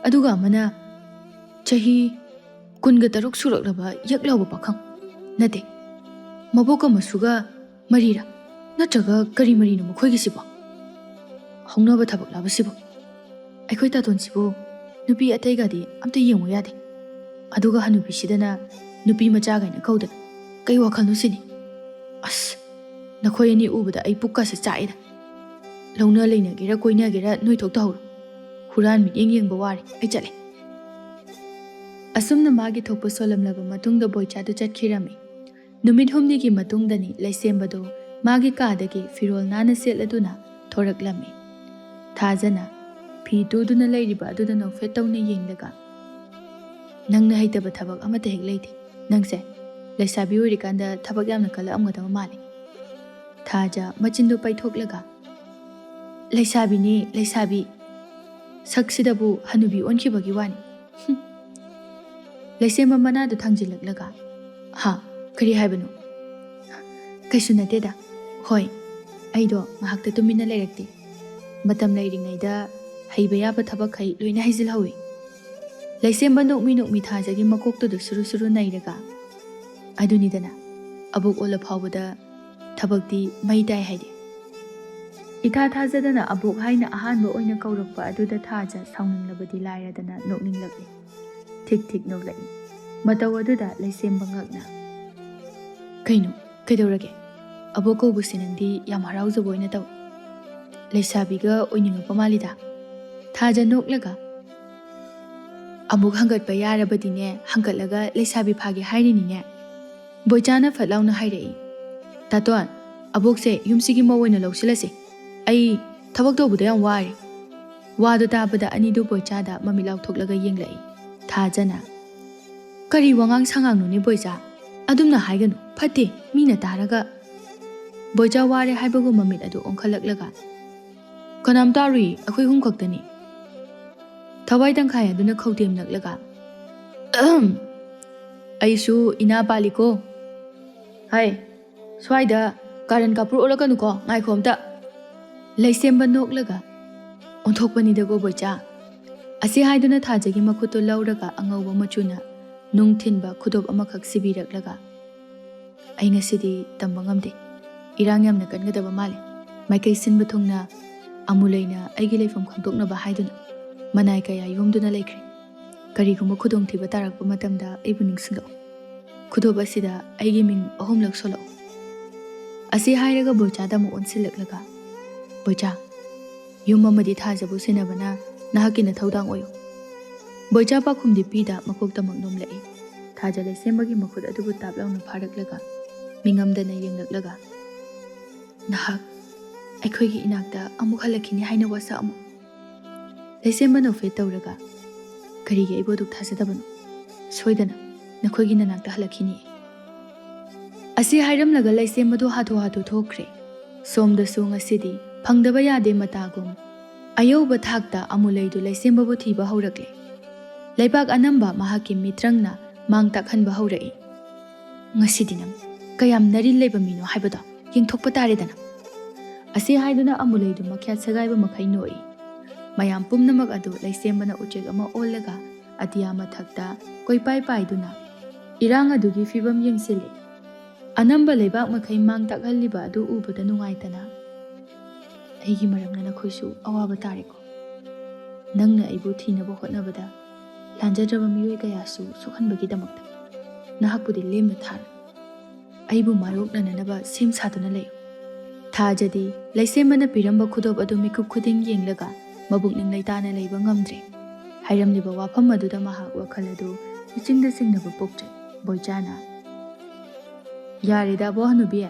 ꯑꯗꯨꯒ ꯑꯃꯅ ꯆꯍꯤ ꯀꯨꯟꯒ ꯇꯔꯨꯛ ꯁꯨꯔꯛꯂꯕ ꯌꯛ ꯂꯥꯎꯕ ꯄꯥꯈꯪ꯫ ꯅꯠꯇꯦ, ꯃꯕꯣꯛꯀ ꯃꯁꯨꯒ ꯃꯔꯤꯔꯥ? ꯅꯠꯇ꯭ꯔꯒ ꯀꯔꯤ ꯃꯔꯤꯅꯣ ꯃꯈꯣꯏꯒꯤꯁꯤꯕꯣ? ꯍꯧꯅꯕ ꯊꯕꯛꯂꯕ ꯁꯤꯕꯨ? ꯑꯩꯈꯣꯏ ꯇꯥꯇꯣꯟꯁꯤꯕꯨ ꯅꯨꯄꯤ ꯑꯇꯩꯒꯗꯤ ꯑꯝꯇ ꯌꯦꯡꯉꯨ ꯌꯥꯗꯦ꯫ ꯑꯗꯨꯒ ꯍꯅꯨꯕꯤꯁꯤꯗꯅ ꯅꯨꯄꯤ ꯃꯆꯥꯒꯥꯏꯅ ꯀꯧꯗꯅ꯫ ꯀꯩ ꯋꯥꯈꯜꯅꯣ ꯁꯤꯅꯤ? ꯑꯁ, ꯅꯈꯣꯏ ꯑꯅꯤ ꯎꯕꯗ ꯑꯩ ꯄꯨꯛꯀꯁꯦ ꯆꯥꯛꯑꯦꯗ"꯫ ꯂꯧꯅ ꯂꯩꯅꯒꯦꯔꯥ ꯀꯣꯏꯅꯒꯦꯔꯥ ꯅꯣꯏ ꯊꯣꯛ ꯇꯧꯍꯧꯔꯣ꯫ ꯍꯨꯔꯥꯟ ꯃꯤꯠꯌꯦꯡ ꯌꯦꯡꯕ ꯋꯥꯔꯦ, ꯑꯩ ꯆꯠꯂꯦ꯫ ꯑꯁꯨꯝꯅ ꯃꯥꯒꯤ ꯊꯣꯛꯄ ꯁꯣꯜꯂꯝꯂꯕ ꯃꯇꯨꯡꯗ ꯕꯣꯏꯆꯥꯗꯨ ꯆꯠꯈꯤꯔꯝꯃꯤ꯫ ꯅꯨꯃꯤꯠ ꯍꯨꯝꯅꯤꯒꯤ ꯃꯇꯨꯡꯗꯅꯤ ꯂꯩꯁꯦꯝꯕꯗꯨ ꯃꯥꯒꯤ ꯀꯥꯗꯒꯤ ꯐꯤꯔꯣꯜ ꯅꯥꯟꯅ ꯁꯦꯠꯂꯗꯨꯅ ꯊꯣꯔꯛꯂꯝꯃꯤ꯫ ꯊꯥꯖꯅ ꯐꯤ ꯇꯨꯗꯨꯅ ꯂꯩꯔꯤꯕ ꯑꯗꯨꯗ ꯅꯣꯛꯐꯦꯠ ꯇꯧꯅ ꯌꯦꯡꯂꯒ, "ꯅꯪꯅ ꯍꯩꯇꯕ ꯊꯕꯛ ꯑꯃꯠꯇ ꯍꯦꯛ ꯂꯩꯇꯦ꯫ ꯅꯪꯁꯦ ꯂꯩꯁꯥꯕꯤ ꯑꯣꯏꯔꯤꯀꯥꯟꯗ ꯊꯕꯛ ꯌꯥꯝꯅ ꯀꯜꯂꯛꯑꯝꯒꯗꯕ ꯃꯥꯜꯂꯦ꯫" ꯊꯥꯖ ꯃꯆꯤꯟꯗꯨ ꯄꯩꯊꯣꯛꯂꯒ, "ꯂꯩꯁꯥꯕꯤꯅꯦ, ꯂꯩꯁꯥꯕꯤ꯫ ꯁꯛꯁꯤꯗꯕꯨ ꯍꯅꯨꯕꯤ ꯑꯣꯟꯈꯤꯕꯒꯤ ꯋꯥꯅꯤ꯫" ꯍꯨꯝ꯫ ꯂꯩꯁꯦꯝꯕ ꯃꯅꯥꯗꯨ ꯊꯥꯡꯖꯤꯜꯂꯛꯂꯒ, "ꯍꯥ? ꯀꯔꯤ ꯍꯥꯏꯕꯅꯣ?" "ꯀꯩꯁꯨ ꯅꯠꯇꯦꯗ꯫ ꯍꯣꯏ, ꯑꯩꯗꯣ ꯉꯥꯏꯍꯥꯛꯇ ꯇꯨꯃꯤꯟꯅ ꯂꯩꯔꯛꯇꯦ꯫ ꯃꯇꯝ ꯂꯩꯔꯤꯉꯩꯗ ꯍꯩꯕ ꯌꯥꯕ ꯊꯕꯛꯈꯩ ꯂꯣꯏꯅ ꯍꯩꯖꯤꯜꯍꯧꯏ꯫" ꯂꯩꯁꯦꯝꯕ ꯅꯣꯛꯃꯤ ꯅꯣꯛꯃꯤ ꯊꯥꯖꯒꯤ ꯃꯀꯣꯛꯇꯨꯗ ꯁꯨꯔꯨ ꯁꯨꯔꯨ ꯅꯩꯔꯒ, "ꯑꯗꯨꯅꯤꯗꯅ, ꯑꯕꯣꯛ ꯑꯣꯜꯂ ꯐꯥꯎꯕꯗ ꯊꯕꯛꯇꯤ ꯃꯩ ꯇꯥꯏ ꯍꯥꯏꯗꯤ꯫" ꯏꯊꯥ ꯊꯥꯖꯗꯅ ꯑꯕꯣꯛ ꯍꯥꯏꯅ ꯑꯍꯥꯟꯕ ꯑꯣꯏꯅ ꯀꯧꯔꯛꯄ ꯑꯗꯨꯗ ꯊꯥꯖ ꯁꯥꯎꯅꯤꯡꯂꯕꯗꯤ ꯂꯥꯏꯔꯗꯅ ꯅꯣꯛꯅꯤꯡꯂꯛꯏ꯫ ꯊꯤꯛ ꯊꯤꯛ ꯅꯣꯛꯂꯛꯏ꯫ ꯃꯇꯧ ꯑꯗꯨꯗ ꯂꯩꯁꯦꯝꯕ ꯉꯛꯅ, "ꯀꯩꯅꯣ? ꯀꯩꯗꯧꯔꯒꯦ? ꯑꯕꯣꯛ ꯀꯧꯕꯁꯦ ꯅꯪꯗꯤ ꯌꯥꯝ ꯍꯔꯥꯎꯖꯕ ꯑꯣꯏꯅ ꯇꯧ꯫ ꯂꯩꯁꯥꯕꯤꯒ ꯑꯣꯏꯅꯤꯡꯉꯛꯄ ꯃꯥꯜꯂꯤꯗ꯫" ꯊꯥꯖ ꯅꯣꯛꯂꯒ, "ꯑꯃꯨꯛ ꯍꯪꯒꯠꯄ ꯌꯥꯔꯕꯗꯤꯅꯦ, ꯍꯪꯒꯠꯂꯒ ꯂꯩꯁꯥꯕꯤ ꯐꯥꯒꯦ ꯍꯥꯏꯔꯤꯅꯤꯅꯦ꯫" ꯕꯣꯏꯆꯥꯅ ꯐꯠ ꯂꯥꯎꯅ ꯍꯥꯏꯔꯛꯏ, "ꯇꯥꯇꯣꯟ, ꯑꯕꯣꯛꯁꯦ ꯌꯨꯝꯁꯤꯒꯤ ꯃꯧ ꯑꯣꯏꯅ ꯂꯧꯁꯤꯜꯂꯁꯤ꯫ ꯑꯩ ꯊꯕꯛ ꯇꯧꯕꯗ ꯌꯥꯝ ꯋꯥꯔꯦ꯫" ꯋꯥꯗꯣ ꯇꯥꯕꯗ ꯑꯅꯤꯗꯨ ꯕꯣꯏꯆꯥꯗ ꯃꯃꯤꯠ ꯂꯥꯎꯊꯣꯛꯂꯒ ꯌꯦꯡꯂꯛꯏ꯫ ꯊꯥꯖꯅ, "ꯀꯔꯤ ꯋꯥꯉꯥꯡ ꯁꯉꯥꯡꯅꯣꯅꯦ ꯕꯣꯏꯆꯥ? ꯑꯗꯨꯝꯅ ꯍꯥꯏꯒꯅꯨ, ꯐꯠꯇꯦ, ꯃꯤꯅ ꯇꯥꯔꯒ꯫" ꯕꯣꯏꯆꯥ ꯋꯥꯔꯦ ꯍꯥꯏꯕꯒꯨꯝ ꯃꯃꯤꯠ ꯑꯗꯨ ꯑꯣꯟꯈꯠꯂꯛꯂꯒ, "ꯀꯅꯥꯝ ꯇꯥꯔꯨꯏ, ꯑꯩꯈꯣꯏ ꯑꯍꯨꯝ ꯈꯛꯇꯅꯤ꯫" ꯊꯋꯥꯏ ꯇꯪꯈꯥꯏ ꯑꯗꯨꯅ ꯈꯧꯇꯦꯝꯂꯛꯂꯒ, "ꯑꯍꯝ, ꯑꯩꯁꯨ ꯏꯅꯥ ꯄꯥꯜꯂꯤꯀꯣ꯫ ꯍꯥꯏ, ꯁ꯭ꯋꯥꯏꯗ ꯀꯥꯔꯟ ꯀꯥꯄꯨꯔ ꯑꯣꯜꯂꯛꯀꯅꯨꯀꯣ, ꯉꯥꯏꯈꯣ ꯑꯝꯇ꯫" ꯂꯩꯁꯦꯝꯕ ꯅꯣꯛꯂꯒ, "ꯑꯣꯟꯊꯣꯛꯄꯅꯤꯗꯀꯣ ꯕꯣꯏꯆꯥ꯫" ꯑꯁꯤ ꯍꯥꯏꯗꯨꯅ ꯊꯥꯖꯒꯤ ꯃꯈꯨꯠꯇꯨ ꯂꯧꯔꯒ ꯑꯉꯧꯕ ꯃꯆꯨꯅ ꯅꯨꯡ ꯊꯤꯟꯕ ꯈꯨꯗꯣꯞ ꯑꯃꯈꯛ ꯁꯤꯕꯤꯔꯛꯂꯒ, "ꯑꯩ ꯉꯁꯤꯗꯤ ꯇꯝꯕ ꯉꯝꯗꯦ꯫ ꯏꯔꯥꯡ ꯌꯥꯝꯅ ꯀꯟꯒꯗꯕ ꯃꯥꯜꯂꯤ꯫ ꯃꯥꯏꯀꯩ ꯁꯤꯟꯕ ꯊꯨꯡꯅ ꯑꯃꯨꯂꯩꯅ ꯑꯩꯒꯤ ꯂꯩꯐꯝ ꯈꯪꯗꯣꯛꯅꯕ ꯍꯥꯏꯗꯨꯅ ꯃꯅꯥꯏ ꯀꯌꯥ ꯌꯣꯝꯗꯨꯅ ꯂꯩꯈ꯭ꯔꯦ꯫ ꯀꯔꯤꯒꯨꯝꯕ ꯈꯨꯗꯣꯡꯊꯤꯕ ꯇꯥꯔꯛꯄ ꯃꯇꯝꯗ ꯑꯩꯕꯨ ꯅꯤꯡꯁꯤꯡꯂꯛꯎ꯫ ꯈꯨꯗꯣꯞ ꯑꯁꯤꯗ ꯑꯩꯒꯤ ꯃꯤꯡ ꯑꯍꯨꯝꯂꯛ ꯁꯣꯜꯂꯛꯎ꯫" ꯑꯁꯤ ꯍꯥꯏꯔꯒ ꯕꯣꯏꯆꯥꯗ ꯑꯃꯨꯛ ꯑꯣꯟꯁꯤꯜꯂꯛꯂꯒ, "ꯕꯣꯏꯆꯥ, ꯌꯨꯝ ꯑꯃꯗꯤ ꯊꯥꯖꯕꯨ ꯁꯦꯟꯅꯕꯅ ꯅꯍꯥꯛꯀꯤ ꯅꯊꯧꯗꯥꯡ ꯑꯣꯏꯌꯨ꯫" ꯕꯣꯏꯆꯥ ꯄꯥꯎꯈꯨꯝꯗꯤ ꯄꯤꯗ ꯃꯀꯣꯛꯇꯃꯛ ꯅꯣꯝꯂꯛꯏ꯫ ꯊꯥꯖ ꯂꯩꯁꯦꯝꯕꯒꯤ ꯃꯈꯨꯠ ꯑꯗꯨꯕꯨ ꯇꯥꯞ ꯂꯥꯎꯅ ꯐꯥꯔꯛꯂꯒ ꯃꯤꯉꯝꯗꯅ ꯌꯦꯡꯂꯛꯂꯒ, "ꯅꯍꯥꯛ ꯑꯩꯈꯣꯏꯒꯤ ꯏꯅꯥꯛꯇ ꯑꯃꯨꯛ ꯍꯜꯂꯛꯈꯤꯅꯤ ꯍꯥꯏꯅ ꯋꯥꯁꯛꯑꯝꯃꯨ꯫" ꯂꯩꯁꯦꯝꯕ ꯅꯣꯛꯐꯦꯠ ꯇꯧꯔꯒ, "ꯀꯔꯤꯒꯤ ꯑꯩꯕꯨ ꯑꯗꯨꯛ ꯊꯥꯖꯗꯕꯅꯣ? ꯁꯣꯏꯗꯅ ꯅꯈꯣꯏꯒꯤ ꯅꯅꯥꯛꯇ ꯍꯜꯂꯛꯈꯤꯅꯤ꯫" ꯑꯁꯤ ꯍꯥꯏꯔꯝꯂꯒ ꯂꯩꯁꯦꯝꯕꯗꯨ ꯍꯥꯊꯨ ꯍꯥꯊꯨ ꯊꯣꯛꯈ꯭ꯔꯦ꯫ ꯁꯣꯝꯗꯁꯨ ꯉꯁꯤꯗꯤ ꯐꯪꯗꯕ ꯌꯥꯗꯦ ꯃꯇꯥꯒꯨꯝ ꯑꯌꯧꯕ ꯊꯥꯛꯇ ꯑꯃꯨꯂꯩꯗꯨ ꯂꯩꯁꯦꯝꯕꯕꯨ ꯊꯤꯕ ꯍꯧꯔꯛꯂꯦ꯫ ꯂꯩꯕꯥꯛ ꯑꯅꯝꯕ ꯃꯍꯥꯛꯀꯤ ꯃꯤꯇ꯭ꯔꯪꯅ ꯃꯥꯡ ꯇꯥꯛꯍꯟꯕ ꯍꯧꯔꯛꯏ꯫ "ꯉꯁꯤꯗꯤ ꯅꯪ ꯀꯌꯥꯝ ꯅꯔꯤꯜ ꯂꯩꯕ ꯃꯤꯅꯣ ꯍꯥꯏꯕꯗꯣ ꯌꯦꯡꯊꯣꯛꯄ ꯇꯥꯔꯦꯗꯅ꯫" ꯑꯁꯤ ꯍꯥꯏꯗꯨꯅ ꯑꯃꯨꯂꯩꯗꯨ ꯃꯈ꯭ꯌꯥꯠ ꯁꯦꯒꯥꯏꯕ ꯃꯈꯩ ꯅꯣꯛꯏ꯫ ꯃꯌꯥꯝ ꯄꯨꯝꯅꯃꯛ ꯑꯗꯨ ꯂꯩꯁꯦꯝꯕꯅ ꯎꯆꯦꯛ ꯑꯃ ꯑꯣꯜꯂꯒ ꯑꯇꯤꯌꯥ ꯃꯊꯛꯇ ꯀꯣꯏꯄꯥꯏ ꯄꯥꯏꯗꯨꯅ ꯏꯔꯥꯡ ꯑꯗꯨꯒꯤ ꯐꯤꯕꯝ ꯌꯦꯡꯁꯤꯜꯂꯤ꯫ ꯑꯅꯝꯕ ꯂꯩꯕꯥꯛ ꯃꯈꯩ ꯃꯥꯡ ꯇꯥꯛꯍꯜꯂꯤꯕ ꯑꯗꯨ ꯎꯕꯗ ꯅꯨꯡꯉꯥꯏꯇꯅ, "ꯑꯩꯒꯤ ꯃꯔꯝꯅ ꯅꯈꯣꯏꯁꯨ ꯑꯋꯥꯕ ꯇꯥꯔꯦꯀꯣ꯫ ꯅꯪꯅ ꯑꯩꯕꯨ ꯊꯤꯅꯕ ꯍꯣꯠꯅꯕꯗ ꯂꯥꯟꯖꯗ꯭ꯔꯕ ꯃꯤꯑꯣꯏ ꯀꯌꯥꯁꯨ ꯁꯣꯛꯍꯟꯕꯒꯤꯗꯃꯛꯇ ꯅꯍꯥꯛꯄꯨꯗꯤ ꯂꯦꯝꯅ ꯊꯥꯔꯣꯏ꯫ ꯑꯩꯕꯨ ꯃꯥꯌꯣꯛꯅꯅꯅꯕ ꯁꯦꯝ ꯁꯥꯗꯨꯅ ꯂꯩꯌꯨ꯫" ꯊꯥꯖꯗꯤ ꯂꯩꯁꯦꯝꯕꯅ ꯄꯤꯔꯝꯕ ꯈꯨꯗꯣꯞ ꯑꯗꯨ ꯃꯤꯀꯨꯞ ꯈꯨꯗꯤꯡ ꯌꯦꯡꯂꯒ ꯃꯕꯨꯛꯅꯤꯡ ꯂꯩꯇꯥꯅ ꯂꯩꯕ ꯉꯝꯗ꯭ꯔꯦ꯫ ꯍꯥꯏꯔꯝꯂꯤꯕ ꯋꯥꯐꯝ ꯑꯗꯨꯗ ꯃꯍꯥꯛ ꯋꯥꯈꯜ ꯑꯗꯨ ꯏꯆꯤꯡꯗ ꯆꯤꯡꯅꯕ ꯄꯣꯛꯇ꯭ꯔꯦ꯫ ꯕꯣꯏꯆꯥꯅ, "ꯌꯥꯔꯦꯗ ꯑꯕꯣ ꯍꯅꯨꯕꯤ,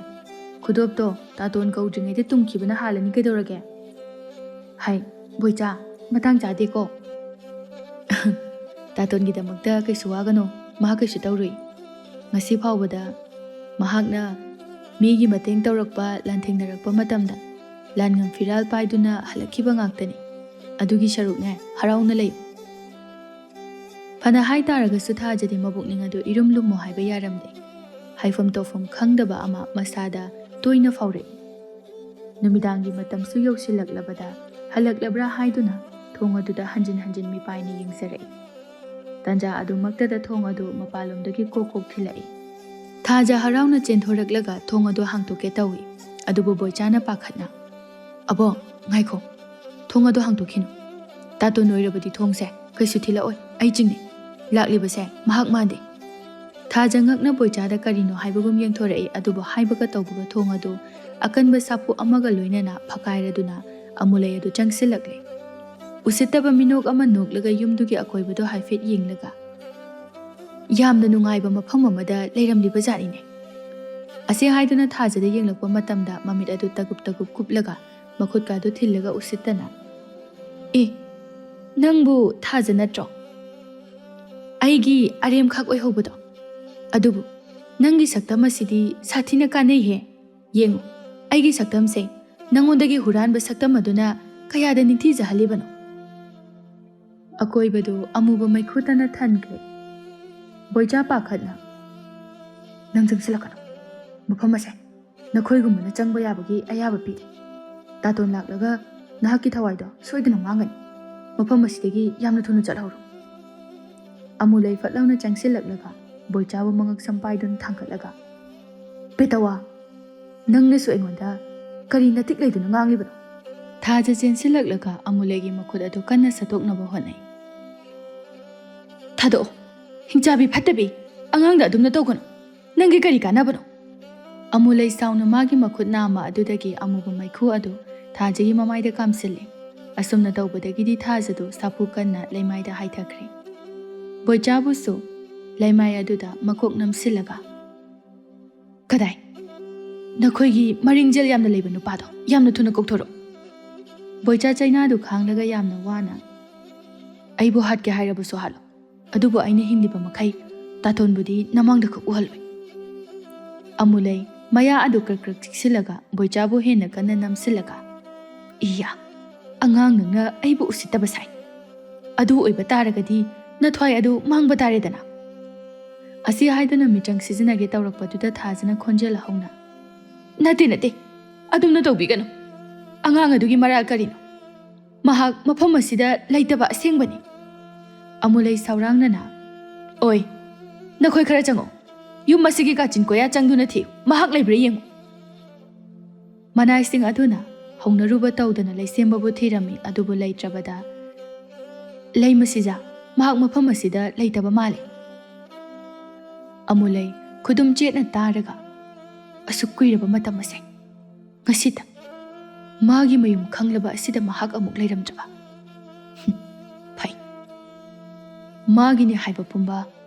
ꯈꯨꯗꯣꯞꯇꯣ ꯇꯥꯇꯣꯟ ꯀꯧꯗ꯭ꯔꯤꯉꯩꯗ ꯇꯨꯝꯈꯤꯕꯅ ꯍꯥꯜꯂꯅꯤ ꯀꯩꯗꯧꯔꯒꯦ?" "ꯍꯥꯏ, ꯕꯣꯏꯆꯥ, ꯃꯇꯥꯡ ꯆꯥꯗꯦꯀꯣ꯫" "ꯇꯥꯇꯣꯟꯒꯤꯗꯃꯛꯇ ꯀꯩꯁꯨ ꯋꯥꯒꯅꯣ, ꯃꯍꯥꯛ ꯀꯩꯁꯨ ꯇꯧꯔꯨꯏ꯫ ꯉꯁꯤ ꯐꯥꯎꯕꯗ ꯃꯍꯥꯛꯅ ꯃꯤꯒꯤ ꯃꯇꯦꯡ ꯇꯧꯔꯛꯄ, ꯂꯥꯟꯊꯦꯡꯅꯔꯛꯄ ꯃꯇꯝꯗ ꯂꯥꯟꯉꯝ ꯐꯤꯔꯥꯜ ꯄꯥꯏꯗꯨꯅ ꯍꯜꯂꯛꯈꯤꯕ ꯉꯥꯛꯇꯅꯤ꯫ ꯑꯗꯨꯒꯤ ꯁꯔꯨꯛꯅꯦ, ꯍꯔꯥꯎꯅ ꯂꯩꯌꯨ꯫" ꯐꯅ ꯍꯥꯏ ꯇꯥꯔꯒꯁꯨ ꯊꯥꯖꯗꯤ ꯃꯕꯨꯛꯅꯤꯡ ꯑꯗꯨ ꯏꯔꯨꯝ ꯂꯨꯝꯃꯨ ꯍꯥꯏꯕ ꯌꯥꯔꯝꯗꯦ꯫ ꯍꯥꯏꯐꯝ ꯇꯧꯐꯝ ꯈꯪꯗꯕ ꯑꯃ ꯃꯁꯥꯗ ꯇꯣꯏꯅ ꯐꯥꯎꯔꯛꯏ꯫ ꯅꯨꯃꯤꯗꯥꯡꯒꯤ ꯃꯇꯝꯁꯨ ꯌꯧꯁꯤꯜꯂꯛꯂꯕꯗ ꯍꯜꯂꯛꯂꯕ꯭ꯔꯥ ꯍꯥꯏꯗꯨꯅ ꯊꯣꯡ ꯑꯗꯨꯗ ꯍꯟꯖꯤꯟ ꯍꯟꯖꯤꯟ ꯃꯤꯄꯥꯏꯅ ꯌꯦꯡꯖꯔꯛꯏ꯫ ꯇꯥꯟꯖꯥ ꯑꯗꯨꯃꯛꯇꯗ ꯊꯣꯡ ꯑꯗꯨ ꯃꯄꯥꯟꯂꯣꯝꯗꯒꯤ ꯀꯣꯛ ꯀꯣꯛ ꯊꯤꯜꯂꯛꯏ꯫ ꯊꯥꯖ ꯍꯔꯥꯎꯅ ꯆꯦꯟꯊꯣꯔꯛꯂꯒ ꯊꯣꯡ ꯑꯗꯨ ꯍꯥꯡꯇꯣꯛꯀꯦ ꯇꯧꯏ, ꯑꯗꯨꯕꯨ ꯕꯣꯏꯆꯥꯅ ꯄꯥꯈꯠꯅ, "ꯑꯕꯣ, ꯉꯥꯏꯈꯣ, ꯊꯣꯡ ꯑꯗꯨ ꯍꯥꯡꯇꯣꯛꯈꯤꯅꯨ꯫ ꯇꯥꯇꯣꯟ ꯑꯣꯏꯔꯕꯗꯤ ꯊꯣꯡꯁꯦ ꯀꯩꯁꯨ ꯊꯤꯜꯂꯛꯑꯣꯏ, ꯑꯩ ꯆꯤꯡꯅꯩ꯫ ꯂꯥꯛꯂꯤꯕꯁꯦ ꯃꯍꯥꯛ ꯃꯥꯟꯗꯦ꯫" ꯊꯥꯖ ꯉꯛꯅ ꯕꯣꯏꯆꯥꯗ ꯀꯔꯤꯅꯣ ꯍꯥꯏꯕꯒꯨꯝ ꯌꯦꯡꯊꯣꯔꯛꯏ, ꯑꯗꯨꯕꯨ ꯍꯥꯏꯕꯒ ꯇꯧꯕꯒ ꯊꯣꯡ ꯑꯗꯨ ꯑꯀꯟꯕ ꯁꯥꯐꯨ ꯑꯃꯒ ꯂꯣꯏꯅꯅ ꯐꯛꯀꯥꯏꯔꯗꯨꯅ ꯑꯃꯨꯂꯩ ꯑꯗꯨ ꯆꯪꯁꯤꯜꯂꯛꯂꯦ꯫ ꯎꯁꯤꯠꯇꯕ ꯃꯤꯅꯣꯛ ꯑꯃ ꯅꯣꯛꯂꯒ ꯌꯨꯝꯗꯨꯒꯤ ꯑꯀꯣꯏꯕꯗꯨ ꯍꯥꯏꯐꯦꯠ ꯌꯦꯡꯂꯒ, "ꯌꯥꯝꯅ ꯅꯨꯡꯉꯥꯏꯕ ꯃꯐꯝ ꯑꯃꯗ ꯂꯩꯔꯝꯂꯤꯕ ꯖꯥꯠꯅꯤꯅꯦ"꯫ ꯑꯁꯤ ꯍꯥꯏꯗꯨꯅ ꯊꯥꯖꯗ ꯌꯦꯡꯂꯛꯄ ꯃꯇꯝꯗ ꯃꯃꯤꯠ ꯑꯗꯨ ꯇꯒꯨꯞ ꯇꯒꯨꯞ ꯀꯨꯞꯂꯒ ꯃꯈꯨꯠꯀꯥꯗꯨ ꯊꯤꯜꯂꯒ ꯎꯁꯤꯠꯇꯅ, "ꯑꯦ, ꯅꯪꯕꯨ ꯊꯥꯖ ꯅꯠꯇ꯭ꯔꯣ? ꯑꯩꯒꯤ ꯑꯔꯦꯝꯈꯥꯛ ꯑꯣꯏꯍꯧꯕꯗꯣ꯫ ꯑꯗꯨꯕꯨ ꯅꯪꯒꯤ ꯁꯛꯇꯝ ꯑꯁꯤꯗꯤ ꯁꯥꯊꯤꯅ ꯀꯥꯟꯅꯩꯍꯦ꯫ ꯌꯦꯡꯉꯨ, ꯑꯩꯒꯤ ꯁꯛꯇꯝꯁꯦ ꯅꯉꯣꯟꯗꯒꯤ ꯍꯨꯔꯥꯟꯕ ꯁꯛꯇꯝ ꯑꯗꯨꯅ ꯀꯌꯥꯗ ꯅꯤꯡꯊꯤꯖꯍꯜꯂꯤꯕꯅꯣ?" ꯑꯀꯣꯏꯕꯗꯨ ꯑꯃꯨꯕ ꯃꯩꯈꯨꯇꯅ ꯊꯟꯈ꯭ꯔꯦ꯫ ꯕꯣꯏꯆꯥ ꯄꯥꯈꯠꯅ, "ꯅꯪ ꯆꯪꯁꯤꯜꯂꯛꯀꯅꯨ꯫ ꯃꯐꯝ ꯑꯁꯦ ꯅꯈꯣꯏꯒꯨꯝꯕꯅ ꯆꯪꯕ ꯌꯥꯕꯒꯤ ꯑꯌꯥꯕ ꯄꯤꯗꯦ꯫ ꯇꯥꯇꯣꯟ ꯂꯥꯛꯂꯒ ꯅꯍꯥꯛꯀꯤ ꯊꯋꯥꯏꯗꯣ ꯁꯣꯏꯗꯅ ꯃꯥꯡꯒꯅꯤ꯫ ꯃꯐꯝ ꯑꯁꯤꯗꯒꯤ ꯌꯥꯝꯅ ꯊꯨꯅ ꯆꯠꯍꯧꯔꯣ"꯫ ꯑꯃꯨꯂꯩ ꯐꯠ ꯂꯥꯎꯅ ꯆꯪꯁꯤꯜꯂꯛꯂꯒ ꯕꯣꯏꯆꯥꯕꯨ ꯃꯉꯛ ꯁꯝ ꯄꯥꯏꯗꯨꯅ ꯊꯥꯡꯒꯠꯂꯒ, "ꯄꯦꯇꯋꯥ, ꯅꯪꯅꯁꯨ ꯑꯩꯉꯣꯟꯗ ꯀꯔꯤ ꯅꯇꯤꯛ ꯂꯩꯗꯨꯅ ꯉꯥꯡꯂꯤꯕꯅꯣ?" ꯊꯥꯖ ꯆꯦꯟꯁꯤꯜꯂꯛꯂꯒ ꯑꯃꯨꯂꯩꯒꯤ ꯃꯈꯨꯠ ꯑꯗꯨ ꯀꯟꯅ ꯁꯠꯇꯣꯛꯅꯕ ꯍꯣꯠꯅꯩ꯫ "ꯊꯥꯗꯣꯛꯑꯣ, ꯍꯤꯡꯆꯥꯕꯤ ꯐꯠꯇꯕꯤ, ꯑꯉꯥꯡꯗ ꯑꯗꯨꯝꯅ ꯇꯧꯒꯅꯨ꯫ ꯅꯪꯒꯤ ꯀꯔꯤ ꯀꯥꯟꯅꯕꯅꯣ?" ꯑꯃꯨꯂꯩ ꯁꯥꯎꯅ ꯃꯥꯒꯤ ꯃꯈꯨꯠ ꯅꯥꯝꯃ ꯑꯗꯨꯗꯒꯤ ꯑꯃꯨꯕ ꯃꯩꯈꯨ ꯑꯗꯨ ꯊꯥꯖꯒꯤ ꯃꯃꯥꯏꯗ ꯀꯥꯝꯁꯤꯜꯂꯦ꯫ ꯑꯁꯨꯝꯅ ꯇꯧꯕꯗꯒꯤꯗꯤ ꯊꯥꯖꯗꯨ ꯁꯥꯐꯨ ꯀꯟꯅ ꯂꯩꯃꯥꯏꯗ ꯍꯥꯏꯊꯈ꯭ꯔꯦ꯫ ꯕꯣꯏꯆꯥꯕꯨꯁꯨ ꯂꯩꯃꯥꯏ ꯑꯗꯨꯗ ꯃꯀꯣꯛ ꯅꯝꯁꯤꯜꯂꯒ, "ꯀꯗꯥꯏ? ꯅꯈꯣꯏꯒꯤ ꯃꯔꯤꯡꯖꯦꯜ ꯌꯥꯝꯅ ꯂꯩꯕ ꯅꯨꯄꯥꯗꯣ ꯌꯥꯝꯅ ꯊꯨꯅ ꯀꯧꯊꯣꯔꯛꯎ"꯫ ꯕꯣꯏꯆꯥ ꯆꯩꯅꯥꯗꯨ ꯈꯥꯡꯂꯒ ꯌꯥꯝꯅ ꯋꯥꯅ, "ꯑꯩꯕꯨ ꯍꯥꯠꯀꯦ ꯍꯥꯏꯔꯕꯁꯨ ꯍꯥꯠꯂꯣ, ꯑꯗꯨꯕꯨ ꯑꯩꯅ ꯍꯤꯡꯂꯤꯕ ꯃꯈꯩ ꯇꯥꯇꯣꯟꯕꯨꯗꯤ ꯅꯃꯥꯡꯗ ꯈꯛ ꯎꯍꯜꯂꯣꯏ"꯫ ꯑꯃꯨꯂꯩ ꯃꯌꯥ ꯑꯗꯨ ꯀ꯭ꯔꯛ ꯀ꯭ꯔꯛ ꯆꯤꯛꯁꯤꯜꯂꯒ ꯕꯣꯏꯆꯥꯕꯨ ꯍꯦꯟꯅ ꯀꯟꯅ ꯅꯝꯁꯤꯜꯂꯒ, "ꯏꯌꯥ, ꯑꯉꯥꯡ ꯅꯪꯅ ꯑꯩꯕꯨ ꯎꯁꯤꯠꯇꯕ ꯁꯥꯏ꯫ ꯑꯗꯨ ꯑꯣꯏꯕ ꯇꯥꯔꯒꯗꯤ ꯅꯊ꯭ꯋꯥꯏ ꯑꯗꯨ ꯃꯥꯡꯕ ꯇꯥꯔꯦꯗꯅ"꯫ ꯑꯁꯤ ꯍꯥꯏꯗꯨꯅ ꯃꯤꯆꯪ ꯁꯤꯖꯤꯟꯅꯒꯦ ꯇꯧꯔꯛꯄꯗꯨꯗ ꯊꯥꯖꯅ ꯈꯣꯟꯖꯦꯜ ꯍꯧꯅ, "ꯅꯠꯇꯦ, ꯅꯠꯇꯦ, ꯑꯗꯨꯝꯅ ꯇꯧꯕꯤꯒꯅꯨ꯫ ꯑꯉꯥꯡ ꯑꯗꯨꯒꯤ ꯃꯔꯥꯜ ꯀꯔꯤꯅꯣ? ꯃꯍꯥꯛ ꯃꯐꯝ ꯑꯁꯤꯗ ꯂꯩꯇꯕ ꯑꯁꯦꯡꯕꯅꯤ"꯫ ꯑꯃꯨꯂꯩ ꯁꯥꯎꯔꯥꯡꯅꯅ, "ꯑꯣꯏ, ꯅꯈꯣꯏ ꯈꯔ ꯆꯪꯉꯛꯎ꯫ ꯌꯨꯝ ꯑꯁꯤꯒꯤ ꯀꯥꯆꯤꯟ ꯀꯣꯌꯥ ꯆꯪꯗꯨꯅ ꯊꯤꯌꯨ, ꯃꯍꯥꯛ ꯂꯩꯕ꯭ꯔꯥ ꯌꯦꯡꯉꯨ"꯫ ꯃꯅꯥꯏꯁꯤꯡ ꯑꯗꯨꯅ ꯍꯧꯅꯔꯨꯕ ꯇꯧꯗꯅ ꯂꯩꯁꯦꯝꯕꯕꯨ ꯊꯤꯔꯝꯃꯤ, ꯑꯗꯨꯕꯨ ꯂꯩꯇ꯭ꯔꯕꯗ, "ꯂꯩ ꯃꯁꯤꯖꯥ, ꯃꯍꯥꯛ ꯃꯐꯝ ꯑꯁꯤꯗ ꯂꯩꯇꯕ ꯃꯥꯜꯂꯤ"꯫ ꯑꯃꯨꯂꯩ ꯈꯨꯗꯨꯝ ꯆꯦꯠꯅ ꯇꯥꯔꯒ, "ꯑꯁꯨꯛ ꯀꯨꯏꯔꯕ ꯃꯇꯝ ꯑꯁꯦ"꯫ ꯉꯁꯤꯇ ꯃꯥꯒꯤ ꯃꯌꯨꯝ ꯈꯪꯂꯕ ꯑꯁꯤꯗ ꯃꯍꯥꯛ ꯑꯃꯨꯛ ꯂꯩꯔꯝꯗ꯭ꯔꯕ? ꯍꯨꯝ, ꯐꯩ꯫ ꯃꯥꯒꯤꯅꯤ ꯍꯥꯏꯕ ꯄꯨꯝꯕ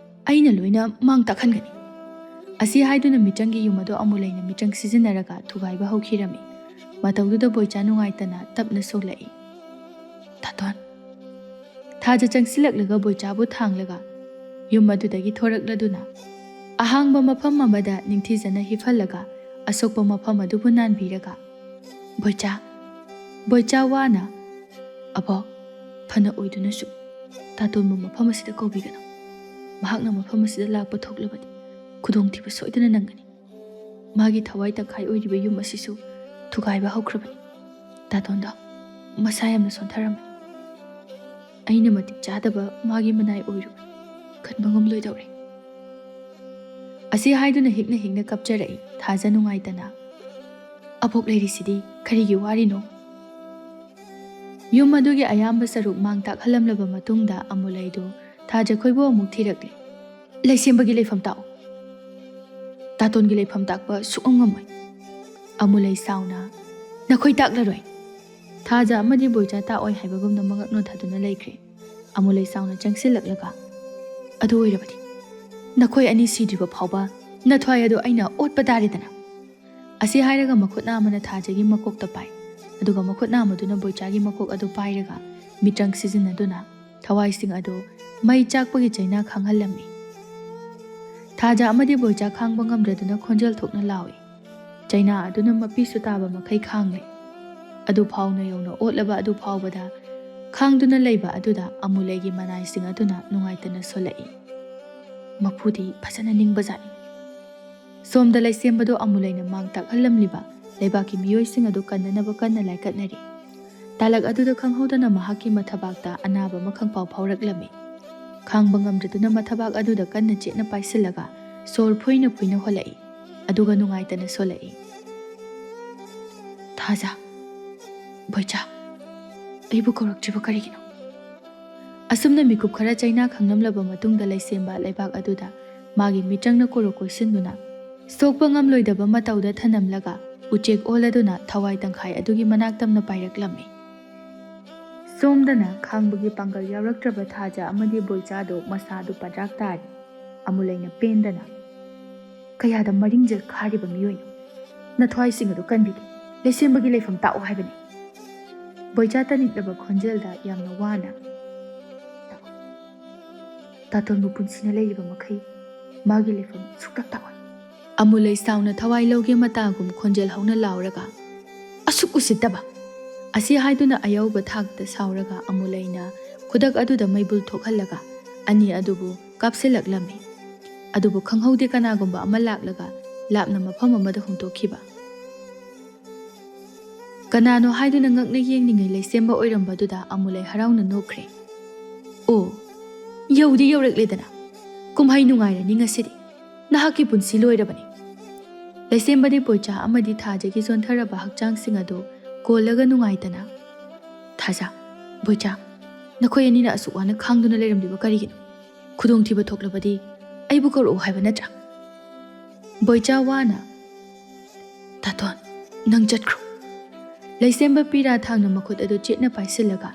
ꯑꯩꯅ ꯂꯣꯏꯅ ꯃꯥꯡ ꯇꯥꯛꯍꯟꯒꯅꯤ꯫ ꯑꯁꯤ ꯍꯥꯏꯗꯨꯅ ꯃꯤꯇ꯭ꯔꯪꯒꯤ ꯌꯨꯝ ꯑꯗꯨ ꯑꯃꯨꯂꯩꯅ ꯃꯤꯇ꯭ꯔꯪ ꯁꯤꯖꯤꯟꯅꯔꯒ ꯊꯨꯒꯥꯏꯕ ꯍꯧꯈꯤꯔꯝꯃꯤ꯫ ꯃꯇꯧꯗꯨꯗ ꯕꯣꯏꯆꯥ ꯅꯨꯡꯉꯥꯏꯇꯅ ꯇꯞꯅ ꯁꯣꯛꯂꯛꯏ꯫ "ꯇꯥꯇꯣꯟ!" ꯊꯥꯖ ꯆꯪꯁꯤꯜꯂꯛꯂꯒ ꯕꯣꯏꯆꯥꯕꯨ ꯊꯥꯡꯂꯒ ꯌꯨꯝ ꯑꯗꯨꯗꯒꯤ ꯊꯣꯔꯛꯂꯗꯨꯅ ꯑꯍꯥꯡꯕ ꯃꯐꯝ ꯑꯃꯗ ꯅꯤꯡꯊꯤꯖꯅ ꯍꯤꯞꯍꯜꯂꯒ ꯑꯁꯣꯛꯄ ꯃꯐꯝ ꯑꯗꯨꯕꯨ ꯅꯥꯟꯕꯤꯔꯒ, "ꯕꯣꯏꯆꯥ, ꯕꯣꯏꯆꯥ ꯋꯥꯅ, ꯑꯕꯣꯛ, ꯐꯅ ꯑꯣꯏꯗꯨꯅꯁꯨ ꯇꯥꯇꯣꯟꯕꯨ ꯃꯐꯝ ꯑꯁꯤꯗ ꯀꯧꯕꯤꯒꯅꯨ꯫ ꯃꯍꯥꯛꯅ ꯃꯐꯝ ꯑꯁꯤꯗ ꯂꯥꯛꯄ ꯊꯣꯛꯂꯕꯗꯤ ꯈꯨꯗꯣꯡꯊꯤꯕ ꯁꯣꯏꯗꯅ ꯅꯪꯒꯅꯤ꯫ ꯃꯥꯒꯤ ꯊꯋꯥꯏ ꯇꯪꯈꯥꯏ ꯑꯣꯏꯔꯤꯕ ꯌꯨꯝ ꯑꯁꯤꯁꯨ ꯊꯨꯒꯥꯏꯕ ꯍꯧꯈ꯭ꯔꯕꯅꯤ꯫ ꯇꯥꯇꯣꯟꯗꯣ ꯃꯁꯥ ꯌꯥꯝꯅ ꯁꯣꯟꯊꯔꯝꯃꯤ꯫ ꯑꯩꯅ ꯃꯇꯤꯛ ꯆꯥꯗꯕ ꯃꯥꯒꯤ ꯃꯅꯥꯏ ꯑꯣꯏꯔꯨꯕꯅꯤ꯫ ꯈꯟꯕ ꯉꯝꯂꯣꯏꯗꯧꯔꯦ꯫" ꯑꯁꯤ ꯍꯥꯏꯗꯨꯅ ꯍꯤꯛꯅ ꯍꯤꯛꯅ ꯀꯞꯆꯔꯛꯏ ꯊꯥꯖ ꯅꯨꯡꯉꯥꯏꯇꯅ꯫ "ꯑꯕꯣꯛ ꯂꯩꯔꯤꯁꯤꯗꯤ ꯀꯔꯤꯒꯤ ꯋꯥꯔꯤꯅꯣ?" ꯌꯨꯝ ꯑꯗꯨꯒꯤ ꯑꯌꯥꯝꯕ ꯁꯔꯨꯛ ꯃꯥꯡ ꯇꯥꯛꯍꯜꯂꯝꯂꯕ ꯃꯇꯨꯡꯗ ꯑꯃꯨꯂꯩꯗꯨ ꯊꯥꯖꯈꯣꯏꯕꯨ ꯑꯃꯨꯛ ꯊꯤꯔꯛꯂꯤ꯫ "ꯂꯩꯁꯦꯝꯕꯒꯤ ꯂꯩꯐꯝ ꯇꯥꯛꯎ꯫ ꯇꯥꯇꯣꯟꯒꯤ ꯂꯩꯐꯝ ꯇꯥꯛꯄ ꯁꯨꯛꯉꯝ ꯉꯝꯃꯣꯏ꯫" ꯑꯃꯨꯂꯩ ꯁꯥꯎꯅ, "ꯅꯈꯣꯏ ꯇꯥꯛꯂꯔꯣꯏ꯫" ꯊꯥꯖ ꯑꯃꯗꯤ ꯕꯣꯏꯆꯥ ꯇꯥꯛꯑꯣꯏ ꯍꯥꯏꯕꯒꯨꯝꯅ ꯃꯉꯛ ꯅꯣꯟꯊꯗꯨꯅ ꯂꯩꯈ꯭ꯔꯦ꯫ ꯑꯃꯨꯂꯩ ꯁꯥꯎꯅ ꯆꯪꯁꯤꯜꯂꯛꯂꯒ, "ꯑꯗꯨ ꯑꯣꯏꯔꯕꯗꯤ ꯅꯈꯣꯏ ꯑꯅꯤ ꯁꯤꯗ꯭ꯔꯤꯕ ꯐꯥꯎꯕ ꯅꯊ꯭ꯋꯥꯏ ꯑꯗꯨ ꯑꯩꯅ ꯑꯣꯠꯄ ꯇꯥꯔꯦꯗꯅ꯫" ꯑꯁꯤ ꯍꯥꯏꯔꯒ ꯃꯈꯨꯠꯅ ꯑꯃꯅ ꯊꯥꯖꯒꯤ ꯃꯀꯣꯛꯇ ꯄꯥꯏ, ꯑꯗꯨꯒ ꯃꯈꯨꯠꯅ ꯑꯃꯗꯨꯅ ꯕꯣꯏꯆꯥꯒꯤ ꯃꯀꯣꯛ ꯑꯗꯨ ꯄꯥꯏꯔꯒ ꯃꯤꯇ꯭ꯔꯪ ꯁꯤꯖꯤꯟꯅꯗꯨꯅ ꯊꯋꯥꯏꯁꯤꯡ ꯑꯗꯨ ꯃꯩ ꯆꯥꯛꯄꯒꯤ ꯆꯩꯅꯥ ꯈꯥꯡꯍꯜꯂꯝꯃꯤ꯫ ꯊꯥꯖ ꯑꯃꯗꯤ ꯕꯣꯏꯆꯥ ꯈꯥꯡꯕ ꯉꯝꯗ꯭ꯔꯗꯨꯅ ꯈꯣꯟꯖꯦꯜ ꯊꯣꯛꯅ ꯂꯥꯎꯏ꯫ ꯆꯩꯅꯥ ꯑꯗꯨꯅ ꯃꯄꯤꯁꯨ ꯇꯥꯕ ꯃꯈꯩ ꯈꯥꯡꯂꯦ꯫ ꯑꯗꯨ ꯐꯥꯎꯅ ꯌꯧꯅ ꯑꯣꯠꯂꯕ ꯑꯗꯨ ꯐꯥꯎꯕꯗ ꯈꯥꯡꯗꯨꯅ ꯂꯩꯕ ꯑꯗꯨꯗ ꯑꯃꯨꯂꯩꯒꯤ ꯃꯅꯥꯏꯁꯤꯡ ꯑꯗꯨꯅ ꯅꯨꯡꯉꯥꯏꯇꯅ ꯁꯣꯜꯂꯛꯏ꯫ ꯃꯄꯨꯗꯤ ꯐꯖꯅ ꯅꯤꯡꯕꯖꯥꯠꯅꯤ꯫ ꯁꯣꯝꯗ ꯂꯩꯁꯦꯝꯕꯗꯨ ꯑꯃꯨꯂꯩꯅ ꯃꯥꯡ ꯇꯥꯛꯍꯜꯂꯝꯂꯤꯕ ꯂꯩꯕꯥꯛꯀꯤ ꯃꯤꯑꯣꯏꯁꯤꯡ ꯑꯗꯨ ꯀꯟꯅꯅꯕ ꯀꯟꯅ ꯂꯥꯏꯀꯠꯅꯔꯤ꯫ ꯇꯥꯂꯛ ꯑꯗꯨꯗ ꯈꯪꯍꯧꯗꯅ ꯃꯍꯥꯛꯀꯤ ꯃꯊꯕꯥꯛꯇ ꯑꯅꯥꯕ ꯑꯃ ꯈꯪꯄꯥꯎ ꯐꯥꯎꯔꯛꯂꯝꯃꯤ꯫ ꯈꯥꯡꯕ ꯉꯝꯗ꯭ꯔꯗꯨꯅ ꯃꯊꯕꯥꯛ ꯑꯗꯨꯗ ꯀꯟꯅ ꯆꯦꯠꯅ ꯄꯥꯏꯁꯤꯜꯂꯒ ꯁꯣꯔ ꯐꯨꯏꯅ ꯐꯨꯏꯅ ꯍꯣꯜꯂꯛꯏ꯫ ꯑꯗꯨꯒ ꯅꯨꯡꯉꯥꯏꯇꯅ ꯁꯣꯜꯂꯛꯏ꯫ "ꯊꯥꯖ, ꯕꯣꯏꯆꯥ, ꯑꯩꯕꯨ ꯀꯧꯔꯛꯇ꯭ꯔꯤꯕ ꯀꯔꯤꯒꯤꯅꯣ?" ꯑꯁꯨꯝꯅ ꯃꯤꯀꯨꯞ ꯈꯔ ꯆꯩꯅꯥ ꯈꯪꯂꯝꯂꯕ ꯃꯇꯨꯡꯗ ꯂꯩꯁꯦꯝꯕ ꯂꯩꯕꯥꯛ ꯑꯗꯨꯗ ꯃꯥꯒꯤ ꯃꯤꯇ꯭ꯔꯪꯅ ꯀꯣꯔꯣꯛ ꯀꯣꯏꯁꯤꯟꯗꯨꯅ ꯁꯣꯛꯄ ꯉꯝꯂꯣꯏꯗꯕ ꯃꯇꯧꯗ ꯊꯅꯝꯂꯒ ꯎꯆꯦꯛ ꯑꯣꯜꯂꯗꯨꯅ ꯊꯋꯥꯏ ꯇꯪꯈꯥꯏ ꯑꯗꯨꯒꯤ ꯃꯅꯥꯛ ꯇꯝꯅ ꯄꯥꯏꯔꯛꯂꯝꯃꯤ꯫ ꯁꯣꯝꯗꯅ ꯈꯥꯡꯕꯒꯤ ꯄꯥꯡꯒꯜ ꯌꯥꯎꯔꯛꯇ꯭ꯔꯕ ꯊꯥꯖ ꯑꯃꯗꯤ ꯕꯣꯏꯆꯥꯗꯣ ꯃꯁꯥꯗꯨ ꯄꯗ꯭ꯔꯥꯛ ꯇꯥꯔꯤ꯫ ꯑꯃꯨꯂꯩꯅ ꯄꯦꯟꯗꯅ, "ꯀꯌꯥꯗ ꯃꯔꯤꯡꯖꯦꯜ ꯈꯥꯔꯤꯕ ꯃꯤꯑꯣꯏꯅꯣ? ꯅꯊ꯭ꯋꯥꯏꯁꯤꯡ ꯑꯗꯨ ꯀꯟꯕꯤꯒꯦ꯫ ꯂꯩꯁꯦꯝꯕꯒꯤ ꯂꯩꯐꯝ ꯇꯥꯛꯑꯣ ꯍꯥꯏꯕꯅꯤ꯫" ꯕꯣꯏꯆꯥ ꯇꯅꯤꯛꯂꯕ ꯈꯣꯟꯖꯦꯜꯗ ꯌꯥꯝꯅ ꯋꯥꯅ, "ꯇꯥꯇꯣꯟꯕꯨ ꯄꯨꯟꯁꯤꯅ ꯂꯩꯔꯤꯕ ꯃꯈꯩ ꯃꯥꯒꯤ ꯂꯩꯐꯝ ꯁꯨꯛꯇꯥꯛ ꯇꯥꯛꯑꯣꯏ꯫" ꯑꯃꯨꯂꯩ ꯁꯥꯎꯅ ꯊꯋꯥꯏ ꯂꯧꯒꯦ ꯃꯇꯥꯒꯨꯝ ꯈꯣꯟꯖꯦꯜ ꯍꯧꯅ ꯂꯥꯎꯔꯒ, "ꯑꯁꯨꯛ ꯎꯁꯤꯠꯇꯕ!" ꯑꯁꯤ ꯍꯥꯏꯗꯨꯅ ꯑꯌꯧꯕ ꯊꯥꯛꯇ ꯁꯥꯎꯔꯒ ꯑꯃꯨꯂꯩꯅ ꯈꯨꯗꯛ ꯑꯗꯨꯗ ꯃꯩꯕꯨꯜ ꯊꯣꯛꯍꯜꯂꯒ ꯑꯅꯤ ꯑꯗꯨꯕꯨ ꯀꯥꯞꯁꯤꯜꯂꯛꯂꯝꯃꯤ꯫ ꯑꯗꯨꯕꯨ ꯈꯪꯍꯧꯗꯦ ꯀꯅꯥꯒꯨꯝꯕ ꯑꯃ ꯂꯥꯛꯂꯒ ꯂꯥꯞꯅ ꯃꯐꯝ ꯑꯃꯗ ꯍꯣꯡꯗꯣꯛꯈꯤꯕ꯫ ꯀꯅꯥꯅꯣ ꯍꯥꯏꯗꯨꯅ ꯉꯛꯅ ꯌꯦꯡꯂꯤꯉꯩ ꯂꯩꯁꯦꯝꯕ ꯑꯣꯏꯔꯝꯕꯗꯨꯗ ꯑꯃꯨꯂꯩ ꯍꯔꯥꯎꯅ ꯅꯣꯛꯈ꯭ꯔꯦ꯫ "ꯑꯣ, ꯌꯧꯗꯤ ꯌꯧꯔꯛꯂꯦꯗꯅ꯫ ꯀꯨꯝꯍꯩ ꯅꯨꯡꯉꯥꯏꯔꯅꯤ ꯉꯁꯤꯗꯤ꯫ ꯅꯍꯥꯛꯀꯤ ꯄꯨꯟꯁꯤ ꯂꯣꯏꯔꯕꯅꯤ꯫" ꯂꯩꯁꯦꯝꯕꯗꯤ ꯕꯣꯏꯆꯥ ꯑꯃꯗꯤ ꯊꯥꯖꯒꯤ ꯆꯣꯟꯊꯔꯕ ꯍꯛꯆꯥꯡꯁꯤꯡ ꯑꯗꯨ ꯀꯣꯜꯂꯒ ꯅꯨꯡꯉꯥꯏꯇꯅ, "ꯊꯥꯖ, ꯕꯣꯏꯆꯥ, ꯅꯈꯣꯏ ꯑꯅꯤꯅ ꯑꯁꯨꯛ ꯋꯥꯅ ꯈꯥꯡꯗꯨꯅ ꯂꯩꯔꯝꯂꯤꯕ ꯀꯔꯤꯒꯤꯅꯣ? ꯈꯨꯗꯣꯡꯊꯤꯕ ꯊꯣꯛꯂꯕꯗꯤ ꯑꯩꯕꯨ ꯀꯧꯔꯛꯎ ꯍꯥꯏꯕ ꯅꯠꯇ꯭ꯔꯥ?" ꯕꯣꯏꯆꯥ ꯋꯥꯅ, "ꯇꯥꯇꯣꯟ, ꯅꯪ ꯆꯠꯈ꯭ꯔꯣ꯫" ꯂꯩꯁꯦꯝꯕ ꯄꯤꯔꯥ ꯊꯥꯡꯅ ꯃꯈꯨꯠ ꯑꯗꯨ ꯆꯦꯠꯅ ꯄꯥꯏꯁꯤꯜꯂꯒ,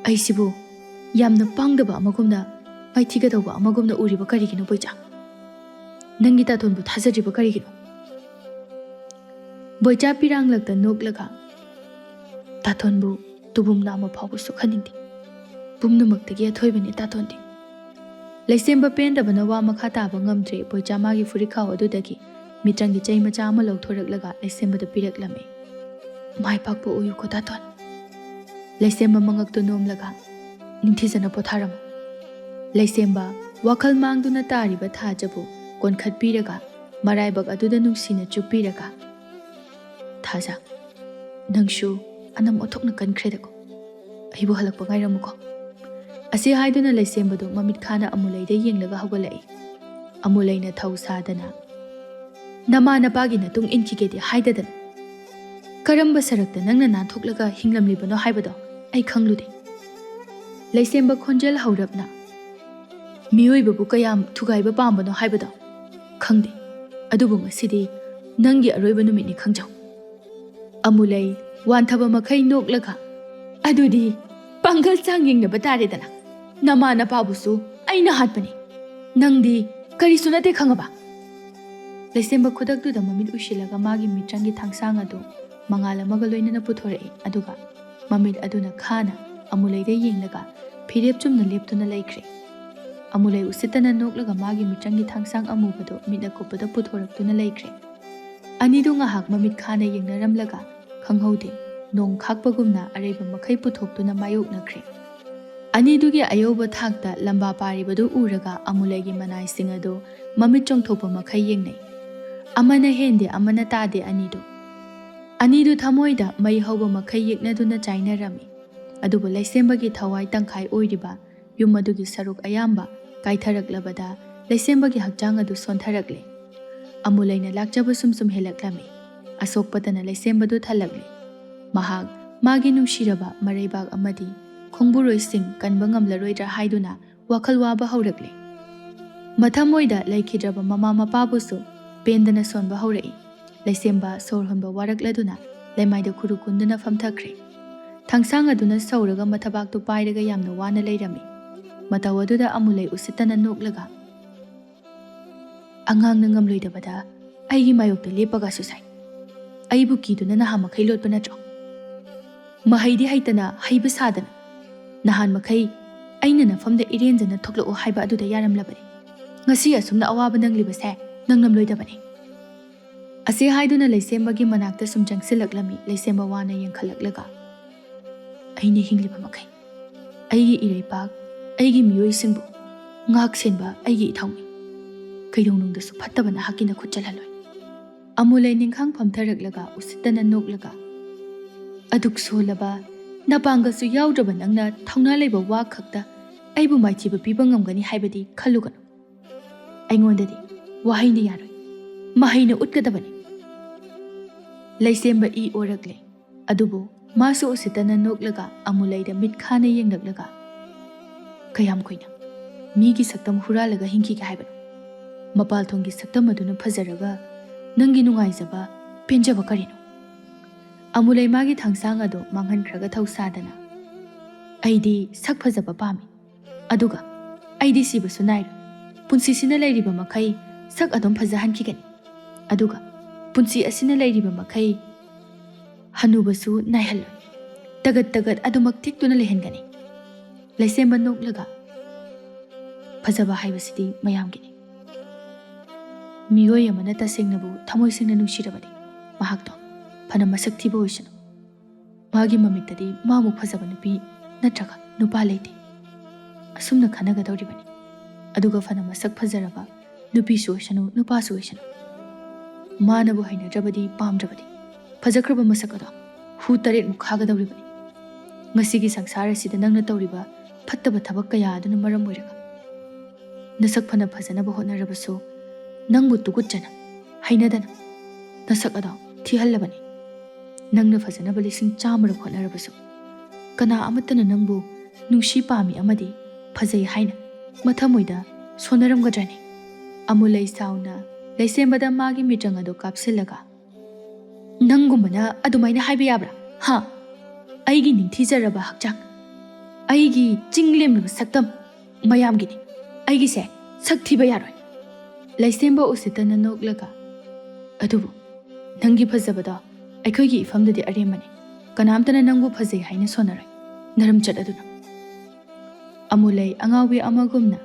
"ꯑꯩꯁꯤꯕꯨ ꯌꯥꯝꯅ ꯄꯥꯡꯗꯕ ꯑꯃꯒꯨꯝꯅ, ꯃꯥꯏꯊꯤꯒꯗꯧꯕ ꯑꯃꯒꯨꯝꯅ ꯎꯔꯤꯕ ꯀꯔꯤꯒꯤꯅꯣ ꯕꯣꯏꯆꯥ? ꯅꯪꯒꯤ ꯇꯥꯇꯣꯟꯕꯨ ꯊꯥꯖꯗ꯭ꯔꯤꯕ ꯀꯔꯤꯒꯤꯅꯣ?" ꯕꯣꯏꯆꯥ ꯄꯤꯔꯥꯡꯂꯛꯇ ꯅꯣꯛꯂꯒ, "ꯇꯥꯇꯣꯟꯕꯨ ꯇꯨꯕꯨꯝ ꯅꯥꯝꯃ ꯐꯥꯎꯕ ꯁꯣꯛꯍꯟꯅꯤꯡꯗꯦ꯫ ꯄꯨꯝꯅꯃꯛꯇꯒꯤ ꯑꯊꯣꯏꯕꯅꯤ ꯇꯥꯇꯣꯟꯗꯤ꯫" ꯂꯩꯁꯦꯝꯕ ꯄꯦꯟꯗꯕꯅ ꯋꯥ ꯃꯈꯥ ꯇꯥꯕ ꯉꯝꯗ꯭ꯔꯦ꯫ ꯕꯣꯏꯆꯥ ꯃꯥꯒꯤ ꯐꯨꯔꯤꯠꯈꯥꯎ ꯑꯗꯨꯗꯒꯤ ꯃꯤꯇ꯭ꯔꯪꯒꯤ ꯆꯩ ꯃꯆꯥ ꯑꯃ ꯂꯧꯊꯣꯔꯛꯂꯒ ꯂꯩꯁꯦꯝꯕꯗ ꯄꯤꯔꯛꯂꯝꯃꯤ꯫ "ꯃꯥꯏ ꯄꯥꯛꯄ ꯑꯣꯏꯌꯨꯀꯣ ꯇꯥꯇꯣꯟ꯫" ꯂꯩꯁꯦꯝꯕ ꯃꯉꯛꯇꯨ ꯅꯣꯝꯂꯒ, "ꯅꯤꯡꯊꯤꯖꯅ ꯄꯣꯊꯥꯔꯝꯃꯨ꯫" ꯂꯩꯁꯦꯝꯕ ꯋꯥꯈꯜ ꯃꯥꯡꯗꯨꯅ ꯇꯥꯔꯤꯕ ꯊꯥꯖꯕꯨ ꯀꯣꯟꯈꯠꯄꯤꯔꯒ ꯃꯔꯥꯏꯕꯛ ꯑꯗꯨꯗ ꯅꯨꯡꯁꯤꯅ ꯆꯨꯞꯄꯤꯔꯒ, "ꯊꯥꯖ, ꯅꯪꯁꯨ ꯑꯅꯝ ꯑꯣꯟꯊꯣꯛꯅ ꯀꯟꯈ꯭ꯔꯦꯗꯀꯣ꯫ ꯑꯩꯕꯨ ꯍꯜꯂꯛꯄ ꯉꯥꯏꯔꯝꯃꯨꯀꯣ꯫" ꯑꯁꯤ ꯍꯥꯏꯗꯨꯅ ꯂꯩꯁꯦꯝꯕꯗꯨ ꯃꯃꯤꯠ ꯈꯥꯅ ꯑꯃꯨꯂꯩꯗ ꯌꯦꯡꯂꯒ ꯍꯧꯒꯠꯂꯛꯏ꯫ ꯑꯃꯨꯂꯩꯅ ꯊꯧ ꯁꯥꯗꯅ, "ꯅꯃꯥ ꯅꯄꯥꯒꯤ ꯅꯇꯨꯡ ꯏꯟꯈꯤꯒꯦꯗꯤ ꯍꯥꯏꯗꯗꯅ꯫ ꯀꯔꯝꯕ ꯁꯔꯛꯇ ꯅꯪꯅ ꯅꯥꯟꯊꯣꯛꯂꯒ ꯍꯤꯡꯂꯝꯂꯤꯕꯅꯣ ꯍꯥꯏꯕꯗꯣ ꯑꯩ ꯈꯪꯂꯨꯗꯦ꯫" ꯂꯩꯁꯦꯝꯕ ꯈꯣꯟꯖꯦꯜ ꯍꯧꯔꯞꯅ, "ꯃꯤꯑꯣꯏꯕꯕꯨ ꯀꯌꯥꯝ ꯊꯨꯒꯥꯏꯕ ꯄꯥꯝꯕꯅꯣ ꯍꯥꯏꯕꯗꯣ ꯈꯪꯗꯦ꯫ ꯑꯗꯨꯕꯨ ꯉꯁꯤꯗꯤ "ꯅꯪꯒꯤ ꯑꯔꯣꯏꯕ ꯅꯨꯃꯤꯠꯅꯤ ꯈꯪꯖꯧ꯫" ꯑꯃꯨꯂꯩ ꯋꯥꯟꯊꯕ ꯃꯈꯩ ꯅꯣꯛꯂꯒ, "ꯑꯗꯨꯗꯤ ꯄꯥꯡꯒꯜ ꯆꯥꯡ ꯌꯦꯡꯅꯕ ꯇꯥꯔꯦꯗꯅ꯫ ꯅꯃꯥ ꯅꯄꯥꯕꯨꯁꯨ ꯑꯩꯅ ꯍꯥꯠꯄꯅꯤ꯫ ꯅꯪꯗꯤ ꯀꯔꯤꯁꯨ ꯅꯠꯇꯦ, ꯈꯪꯉꯕ?" ꯂꯩꯁꯦꯝꯕ ꯈꯨꯗꯛꯇꯨꯗ ꯃꯃꯤꯠ ꯎꯏꯁꯤꯜꯂꯒ ꯃꯥꯒꯤ ꯃꯤꯇ꯭ꯔꯪꯒꯤ ꯊꯥꯡꯁꯥꯡ ꯑꯗꯨ ꯃꯉꯥꯜ ꯑꯃꯒ ꯂꯣꯏꯅꯅ ꯄꯨꯊꯣꯔꯛꯏ꯫ ꯑꯗꯨꯒ ꯃꯃꯤꯠ ꯑꯗꯨꯅ ꯈꯥꯅ ꯑꯃꯨꯂꯩꯗ ꯌꯦꯡꯂꯒ ꯐꯤꯔꯦꯞ ꯆꯨꯝꯅ ꯂꯦꯞꯇꯨꯅ ꯂꯩꯈ꯭ꯔꯦ꯫ ꯑꯃꯨꯂꯩ ꯎꯁꯤꯠꯇꯅ ꯅꯣꯛꯂꯒ ꯃꯥꯒꯤ ꯃꯤꯇ꯭ꯔꯪꯒꯤ ꯊꯥꯡꯁꯥꯡ ꯑꯃꯨꯕꯗꯨ ꯃꯤꯠ ꯑꯀꯨꯞꯄꯗ ꯄꯨꯊꯣꯔꯛꯇꯨꯅ ꯂꯩꯈ꯭ꯔꯦ꯫ ꯑꯅꯤꯗꯨ ꯉꯥꯏꯍꯥꯛ ꯃꯃꯤꯠ ꯈꯥꯅ ꯌꯦꯡꯅꯔꯝꯂꯒ ꯈꯪꯍꯧꯗꯦ, ꯅꯣꯡ ꯈꯥꯛꯄꯒꯨꯝꯅ ꯑꯔꯩꯕ ꯃꯈꯩ ꯄꯨꯊꯣꯛꯇꯨꯅ ꯃꯥꯌꯣꯛꯅꯈ꯭ꯔꯦ꯫ ꯑꯅꯤꯗꯨꯒꯤ ꯑꯌꯧꯕ ꯊꯥꯛꯇ ꯂꯝꯕꯥ ꯄꯥꯔꯤꯕꯗꯨ ꯎꯔꯒ ꯑꯃꯨꯂꯩꯒꯤ ꯃꯅꯥꯏꯁꯤꯡ ꯑꯗꯨ ꯃꯃꯤꯠ ꯆꯣꯡꯊꯣꯛꯄ ꯃꯈꯩ ꯌꯦꯡꯅꯩ꯫ ꯑꯃꯅ ꯍꯦꯟꯗꯦ, ꯑꯃꯅ ꯇꯥꯗꯦ ꯑꯅꯤꯗꯨ꯫ ꯑꯅꯤꯗꯨ ꯊꯃꯣꯏꯗ ꯃꯩ ꯍꯧꯕ ꯃꯈꯩ ꯌꯦꯛꯅꯗꯨꯅ ꯆꯥꯏꯅꯔꯝꯃꯤ꯫ ꯑꯗꯨꯕꯨ ꯂꯩꯁꯦꯝꯕꯒꯤ ꯊꯋꯥꯏ ꯇꯪꯈꯥꯏ ꯑꯣꯏꯔꯤꯕ ꯌꯨꯝ ꯑꯗꯨꯒꯤ ꯁꯔꯨꯛ ꯑꯌꯥꯝꯕ ꯀꯥꯏꯊꯔꯛꯂꯕꯗ ꯂꯩꯁꯦꯝꯕꯒꯤ ꯍꯛꯆꯥꯡ ꯑꯗꯨ ꯁꯣꯟꯊꯔꯛꯂꯦ꯫ ꯑꯃꯨꯂꯩꯅ ꯂꯥꯛꯆꯕ ꯁꯨꯝ ꯁꯨꯝ ꯍꯦꯜꯂꯛꯂꯝꯃꯤ꯫ ꯑꯁꯣꯛꯄꯇꯅ ꯂꯩꯁꯦꯝꯕꯗꯨ ꯊꯜꯂꯛꯂꯦ꯫ ꯃꯍꯥꯛ ꯃꯥꯒꯤ ꯅꯨꯡꯁꯤꯔꯕ ꯃꯔꯩꯕꯥꯛ ꯑꯃꯗꯤ ꯈꯣꯡꯕꯨꯔꯣꯏꯁꯤꯡ ꯀꯟꯕ ꯉꯝꯂꯔꯣꯏꯗ꯭ꯔꯥ ꯍꯥꯏꯗꯨꯅ ꯋꯥꯈꯜ ꯋꯥꯕ ꯍꯧꯔꯛꯂꯦ꯫ ꯃꯊꯃꯣꯏꯗ ꯂꯩꯈꯤꯗ꯭ꯔꯕ ꯃꯃꯥ ꯃꯄꯥꯕꯨꯁꯨ ꯄꯦꯟꯗꯅ ꯁꯣꯟꯕ ꯍꯧꯔꯛꯏ꯫ ꯂꯩꯁꯦꯝꯕ ꯁꯣꯔ ꯍꯣꯟꯕ ꯋꯥꯔꯛꯂꯗꯨꯅ ꯂꯩꯃꯥꯏꯗ ꯈꯨꯔꯨ ꯀꯨꯟꯗꯨꯅ ꯐꯝꯊꯈ꯭ꯔꯦ꯫ ꯊꯥꯡꯁꯥꯡ ꯑꯗꯨꯅ ꯁꯧꯔꯒ ꯃꯊꯕꯥꯛꯇꯨ ꯄꯥꯏꯔꯒ ꯌꯥꯝꯅ ꯋꯥꯅ ꯂꯩꯔꯝꯃꯤ꯫ ꯃꯇꯧ ꯑꯗꯨꯗ ꯑꯃꯨꯂꯩ ꯎꯁꯤꯠꯇꯅ ꯅꯣꯛꯂꯒ, "ꯑꯉꯥꯡꯅ ꯉꯝꯂꯣꯏꯗꯕꯗ ꯑꯩꯒꯤ ꯃꯥꯌꯣꯛꯇ ꯂꯦꯞꯄꯒꯁꯨ ꯁꯥꯏ꯫ ꯑꯩꯕꯨ ꯀꯤꯗꯨꯅ ꯅꯍꯥꯟ ꯃꯈꯩ ꯂꯣꯠꯄ ꯅꯠꯇ꯭ꯔꯣ? ꯃꯍꯩꯗꯤ ꯍꯩꯇꯅ ꯍꯩꯕ ꯁꯥꯗꯅ ꯅꯍꯥꯟ ꯃꯈꯩ ꯑꯩꯅ ꯅꯐꯝꯗ ꯏꯔꯦꯟꯖꯅ ꯊꯣꯛꯂꯛꯑꯣ ꯍꯥꯏꯕ ꯑꯗꯨꯗ ꯌꯥꯔꯝꯂꯕꯅꯤ꯫ ꯉꯁꯤ ꯑꯁꯨꯝꯅ ꯑꯋꯥꯕ ꯅꯪꯂꯤꯕꯁꯦ ꯅꯪꯂꯝꯂꯣꯏꯗꯕꯅꯤ꯫" ꯑꯁꯤ ꯍꯥꯏꯗꯨꯅ ꯂꯩꯁꯦꯝꯕꯒꯤ ꯃꯅꯥꯛꯇ ꯁꯨꯝ ꯆꯪꯁꯤꯜꯂꯛꯂꯝꯃꯤ꯫ ꯂꯩꯁꯦꯝꯕ ꯋꯥꯅ ꯌꯦꯡꯈꯠꯂꯛꯂꯒ, "ꯑꯩꯅ ꯍꯤꯡꯂꯤꯕ ꯃꯈꯩ ꯑꯩꯒꯤ ꯏꯔꯩꯄꯥꯛ, ꯑꯩꯒꯤ ꯃꯤꯑꯣꯏꯁꯤꯡꯕꯨ ꯉꯥꯛ ꯁꯦꯟꯕ ꯑꯩꯒꯤ ꯏꯊꯧꯅꯤ꯫ ꯀꯩꯗꯧꯅꯨꯡꯗꯁꯨ ꯐꯠꯇꯕ ꯅꯍꯥꯛꯀꯤ ꯅꯈꯨꯠ ꯆꯜꯍꯜꯂꯣꯏ꯫" ꯑꯃꯨꯂꯩ ꯅꯤꯡꯈꯥꯡ ꯐꯝꯊꯔꯛꯂꯒ ꯎꯁꯤꯠꯇꯅ ꯅꯣꯛꯂꯒ, "ꯑꯗꯨꯛ ꯁꯣꯜꯂꯕ, ꯅꯄꯥꯡꯒꯜꯁꯨ ꯌꯥꯎꯗ꯭ꯔꯕ ꯅꯪꯅ ꯊꯧꯅꯥ ꯂꯩꯕ ꯋꯥ ꯈꯛꯇ ꯑꯩꯕꯨ ꯃꯥꯏꯊꯤꯕ ꯄꯤꯕ ꯉꯝꯒꯅꯤ ꯍꯥꯏꯕꯗꯤ ꯈꯜꯂꯨꯒꯅꯨ꯫ ꯑꯩꯉꯣꯟꯗꯗꯤ ꯋꯥꯍꯩꯅ ꯌꯥꯔꯣꯏ, ꯃꯍꯩꯅ ꯎꯠꯀꯗꯕꯅꯤ꯫" ꯂꯩꯁꯦꯝꯕ ꯏ ꯑꯣꯔꯛꯂꯦ꯫ ꯑꯗꯨꯕꯨ ꯃꯥꯁꯨ ꯎꯁꯤꯠꯇꯅ ꯅꯣꯛꯂꯒ ꯑꯃꯨꯂꯩꯗ ꯃꯤꯠ ꯈꯥꯅ ꯌꯦꯡꯂꯛꯂꯒ, "ꯀꯌꯥꯝ ꯀꯨꯏꯅ ꯃꯤꯒꯤ ꯁꯛꯇꯝ ꯍꯨꯔꯥꯜꯂꯒ ꯍꯤꯡꯈꯤꯒꯦ ꯍꯥꯏꯕꯅꯣ? ꯃꯄꯥꯜꯊꯣꯡꯒꯤ ꯁꯛꯇꯝ ꯑꯗꯨꯅ ꯐꯖꯔꯒ ꯅꯪꯒꯤ ꯅꯨꯡꯉꯥꯏꯖꯕ, ꯄꯦꯟꯖꯕ ꯀꯔꯤꯅꯣ? ꯑꯃꯨꯂꯩ ꯃꯥꯒꯤ ꯊꯥꯡꯁꯥꯡ ꯑꯗꯨ ꯃꯥꯡꯍꯟꯈ꯭ꯔꯒ ꯊꯧꯁꯥꯗꯅ, "ꯑꯩꯗꯤ ꯁꯛ ꯐꯖꯕ ꯄꯥꯝꯃꯤ꯫ ꯑꯗꯨꯒ ꯑꯩꯗꯤ ꯁꯤꯕꯁꯨ ꯅꯥꯏꯔꯣꯏ꯫ ꯄꯨꯟꯁꯤꯁꯤꯅ ꯂꯩꯔꯤꯕ ꯃꯈꯩ ꯁꯛ ꯑꯗꯨꯝ ꯐꯖꯍꯟꯈꯤꯒꯅꯤ꯫ ꯑꯗꯨꯒ ꯄꯨꯟꯁꯤ ꯑꯁꯤꯅ ꯂꯩꯔꯤꯕ ꯃꯈꯩ ꯍꯅꯨꯕꯁꯨ ꯅꯥꯏꯍꯜꯂꯣꯏ꯫ ꯇꯒꯠ ꯇꯒꯠ ꯑꯗꯨꯃꯛ ꯇꯦꯛꯇꯨꯅ ꯂꯩꯍꯟꯒꯅꯤ꯫" ꯂꯩꯁꯦꯝꯕ ꯅꯣꯛꯂꯒ, "ꯐꯖꯕ ꯍꯥꯏꯕꯁꯤꯗꯤ ꯃꯌꯥꯝꯒꯤꯅꯤ꯫ ꯃꯤꯑꯣꯏ ꯑꯃꯅ ꯇꯁꯦꯡꯅꯕꯨ ꯊꯃꯣꯏ ꯁꯦꯡꯅ ꯅꯨꯡꯁꯤꯔꯕꯗꯤ ꯃꯍꯥꯛꯇꯣ ꯐꯅ ꯃꯁꯛ ꯊꯤꯕ ꯑꯣꯏꯁꯅꯨ, ꯃꯥꯒꯤ ꯃꯃꯤꯠꯇꯗꯤ ꯃꯥꯃꯨꯛ ꯐꯖꯕ ꯅꯨꯄꯤ ꯅꯠꯇ꯭ꯔꯒ ꯅꯨꯄꯥ ꯂꯩꯇꯦ꯫ ꯑꯁꯨꯝꯅ ꯈꯟꯅꯒꯗꯧꯔꯤꯕꯅꯤ꯫ ꯑꯗꯨꯒ ꯐꯅ ꯃꯁꯛ ꯐꯖꯔꯕ ꯅꯨꯄꯤꯁꯨ ꯑꯣꯏꯁꯅꯨ, ꯅꯨꯄꯥꯁꯨ ꯑꯣꯏꯁꯅꯨ, ꯃꯥꯅꯕꯨ ꯍꯩꯅꯗ꯭ꯔꯕꯗꯤ, ꯄꯥꯝꯗ꯭ꯔꯕꯗꯤ, ꯐꯖꯈ꯭ꯔꯕ ꯃꯁꯛ ꯑꯗꯣ ꯍꯨ ꯇꯔꯦꯠꯃꯨꯛ ꯈꯥꯒꯗꯧꯔꯤꯕꯅꯤ꯫ ꯉꯁꯤꯒꯤ ꯁꯪꯁꯥꯔ ꯑꯁꯤꯗ ꯅꯪꯅ ꯇꯧꯔꯤꯕ ꯐꯠꯇꯕ ꯊꯕꯛ ꯀꯌꯥ ꯑꯗꯨꯅ ꯃꯔꯝ ꯑꯣꯏꯔꯒ ꯅꯁꯛ ꯐꯅ ꯐꯖꯅꯕ ꯍꯣꯠꯅꯔꯕꯁꯨ ꯅꯪꯕꯨ ꯇꯨꯀꯠꯆꯅ, ꯍꯩꯅꯗꯅ ꯅꯁꯛ ꯑꯗꯣ ꯊꯤꯍꯜꯂꯕꯅꯤ꯫ ꯅꯪꯅ ꯐꯖꯅꯕ ꯂꯤꯁꯤꯡ ꯆꯥꯝꯃꯔꯛ ꯍꯣꯠꯅꯔꯕꯁꯨ ꯀꯅꯥ ꯑꯃꯠꯇꯅ ꯅꯪꯕꯨ ꯅꯨꯡꯁꯤ ꯄꯥꯝꯃꯤ ꯑꯃꯗꯤ ꯐꯖꯩ ꯍꯥꯏꯅ ꯃꯊꯃꯣꯏꯗ ꯁꯣꯟꯅꯔꯝꯒꯗ꯭ꯔꯅꯤ?" ꯑꯃꯨꯂꯩ ꯁꯥꯎꯅ ꯂꯩꯁꯦꯝꯕꯗ ꯃꯥꯒꯤ ꯃꯤꯇ꯭ꯔꯪ ꯑꯗꯨ ꯀꯥꯞꯁꯤꯜꯂꯒ, "ꯅꯪꯒꯨꯝꯕꯅ ꯑꯗꯨꯃꯥꯏꯅ ꯍꯥꯏꯕ ꯌꯥꯕ꯭ꯔꯥ? ꯍꯥ? ꯑꯩꯒꯤ ꯅꯤꯡꯊꯤꯖꯔꯕ ꯍꯛꯆꯥꯡ, ꯑꯩꯒꯤ ꯆꯤꯡ ꯂꯦꯝꯂꯕ ꯁꯛꯇꯝ ꯃꯌꯥꯝꯒꯤꯅꯤ꯫ ꯑꯩꯒꯤꯁꯦ ꯁꯛ ꯊꯤꯕ ꯌꯥꯔꯣꯏ꯫" ꯂꯩꯁꯦꯝꯕ ꯎꯁꯤꯠꯇꯅ ꯅꯣꯛꯂꯒ, "ꯑꯗꯨꯕꯨ ꯅꯪꯒꯤ ꯐꯖꯕꯗꯣ ꯑꯩꯈꯣꯏꯒꯤ ꯏꯐꯝꯗꯗꯤ ꯑꯔꯦꯝꯕꯅꯤ꯫ ꯀꯅꯥꯝꯇꯅ ꯅꯪꯕꯨ ꯐꯖꯩ ꯍꯥꯏꯅ ꯁꯣꯟꯅꯔꯣꯏ, ꯅꯔꯝꯆꯠ ꯑꯗꯨꯅ꯫" ꯑꯃꯨꯂꯩ ꯑꯉꯥꯎꯕꯤ ꯑꯃꯒꯨꯝꯅ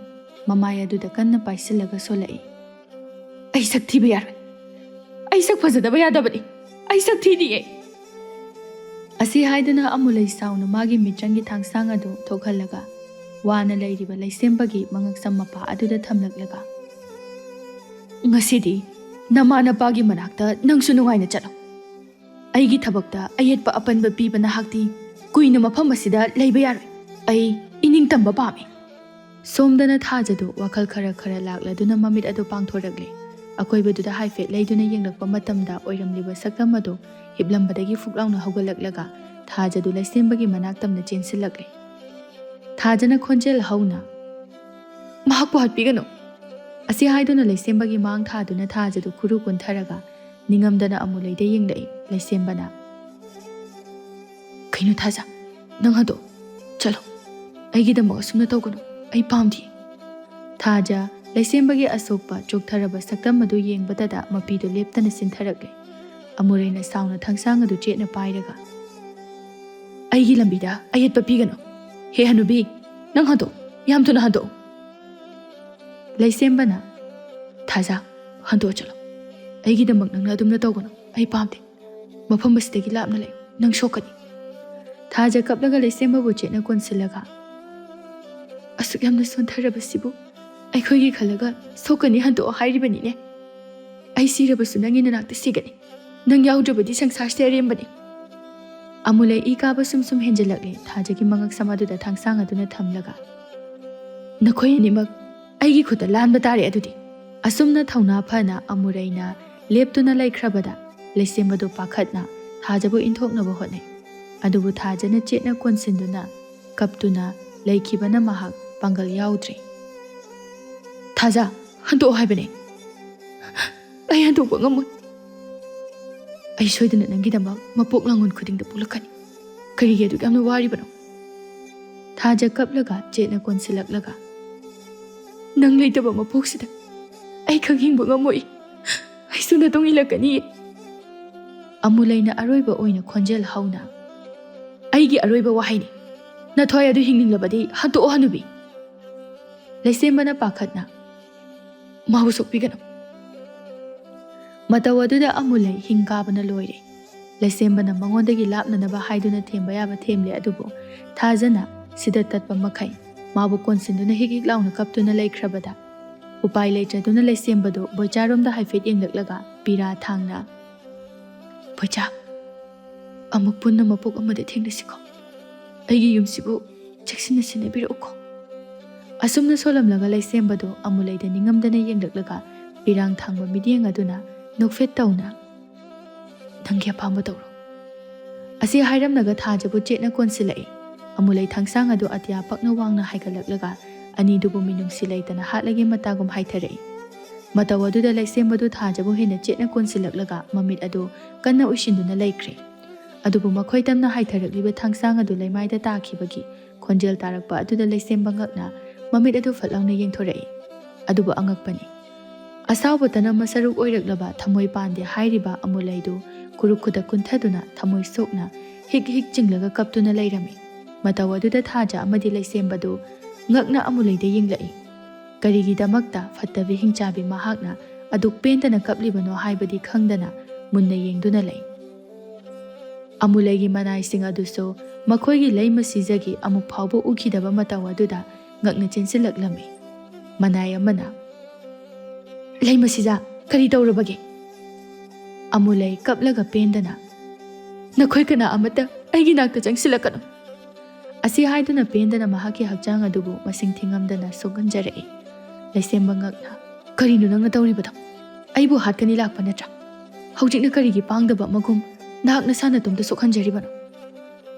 ꯃꯃꯥꯏ ꯑꯗꯨꯗ ꯀꯟꯅ ꯄꯥꯏꯁꯤꯜꯂꯒ ꯁꯣꯜꯂꯛꯏ꯫ "ꯑꯩ ꯁꯛ ꯊꯤꯕ ꯌꯥꯔꯣꯏ꯫ ꯑꯩ ꯁꯛ ꯐꯖꯗꯕ ꯌꯥꯗꯕꯅꯤ꯫ ꯑꯩ ꯁꯛ ꯊꯤꯅꯤꯌꯦ꯫" ꯑꯁꯤ ꯍꯥꯏꯗꯨꯅ ꯑꯃꯨꯂꯩ ꯁꯥꯎꯅ ꯃꯥꯒꯤ ꯃꯤꯇ꯭ꯔꯪꯒꯤ ꯊꯥꯡꯁꯥꯡ ꯑꯗꯨ ꯊꯣꯛꯍꯜꯂꯒ ꯋꯥꯅ ꯂꯩꯔꯤꯕ ꯂꯩꯁꯦꯝꯕꯒꯤ ꯃꯉꯛꯁꯝ ꯃꯄꯥ ꯑꯗꯨꯗ ꯊꯝꯂꯛꯂꯒ, "ꯉꯁꯤꯗꯤ ꯅꯃꯥ ꯅꯄꯥꯒꯤ ꯃꯅꯥꯛꯇ ꯅꯪꯁꯨ ꯅꯨꯡꯉꯥꯏꯅ ꯆꯠꯂꯣ꯫ ꯑꯩꯒꯤ ꯊꯕꯛꯇ ꯑꯌꯦꯠꯄ ꯑꯄꯟꯕ ꯄꯤꯕ ꯅꯍꯥꯛꯇꯤ ꯀꯨꯏꯅ ꯃꯐꯝ ꯑꯁꯤꯗ ꯂꯩꯕ ꯌꯥꯔꯣꯏ꯫ ꯑꯩ ꯏꯅꯤꯡꯇꯝꯕ ꯄꯥꯝꯃꯤ꯫" ꯁꯣꯝꯗꯅ ꯊꯥꯖꯗꯨ ꯋꯥꯈꯜ ꯈꯔ ꯈꯔ ꯂꯥꯛꯂꯗꯨꯅ ꯃꯃꯤꯠ ꯑꯗꯨ ꯄꯥꯡꯊꯣꯔꯛꯂꯦ꯫ ꯑꯀꯣꯏꯕꯗꯨꯗ ꯍꯥꯏꯐꯦꯠ ꯂꯩꯗꯨꯅ ꯌꯦꯡꯂꯛꯄ ꯃꯇꯝꯗ ꯑꯣꯏꯔꯝꯂꯤꯕ ꯁꯛꯇꯝ ꯑꯗꯨ ꯍꯤꯞꯂꯝꯕꯗꯒꯤ ꯐꯨꯛ ꯂꯥꯎꯅ ꯍꯧꯒꯠꯂꯛꯂꯒ ꯊꯥꯖꯗꯨ ꯂꯩꯁꯦꯝꯕꯒꯤ ꯃꯅꯥꯛ ꯇꯝꯅ ꯆꯦꯟꯁꯤꯜꯂꯛꯂꯦ꯫ ꯊꯥꯖꯅ ꯈꯣꯟꯖꯦꯜ ꯍꯧꯅ, "ꯃꯍꯥꯛꯄꯨ ꯍꯥꯠꯄꯤꯒꯅꯨ!" ꯑꯁꯤ ꯍꯥꯏꯗꯨꯅ ꯂꯩꯁꯦꯝꯕꯒꯤ ꯃꯥꯡ ꯊꯥꯗꯨꯅ ꯊꯥꯖꯗꯨ ꯈꯨꯔꯨ ꯀꯨꯟꯊꯔꯒ ꯅꯤꯡꯉꯝꯗꯅ ꯑꯃꯨꯂꯩꯗ ꯌꯦꯡꯂꯛꯏ꯫ ꯂꯩꯁꯦꯝꯕꯅ, "ꯀꯩꯅꯣ ꯊꯥꯖ, ꯅꯪ ꯍꯟꯗꯣꯛ, ꯆꯠꯂꯣ꯫ ꯑꯩꯒꯤꯗꯃꯛ ꯑꯁꯨꯝꯅ ꯇꯧꯒꯅꯨ, ꯑꯩ ꯄꯥꯝꯗꯦ꯫" ꯊꯥꯖ ꯂꯩꯁꯦꯝꯕꯒꯤ ꯑꯁꯣꯛꯄ ꯆꯣꯛꯊꯔꯕ ꯁꯛꯇꯝ ꯑꯗꯨ ꯌꯦꯡꯕꯇꯗ ꯃꯄꯤꯗꯨ ꯂꯦꯞꯇꯅ ꯆꯤꯟꯊꯔꯛꯂꯦ꯫ ꯑꯃꯨꯔꯩꯅ ꯁꯥꯎꯅ ꯊꯥꯡꯁꯥꯡ ꯑꯗꯨ ꯆꯦꯠꯅ ꯄꯥꯏꯔꯒ, "ꯑꯩꯒꯤ ꯂꯝꯕꯤꯗ ꯑꯌꯦꯠꯄ ꯄꯤꯒꯅꯨ꯫ ꯍꯦ ꯍꯅꯨꯕꯤ, ꯅꯪ ꯍꯟꯗꯣꯛ, ꯌꯥꯝ ꯊꯨꯅ ꯍꯟꯗꯣꯛ꯫" ꯂꯩꯁꯦꯝꯕꯅ, "ꯊꯥꯖ, ꯍꯟꯗꯣꯛꯑ ꯆꯠꯂꯣ꯫ ꯑꯩꯒꯤꯗꯃꯛ ꯅꯪꯅ ꯑꯗꯨꯝꯅ ꯇꯧꯒꯅꯨ, ꯑꯩ ꯄꯥꯝꯗꯦ꯫ ꯃꯐꯝ ꯑꯁꯤꯗꯒꯤ ꯂꯥꯞꯅ ꯂꯩꯌꯨ, ꯅꯪ ꯁꯣꯛꯀꯅꯤ꯫" ꯊꯥꯖ ꯀꯞꯂꯒ ꯂꯩꯁꯦꯝꯕꯕꯨ ꯆꯦꯠꯅ ꯀꯣꯟꯁꯤꯜꯂꯒ, "ꯑꯁꯨꯛ ꯌꯥꯝꯅ ꯁꯣꯟꯊꯔꯕꯁꯤꯕꯨ ꯑꯩꯈꯣꯏꯒꯤ ꯈꯜꯂꯒ ꯁꯣꯛꯀꯅꯤ ꯍꯟꯗꯣꯛꯑꯣ ꯍꯥꯏꯔꯤꯕꯅꯤꯅꯦ꯫ ꯑꯩ ꯁꯤꯔꯕꯁꯨ ꯅꯪꯒꯤ ꯅꯅꯥꯛꯇ ꯁꯤꯒꯅꯤ꯫ ꯅꯪ ꯌꯥꯎꯗ꯭ꯔꯕꯗꯤ ꯁꯪꯁꯥꯔꯁꯦ ꯑꯔꯦꯝꯕꯅꯤ꯫" ꯑꯃꯨꯂꯩ ꯏ ꯀꯥꯕ ꯁꯨꯝ ꯁꯨꯝ ꯍꯦꯟꯖꯜꯂꯛꯂꯦ꯫ ꯊꯥꯖꯒꯤ ꯃꯉꯛ ꯁꯝ ꯑꯗꯨꯗ ꯊꯥꯡꯁꯥꯡ ꯑꯗꯨꯅ ꯊꯝꯂꯒ, "ꯅꯈꯣꯏ ꯑꯅꯤꯃꯛ ꯑꯩꯒꯤ ꯈꯨꯠꯇ ꯂꯥꯟꯕ ꯇꯥꯔꯦ ꯑꯗꯨꯗꯤ꯫" ꯑꯁꯨꯝꯅ ꯊꯧꯅꯥ ꯐꯅ ꯑꯃꯨꯔꯩꯅ ꯂꯦꯞꯇꯨꯅ ꯂꯩꯈ꯭ꯔꯕꯗ ꯂꯩꯁꯦꯝꯕꯗꯨ ꯄꯥꯈꯠꯅ ꯊꯥꯖꯕꯨ ꯏꯟꯊꯣꯛꯅꯕ ꯍꯣꯠꯅꯩ꯫ ꯑꯗꯨꯕꯨ ꯊꯥꯖꯅ ꯆꯦꯠꯅ ꯀꯣꯟꯁꯤꯟꯗꯨꯅ ꯀꯞꯇꯨꯅ ꯂꯩꯈꯤꯕꯅ ꯃꯍꯥꯛ ꯄꯥꯡꯒꯜ ꯌꯥꯎꯗ꯭ꯔꯦ꯫ "ꯊꯥꯖ, ꯍꯟꯗꯣꯛꯑꯣ ꯍꯥꯏꯕꯅꯦ꯫ ꯑꯩ ꯍꯟꯗꯣꯛꯄ ꯉꯝꯃꯣꯏ꯫ ꯑꯩ ꯁꯣꯏꯗꯅ ꯅꯪꯒꯤꯗꯃꯛ ꯃꯄꯣꯛ ꯂꯥꯡꯉꯣꯟ ꯈꯨꯗꯤꯡꯗ ꯄꯣꯛꯂꯛꯀꯅꯤ꯫ ꯀꯔꯤꯒꯤ ꯑꯗꯨꯛ ꯌꯥꯝꯅ ꯋꯥꯔꯤꯕꯅꯣ?" ꯊꯥꯖ ꯀꯞꯂꯒ ꯆꯦꯠꯅ ꯀꯣꯟꯁꯤꯜꯂꯛꯂꯒ, "ꯅꯪ ꯂꯩꯇꯕ ꯃꯄꯣꯛꯁꯤꯗ ꯑꯩ ꯈꯪ ꯍꯤꯡꯕ ꯉꯝꯃꯣꯏ꯫ ꯑꯩꯁꯨ ꯅꯇꯨꯡ ꯏꯜꯂꯛꯀꯅꯤꯌꯦ꯫" ꯑꯃꯨꯂꯩꯅ ꯑꯔꯣꯏꯕ ꯑꯣꯏꯅ ꯈꯣꯟꯖꯦꯜ ꯍꯧꯅ, "ꯑꯩꯒꯤ ꯑꯔꯣꯏꯕ ꯋꯥꯍꯩꯅꯤ꯫ ꯅꯊ꯭ꯋꯥꯏ ꯑꯗꯨ ꯍꯤꯡꯅꯤꯡꯂꯕꯗꯤ ꯍꯟꯗꯣꯛꯑꯣ ꯍꯅꯨꯕꯤ꯫" ꯂꯩꯁꯦꯝꯕꯅ ꯄꯥꯈꯠꯅ, "ꯃꯥꯕꯨ ꯁꯣꯛꯄꯤꯒꯅꯨ꯫" ꯃꯇꯧ ꯑꯗꯨꯗ ꯑꯃꯨꯂꯩ ꯍꯤꯡ ꯀꯥꯕꯅ ꯂꯣꯏꯔꯦ꯫ ꯂꯩꯁꯦꯝꯕꯅ ꯃꯉꯣꯟꯗꯒꯤ ꯂꯥꯞꯅꯅꯕ ꯍꯥꯏꯗꯨꯅ ꯊꯦꯝꯕ ꯌꯥꯕ ꯊꯦꯝꯂꯦ, ꯑꯗꯨꯕꯨ ꯊꯥꯖꯅ ꯁꯤꯗ ꯇꯠꯄ ꯃꯈꯩ ꯃꯥꯕꯨ ꯀꯣꯟꯁꯤꯟꯗꯨꯅ ꯍꯤꯛ ꯍꯤꯛ ꯂꯥꯎꯅ ꯀꯞꯇꯨꯅ ꯂꯩꯈ꯭ꯔꯕꯗ ꯎꯄꯥꯏ ꯂꯩꯇ꯭ꯔꯗꯨꯅ ꯂꯩꯁꯦꯝꯕꯗꯨ ꯕꯣꯏꯆꯥꯔꯣꯝꯗ ꯍꯥꯏꯐꯦꯠ ꯌꯦꯡꯂꯛꯂꯒ ꯄꯤꯔꯥ ꯊꯥꯡꯅ, "ꯕꯣꯏꯆꯥ, ꯑꯃꯨꯛ ꯄꯨꯟꯅ ꯃꯄꯣꯛ ꯑꯃꯗ ꯊꯦꯡꯅꯁꯤꯀꯣ꯫ ꯑꯩꯒꯤ ꯌꯨꯝꯁꯤꯕꯨ ꯆꯦꯛꯁꯤꯟꯅ ꯁꯦꯟꯅꯕꯤꯔꯛꯎꯀꯣ꯫" ꯑꯁꯨꯝꯅ ꯁꯣꯜꯂꯝꯂꯒ ꯂꯩꯁꯦꯝꯕꯗꯨ ꯑꯃꯨꯂꯩꯗ ꯅꯤꯡꯉꯝꯗꯅ ꯌꯦꯡꯂꯛꯂꯒ ꯄꯤꯔꯥꯡ ꯊꯥꯡꯕ ꯃꯤꯠꯌꯦꯡ ꯑꯗꯨꯅ ꯅꯣꯛꯐꯦꯠ ꯇꯧꯅ, "ꯅꯪꯒꯤ ꯑꯄꯥꯝꯕ ꯇꯧꯔꯣ꯫" ꯑꯁꯤ ꯍꯥꯏꯔꯝꯂꯒ ꯊꯥꯖꯕꯨ ꯆꯦꯠꯅ ꯀꯣꯟꯁꯤꯜꯂꯛꯏ꯫ ꯑꯃꯨꯂꯩ ꯊꯥꯡꯁꯥꯡ ꯑꯗꯨ ꯑꯇꯤꯌꯥ ꯄꯛꯅ ꯋꯥꯡꯅ ꯍꯥꯏꯒꯠꯂꯛꯂꯒ ꯑꯅꯤꯗꯨꯕꯨ ꯃꯤꯅꯨꯡꯁꯤ ꯂꯩꯇꯅ ꯍꯥꯠꯂꯒꯦ ꯃꯇꯥꯒꯨꯝ ꯍꯥꯏꯊꯔꯛꯏ꯫ ꯃꯇꯧ ꯑꯗꯨꯗ ꯂꯩꯁꯦꯝꯕꯗꯨ ꯊꯥꯖꯕꯨ ꯍꯦꯟꯅ ꯆꯦꯠꯅ ꯀꯣꯟꯁꯤꯜꯂꯛꯂꯒ ꯃꯃꯤꯠ ꯑꯗꯨ ꯀꯟꯅ ꯎꯏꯁꯤꯟꯗꯨꯅ ꯂꯩꯈ꯭ꯔꯦ꯫ ꯑꯗꯨꯕꯨ ꯃꯈꯣꯏ ꯇꯝꯅ ꯍꯥꯏꯊꯔꯛꯂꯤꯕ ꯊꯥꯡꯁꯥꯡ ꯑꯗꯨ ꯂꯩꯃꯥꯏꯗ ꯇꯥꯈꯤꯕꯒꯤ ꯈꯣꯟꯖꯦꯜ ꯇꯥꯔꯛꯄ ꯑꯗꯨꯗ ꯂꯩꯁꯦꯝꯕ ꯉꯛꯅ ꯃꯃꯤꯠ ꯑꯗꯨ ꯐꯠ ꯂꯥꯎꯅ ꯌꯦꯡꯊꯣꯔꯛꯏ꯫ ꯑꯗꯨꯕꯨ ꯑꯉꯛꯄꯅꯤ, ꯑꯁꯥꯎꯕ ꯇꯅꯝ ꯃꯁꯔꯨꯛ ꯑꯣꯏꯔꯛꯂꯕ ꯊꯃꯣꯏ ꯄꯥꯟꯗꯦ ꯍꯥꯏꯔꯤꯕ ꯑꯃꯨꯂꯩꯗꯨ ꯀꯨꯔꯨꯛ ꯈꯨꯗꯛ ꯀꯨꯟꯊꯗꯨꯅ ꯊꯃꯣꯏ ꯁꯣꯛꯅ ꯍꯤꯛ ꯍꯤꯛ ꯆꯤꯡꯂꯒ ꯀꯞꯇꯨꯅ ꯂꯩꯔꯝꯃꯤ꯫ ꯃꯇꯧ ꯑꯗꯨꯗ ꯊꯥꯖ ꯑꯃꯗꯤ ꯂꯩꯁꯦꯝꯕꯗꯨ ꯉꯛꯅ ꯑꯃꯨꯂꯩꯗ ꯌꯦꯡꯂꯛꯏ꯫ ꯀꯔꯤꯒꯤꯗꯃꯛꯇ ꯐꯠꯇꯕꯤ ꯍꯤꯡꯆꯥꯕꯤ ꯃꯍꯥꯛꯅ ꯑꯗꯨꯛ ꯄꯦꯟꯗꯅ ꯀꯞꯂꯤꯕꯅꯣ ꯍꯥꯏꯕꯗꯤ ꯈꯪꯗꯅ ꯃꯨꯟꯅ ꯌꯦꯡꯗꯨꯅ ꯂꯩ꯫ ꯑꯃꯨꯂꯩꯒꯤ ꯃꯅꯥꯏꯁꯤꯡ ꯑꯗꯨꯁꯨ ꯃꯈꯣꯏꯒꯤ ꯂꯩꯃ ꯁꯤꯖꯒꯤ ꯑꯃꯨꯛ ꯐꯥꯎꯕ ꯎꯈꯤꯗꯕ ꯃꯇꯧ ꯑꯗꯨꯗ ꯉꯛꯅ ꯆꯦꯟꯁꯤꯜꯂꯛꯂꯝꯃꯤ꯫ ꯃꯅꯥꯏ ꯑꯃꯅ, "ꯂꯩꯃ ꯁꯤꯖ, ꯀꯔꯤ ꯇꯧꯔꯕꯒꯦ?" ꯑꯃꯨꯂꯩ ꯀꯞꯂꯒ ꯄꯦꯟꯗꯅ, "ꯅꯈꯣꯏ ꯀꯅꯥ ꯑꯃꯠꯇ ꯑꯩꯒꯤ ꯅꯥꯛꯇ ꯆꯪꯁꯤꯜꯂꯛꯀꯅꯨ!" ꯑꯁꯤ ꯍꯥꯏꯗꯨꯅ ꯄꯦꯟꯗꯅ ꯃꯍꯥꯛꯀꯤ ꯍꯛꯆꯥꯡ ꯑꯗꯨꯕꯨ ꯃꯁꯤꯡ ꯊꯤꯉꯝꯗꯅ ꯁꯣꯛꯍꯟꯖꯔꯛꯏ꯫ ꯂꯩꯁꯦꯝꯕ ꯉꯛꯅ, "ꯀꯔꯤꯅꯣ ꯅꯪꯅ ꯇꯧꯔꯤꯕꯗꯣ? ꯑꯩꯕꯨ ꯍꯥꯠꯀꯅꯤ ꯂꯥꯛꯄ ꯅꯠꯇ꯭ꯔꯥ? ꯍꯧꯖꯤꯛꯅ ꯀꯔꯤꯒꯤ ꯄꯥꯡꯗꯕ ꯑꯃꯒꯨꯝ ꯅꯍꯥꯛ ꯅꯁꯥ ꯅꯇꯣꯝꯇ ꯁꯣꯛꯍꯟꯖꯔꯤꯕꯅꯣ?"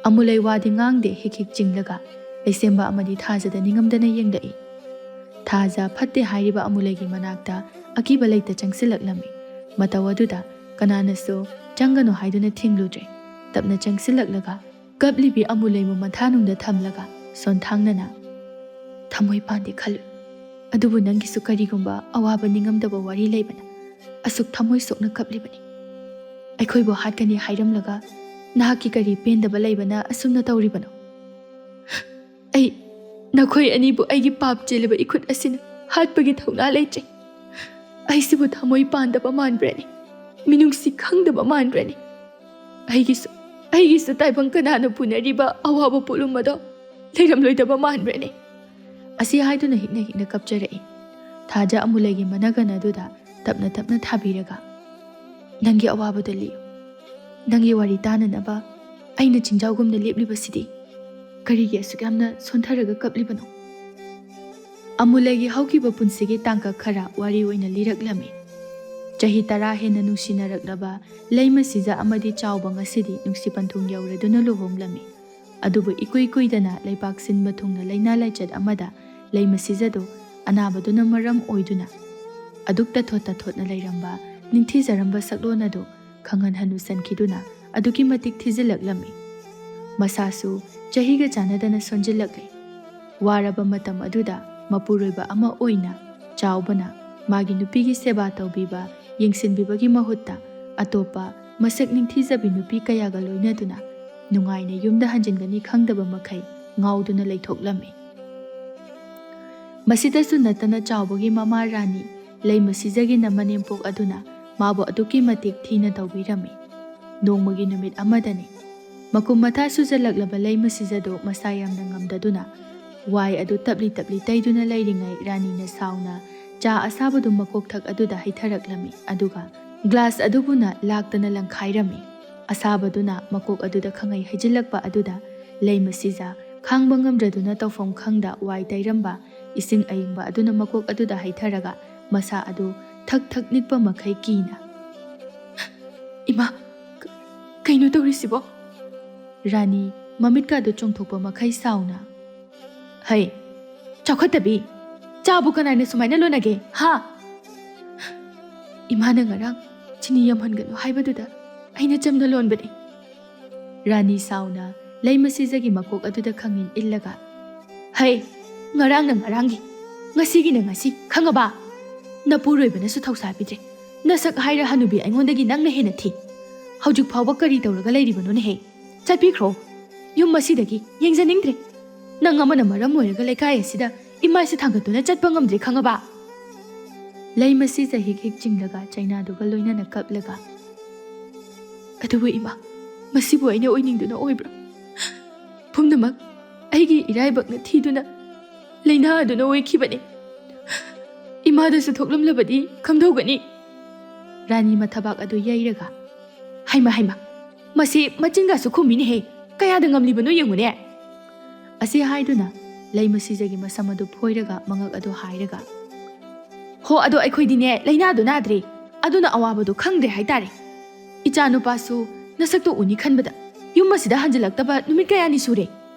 ꯑꯃꯨꯂꯩ ꯋꯥꯗꯤ ꯉꯥꯡꯗꯦ, ꯍꯤꯛ ꯍꯤꯛ ꯆꯤꯡꯂꯒ ꯂꯩꯁꯦꯝꯕ ꯑꯃꯗꯤ ꯊꯥꯖꯗ ꯅꯤꯡꯉꯝꯗꯅ ꯌꯦꯡꯂꯛꯏ꯫ ꯊꯥꯖ ꯐꯠꯇꯦ ꯍꯥꯏꯔꯤꯕ ꯑꯃꯨꯂꯩꯒꯤ ꯃꯅꯥꯛꯇ ꯑꯀꯤꯕ ꯂꯩꯇ ꯆꯪꯁꯤꯜꯂꯛꯂꯝꯃꯤ꯫ ꯃꯇꯧ ꯑꯗꯨꯗ ꯀꯅꯥꯅꯁꯨ ꯆꯪꯒꯅꯨ ꯍꯥꯏꯗꯨꯅ ꯊꯤꯡꯂꯨꯗ꯭ꯔꯦ꯫ ꯇꯞꯅ ꯆꯪꯁꯤꯜꯂꯛꯂꯒ ꯀꯞꯂꯤꯕꯤ ꯑꯃꯨꯂꯩꯕꯨ ꯃꯊꯥꯅꯨꯡꯗ ꯊꯝꯂꯒ ꯁꯣꯟꯊꯥꯡꯅꯅ, "ꯊꯃꯣꯏ ꯄꯥꯟꯗꯦ ꯈꯜꯂꯨ, ꯑꯗꯨꯕꯨ ꯅꯪꯒꯤꯁꯨ ꯀꯔꯤꯒꯨꯝꯕ ꯑꯋꯥꯕ ꯅꯤꯡꯉꯝꯗꯕ ꯋꯥꯔꯤ ꯂꯩꯕꯅ ꯑꯁꯨꯛ ꯊꯃꯣꯏ ꯁꯣꯛꯅ ꯀꯞꯂꯤꯕꯅꯤ꯫ ꯑꯩꯈꯣꯏꯕꯨ ꯍꯥꯠꯀꯅꯤ ꯍꯥꯏꯔꯝꯂꯒ ꯅꯍꯥꯛꯀꯤ ꯀꯔꯤ ꯄꯦꯟꯗꯕ ꯂꯩꯕꯅ ꯑꯁꯨꯝꯅ ꯇꯧꯔꯤꯕꯅꯣ? ꯑꯩ, ꯅꯈꯣꯏ ꯑꯅꯤꯕꯨ ꯑꯩꯒꯤ ꯄꯥꯞ ꯆꯦꯜꯂꯕ ꯏꯈꯨꯠ ꯑꯁꯤꯅ ꯍꯥꯠꯄꯒꯤ ꯊꯧꯅꯥ ꯂꯩꯇ꯭ꯔꯦ꯫ ꯑꯩꯁꯤꯕꯨ ꯊꯃꯣꯏ ꯄꯥꯟꯗꯕ ꯃꯥꯟꯕ꯭ꯔꯅꯤ? ꯃꯤꯅꯨꯡꯁꯤ ꯈꯪꯗꯕ ꯃꯥꯟꯕ꯭ꯔꯅꯤ? ꯑꯩꯒꯤꯁꯨ, ꯑꯩꯒꯤꯁꯨ ꯇꯥꯏꯕꯪ ꯀꯅꯥꯅ ꯄꯨꯅꯔꯤꯕ ꯑꯋꯥꯕ ꯄꯣꯠꯂꯨꯝ ꯑꯗꯣ ꯂꯩꯔꯝꯂꯣꯏꯗꯕ ꯃꯥꯟꯕ꯭ꯔꯅꯤ?" ꯑꯁꯤ ꯍꯥꯏꯗꯨꯅ ꯍꯤꯛꯅ ꯍꯤꯛꯅ ꯀꯞꯆꯔꯛꯏ꯫ ꯊꯥꯖ ꯑꯃꯨꯂꯩꯒꯤ ꯃꯅꯒꯟ ꯑꯗꯨꯗ ꯇꯞꯅ ꯇꯞꯅ ꯊꯥꯕꯤꯔꯒ, "ꯅꯪꯒꯤ ꯑꯋꯥꯕꯗꯣ ꯂꯤꯌꯨ꯫ ꯅꯪꯒꯤ ꯋꯥꯔꯤ ꯇꯥꯅꯅꯕ ꯑꯩꯅ ꯆꯤꯡꯖꯥꯎꯒꯨꯝꯅ ꯂꯦꯞꯂꯤꯕꯁꯤꯗꯤ ꯀꯔꯤꯒꯤ ꯑꯁꯨꯛ ꯌꯥꯝꯅ ꯁꯣꯟꯊꯔꯒ ꯀꯞꯂꯤꯕꯅꯣ?" ꯑꯃꯨꯂꯩꯒꯤ ꯍꯧꯈꯤꯕ ꯄꯨꯟꯁꯤꯒꯤ ꯇꯥꯡꯀꯛ ꯈꯔ ꯋꯥꯔꯤ ꯑꯣꯏꯅ ꯂꯤꯔꯛꯂꯝꯃꯤ꯫ ꯆꯍꯤ ꯇꯔꯥ ꯍꯦꯟꯅ ꯅꯨꯡꯁꯤꯅꯔꯛꯂꯕ ꯂꯩꯃ ꯁꯤꯖ ꯑꯃꯗꯤ ꯆꯥꯎꯕ ꯉꯁꯤꯗꯤ ꯅꯨꯡꯁꯤ ꯄꯟꯊꯨꯡ ꯌꯧꯔꯗꯨꯅ ꯂꯨꯍꯣꯡꯂꯝꯃꯤ꯫ ꯑꯗꯨꯕꯨ ꯏꯀꯨꯏ ꯀꯨꯏꯗꯅ ꯂꯩꯄꯥꯛ ꯁꯤꯟꯕ ꯊꯨꯡꯅ ꯂꯥꯏꯅꯥ ꯂꯥꯏꯆꯠ ꯑꯃꯗ ꯂꯩꯃꯁꯤꯖꯗꯨ ꯑꯅꯥꯕꯗꯨꯅ ꯃꯔꯝ ꯑꯣꯏꯗꯨꯅ ꯑꯗꯨꯛ ꯇꯥꯊꯣꯠ ꯇꯥꯊꯣꯠꯅ ꯂꯩꯔꯝꯕ ꯅꯤꯡꯊꯤꯖꯔꯝꯕ ꯁꯛꯂꯣꯟ ꯑꯗꯨ ꯈꯪꯍꯟ ꯍꯟꯅꯨꯁꯟꯈꯤꯗꯨꯅ ꯑꯗꯨꯛꯀꯤ ꯃꯇꯤꯛ ꯊꯤꯖꯤꯜꯂꯛꯂꯝꯃꯤ꯫ ꯃꯁꯥꯁꯨ ꯆꯍꯤꯒ ꯆꯥꯟꯅꯗꯅ ꯁꯣꯟꯖꯤꯜꯂꯛꯂꯤ꯫ ꯋꯥꯔꯕ ꯃꯇꯝ ꯑꯗꯨꯗ ꯃꯄꯨꯔꯣꯏꯕ ꯑꯃ ꯑꯣꯏꯅ ꯆꯥꯎꯕꯅ ꯃꯥꯒꯤ ꯅꯨꯄꯤꯒꯤ ꯁꯦꯕꯥ ꯇꯧꯕꯤꯕ, ꯌꯦꯡꯁꯤꯟꯕꯤꯕꯒꯤ ꯃꯍꯨꯠꯇ ꯑꯇꯣꯞꯄ ꯃꯁꯛ ꯅꯤꯡꯊꯤꯖꯕꯤ ꯅꯨꯄꯤ ꯀꯌꯥꯒ ꯂꯣꯏꯅꯗꯨꯅ ꯅꯨꯡꯉꯥꯏꯅ ꯌꯨꯝꯗ ꯍꯟꯖꯤꯟꯒꯅꯤ ꯈꯪꯗꯕ ꯃꯈꯩ ꯉꯥꯎꯗꯨꯅ ꯂꯩꯊꯣꯛꯂꯝꯃꯤ꯫ ꯃꯁꯤꯗꯁꯨ ꯅꯠꯇꯅ ꯆꯥꯎꯕꯒꯤ ꯃꯃꯥ ꯔꯥꯅꯤ ꯂꯩꯃꯁꯤꯖꯒꯤꯅ ꯃꯅꯦꯝꯄꯣꯛ ꯑꯗꯨꯅ ꯃꯥꯕꯨ ꯑꯗꯨꯛꯀꯤ ꯃꯇꯤꯛ ꯊꯤꯅ ꯇꯧꯕꯤꯔꯝꯃꯤ꯫ ꯅꯣꯡꯃꯒꯤ ꯅꯨꯃꯤꯠ ꯑꯃꯗꯅꯤ꯫ ꯃꯀꯨꯝ ꯃꯊꯥ ꯁꯨꯖꯜꯂꯛꯂꯕ ꯂꯩꯃꯁꯤꯖꯗꯨ ꯃꯁꯥ ꯌꯥꯝꯅ ꯉꯝꯗꯗꯨꯅ ꯋꯥꯏ ꯑꯗꯨ ꯇꯞꯂꯤ ꯇꯞꯂꯤ ꯇꯩꯗꯨꯅ ꯂꯩꯔꯤꯉꯩ ꯔꯥꯅꯤꯅ ꯁꯥꯎꯅ ꯆꯥ ꯑꯁꯥꯕꯗꯨ ꯃꯀꯣꯛꯊꯛ ꯑꯗꯨꯗ ꯍꯩꯊꯔꯛꯂꯝꯃꯤ꯫ ꯑꯗꯨꯒ ꯒ꯭ꯂꯥꯁ ꯑꯗꯨꯕꯨꯅ ꯂꯥꯛꯇꯅ ꯂꯪꯈꯥꯏꯔꯝꯃꯤ꯫ ꯑꯁꯥꯕꯗꯨꯅ ꯃꯀꯣꯛ ꯑꯗꯨꯗ ꯈꯪꯍꯩ ꯍꯩꯖꯤꯜꯂꯛꯄ ꯑꯗꯨꯗ ꯂꯩꯃꯁꯤꯖ ꯈꯥꯡꯕ ꯉꯝꯗ꯭ꯔꯗꯨꯅ ꯇꯧꯐꯝ ꯈꯪꯗ ꯋꯥꯏ ꯇꯩꯔꯝꯕ ꯏꯁꯤꯡ ꯑꯏꯪꯕ ꯑꯗꯨꯅ ꯃꯀꯣꯛ ꯑꯗꯨꯗ ꯍꯩꯊꯔꯒ ꯃꯁꯥ ꯑꯗꯨ ꯊꯛ ꯊꯛ ꯅꯤꯛꯄ ꯃꯈꯩ ꯀꯤꯅ, "ꯏꯃꯥ, ꯀ-, ꯀꯩꯅꯣ ꯇꯧꯔꯤꯁꯤꯕꯣ?" ꯔꯥꯅꯤ ꯃꯃꯤꯠꯀꯥꯗꯨ ꯆꯣꯡꯊꯣꯛꯄ ꯃꯈꯩ ꯁꯥꯎꯅ, "ꯍꯩ, ꯆꯥꯎꯈꯠꯇꯕꯤ! ꯆꯥꯕꯨ ꯀꯅꯥꯅ ꯁꯨꯃꯥꯏꯅ ꯂꯣꯟꯅꯒꯦ, ꯍꯥ?" "ꯏꯃꯥꯅ ꯉꯔꯥꯡ ꯆꯤꯅꯤ ꯌꯥꯝꯍꯟꯒꯅꯨ ꯍꯥꯏꯕꯗꯨꯗ ꯑꯩꯅ ꯆꯝꯅ ꯂꯣꯟꯕꯅꯤ꯫" ꯔꯥꯅꯤ ꯁꯥꯎꯅ ꯂꯩꯃꯁꯤꯖꯒꯤ ꯃꯀꯣꯛ ꯑꯗꯨꯗ ꯈꯪꯏꯟ ꯏꯜꯂꯒ, "ꯍꯩ, ꯉꯔꯥꯡꯅ ꯉꯔꯥꯡꯒꯤ, ꯉꯁꯤꯒꯤꯅ ꯉꯁꯤ, ꯈꯪꯉꯕ? ꯅꯄꯨꯔꯣꯏꯕꯅꯁꯨ ꯊꯧꯁꯥꯕꯤꯗ꯭ꯔꯦ꯫ ꯅꯁꯛ ꯍꯥꯏꯔ ꯍꯅꯨꯕꯤ ꯑꯩꯉꯣꯟꯗꯒꯤ ꯅꯪꯅ ꯍꯦꯟꯅ ꯊꯤ꯫ ꯍꯧꯖꯤꯛ ꯐꯥꯎꯕ ꯀꯔꯤ ꯇꯧꯔꯒ ꯂꯩꯔꯤꯕꯅꯣꯅꯦꯍꯦ? ꯆꯠꯄꯤꯈ꯭ꯔꯣ꯫ ꯌꯨꯝ ꯑꯁꯤꯗꯒꯤ ꯌꯦꯡꯖꯅꯤꯡꯗ꯭ꯔꯦ꯫ ꯅꯪ ꯑꯃꯅ ꯃꯔꯝ ꯑꯣꯏꯔꯒ ꯂꯩꯀꯥꯏ ꯑꯁꯤꯗ ꯏꯃꯥꯏꯁꯦ ꯊꯥꯡꯒꯠꯇꯨꯅ ꯆꯠꯄ ꯉꯝꯗ꯭ꯔꯦ, ꯈꯪꯉꯕ?" ꯂꯩꯃꯁꯤꯖ ꯍꯤꯛ ꯍꯤꯛ ꯆꯤꯡꯂꯒ ꯆꯩꯅꯥꯗꯨꯒ ꯂꯣꯏꯅꯅ ꯀꯞꯂꯒ, "ꯑꯗꯨꯕꯨ ꯏꯃꯥ, ꯃꯁꯤꯕꯨ ꯑꯩꯅ ꯑꯣꯏꯅꯤꯡꯗꯨꯅ ꯑꯣꯏꯕ꯭ꯔꯥ? ꯄꯨꯝꯅꯃꯛ ꯑꯩꯒꯤ ꯏꯔꯥꯏꯕꯛꯅ ꯊꯤꯗꯨꯅ ꯂꯥꯏꯅꯥ ꯑꯗꯨꯅ ꯑꯣꯏꯈꯤꯕꯅꯤ꯫ ꯏꯃꯥꯗꯁꯨ ꯊꯣꯛꯂꯝꯂꯕꯗꯤ ꯀꯝꯗꯧꯒꯅꯤ?" ꯔꯥꯅꯤ ꯃꯊꯕꯥꯛ ꯑꯗꯨ ꯌꯩꯔꯒ, "ꯍꯩꯃ, ꯍꯩꯃ, ꯃꯁꯤ ꯃꯆꯤꯟꯒꯁꯨ ꯈꯨꯝꯃꯤꯅꯦꯍꯦ, ꯀꯌꯥꯗ ꯉꯝꯂꯤꯕꯅꯣ ꯌꯦꯡꯉꯨꯅꯦ!" ꯑꯁꯤ ꯍꯥꯏꯗꯨꯅ ꯂꯩꯃꯁꯤꯖꯒꯤ ꯃꯁꯝ ꯑꯗꯨ ꯐꯣꯏꯔꯒ ꯃꯉꯛ ꯑꯗꯨ ꯍꯥꯏꯔꯒ, "ꯍꯣ, ꯑꯗꯣ ꯑꯩꯈꯣꯏꯗꯤꯅꯦ ꯂꯥꯏꯅꯥꯗꯨ ꯅꯥꯗ꯭ꯔꯤ, ꯑꯗꯨꯅ ꯑꯋꯥꯕꯗꯣ ꯈꯪꯗ꯭ꯔꯦ ꯍꯥꯏꯇꯥꯔꯦ꯫ ꯏꯆꯥ ꯅꯨꯄꯥꯁꯨ ꯅꯁꯛꯇꯣ ꯎꯅꯤ ꯈꯟꯕꯗ ꯌꯨꯝ ꯑꯁꯤꯗ ꯍꯟꯖꯤꯜꯂꯛꯇꯕ ꯅꯨꯃꯤꯠ ꯀꯌꯥꯅꯤ ꯁꯨꯔꯦ꯫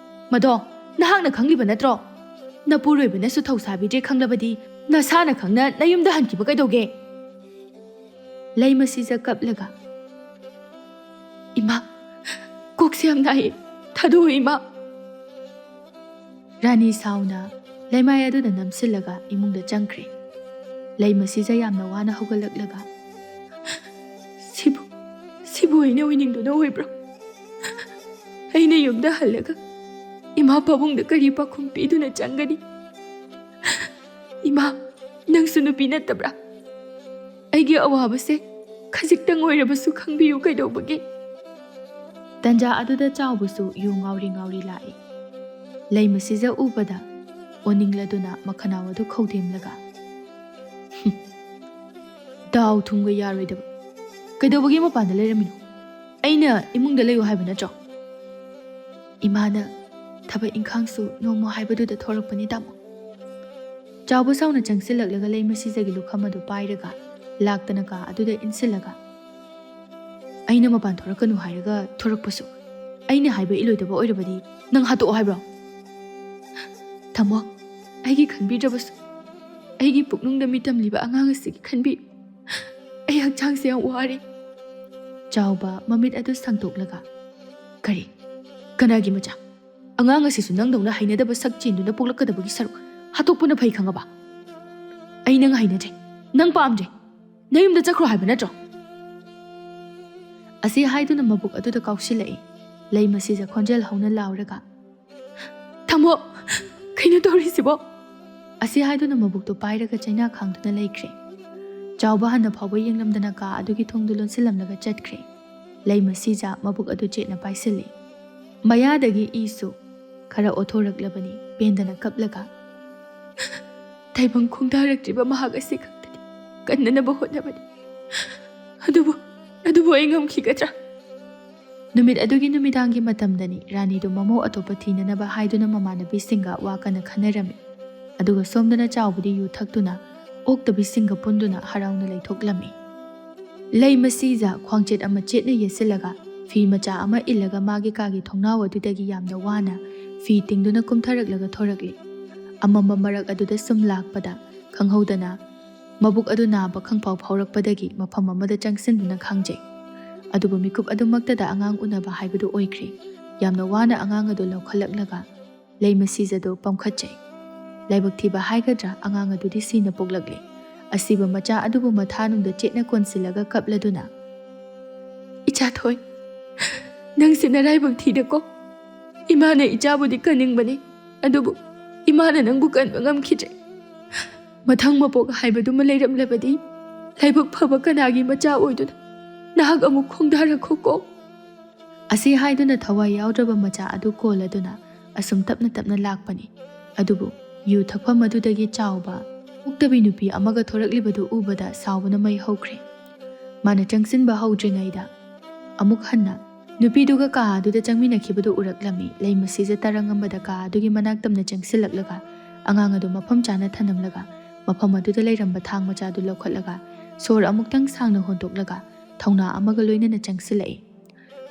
ꯃꯗꯣ ꯅꯍꯥꯛꯅ ꯈꯪꯂꯤꯕ ꯅꯠꯇ꯭ꯔꯣ? ꯅꯄꯨꯔꯣꯏꯕꯅꯁꯨ ꯊꯧꯁꯥꯕꯤꯗ꯭ꯔꯦ ꯈꯪꯂꯕꯗꯤ ꯅꯁꯥꯅ ꯈꯪꯅ ꯅꯌꯨꯝꯗ ꯍꯟꯈꯤꯕ ꯀꯩꯗꯧꯒꯦ? ꯂꯩꯃꯁꯤꯖ ꯀꯞꯂꯒ, "ꯏꯃꯥ, ꯀꯣꯛꯁꯦ ꯌꯥꯝ ꯅꯥꯏꯌꯦ, ꯊꯥꯗꯣꯛꯑꯣ ꯏꯃꯥ"꯫ ꯔꯥꯅꯤ ꯁꯥꯎꯅ ꯂꯩꯃꯥꯏ ꯑꯗꯨꯗ ꯅꯝꯁꯤꯜꯂꯒ ꯏꯃꯨꯡꯗ ꯆꯪꯈ꯭ꯔꯦ꯫ ꯂꯩꯃꯁꯤꯖ ꯌꯥꯝꯅ ꯋꯥꯅ ꯍꯧꯒꯠꯂꯛꯂꯒ, "ꯁꯤꯕꯨ, ꯁꯤꯕꯨ ꯑꯩꯅ ꯑꯣꯏꯅꯤꯡꯗꯨꯅ ꯑꯣꯏꯕ꯭ꯔꯣ? ꯑꯩꯅ ꯌꯨꯝꯗ ꯍꯜꯂꯒ ꯏꯃꯥ ꯄꯥꯕꯨꯡꯗ ꯀꯔꯤ ꯄꯥꯎꯈꯨꯝ ꯄꯤꯗꯨꯅ ꯆꯪꯒꯅꯤ? ꯏꯃꯥ, ꯅꯪꯁꯨ ꯅꯨꯄꯤ ꯅꯠꯇꯕ꯭ꯔꯥ? ꯑꯩꯒꯤ ꯑꯋꯥꯕꯁꯦ ꯈꯖꯤꯛꯇꯪ ꯑꯣꯏꯔꯕꯁꯨ ꯈꯪꯕꯤꯌꯨ ꯀꯩꯗꯧꯕꯒꯤ?" ꯇꯟꯖꯥ ꯑꯗꯨꯗ ꯆꯥꯎꯕꯁꯨ ꯌꯨ ꯉꯥꯎꯔꯤ ꯉꯥꯎꯔꯤ ꯂꯥꯛꯏ꯫ ꯂꯩꯃꯁꯤꯖ ꯎꯕꯗ ꯑꯣꯅꯤꯡꯂꯗꯨꯅ ꯃꯈꯅꯥꯎ ꯑꯗꯨ ꯈꯧꯗꯦꯝꯂꯒ, "ꯍꯨꯝ, ꯗꯥꯎ ꯊꯨꯝꯒ ꯌꯥꯔꯣꯏꯗꯕ꯫ ꯀꯩꯗꯧꯕꯒꯤ ꯃꯄꯥꯟꯗ ꯂꯩꯔꯝꯃꯤꯅꯣ? ꯑꯩꯅ ꯏꯃꯨꯡꯗ ꯂꯩꯌꯨ ꯍꯥꯏꯕ ꯅꯠꯇ꯭ꯔꯣ?" "ꯏꯃꯥꯅ ꯊꯕꯛ ꯏꯪꯈꯥꯡꯁꯨ ꯅꯣꯡꯃ ꯍꯥꯏꯕꯗꯨꯗ ꯊꯣꯔꯛꯄꯅꯤ, ꯇꯥꯃꯣ"꯫ ꯆꯥꯎꯕ ꯁꯥꯎꯅ ꯆꯪꯁꯤꯜꯂꯛꯂꯒ ꯂꯩꯃꯁꯤꯖꯒꯤ ꯂꯨꯈꯝ ꯑꯗꯨ ꯄꯥꯏꯔꯒ ꯂꯥꯛꯇꯅ ꯀꯥ ꯑꯗꯨꯗ ꯏꯟꯁꯤꯜꯂꯒ, "ꯑꯩꯅ ꯃꯄꯥꯟ ꯊꯣꯔꯛꯀꯅꯨ ꯍꯥꯏꯔꯒ ꯊꯣꯔꯛꯄꯁꯨ, ꯑꯩꯅ ꯍꯥꯏꯕ ꯏꯜꯂꯣꯏꯗꯕ ꯑꯣꯏꯔꯕꯗꯤ ꯅꯪ ꯍꯥꯠꯇꯣꯛꯑꯣ ꯍꯥꯏꯕ꯭ꯔꯣ?" "ꯇꯥꯃꯣ, ꯑꯩꯒꯤ ꯈꯟꯕꯤꯗ꯭ꯔꯕꯁꯨ ꯑꯩꯒꯤ ꯄꯨꯛꯅꯨꯡꯗ ꯃꯤꯇꯝꯂꯤꯕ ꯑꯉꯥꯡ ꯑꯁꯤꯒꯤ ꯈꯟꯕꯤꯌꯨ꯫ ꯑꯩ ꯍꯛꯆꯥꯡꯁꯦ ꯌꯥꯝ ꯋꯥꯔꯦ"꯫ ꯆꯥꯎꯕ ꯃꯃꯤꯠ ꯑꯗꯨ ꯁꯥꯡꯗꯣꯛꯂꯒ, "ꯀꯔꯤ? ꯀꯅꯥꯒꯤ ꯃꯆꯥ? ꯑꯉꯥꯡ ꯑꯁꯤꯁꯨ ꯅꯪꯗꯧꯅ ꯍꯩꯅꯗꯕ ꯁꯛ ꯆꯦꯟꯗꯨꯅ ꯄꯣꯛꯂꯛꯀꯗꯕꯒꯤ ꯁꯔꯨꯛ ꯍꯥꯠꯇꯣꯛꯄꯅ ꯐꯩ, ꯈꯪꯉꯕ? ꯑꯩ ꯅꯪ ꯍꯩꯅꯗ꯭ꯔꯦ, ꯅꯪ ꯄꯥꯝꯗ꯭ꯔꯦ꯫ ꯅꯌꯨꯝꯗ ꯆꯠꯈ꯭ꯔꯣ ꯍꯥꯏꯕ ꯅꯠꯇ꯭ꯔꯣ?" ꯑꯁꯤ ꯍꯥꯏꯗꯨꯅ ꯃꯕꯨꯛ ꯑꯗꯨꯗ ꯀꯥꯎꯁꯤꯜꯂꯛꯏ꯫ ꯂꯩꯃꯁꯤꯖ ꯈꯣꯟꯖꯦꯜ ꯍꯧꯅ ꯂꯥꯎꯔꯒ, "ꯊꯝꯃꯣ! ꯀꯩꯅꯣ ꯇꯧꯔꯤꯁꯤꯕꯣ?" ꯑꯁꯤ ꯍꯥꯏꯗꯨꯅ ꯃꯕꯨꯛꯇꯨ ꯄꯥꯏꯔꯒ ꯆꯩꯅꯥ ꯈꯥꯡꯗꯨꯅ ꯂꯩꯈ꯭ꯔꯦ꯫ ꯆꯥꯎꯕ ꯍꯟꯅ ꯐꯥꯎꯕ ꯌꯦꯡꯂꯝꯗꯅ ꯀꯥ ꯑꯗꯨꯒꯤ ꯊꯣꯡꯗꯨ ꯂꯣꯟꯁꯤꯜꯂꯝꯂꯒ ꯆꯠꯈ꯭ꯔꯦ꯫ ꯂꯩꯃꯁꯤꯖ ꯃꯕꯨꯛ ꯑꯗꯨ ꯆꯦꯠꯅ ꯄꯥꯏꯁꯤꯜꯂꯤ꯫ ꯃꯌꯥꯗꯒꯤ ꯏꯁꯨ ꯈꯔ ꯑꯣꯊꯣꯔꯛꯂꯕꯅꯤ꯫ ꯄꯦꯟꯗꯅ ꯀꯞꯂꯒ, "ꯇꯥꯏꯕꯪ ꯈꯣꯡꯗꯥꯔꯛꯇ꯭ꯔꯤꯕ ꯃꯍꯥꯛ ꯑꯁꯤ ꯈꯛꯇꯗꯤ ꯀꯟꯅꯅꯕ ꯍꯣꯠꯅꯕꯅꯤ꯫ ꯑꯗꯨꯕꯨ, ꯑꯗꯨꯕꯨ ꯑꯩ ꯉꯝꯈꯤꯒꯗ꯭ꯔꯥ?" ꯅꯨꯃꯤꯠ ꯑꯗꯨꯒꯤ ꯅꯨꯃꯤꯗꯥꯡꯒꯤ ꯃꯇꯝꯗꯅꯤ ꯔꯥꯅꯤꯗꯨ ꯃꯃꯧ ꯑꯇꯣꯞꯄ ꯊꯤꯅꯅꯕ ꯍꯥꯏꯗꯨꯅ ꯃꯃꯥꯟꯅꯕꯤꯁꯤꯡꯒ ꯋꯥ ꯀꯟꯅ ꯈꯟꯅꯔꯝꯃꯤ꯫ ꯑꯗꯨꯒ ꯁꯣꯝꯗꯅ ꯆꯥꯎꯕꯗꯤ ꯌꯨ ꯊꯛꯇꯨꯅ ꯑꯣꯛꯇꯕꯤꯁꯤꯡꯒ ꯄꯨꯟꯗꯨꯅ ꯍꯔꯥꯎꯅ ꯂꯩꯊꯣꯛꯂꯝꯃꯤ꯫ ꯂꯩꯃꯁꯤꯖ ꯈ꯭ꯋꯥꯡꯆꯦꯠ ꯑꯃ ꯆꯦꯠꯅ ꯌꯦꯠꯁꯤꯜꯂꯒ ꯐꯤ ꯃꯆꯥ ꯑꯃ ꯏꯜꯂꯒ ꯃꯥꯒꯤ ꯀꯥꯒꯤ ꯊꯣꯡꯅꯥꯎ ꯑꯗꯨꯗꯒꯤ ꯌꯥꯝꯅ ꯋꯥꯅ ꯐꯤ ꯇꯤꯡꯗꯨꯅ ꯀꯨꯝꯊꯔꯛꯂꯒ ꯊꯣꯔꯛꯂꯤ꯫ ꯑꯃꯝꯕ ꯃꯔꯛ ꯑꯗꯨꯗ ꯁꯨꯝ ꯂꯥꯛꯄꯗ ꯈꯪꯍꯧꯗꯅ ꯃꯕꯨꯛ ꯑꯗꯨ ꯅꯥꯕ ꯈꯪꯐꯥꯎ ꯐꯥꯎꯔꯛꯄꯗꯒꯤ ꯃꯐꯝ ꯑꯃꯗ ꯆꯪꯁꯤꯟꯗꯨꯅ ꯈꯥꯡꯖꯩ꯫ ꯑꯗꯨꯕꯨ ꯃꯤꯀꯨꯞ ꯑꯗꯨꯃꯛꯇꯗ ꯑꯉꯥꯡ ꯎꯅꯕ ꯍꯥꯏꯕꯗꯨ ꯑꯣꯏꯈ꯭ꯔꯦ꯫ ꯌꯥꯝꯅ ꯋꯥꯅ ꯑꯉꯥꯡ ꯑꯗꯨ ꯂꯧꯈꯠꯂꯛꯂꯒ ꯂꯩꯃꯁꯤꯖꯗꯨ ꯄꯝꯈꯠꯆꯩ꯫ ꯂꯥꯏꯕꯛ ꯊꯤꯕ ꯍꯥꯏꯒꯗ꯭ꯔꯥ, ꯑꯉꯥꯡ ꯑꯗꯨꯗꯤ ꯁꯤꯅ ꯄꯣꯛꯂꯛꯂꯦ꯫ ꯑꯁꯤꯕ ꯃꯆꯥ ꯑꯗꯨꯕꯨ ꯃꯊꯥꯅꯨꯡꯗ ꯆꯦꯠꯅ ꯀꯣꯟꯁꯤꯜꯂꯒ ꯀꯞꯂꯗꯨꯅ, "ꯏꯆꯥꯊꯣꯏ, ꯅꯪꯁꯤ ꯅꯔꯥꯏꯕꯛ ꯊꯤꯗꯀꯣ꯫ ꯏꯃꯥꯅ ꯏꯆꯥꯕꯨꯗꯤ ꯀꯟꯅꯤꯡꯕꯅꯤ, ꯑꯗꯨꯕꯨ ꯏꯃꯥꯅ ꯅꯪꯕꯨ ꯀꯟꯕ ꯉꯝꯈꯤꯗ꯭ꯔꯦ꯫ ꯃꯊꯪ ꯃꯄꯣꯛ ꯍꯥꯏꯕꯗꯨꯃ ꯂꯩꯔꯝꯂꯕꯗꯤ ꯂꯥꯏꯕꯛ ꯐꯕ ꯀꯅꯥꯒꯤ ꯃꯆꯥ ꯑꯣꯏꯗꯨꯅ ꯅꯍꯥꯛ ꯑꯃꯨꯛ ꯈꯣꯡꯗꯥꯔꯛꯈꯣꯀꯣ?" ꯑꯁꯤ ꯍꯥꯏꯗꯨꯅ ꯊꯋꯥꯏ ꯌꯥꯎꯗ꯭ꯔꯕ ꯃꯆꯥ ꯑꯗꯨ ꯀꯣꯜꯂꯗꯨꯅ ꯑꯁꯨꯝ ꯇꯞꯅ ꯇꯞꯅ ꯂꯥꯛꯄꯅꯤ꯫ ꯑꯗꯨꯕꯨ ꯌꯨ ꯊꯛꯐꯝ ꯑꯗꯨꯗꯒꯤ ꯆꯥꯎꯕ ꯄꯣꯛꯇꯕꯤ ꯅꯨꯄꯤ ꯑꯃꯒ ꯊꯣꯔꯛꯂꯤꯕꯗꯨ ꯎꯕꯗ ꯁꯥꯎꯕꯅ ꯃꯩ ꯍꯧꯈ꯭ꯔꯦ꯫ ꯃꯥꯅ ꯆꯪꯁꯤꯟꯕ ꯍꯧꯗ꯭ꯔꯤꯉꯩꯗ ꯑꯃꯨꯛ ꯍꯟꯅ ꯅꯨꯄꯤꯗꯨꯒ ꯀꯥ ꯑꯗꯨꯗ ꯆꯪꯃꯤꯟꯅꯈꯤꯕꯗꯨ ꯎꯔꯛꯂꯝꯃꯤ꯫ ꯂꯩꯃꯁꯤꯖ ꯇꯔꯪ ꯑꯃꯗ ꯀꯥ ꯑꯗꯨꯒꯤ ꯃꯅꯥꯛ ꯇꯝꯅ ꯆꯪꯁꯤꯜꯂꯛꯂꯒ ꯑꯉꯥꯡ ꯑꯗꯨ ꯃꯐꯝ ꯆꯥꯅ ꯊꯅꯝꯂꯒ ꯃꯐꯝ ꯑꯗꯨꯗ ꯂꯩꯔꯝꯕ ꯊꯥꯡ ꯃꯆꯥꯗꯨ ꯂꯧꯈꯠꯂꯒ ꯁꯣꯔ ꯑꯃꯨꯛꯇꯪ ꯁꯥꯡꯅ ꯍꯣꯟꯇꯣꯛꯂꯒ ꯊꯧꯅꯥ ꯑꯃꯒ ꯂꯣꯏꯅꯅ ꯆꯪꯁꯤꯜꯂꯛꯏ꯫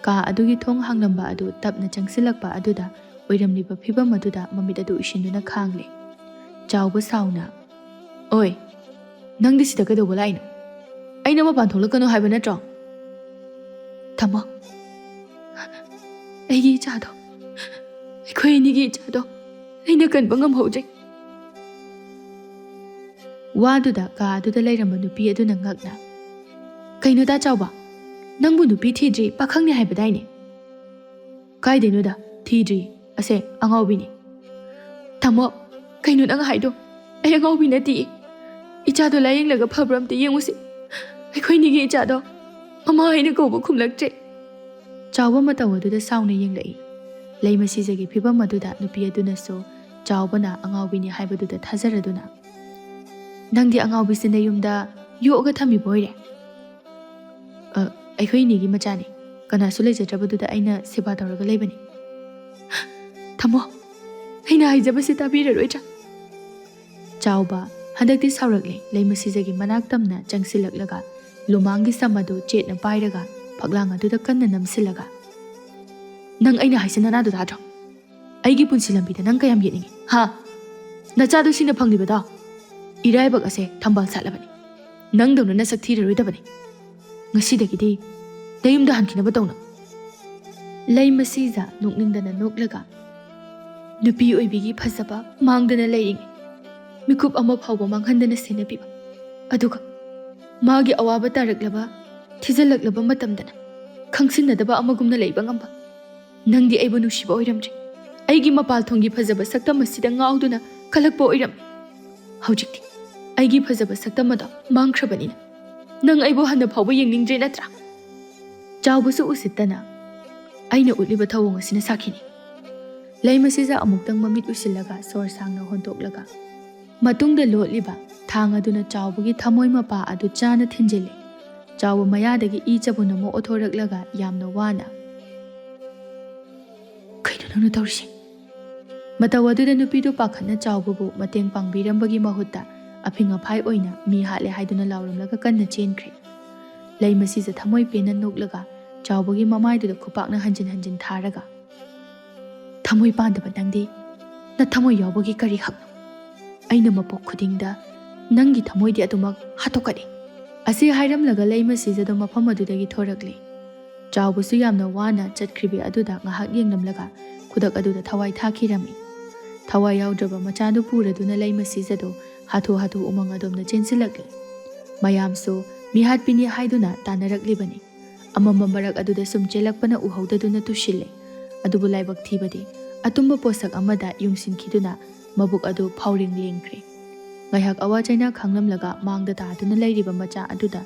ꯀꯥ ꯑꯗꯨꯒꯤ ꯊꯣꯡ ꯍꯥꯡꯂꯝꯕ ꯑꯗꯨ ꯇꯞꯅ ꯆꯪꯁꯤꯜꯂꯛꯄ ꯑꯗꯨꯗ ꯑꯣꯏꯔꯝꯂꯤꯕ ꯐꯤꯚꯝ ꯑꯗꯨꯗ ꯃꯃꯤꯠ ꯑꯗꯨ ꯎꯏꯁꯤꯟꯗꯨꯅ ꯈꯥꯡꯂꯦ꯫ ꯆꯥꯎꯕ ꯁꯥꯎꯅ, "ꯑꯣꯏ, ꯅꯪꯗꯤ ꯁꯤꯗ ꯀꯩꯗꯧꯕ ꯂꯥꯛꯏꯅꯣ? ꯑꯩꯅ ꯃꯄꯥꯟ ꯊꯣꯛꯂꯛꯀꯅꯨ ꯍꯥꯏꯕ ꯅꯠꯇ꯭ꯔꯣ?" "ꯊꯝꯃꯣ, ꯑꯩꯒꯤ ꯏꯆꯥꯗꯣ, ꯑꯩꯈꯣꯏ ꯑꯅꯤꯒꯤ ꯏꯆꯥꯗꯣ ꯑꯩꯅ ꯀꯟꯕ ꯉꯝꯍꯧꯗ꯭ꯔꯦ꯫" ꯋꯥꯗꯨꯗ ꯀꯥ ꯑꯗꯨꯗ ꯂꯩꯔꯝꯕ ꯅꯨꯄꯤ ꯑꯗꯨꯅ ꯉꯛꯅ, "ꯀꯩꯅꯣꯗ ꯆꯥꯎꯕ, ꯅꯪꯕꯨ ꯅꯨꯄꯤ ꯊꯤꯗ꯭ꯔꯤ, ꯄꯥꯈꯪꯅꯤ ꯍꯥꯏꯕꯗꯥꯏꯅꯦ?" "ꯀꯥꯏꯗꯩꯅꯣꯗ, ꯊꯤꯗ꯭ꯔꯤ, ꯑꯁꯦ ꯑꯉꯥꯎꯕꯤꯅꯤ꯫" "ꯊꯝꯃꯣ, ꯀꯩꯅꯣ ꯅꯪ ꯍꯥꯏꯗꯣ? ꯑꯩ ꯑꯉꯥꯎꯕꯤ ꯅꯠꯇꯤꯌꯦ꯫ ꯏꯆꯥꯗꯣ ꯂꯥꯌꯦꯡꯂꯒ ꯐꯕ꯭ꯔꯥ ꯑꯝꯇ ꯌꯦꯡꯉꯨꯁꯤ꯫ ꯑꯩꯈꯣꯏꯅꯤꯒꯤ ꯏꯆꯥꯗꯣ ꯃꯃꯥ ꯍꯥꯏꯅ ꯀꯧꯕ ꯈꯨꯝꯂꯛꯇ꯭ꯔꯦ꯫" ꯆꯥꯎꯕ ꯃꯇꯧ ꯑꯗꯨꯗ ꯁꯥꯎꯅ ꯌꯦꯡꯂꯛꯏ꯫ ꯂꯩꯃꯁꯤꯖꯒꯤ ꯐꯤꯚꯝ ꯑꯗꯨꯗ ꯅꯨꯄꯤ ꯑꯗꯨꯅꯁꯨ ꯆꯥꯎꯕꯅ ꯑꯉꯥꯎꯕꯤꯅꯤ ꯍꯥꯏꯕꯗꯨꯗ ꯊꯥꯖꯔꯗꯨꯅ, "ꯅꯪꯗꯤ ꯑꯉꯥꯎꯕꯤꯁꯤ ꯅꯌꯨꯝꯗ ꯌꯣꯛꯑꯒ ꯊꯝꯃꯤꯕ ꯑꯣꯏꯔꯦ?" "ꯑ, ꯑꯩꯈꯣꯏ ꯏꯅꯦꯒꯤ ꯃꯆꯥꯅꯤ꯫ ꯀꯅꯥꯁꯨ ꯂꯩꯖꯗ꯭ꯔꯕꯗꯨꯗ ꯑꯩꯅ ꯁꯦꯕꯥ ꯇꯧꯔꯒ ꯂꯩꯕꯅꯤ꯫" "ꯊꯝꯃꯣ, ꯑꯩꯅ ꯍꯥꯏꯖꯕꯁꯤ ꯇꯥꯕꯤꯔꯔꯣꯏꯗ꯭ꯔꯥ?" ꯆꯥꯎꯕ ꯍꯟꯗꯛꯇꯤ ꯁꯥꯎꯔꯛꯂꯦ꯫ ꯂꯩꯃꯁꯤꯖꯒꯤ ꯃꯅꯥꯛ ꯇꯝꯅ ꯆꯪꯁꯤꯜꯂꯛꯂꯒ ꯂꯨꯃꯥꯡꯒꯤ ꯁꯝ ꯑꯗꯨ ꯆꯦꯠꯅ ꯄꯥꯏꯔꯒ ꯐꯛꯂꯥꯡ ꯑꯗꯨꯗ ꯀꯟꯅ ꯅꯝꯁꯤꯜꯂꯒ, "ꯅꯪ ꯑꯩꯅ ꯍꯥꯏꯁꯤ ꯅꯅꯥꯗꯨ ꯇꯥꯗ꯭ꯔꯣ? ꯑꯩꯒꯤ ꯄꯨꯟꯁꯤ ꯂꯝꯕꯤꯗ ꯅꯪ ꯀꯌꯥꯝ ꯌꯦꯠꯅꯤꯡꯉꯤ, ꯍꯥ? ꯅꯆꯥꯗꯣ ꯁꯤꯅ ꯐꯪꯂꯤꯕꯗꯣ? ꯏꯔꯥꯏꯕꯛ ꯑꯁꯦ ꯊꯝꯕꯥꯜ ꯁꯥꯠꯂꯕꯅꯤ꯫ ꯅꯪꯗꯧꯅ ꯅꯁꯛ ꯊꯤꯔꯔꯣꯏꯗꯕꯅꯤ꯫ ꯉꯁꯤꯗꯒꯤꯗꯤ ꯅꯌꯨꯝꯗ ꯍꯟꯈꯤꯅꯕ ꯇꯧꯅꯧ꯫ ꯂꯩꯃꯁꯤꯖ ꯅꯣꯛꯅꯤꯡꯗꯅ ꯅꯣꯛꯂꯒ, ꯅꯨꯄꯤ ꯑꯣꯏꯕꯤꯒꯤ ꯐꯖꯕ ꯃꯥꯡꯗꯅ ꯂꯩꯔꯤꯉꯩ ꯃꯤꯀꯨꯞ ꯑꯃ ꯐꯥꯎꯕ ꯃꯥꯡꯍꯟꯗꯅ ꯁꯦꯟꯅꯕꯤꯕ, ꯑꯗꯨꯒ ꯃꯥꯒꯤ ꯑꯋꯥꯕ ꯇꯥꯔꯛꯂꯕ, ꯊꯤꯖꯤꯜꯂꯛꯂꯕ ꯃꯇꯝꯗꯅ ꯈꯪꯁꯤꯟꯅꯗꯕ ꯑꯃꯒꯨꯝꯅ ꯂꯩꯕ ꯉꯝꯕ, ꯅꯪꯗꯤ ꯑꯩꯕꯨ ꯅꯨꯡꯁꯤꯕ ꯑꯣꯏꯔꯝꯗ꯭ꯔꯦ꯫ ꯑꯩꯒꯤ ꯃꯄꯥꯜ ꯊꯣꯡꯒꯤ ꯐꯖꯕ ꯁꯛꯇꯝ ꯑꯁꯤꯗ ꯉꯥꯎꯗꯨꯅ ꯀꯜꯂꯛꯄ ꯑꯣꯏꯔꯝꯃꯤ꯫ ꯍꯧꯖꯤꯛꯇꯤ ꯑꯩꯒꯤ ꯐꯖꯕ ꯁꯛꯇꯝ ꯑꯗꯣ ꯃꯥꯡꯈ꯭ꯔꯕꯅꯤꯅ ꯅꯪ ꯑꯩꯕꯨ ꯍꯟꯅ ꯐꯥꯎꯕ ꯌꯦꯡꯅꯤꯡꯗ꯭ꯔꯦ ꯅꯠꯇ꯭ꯔꯥ? ꯆꯥꯎꯕꯁꯨ ꯎꯁꯤꯠꯇꯅ ꯑꯩꯅ ꯎꯠꯂꯤꯕ ꯊꯧꯑꯣꯡ ꯑꯁꯤꯅ ꯁꯥꯈꯤꯅꯤ꯫ ꯂꯩꯃꯁꯤꯖ ꯑꯃꯨꯛꯇꯪ ꯃꯃꯤꯠ ꯎꯏꯁꯤꯜꯂꯒ ꯁꯣꯔ ꯁꯥꯡꯅ ꯍꯣꯟꯗꯣꯛꯂꯒ ꯃꯇꯨꯡꯗ ꯂꯣꯠꯂꯤꯕ ꯊꯥꯡ ꯑꯗꯨꯅ ꯆꯥꯎꯕꯒꯤ ꯊꯃꯣꯏ ꯃꯄꯥ ꯑꯗꯨ ꯆꯥꯅ ꯊꯤꯟꯖꯤꯜꯂꯤ꯫ ꯆꯥꯎꯕ ꯃꯌꯥꯗꯒꯤ ꯏ ꯆꯕꯨꯟ ꯑꯃ ꯑꯣꯊꯣꯔꯛꯂꯒ ꯌꯥꯝꯅ ꯋꯥꯅ, "ꯀꯩꯅꯣ ꯅꯪꯅ ꯇꯧꯔꯤꯁꯦ?" ꯃꯇꯧ ꯑꯗꯨꯗ ꯅꯨꯄꯤꯗꯨ ꯄꯥꯈꯠꯅ ꯆꯥꯎꯕꯕꯨ ꯃꯇꯦꯡ ꯄꯥꯡꯕꯤꯔꯝꯕꯒꯤ ꯃꯍꯨꯠꯇ ꯑꯐꯤꯡ ꯑꯐꯥꯏ ꯑꯣꯏꯅ ꯃꯤ ꯍꯥꯠꯂꯦ ꯍꯥꯏꯗꯨꯅ ꯂꯥꯎꯔꯝꯂꯒ ꯀꯟꯅ ꯆꯦꯟꯈ꯭ꯔꯦ꯫ ꯂꯩꯃꯁꯤꯖ ꯊꯃꯣꯏ ꯄꯦꯟꯅ ꯅꯣꯛꯂꯒ ꯆꯥꯎꯕꯒꯤ ꯃꯃꯥꯏꯗꯨꯗ ꯈꯨꯄꯥꯛꯅ ꯍꯟꯖꯤꯟ ꯍꯟꯖꯤꯟ ꯊꯥꯔꯒ, "ꯊꯃꯣꯏ ꯄꯥꯟꯗꯕ ꯅꯪꯗꯤ ꯅꯊꯃꯣꯏ ꯌꯥꯎꯕꯒꯤ ꯀꯔꯤ ꯍꯛꯅꯣ? ꯑꯩꯅ ꯃꯄꯣꯛ ꯈꯨꯗꯤꯡꯗ ꯅꯪꯒꯤ ꯊꯃꯣꯏꯗꯤ ꯑꯗꯨꯃꯛ ꯍꯥꯠꯇꯣꯛꯀꯅꯤ꯫" ꯑꯁꯤ ꯍꯥꯏꯔꯝꯂꯒ ꯂꯩꯃꯁꯤꯖꯗꯣ ꯃꯐꯝ ꯑꯗꯨꯗꯒꯤ ꯊꯣꯔꯛꯂꯦ꯫ ꯆꯥꯎꯕꯁꯨ ꯌꯥꯝꯅ ꯋꯥꯅ ꯆꯠꯈ꯭ꯔꯤꯕꯤ ꯑꯗꯨꯗ ꯉꯥꯏꯍꯥꯛ ꯌꯦꯡꯂꯝꯂꯒ ꯈꯨꯗꯛ ꯑꯗꯨꯗ ꯊꯋꯥꯏ ꯊꯥꯈꯤꯔꯝꯃꯤ꯫ ꯊꯋꯥꯏ ꯌꯥꯎꯗ꯭ꯔꯕ ꯃꯆꯥꯗꯨ ꯄꯨꯔꯗꯨꯅ ꯂꯩꯃꯁꯤꯖꯗꯣ ꯍꯥꯊꯨ ꯍꯥꯊꯨ ꯎꯃꯪ ꯑꯗꯣꯝꯗ ꯆꯦꯟꯁꯤꯜꯂꯛꯂꯦ꯫ ꯃꯌꯥꯝꯁꯨ ꯃꯤꯍꯥꯠꯄꯤꯅꯤ ꯍꯥꯏꯗꯨꯅ ꯇꯥꯟꯅꯔꯛꯂꯤꯕꯅꯤ꯫ ꯑꯃꯝꯕ ꯃꯔꯛ ꯑꯗꯨꯗ ꯁꯨꯝ ꯆꯦꯜꯂꯛꯄꯅ ꯎꯍꯧꯗꯗꯨꯅ ꯇꯨꯁꯤꯜꯂꯦ꯫ ꯑꯗꯨꯕꯨ ꯂꯥꯏꯕꯛ ꯊꯤꯕꯗꯤ ꯑꯇꯨꯝꯕ ꯄꯣꯠꯁꯛ ꯑꯃꯗ ꯌꯨꯡꯁꯤꯟꯈꯤꯗꯨꯅ ꯃꯕꯨꯛ ꯑꯗꯨ ꯐꯥꯎꯔꯦꯡ ꯂꯦꯡꯈ꯭ꯔꯦ꯫ ꯉꯥꯏꯍꯥꯛ ꯑꯋꯥ ꯆꯩꯅꯥ ꯈꯪꯂꯝꯂꯒ ꯃꯥꯡꯗ ꯇꯥꯗꯨꯅ ꯂꯩꯔꯤꯕ ꯃꯆꯥ ꯑꯗꯨꯗ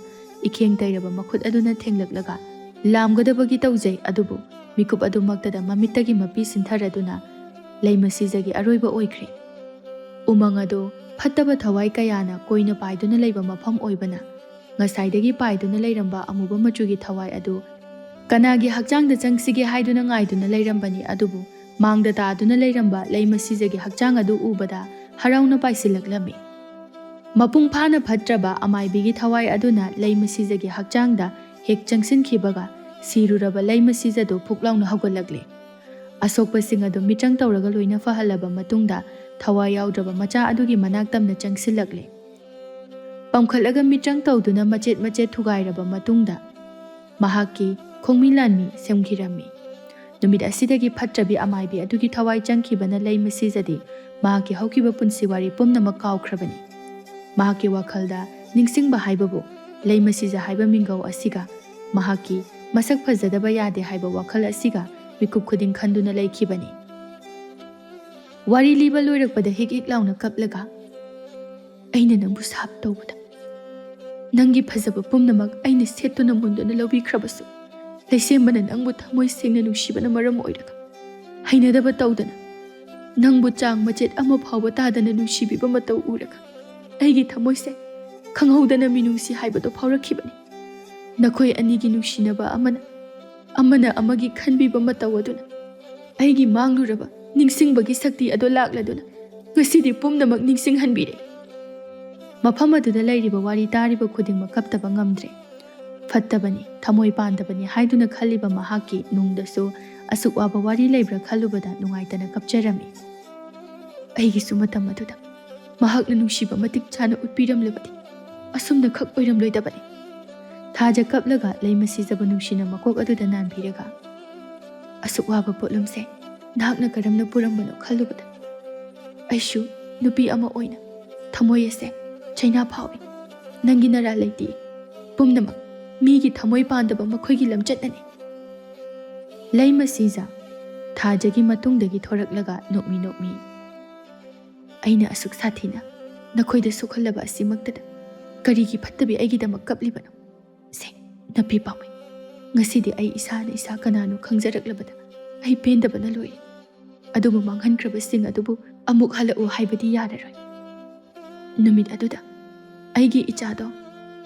ꯏꯈꯦꯡ ꯇꯩꯔꯕ ꯃꯈꯨꯠ ꯑꯗꯨꯅ ꯊꯦꯡꯂꯛꯂꯒ ꯂꯥꯝꯒꯗꯕꯒꯤ ꯇꯧꯖꯩ, ꯑꯗꯨꯕꯨ ꯃꯤꯀꯨꯞ ꯑꯗꯨꯃꯛꯇꯗ ꯃꯃꯤꯠꯇꯒꯤ ꯃꯄꯤ ꯁꯤꯟꯊꯔꯗꯨꯅ ꯂꯩꯃꯁꯤꯖꯒꯤ ꯑꯔꯣꯏꯕ ꯑꯣꯏꯈ꯭ꯔꯦ꯫ ꯎꯃꯪ ꯑꯗꯨ ꯐꯠꯇꯕ ꯊꯋꯥꯏ ꯀꯌꯥꯅ ꯀꯣꯏꯅ ꯄꯥꯏꯗꯨꯅ ꯂꯩꯕ ꯃꯐꯝ ꯑꯣꯏꯕꯅ, ꯉꯁꯥꯏꯗꯒꯤ ꯄꯥꯏꯗꯨꯅ ꯂꯩꯔꯝꯕ ꯑꯃꯨꯕ ꯃꯆꯨꯒꯤ ꯊꯋꯥꯏ ꯑꯗꯨ ꯀꯅꯥꯒꯤ ꯍꯛꯆꯥꯡꯗ ꯆꯪꯁꯤꯒꯦ ꯍꯥꯏꯗꯨꯅ ꯉꯥꯏꯗꯨꯅ ꯂꯩꯔꯝꯕꯅꯤ, ꯑꯗꯨꯕꯨ ꯃꯥꯡꯗ ꯇꯥꯗꯨꯅ ꯂꯩꯔꯝꯕ ꯂꯩꯃꯁꯤꯖꯒꯤ ꯍꯛꯆꯥꯡ ꯑꯗꯨ ꯎꯕꯗ ꯍꯔꯥꯎꯅ ꯄꯥꯏꯁꯤꯜꯂꯛꯂꯝꯃꯤ꯫ ꯃꯄꯨꯡ ꯐꯥꯅ ꯐꯠꯇ꯭ꯔꯕ ꯑꯃꯥꯏꯕꯤꯒꯤ ꯊꯋꯥꯏ ꯑꯗꯨꯅ ꯂꯩꯃꯁꯤꯖꯒꯤ ꯍꯛꯆꯥꯡꯗ ꯍꯦꯛ ꯆꯪꯁꯤꯟꯈꯤꯕꯒ, ꯁꯤꯔꯨꯔꯕ ꯂꯩꯃꯁꯤꯖꯗꯨ ꯐꯨꯛ ꯂꯥꯎꯅ ꯍꯧꯒꯠꯂꯛꯂꯦ꯫ ꯑꯁꯣꯛꯄꯁꯤꯡ ꯑꯗꯨ ꯃꯤꯆꯪ ꯇꯧꯔꯒ ꯂꯣꯏꯅ ꯐꯍꯜꯂꯕ ꯃꯇꯨꯡꯗ, ꯊꯋꯥꯏ ꯌꯥꯎꯗ꯭ꯔꯕ ꯃꯆꯥ ꯑꯗꯨꯒꯤ ꯃꯅꯥꯛ ꯇꯝꯅ ꯆꯪꯁꯤꯜꯂꯛꯂꯦ꯫ ꯄꯝꯈꯠꯂꯒ ꯃꯤꯇ꯭ꯔꯪ ꯇꯧꯗꯨꯅ ꯃꯆꯦꯠ ꯃꯆꯦꯠ ꯊꯨꯒꯥꯏꯔꯕ ꯃꯇꯨꯡꯗ ꯃꯍꯥꯛꯀꯤ ꯈꯣꯡꯃꯤ ꯂꯥꯟꯃꯤ ꯁꯦꯝꯈꯤꯔꯝꯃꯤ꯫ ꯅꯨꯃꯤꯠ ꯑꯁꯤꯗꯒꯤ ꯐꯠꯇ꯭ꯔꯕꯤ ꯑꯃꯥꯏꯕꯤ ꯑꯗꯨꯒꯤ ꯊꯋꯥꯏ ꯆꯪꯈꯤꯕꯅ ꯂꯩꯃꯁꯤꯖꯗꯤ ꯃꯍꯥꯛꯀꯤ ꯍꯧꯈꯤꯕ ꯄꯨꯟꯁꯤ ꯋꯥꯔꯤ ꯄꯨꯝꯅꯃꯛ ꯀꯥꯎꯈ꯭ꯔꯕꯅꯤ꯫ ꯃꯍꯥꯛꯀꯤ ꯋꯥꯈꯜꯗ ꯅꯤꯡꯁꯤꯡꯕ ꯍꯥꯏꯕꯕꯨ ꯂꯩꯃꯁꯤꯖ ꯍꯥꯏꯕ ꯃꯤꯡꯒꯧ ꯑꯁꯤꯒ ꯃꯍꯥꯛꯀꯤ ꯃꯁꯛ ꯐꯖꯗꯕ ꯌꯥꯗꯦ ꯍꯥꯏꯕ ꯋꯥꯈꯜ ꯑꯁꯤꯒ ꯃꯤꯀꯨꯞ ꯈꯨꯗꯤꯡ ꯈꯟꯗꯨꯅ ꯂꯩꯈꯤꯕꯅꯤ꯫ ꯋꯥꯔꯤ ꯂꯤꯕ ꯂꯣꯏꯔꯛꯄꯗ ꯍꯤꯛ ꯍꯤꯛ ꯂꯥꯎꯅ ꯀꯞꯂꯒ, "ꯑꯩꯅ ꯅꯪꯕꯨ ꯁꯥꯞ ꯇꯧꯕꯗ, ꯅꯪꯒꯤ ꯐꯖꯕ ꯄꯨꯝꯅꯃꯛ ꯑꯩꯅ ꯁꯦꯠꯇꯨꯅ ꯃꯨꯟꯗꯨꯅ ꯂꯧꯕꯤꯈ꯭ꯔꯕꯁꯨ, ꯂꯩꯁꯦꯝꯕꯅ ꯅꯪꯕꯨ ꯊꯃꯣꯏ ꯁꯦꯡꯅ ꯅꯨꯡꯁꯤꯕꯅ ꯃꯔꯝ ꯑꯣꯏꯔꯒ, ꯍꯩꯅꯗꯕ ꯇꯧꯗꯅ, ꯅꯪꯕꯨ ꯆꯥꯡ ꯃꯆꯦꯠ ꯑꯃ ꯐꯥꯎꯕ ꯇꯥꯗꯅ ꯅꯨꯡꯁꯤꯕꯤꯕ ꯃꯇꯧ ꯎꯔꯒ, ꯑꯩꯒꯤ ꯊꯃꯣꯏꯁꯦ ꯈꯪꯍꯧꯗꯅ ꯃꯤꯅꯨꯡꯁꯤ ꯍꯥꯏꯕꯗꯨ ꯐꯥꯎꯔꯛꯈꯤꯕꯅꯤ꯫ ꯅꯈꯣꯏ ꯑꯅꯤꯒꯤ ꯅꯨꯡꯁꯤꯅꯕ ꯑꯃꯅ ꯑꯃꯅ ꯑꯃꯒꯤ ꯈꯟꯕꯤꯕ ꯃꯇꯧ ꯑꯗꯨꯅ ꯑꯩꯒꯤ ꯃꯥꯡꯂꯨꯔꯕ ꯅꯤꯡꯁꯤꯡꯕꯒꯤ ꯁꯛꯇꯤ ꯑꯗꯨ ꯂꯥꯛꯂꯗꯨꯅ ꯉꯁꯤꯗꯤ ꯄꯨꯝꯅꯃꯛ ꯅꯤꯡꯁꯤꯡꯍꯟꯕꯤꯔꯦ꯫" ꯃꯐꯝ ꯑꯗꯨꯗ ꯂꯩꯔꯤꯕ ꯋꯥꯔꯤ ꯇꯥꯔꯤꯕ ꯈꯨꯗꯤꯡꯃꯛ ꯀꯞꯇꯕ ꯉꯝꯗ꯭ꯔꯦ꯫ ꯐꯠꯇꯕꯅꯤ, ꯊꯃꯣꯏ ꯄꯥꯟꯗꯕꯅꯤ ꯍꯥꯏꯗꯨꯅ ꯈꯜꯂꯤꯕ ꯃꯍꯥꯛꯀꯤ ꯅꯨꯡꯗꯁꯨ ꯑꯁꯨꯛ ꯋꯥꯕ ꯋꯥꯔꯤ ꯂꯩꯕ꯭ꯔꯥ ꯈꯜꯂꯨꯕꯗ ꯅꯨꯡꯉꯥꯏꯇꯅ ꯀꯞꯆꯔꯝꯃꯤ꯫ ꯑꯩꯒꯤꯁꯨ ꯃꯇꯝ ꯑꯗꯨꯗ ꯃꯍꯥꯛꯅ ꯅꯨꯡꯁꯤꯕ ꯃꯇꯤꯛ ꯆꯥꯅ ꯎꯠꯄꯤꯔꯝꯂꯕꯗꯤ ꯑꯁꯨꯝꯅ ꯈꯛ ꯑꯣꯏꯔꯝꯂꯣꯏꯗꯕꯅꯤ꯫ ꯊꯥꯖ ꯀꯞꯂꯒ ꯂꯩꯃꯁꯤꯖꯕ ꯅꯨꯡꯁꯤꯅ ꯃꯀꯣꯛ ꯑꯗꯨꯗ ꯅꯥꯟꯕꯤꯔꯒ, "ꯑꯁꯨꯛ ꯋꯥꯕ ꯄꯣꯠꯂꯨꯝꯁꯦ ꯅꯍꯥꯛꯅ ꯀꯔꯝꯅ ꯄꯨꯔꯝꯕꯅꯣ ꯈꯜꯂꯨꯕꯗ ꯑꯩꯁꯨ ꯅꯨꯄꯤ ꯑꯃ ꯑꯣꯏꯅ ꯊꯃꯣꯏ ꯑꯁꯦ ꯆꯩꯅꯥ ꯐꯥꯎꯏ꯫ ꯅꯪꯒꯤ ꯅꯔꯥ ꯂꯩꯇꯦ꯫ ꯄꯨꯝꯅꯃꯛ ꯃꯤꯒꯤ ꯊꯃꯣꯏ ꯄꯥꯟꯗꯕ ꯃꯈꯣꯏꯒꯤ ꯂꯝꯆꯠꯅꯅꯤ꯫" ꯂꯩꯃꯁꯤꯖ ꯊꯥꯖꯒꯤ ꯃꯇꯨꯡꯗꯒꯤ ꯊꯣꯔꯛꯂꯒ ꯅꯣꯛꯃꯤ ꯅꯣꯛꯃꯤ, "ꯑꯩꯅ ꯑꯁꯨꯛ ꯁꯥꯊꯤꯅ ꯅꯈꯣꯏꯗ ꯁꯣꯛꯍꯜꯂꯕ ꯑꯁꯤꯃꯛꯇꯗ ꯀꯔꯤꯒꯤ ꯐꯠꯇꯕꯤ ꯑꯩꯒꯤꯗꯃꯛ ꯀꯞꯂꯤꯕꯅꯣ? ꯁꯦ, ꯅꯨꯄꯤ ꯄꯥꯝꯃꯩ, ꯉꯁꯤꯗꯤ ꯑꯩ ꯏꯁꯥꯅ ꯏꯁꯥ ꯀꯅꯥꯅꯣ ꯈꯪꯖꯔꯛꯂꯕꯗ ꯑꯩ ꯄꯦꯟꯗꯕꯅ ꯂꯣꯏꯔꯦ꯫ ꯑꯗꯨꯕꯨ ꯃꯥꯡꯍꯟꯈ꯭ꯔꯕꯁꯤꯡ ꯑꯗꯨꯕꯨ ꯑꯃꯨꯛ ꯍꯜꯂꯛꯎ ꯍꯥꯏꯕꯗꯤ ꯌꯥꯔꯔꯣꯏ꯫ ꯅꯨꯃꯤꯠ ꯑꯗꯨꯗ ꯑꯩꯒꯤ ꯏꯆꯥꯗꯣ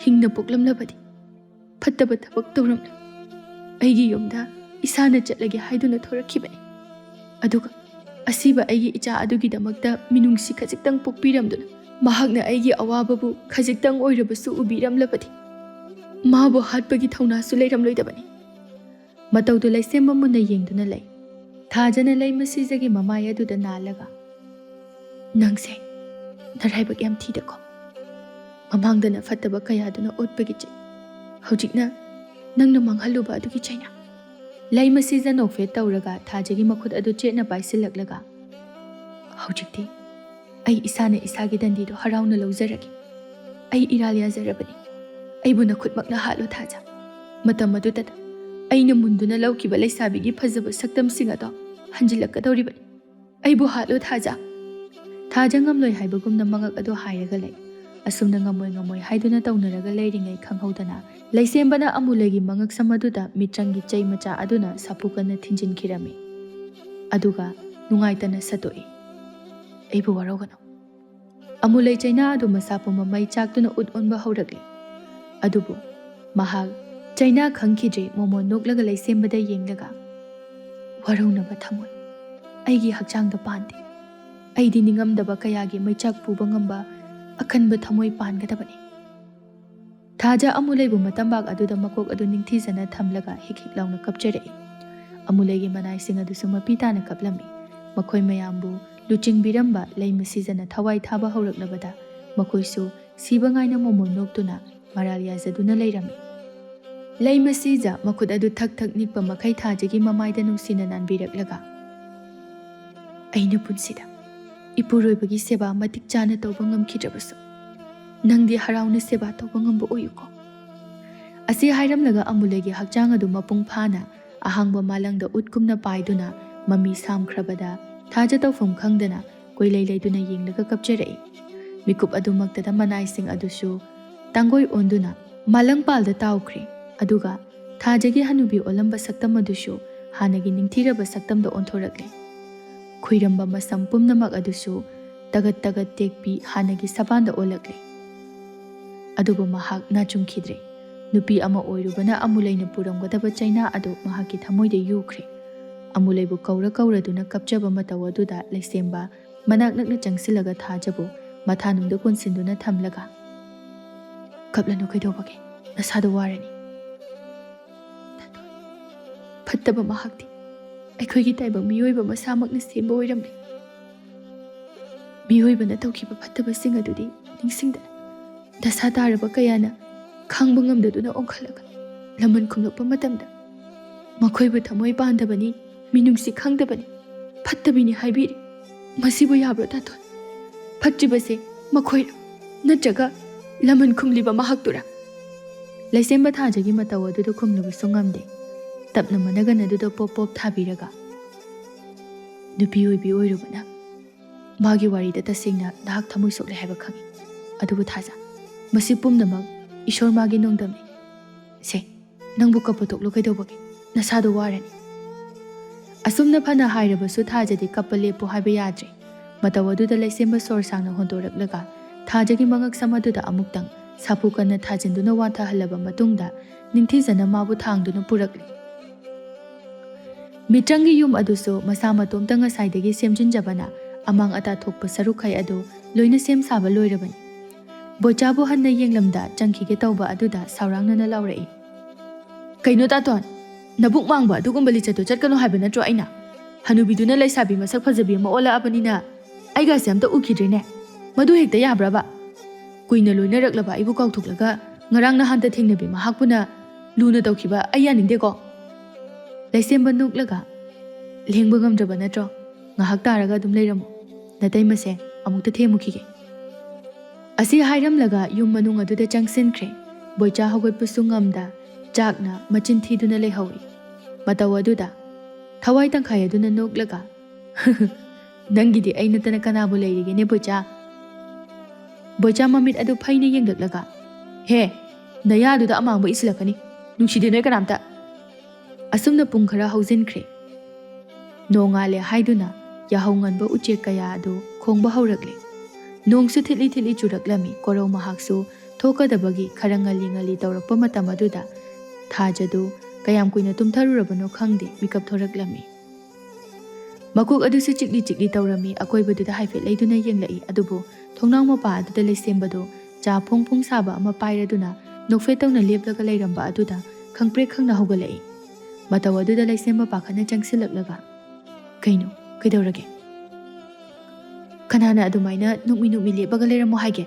ꯍꯤꯡꯅ ꯄꯣꯛꯂꯝꯂꯕꯗꯤ ꯐꯠꯇꯕ ꯊꯕꯛ ꯇꯧꯔꯝꯂꯣꯏ꯫ ꯑꯩꯒꯤ ꯌꯨꯝꯗ ꯏꯁꯥꯅ ꯆꯠꯂꯒꯦ ꯍꯥꯏꯗꯨꯅ ꯊꯣꯔꯛꯈꯤꯕꯅꯤ꯫ ꯑꯗꯨꯒ ꯑꯁꯤꯕ ꯑꯩꯒꯤ ꯏꯆꯥ ꯑꯗꯨꯒꯤꯗꯃꯛꯇ ꯃꯤꯅꯨꯡꯁꯤ ꯈꯖꯤꯛꯇꯪ ꯄꯣꯛꯄꯤꯔꯝꯗꯨꯅ ꯃꯍꯥꯛꯅ ꯑꯩꯒꯤ ꯑꯋꯥꯕꯕꯨ ꯈꯖꯤꯛꯇꯪ ꯑꯣꯏꯔꯕꯁꯨ ꯎꯕꯤꯔꯝꯂꯕꯗꯤ ꯃꯥꯕꯨ ꯍꯥꯠꯄꯒꯤ ꯊꯧꯅꯥꯁꯨ ꯂꯩꯔꯝꯂꯣꯏꯗꯕꯅꯤ꯫" ꯃꯇꯧꯗꯨ ꯂꯩꯁꯦꯝꯕ ꯃꯨꯟꯅ ꯌꯦꯡꯗꯨꯅ ꯂꯩ꯫ ꯊꯥꯖꯅ ꯂꯩꯃꯁꯤꯖꯒꯤ ꯃꯃꯥꯏ ꯑꯗꯨꯗ ꯅꯥꯜꯂꯒ, "ꯅꯪꯁꯦ ꯅꯔꯥꯏꯕꯛ ꯌꯥꯝ ꯊꯤꯗꯀꯣ꯫ ꯃꯃꯥꯡꯗꯅ ꯐꯠꯇꯕ ꯀꯌꯥꯗꯨꯅ ꯑꯣꯠꯄꯒꯤ ꯆꯩ, ꯍꯧꯖꯤꯛꯅ ꯅꯪꯅ ꯃꯥꯡꯍꯜꯂꯨꯕ ꯑꯗꯨꯒꯤ ꯆꯩꯅ꯫" ꯂꯩꯃꯁꯤꯖ ꯅꯣꯛꯐꯦꯠ ꯇꯧꯔꯒ ꯊꯥꯖꯒꯤ ꯃꯈꯨꯠ ꯑꯗꯨ ꯆꯦꯠꯅ ꯄꯥꯏꯁꯤꯜꯂꯛꯂꯒ, "ꯍꯧꯖꯤꯛꯇꯤ ꯑꯩ ꯏꯁꯥꯅ ꯏꯁꯥꯒꯤ ꯗꯟꯗꯤꯗꯨ ꯍꯔꯥꯎꯅ ꯂꯧꯖꯔꯒꯦ꯫ ꯑꯩ ꯏꯔꯥꯜ ꯌꯥꯖꯔꯕꯅꯤ꯫ ꯑꯩꯕꯨ ꯅꯈꯨꯠꯃꯛꯅ ꯍꯥꯠꯂꯣ ꯊꯥꯖ꯫ ꯃꯇꯝ ꯑꯗꯨꯗ ꯑꯩꯅ ꯃꯨꯟꯗꯨꯅ ꯂꯧꯈꯤꯕ ꯂꯩꯁꯥꯕꯤꯒꯤ ꯐꯖꯕ ꯁꯛꯇꯝꯁꯤꯡ ꯑꯗꯣ ꯍꯟꯖꯤꯜꯂꯛꯀꯗꯧꯔꯤꯕꯅꯤ꯫ ꯑꯩꯕꯨ ꯍꯥꯠꯂꯣ ꯊꯥꯖ꯫" ꯊꯥꯖ ꯉꯝꯂꯣꯏ ꯍꯥꯏꯕꯒꯨꯝꯅ ꯃꯉꯛ ꯑꯗꯨ ꯍꯥꯏꯔꯒ ꯂꯩ꯫ ꯑꯁꯨꯝꯅ ꯉꯝꯃꯣꯏ ꯉꯝꯃꯣꯏ ꯍꯥꯏꯗꯨꯅ ꯇꯧꯅꯔꯒ ꯂꯩꯔꯤꯉꯩ ꯈꯪꯍꯧꯗꯅ ꯂꯩꯁꯦꯝꯕꯅ ꯑꯃꯨꯂꯩꯒꯤ ꯃꯉꯛ ꯁꯝ ꯑꯗꯨꯗ ꯃꯤꯇ꯭ꯔꯪꯒꯤ ꯆꯩ ꯃꯆꯥ ꯑꯗꯨꯅ ꯁꯥꯐꯨ ꯀꯟꯅ ꯊꯤꯟꯖꯤꯟꯈꯤꯔꯝꯃꯤ꯫ ꯑꯗꯨꯒ ꯅꯨꯡꯉꯥꯏꯇꯅ ꯁꯠꯇꯣꯛꯏ꯫ "ꯑꯩꯕꯨ ꯋꯥꯔꯧꯒꯅꯨ꯫" ꯑꯃꯨꯂꯩ ꯆꯩꯅꯥ ꯑꯗꯨ ꯃꯁꯥ ꯄꯨꯝꯕ ꯃꯩ ꯆꯥꯛꯇꯨꯅ ꯎꯠ ꯑꯣꯟꯕ ꯍꯧꯔꯛꯂꯤ꯫ ꯑꯗꯨꯕꯨ ꯃꯍꯥꯛ ꯆꯩꯅꯥ ꯈꯪꯈꯤꯗ꯭ꯔꯦ, ꯃꯣꯃꯣꯟ ꯅꯣꯛꯂꯒ ꯂꯩꯁꯦꯝꯕꯗ ꯌꯦꯡꯂꯒ, "ꯋꯥꯔꯧꯅꯕ ꯊꯃꯣꯏ ꯑꯩꯒꯤ ꯍꯛꯆꯥꯡꯗ ꯄꯥꯟꯗꯦ꯫ ꯑꯩꯗꯤ ꯅꯤꯡꯉꯝꯗꯕ ꯀꯌꯥꯒꯤ ꯃꯩꯆꯥꯛ ꯄꯨꯕ ꯉꯝꯕ ꯑꯀꯟꯕ ꯊꯃꯣꯏ ꯄꯥꯟꯒꯗꯕꯅꯤ꯫" ꯊꯥꯖ ꯑꯃꯨꯂꯩꯕꯨ ꯃꯇꯝꯕꯥꯛ ꯑꯗꯨꯗ ꯃꯀꯣꯛ ꯑꯗꯨ ꯅꯤꯡꯊꯤꯖꯅ ꯊꯝꯂꯒ ꯍꯤꯛ ꯍꯤꯛ ꯂꯥꯎꯅ ꯀꯞꯆꯔꯛꯏ꯫ ꯑꯃꯨꯂꯩꯒꯤ ꯃꯅꯥꯏꯁꯤꯡ ꯑꯗꯨꯁꯨ ꯃꯄꯤ ꯇꯥꯅ ꯀꯞꯂꯝꯃꯤ꯫ ꯃꯈꯣꯏ ꯃꯌꯥꯝꯕꯨ ꯂꯨꯆꯤꯡꯕꯤꯔꯝꯕ ꯂꯩꯃꯁꯤꯖꯅ ꯊꯋꯥꯏ ꯊꯥꯕ ꯍꯧꯔꯛꯂꯕꯗ ꯃꯈꯣꯏꯁꯨ ꯁꯤꯕ ꯉꯥꯏꯅ ꯃꯣꯃꯣꯟ ꯅꯣꯛꯇꯨꯅ ꯃꯔꯥꯜ ꯌꯥꯖꯗꯨꯅ ꯂꯩꯔꯝꯃꯤ꯫ ꯂꯩꯃꯁꯤꯖ ꯃꯈꯨꯠ ꯑꯗꯨ ꯊꯛ ꯊꯛ ꯅꯤꯛꯄ ꯃꯈꯩ ꯊꯥꯖꯒꯤ ꯃꯃꯥꯏꯗ ꯅꯨꯡꯁꯤꯅ ꯅꯥꯟꯕꯤꯔꯛꯂꯒ, "ꯑꯩꯅ ꯄꯨꯟꯁꯤꯗ ꯏꯄꯨꯔꯣꯏꯕꯒꯤ ꯁꯦꯕꯥ ꯃꯇꯤꯛ ꯆꯥꯅ ꯇꯧꯕ ꯉꯝꯈꯤꯗ꯭ꯔꯕꯁꯨ, ꯅꯪꯗꯤ ꯍꯔꯥꯎꯅ ꯁꯦꯕꯥ ꯇꯧꯕ ꯉꯝꯕ ꯑꯣꯏꯌꯨꯀꯣ꯫" ꯑꯁꯤ ꯍꯥꯏꯔꯝꯂꯒ ꯑꯃꯨꯂꯩꯒꯤ ꯍꯛꯆꯥꯡ ꯑꯗꯨ ꯃꯄꯨꯡ ꯐꯥꯅ ꯑꯍꯥꯡꯕ ꯃꯥꯂꯪꯗ ꯎꯠꯀꯨꯝꯅ ꯄꯥꯏꯗꯨꯅ ꯃꯃꯤ ꯁꯥꯝꯈ꯭ꯔꯕꯗ ꯊꯥꯖ ꯇꯧꯐꯝ ꯈꯪꯗꯅ ꯀꯣꯏꯂꯩ ꯂꯩꯗꯨꯅ ꯌꯦꯡꯂꯒ ꯀꯞꯆꯔꯛꯏ꯫ ꯃꯤꯀꯨꯞ ꯑꯗꯨꯃꯛꯇꯗ ꯃꯅꯥꯏꯁꯤꯡ ꯑꯗꯨꯁꯨ ꯇꯥꯡꯒꯣꯏ ꯑꯣꯟꯗꯨꯅ ꯃꯥꯂꯪꯄꯥꯜꯗ ꯇꯥꯎꯈ꯭ꯔꯦ꯫ ꯑꯗꯨꯒ ꯊꯥꯖꯒꯤ ꯍꯅꯨꯕꯤ ꯑꯣꯜꯂꯝꯕ ꯁꯛꯇꯝ ꯑꯗꯨꯁꯨ ꯍꯥꯟꯅꯒꯤ ꯅꯤꯡꯊꯤꯔꯕ ꯁꯛꯇꯝꯗ ꯑꯣꯟꯊꯣꯔꯛꯂꯦ꯫ ꯈꯨꯏꯔꯝꯕ ꯃꯁꯝ ꯄꯨꯝꯅꯃꯛ ꯑꯗꯨꯁꯨ ꯇꯒꯠ ꯇꯒꯠ ꯇꯦꯛꯄꯤ ꯍꯥꯟꯅꯒꯤ ꯁꯕꯥꯟꯗ ꯑꯣꯜꯂꯛꯂꯦ꯫ ꯑꯗꯨꯕꯨ ꯃꯍꯥꯛ ꯅꯥꯆꯨꯡꯈꯤꯗ꯭ꯔꯦ꯫ ꯅꯨꯄꯤ ꯑꯃ ꯑꯣꯏꯔꯨꯕꯅ ꯑꯃꯨꯂꯩꯅ ꯄꯨꯔꯝꯒꯗꯕ ꯆꯩꯅꯥ ꯑꯗꯨ ꯃꯍꯥꯛꯀꯤ ꯊꯃꯣꯏꯗ ꯌꯨꯈ꯭ꯔꯦ꯫ ꯑꯃꯨꯂꯩꯕꯨ ꯀꯧꯔ ꯀꯧꯔꯗꯨꯅ ꯀꯞꯆꯕ ꯃꯇꯧ ꯑꯗꯨꯗ ꯂꯩꯁꯦꯝꯕ ꯃꯅꯥꯛ ꯅꯛꯅ ꯆꯪꯁꯤꯜꯂꯒ ꯊꯥꯖꯕꯨ ꯃꯊꯥꯅꯨꯡꯗ ꯀꯣꯟꯁꯤꯟꯗꯨꯅ ꯊꯝꯂꯒ, "ꯀꯞꯂꯅꯨ, ꯀꯩꯗꯧꯕꯒꯦ? ꯅꯁꯥꯗꯣ ꯋꯥꯔꯅꯤ꯫" ꯐꯠꯇꯕ ꯃꯍꯥꯛꯇꯤ ꯑꯩꯈꯣꯏꯒꯤ ꯇꯥꯏꯕꯪ ꯃꯤꯑꯣꯏꯕ ꯃꯁꯥꯃꯛꯅ ꯁꯦꯝꯕ ꯑꯣꯏꯔꯝꯂꯦ꯫ ꯃꯤꯑꯣꯏꯕꯅ ꯇꯧꯈꯤꯕ ꯐꯠꯇꯕꯁꯤꯡ ꯑꯗꯨꯗꯤ ꯅꯤꯡꯁꯤꯡꯗꯅ, ꯗꯁꯥ ꯇꯥꯔꯕ ꯀꯌꯥꯅ ꯈꯥꯡꯕ ꯉꯝꯗꯗꯨꯅ ꯑꯣꯟꯈꯠꯂꯒ ꯂꯃꯟ ꯈꯨꯝꯂꯛꯄ ꯃꯇꯝꯗ, ꯃꯈꯣꯏꯕꯨ ꯊꯃꯣꯏ ꯄꯥꯟꯗꯕꯅꯤ, ꯃꯤꯅꯨꯡꯁꯤ ꯈꯪꯗꯕꯅꯤ, ꯐꯠꯇꯕꯤꯅꯤ ꯍꯥꯏꯕꯤꯔꯤ꯫ ꯃꯁꯤꯕꯨ ꯌꯥꯕ꯭ꯔꯣ, ꯇꯥꯇꯣꯟ? ꯐꯠꯇ꯭ꯔꯤꯕꯁꯦ ꯃꯈꯣꯏꯔꯣ, ꯅꯠꯇ꯭ꯔꯒ ꯂꯃꯟ ꯈꯨꯝꯂꯤꯕ ꯃꯍꯥꯛꯇꯨꯔꯥ? ꯂꯩꯁꯦꯝꯕ ꯊꯥꯖꯒꯤ ꯃꯇꯧ ꯑꯗꯨꯗ ꯈꯨꯝꯂꯨꯕꯁꯨ ꯉꯝꯗꯦ꯫ ꯇꯞꯅ ꯃꯅꯒꯟ ꯑꯗꯨꯗ ꯄꯣꯞ ꯄꯣꯞ ꯊꯥꯕꯤꯔꯒ, "ꯅꯨꯄꯤ ꯑꯣꯏꯕꯤ ꯑꯣꯏꯔꯨꯕꯅ ꯃꯥꯒꯤ ꯋꯥꯔꯤꯗ ꯇꯁꯦꯡꯅ ꯅꯍꯥꯛ ꯊꯃꯣꯏ ꯁꯣꯛꯂꯦ ꯍꯥꯏꯕ ꯈꯪꯏ꯫ ꯑꯗꯨꯕꯨ ꯊꯥꯖ, ꯃꯁꯤ ꯄꯨꯝꯅꯃꯛ ꯏꯁꯣꯔ ꯃꯥꯒꯤ ꯅꯣꯡꯗꯝꯅꯤ꯫ ꯁꯦ, ꯅꯪꯕꯨ ꯀꯞꯄ ꯇꯣꯛꯂꯣ, ꯀꯩꯗꯧꯕꯒꯦ? ꯅꯁꯥꯗꯣ ꯋꯥꯔꯅꯤ꯫" ꯑꯁꯨꯝꯅ ꯐꯅ ꯍꯥꯏꯔꯕꯁꯨ ꯊꯥꯖꯗꯤ ꯀꯞꯄ ꯂꯦꯞꯄꯣ ꯍꯥꯏꯕ ꯌꯥꯗ꯭ꯔꯦ꯫ ꯃꯇꯧ ꯑꯗꯨꯗ ꯂꯩꯁꯦꯝꯕ ꯁꯣꯔ ꯁꯥꯡꯅ ꯍꯣꯟꯗꯣꯔꯛꯂꯒ ꯊꯥꯖꯒꯤ ꯃꯉꯛꯁꯝ ꯑꯗꯨꯗ ꯑꯃꯨꯛꯇꯪ ꯁꯥꯐꯨ ꯀꯟꯅ ꯊꯥꯖꯤꯟꯗꯨꯅ ꯋꯥꯟꯊꯍꯜꯂꯕ ꯃꯇꯨꯡꯗ ꯅꯤꯡꯊꯤꯖꯅ ꯃꯥꯕꯨ ꯊꯥꯡꯗꯨꯅ ꯄꯨꯔꯛꯂꯦ꯫ ꯃꯤꯇ꯭ꯔꯪꯒꯤ ꯌꯨꯝ ꯑꯗꯨꯁꯨ ꯃꯁꯥ ꯃꯇꯣꯝꯇ ꯉꯁꯥꯏꯗꯒꯤ ꯁꯦꯝꯖꯤꯟꯖꯕꯅ ꯑꯃꯥꯡ ꯑꯇꯥ ꯊꯣꯛꯄ ꯁꯔꯨꯛꯈꯩ ꯑꯗꯨ ꯂꯣꯏꯅ ꯁꯦꯝ ꯁꯥꯕ ꯂꯣꯏꯔꯕꯅꯤ꯫ ꯕꯣꯏꯆꯥꯕꯨ ꯍꯟꯅ ꯌꯦꯡꯂꯝꯗ ꯆꯪꯈꯤꯒꯦ ꯇꯧꯕ ꯑꯗꯨꯗ ꯁꯥꯎꯔꯥꯡꯅꯅ ꯂꯥꯎꯔꯛꯏ, "ꯀꯩꯅꯣ ꯇꯥꯇꯣꯟ, ꯅꯕꯨꯛ ꯃꯥꯡꯕ ꯑꯗꯨꯒꯨꯝꯕ ꯂꯤꯆꯠꯇꯨ ꯆꯠꯀꯅꯨ ꯍꯥꯏꯕ ꯅꯠꯇ꯭ꯔꯣ ꯑꯩꯅ? ꯍꯅꯨꯕꯤꯗꯨꯅ ꯂꯩꯁꯥꯕꯤ ꯃꯁꯛ ꯐꯖꯕꯤ ꯑꯃ ꯑꯣꯜꯂꯛꯑꯕꯅꯤꯅ ꯑꯩꯒꯥꯁꯦ ꯑꯝꯇ ꯎꯈꯤꯗ꯭ꯔꯦꯅꯦ꯫ ꯃꯗꯨ ꯍꯦꯛꯇ ꯌꯥꯕ꯭ꯔꯕ? ꯀꯨꯏꯅ ꯂꯣꯏꯅꯔꯛꯂꯕ ꯑꯩꯕꯨ ꯀꯥꯎꯊꯣꯛꯂꯒ ꯉꯔꯥꯡ ꯅꯍꯥꯟꯇ ꯊꯦꯡꯅꯕꯤ ꯃꯍꯥꯛꯄꯨꯅ ꯂꯨꯅ ꯇꯧꯈꯤꯕ ꯑꯩ ꯌꯥꯅꯤꯡꯗꯦꯀꯣ꯫" ꯂꯩꯁꯦꯝꯕ ꯅꯣꯛꯂꯒ, "ꯂꯦꯡꯕ ꯉꯝꯗ꯭ꯔꯕ ꯅꯠꯇ꯭ꯔꯣ? ꯉꯥꯏꯍꯥꯛ ꯇꯥꯔꯒ ꯑꯗꯨꯝ ꯂꯩꯔꯝꯃꯣ꯫ ꯅꯇꯩꯃꯁꯦ ꯑꯃꯨꯛꯇ ꯊꯦꯝꯃꯨꯈꯤꯒꯦ꯫" ꯑꯁꯤ ꯍꯥꯏꯔꯝꯂꯒ ꯌꯨꯝ ꯃꯅꯨꯡ ꯑꯗꯨꯗ ꯆꯪꯁꯤꯟꯈ꯭ꯔꯦ꯫ ꯕꯣꯏꯆꯥ ꯍꯧꯒꯠꯄꯁꯨ ꯉꯝꯗ ꯆꯥꯛꯅ ꯃꯆꯤꯟ ꯊꯤꯗꯨꯅ ꯂꯩꯍꯧꯏ꯫ ꯃꯇꯧ ꯑꯗꯨꯗ ꯊꯋꯥꯏ ꯇꯪꯈꯥꯏ ꯑꯗꯨꯅ ꯅꯣꯛꯂꯒ, "ꯅꯪꯒꯤꯗꯤ ꯑꯩ ꯅꯠꯇꯅ ꯀꯅꯥꯕꯨ ꯂꯩꯔꯤꯒꯦꯅꯦ, ꯕꯣꯏꯆꯥ?" ꯕꯣꯏꯆꯥ ꯃꯃꯤꯠ ꯑꯗꯨ ꯐꯩꯅ ꯌꯦꯡꯂꯛꯂꯒ, "ꯍꯦ, ꯅꯌꯥꯗꯨꯗ ꯑꯃꯥꯡꯕ ꯏꯁꯤꯜꯂꯛꯀꯅꯤ꯫ ꯅꯨꯡꯁꯤꯗꯦ ꯅꯣꯏ ꯀꯅꯥꯝꯇ꯫" ꯑꯁꯨꯝꯅ ꯄꯨꯡ ꯈꯔ ꯍꯧꯖꯤꯟꯈ꯭ꯔꯦ꯫ ꯅꯣꯡꯉꯥꯜꯂꯦ ꯍꯥꯏꯗꯨꯅ ꯌꯥꯍꯧ ꯉꯟꯕ ꯎꯆꯦꯛ ꯀꯌꯥ ꯑꯗꯨ ꯈꯣꯡꯕ ꯍꯧꯔꯛꯂꯦ꯫ ꯅꯣꯡꯁꯨ ꯊꯤꯠꯂꯤ ꯊꯤꯠꯂꯤ ꯆꯨꯔꯛꯂꯝꯃꯤ꯫ ꯀꯣꯔꯧ ꯃꯍꯥꯛꯁꯨ ꯊꯣꯛꯀꯗꯕꯒꯤ ꯈꯔ ꯉꯜꯂꯤ ꯉꯜꯂꯤ ꯇꯧꯔꯛꯄ ꯃꯇꯝ ꯑꯗꯨꯗ ꯊꯥꯖꯗꯨ ꯀꯌꯥꯝ ꯀꯨꯏꯅ ꯇꯨꯝꯊꯔꯨꯔꯕꯅꯣ ꯈꯪꯗꯦ, ꯃꯤꯀꯞ ꯊꯣꯔꯛꯂꯝꯃꯤ꯫ ꯃꯀꯣꯛ ꯑꯗꯨꯁꯨ ꯆꯤꯛꯂꯤ ꯆꯤꯛꯂꯤ ꯇꯧꯔꯝꯃꯤ꯫ ꯑꯀꯣꯏꯕꯗꯨꯗ ꯍꯥꯏꯐꯦꯠ ꯂꯩꯗꯨꯅ ꯌꯦꯡꯂꯛꯏ꯫ ꯑꯗꯨꯕꯨ ꯊꯣꯡꯅꯥꯎ ꯃꯄꯥ ꯑꯗꯨꯗ ꯂꯩꯁꯦꯝꯕꯗꯨ ꯆꯥ ꯐꯣꯡ ꯐꯣꯡ ꯁꯥꯕ ꯑꯃ ꯄꯥꯏꯔꯗꯨꯅ ꯅꯣꯛꯐꯦꯠ ꯇꯧꯅ ꯂꯦꯞꯂꯒ ꯂꯩꯔꯝꯕ ꯑꯗꯨꯗ ꯈꯪꯄ꯭ꯔꯦꯛ ꯈꯪꯅ ꯍꯧꯒꯠꯂꯛꯏ꯫ ꯃꯇꯧ ꯑꯗꯨꯗ ꯂꯩꯁꯦꯝꯕ ꯄꯥꯈꯠꯅ ꯆꯪꯁꯤꯜꯂꯛꯂꯒ, "ꯀꯩꯅꯣ? ꯀꯩꯗꯧꯔꯒꯦ?" "ꯀꯅꯥꯅ ꯑꯗꯨꯃꯥꯏꯅ ꯅꯣꯛꯃꯤ ꯅꯣꯛꯃꯤ ꯂꯦꯞꯄꯒ ꯂꯩꯔꯝꯃꯣ ꯍꯥꯏꯒꯦ?"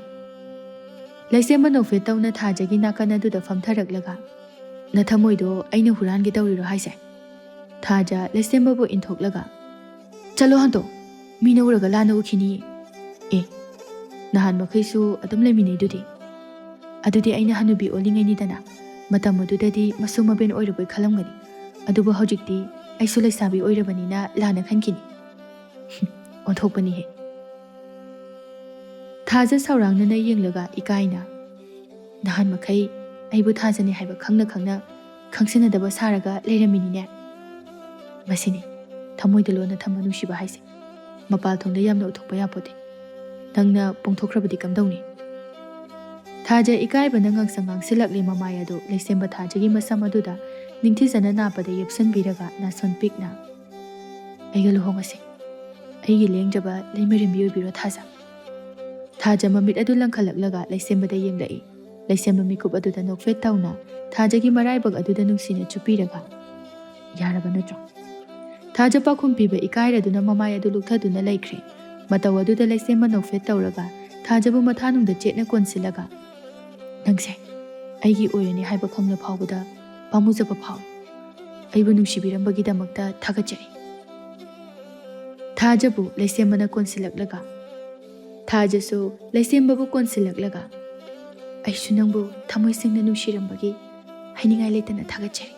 ꯂꯩꯁꯦꯝꯕ ꯅꯣꯛꯐꯦꯠ ꯇꯧꯅ ꯊꯥꯖꯒꯤ ꯅꯥꯀꯟ ꯑꯗꯨꯗ ꯐꯝꯊꯔꯛꯂꯒ, "ꯅꯊꯃꯣꯏꯗꯣ ꯑꯩꯅ ꯍꯨꯔꯥꯟꯒꯦ ꯇꯧꯔꯤꯔꯣ ꯍꯥꯏꯁꯦ?" ꯊꯥꯖ ꯂꯩꯁꯦꯝꯕꯕꯨ ꯏꯟꯊꯣꯛꯂꯒ, "ꯆꯠꯂꯣ ꯍꯟꯇꯣ, ꯃꯤꯅ ꯎꯔꯒ ꯂꯥꯟꯅ ꯎꯈꯤꯅꯤ꯫ ꯑꯦ, ꯅꯍꯥꯟ ꯃꯈꯩꯁꯨ ꯑꯗꯨꯝ ꯂꯩꯃꯤꯟꯅꯩꯗꯨꯗꯤ꯫ ꯑꯗꯨꯗꯤ ꯑꯩꯅ ꯍꯅꯨꯕꯤ ꯑꯣꯜꯂꯤꯉꯩꯅꯤꯗꯅ꯫ ꯃꯇꯝ ꯑꯗꯨꯗꯗꯤ ꯃꯁꯨ ꯃꯕꯦꯟ ꯑꯣꯏꯔꯕꯣꯏ ꯈꯜꯂꯝꯒꯅꯤ꯫ ꯑꯗꯨꯕꯨ ꯍꯧꯖꯤꯛꯇꯤ ꯑꯩꯁꯨ ꯂꯩꯁꯥꯕꯤ ꯑꯣꯏꯔꯕꯅꯤꯅ ꯂꯥꯟꯅ ꯈꯟꯈꯤꯅꯤ꯫" ꯑꯣꯟꯊꯣꯛꯄꯅꯤꯍꯦ꯫ ꯊꯥꯖ ꯁꯥꯎꯔꯥꯡꯅꯅ ꯌꯦꯡꯂꯒ ꯏꯀꯥꯏꯅ, "ꯅꯍꯥꯟ ꯃꯈꯩ ꯑꯩꯕꯨ ꯊꯥꯖꯅꯤ ꯍꯥꯏꯕ ꯈꯪꯅ ꯈꯪꯅ ꯈꯪꯁꯤꯟꯅꯗꯕ ꯁꯥꯔꯒ ꯂꯩꯔꯝꯃꯤꯅꯤꯅꯦ꯫ ꯃꯁꯤꯅꯤ ꯊꯃꯣꯏꯗ ꯂꯣꯟꯅ ꯊꯝꯕ ꯅꯨꯡꯁꯤꯕ ꯍꯥꯏꯁꯦ꯫ ꯃꯄꯥꯜ ꯊꯣꯡꯗ ꯌꯥꯝꯅ ꯎꯠꯊꯣꯛꯄ ꯌꯥꯄꯣꯠꯇꯦ꯫ ꯅꯪꯅ ꯄꯣꯡꯊꯣꯛꯈ꯭ꯔꯕꯗꯤ ꯀꯝꯗꯧꯅꯤ?" ꯊꯥꯖ ꯏꯀꯥꯏꯕꯅ ꯉꯥꯡꯁꯪ ꯉꯥꯡꯁꯤꯜꯂꯛꯂꯦ꯫ ꯃꯃꯥꯏ ꯑꯗꯨ ꯂꯩꯁꯦꯝꯕ ꯊꯥꯖꯒꯤ ꯃꯁꯝ ꯑꯗꯨꯗ ꯅꯤꯡꯊꯤꯖꯅ ꯅꯥꯞꯄꯗ ꯌꯦꯞꯁꯤꯟꯕꯤꯔꯒ ꯅꯥꯁꯣꯟ ꯄꯤꯛꯅ, "ꯑꯩꯒ ꯂꯨꯍꯣꯡꯉꯁꯤ꯫ ꯑꯩꯒꯤ ꯂꯦꯡꯖꯕ ꯂꯩꯃꯔꯦꯝꯕꯤ ꯑꯣꯏꯕꯤꯔꯣ ꯊꯥꯖ꯫" ꯊꯥꯖ ꯃꯃꯤꯠ ꯑꯗꯨ ꯂꯪꯈꯠꯂꯛꯂꯒ ꯂꯩꯁꯦꯝꯕꯗ ꯌꯦꯡꯂꯛꯏ꯫ ꯂꯩꯁꯦꯝꯕ ꯃꯤꯀꯨꯞ ꯑꯗꯨꯗ ꯅꯣꯛꯐꯦꯠ ꯇꯧꯅ ꯊꯥꯖꯒꯤ ꯃꯔꯥꯏꯕꯛ ꯑꯗꯨꯗ ꯅꯨꯡꯁꯤꯅ ꯆꯨꯞꯄꯤꯔꯒ, "ꯌꯥꯔꯕ ꯅꯠꯇ꯭ꯔꯣ?" ꯊꯥꯖ ꯄꯥꯎꯈꯨꯝ ꯄꯤꯕ ꯏꯀꯥꯏꯔꯗꯨꯅ ꯃꯃꯥꯏ ꯑꯗꯨ ꯂꯨꯛꯊꯗꯨꯅ ꯂꯩꯈ꯭ꯔꯦ꯫ ꯃꯇꯧ ꯑꯗꯨꯗ ꯂꯩꯁꯦꯝꯕ ꯅꯣꯛꯐꯦꯠ ꯇꯧꯔꯒ ꯊꯥꯖꯕꯨ ꯃꯊꯥꯅꯨꯡꯗ ꯆꯦꯠꯅ ꯀꯣꯟꯁꯤꯜꯂꯒ, "ꯅꯪꯁꯦ ꯑꯩꯒꯤ ꯑꯣꯏꯔꯅꯤ ꯍꯥꯏꯕ ꯈꯪꯂ ꯐꯥꯎꯕꯗ ꯄꯥꯝꯃꯨꯖꯕ ꯐꯥꯎꯏ꯫ ꯑꯩꯕꯨ ꯅꯨꯡꯁꯤꯕꯤꯔꯝꯕꯒꯤꯗꯃꯛꯇ ꯊꯥꯒꯠꯆꯔꯤ꯫" ꯊꯥꯖꯕꯨ ꯂꯩꯁꯦꯝꯕꯅ ꯀꯣꯟꯁꯤꯜꯂꯛꯂꯒ, ꯊꯥꯖꯁꯨ ꯂꯩꯁꯦꯝꯕꯕꯨ ꯀꯣꯟꯁꯤꯜꯂꯛꯂꯒ, "ꯑꯩꯁꯨ ꯅꯪꯕꯨ ꯊꯃꯣꯏ ꯁꯦꯡꯅ ꯅꯨꯡꯁꯤꯔꯝꯕꯒꯤ ꯍꯥꯏꯅꯤꯡꯉꯥꯏ ꯂꯩꯇꯅ ꯊꯥꯒꯠꯆꯔꯤ꯫"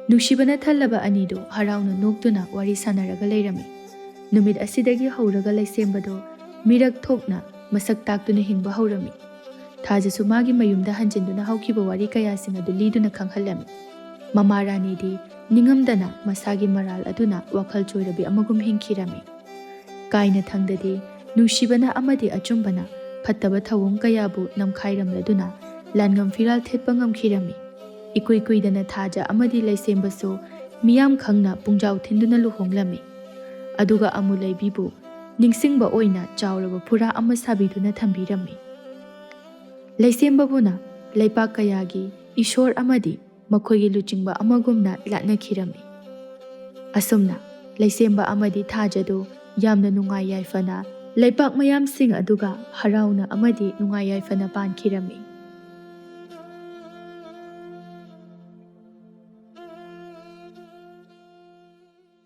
ꯅꯨꯡꯁꯤꯕꯅ ꯊꯜꯂꯕ ꯑꯅꯤꯗꯨ ꯍꯔꯥꯎꯅ ꯅꯣꯛꯇꯨꯅ ꯋꯥꯔꯤ ꯁꯥꯟꯅꯔꯒ ꯂꯩꯔꯝꯃꯤ꯫ ꯅꯨꯃꯤꯠ ꯑꯁꯤꯗꯒꯤ ꯍꯧꯔꯒ ꯂꯩꯁꯦꯝꯕꯗꯨ ꯃꯤꯔꯛ ꯊꯣꯛꯅ ꯃꯁꯛ ꯇꯥꯛꯇꯨꯅ ꯍꯤꯡꯕ ꯍꯧꯔꯝꯃꯤ꯫ ꯊꯥꯖꯁꯨ ꯃꯥꯒꯤ ꯃꯌꯨꯝꯗ ꯍꯟꯖꯤꯟꯗꯨꯅ ꯍꯧꯈꯤꯕ ꯋꯥꯔꯤ ꯀꯌꯥꯁꯤꯡ ꯑꯗꯨ ꯂꯤꯗꯨꯅ ꯈꯪꯍꯜꯂꯝꯃꯤ꯫ ꯃꯃꯥ ꯔꯥꯅꯤꯗꯤ ꯅꯤꯡꯉꯝꯗꯅ ꯃꯁꯥꯒꯤ ꯃꯔꯥꯜ ꯑꯗꯨꯅ ꯋꯥꯈꯜ ꯆꯣꯏꯔꯕꯤ ꯑꯃꯒꯨꯝ ꯍꯤꯡꯈꯤꯔꯝꯃꯤ꯫ ꯀꯥꯏꯅꯊꯪꯗꯗꯤ ꯅꯨꯡꯁꯤꯕꯅ ꯑꯃꯗꯤ ꯑꯆꯨꯝꯕꯅ ꯐꯠꯇꯕ ꯊꯧꯑꯣꯡ ꯀꯌꯥꯕꯨ ꯅꯝꯈꯥꯏꯔꯝꯂꯗꯨꯅ ꯂꯥꯟꯉꯝ ꯐꯤꯔꯥꯜ ꯊꯦꯠꯄ ꯉꯝꯈꯤꯔꯝꯃꯤ꯫ ꯏꯀꯨꯏ ꯀꯨꯏꯗꯅ ꯊꯥꯖ ꯑꯃꯗꯤ ꯂꯩꯁꯦꯝꯕꯁꯨ ꯃꯤꯌꯥꯝ ꯈꯪꯅ ꯄꯨꯡꯖꯥꯎ ꯊꯤꯟꯗꯨꯅ ꯂꯨꯍꯣꯡꯂꯝꯃꯤ꯫ ꯑꯗꯨꯒ ꯑꯃꯨꯂꯩꯕꯤꯕꯨ ꯅꯤꯡꯁꯤꯡꯕ ꯑꯣꯏꯅ ꯆꯥꯎꯔꯕ ꯐꯨꯔꯥ ꯑꯃ ꯁꯥꯕꯤꯗꯨꯅ ꯊꯝꯕꯤꯔꯝꯃꯤ꯫ ꯂꯩꯁꯦꯝꯕꯕꯨꯅ ꯂꯩꯄꯥꯛ ꯀꯌꯥꯒꯤ ꯏꯁꯣꯔ ꯑꯃꯗꯤ ꯃꯈꯣꯏꯒꯤ ꯂꯨꯆꯤꯡꯕ ꯑꯃꯒꯨꯝꯅ ꯂꯥꯠꯅꯈꯤꯔꯝꯃꯤ꯫ ꯑꯁꯨꯝꯅ ꯂꯩꯁꯦꯝꯕ ꯑꯃꯗꯤ ꯊꯥꯖꯗꯨ ꯌꯥꯝꯅ ꯅꯨꯡꯉꯥꯏ ꯌꯥꯏꯐꯅ ꯂꯩꯄꯥꯛ ꯃꯌꯥꯝꯁꯤꯡ ꯑꯗꯨꯒ ꯍꯔꯥꯎꯅ ꯑꯃꯗꯤ ꯅꯨꯡꯉꯥꯏ ꯌꯥꯏꯐꯅ ꯄꯥꯟꯈꯤꯔꯝꯃꯤ꯫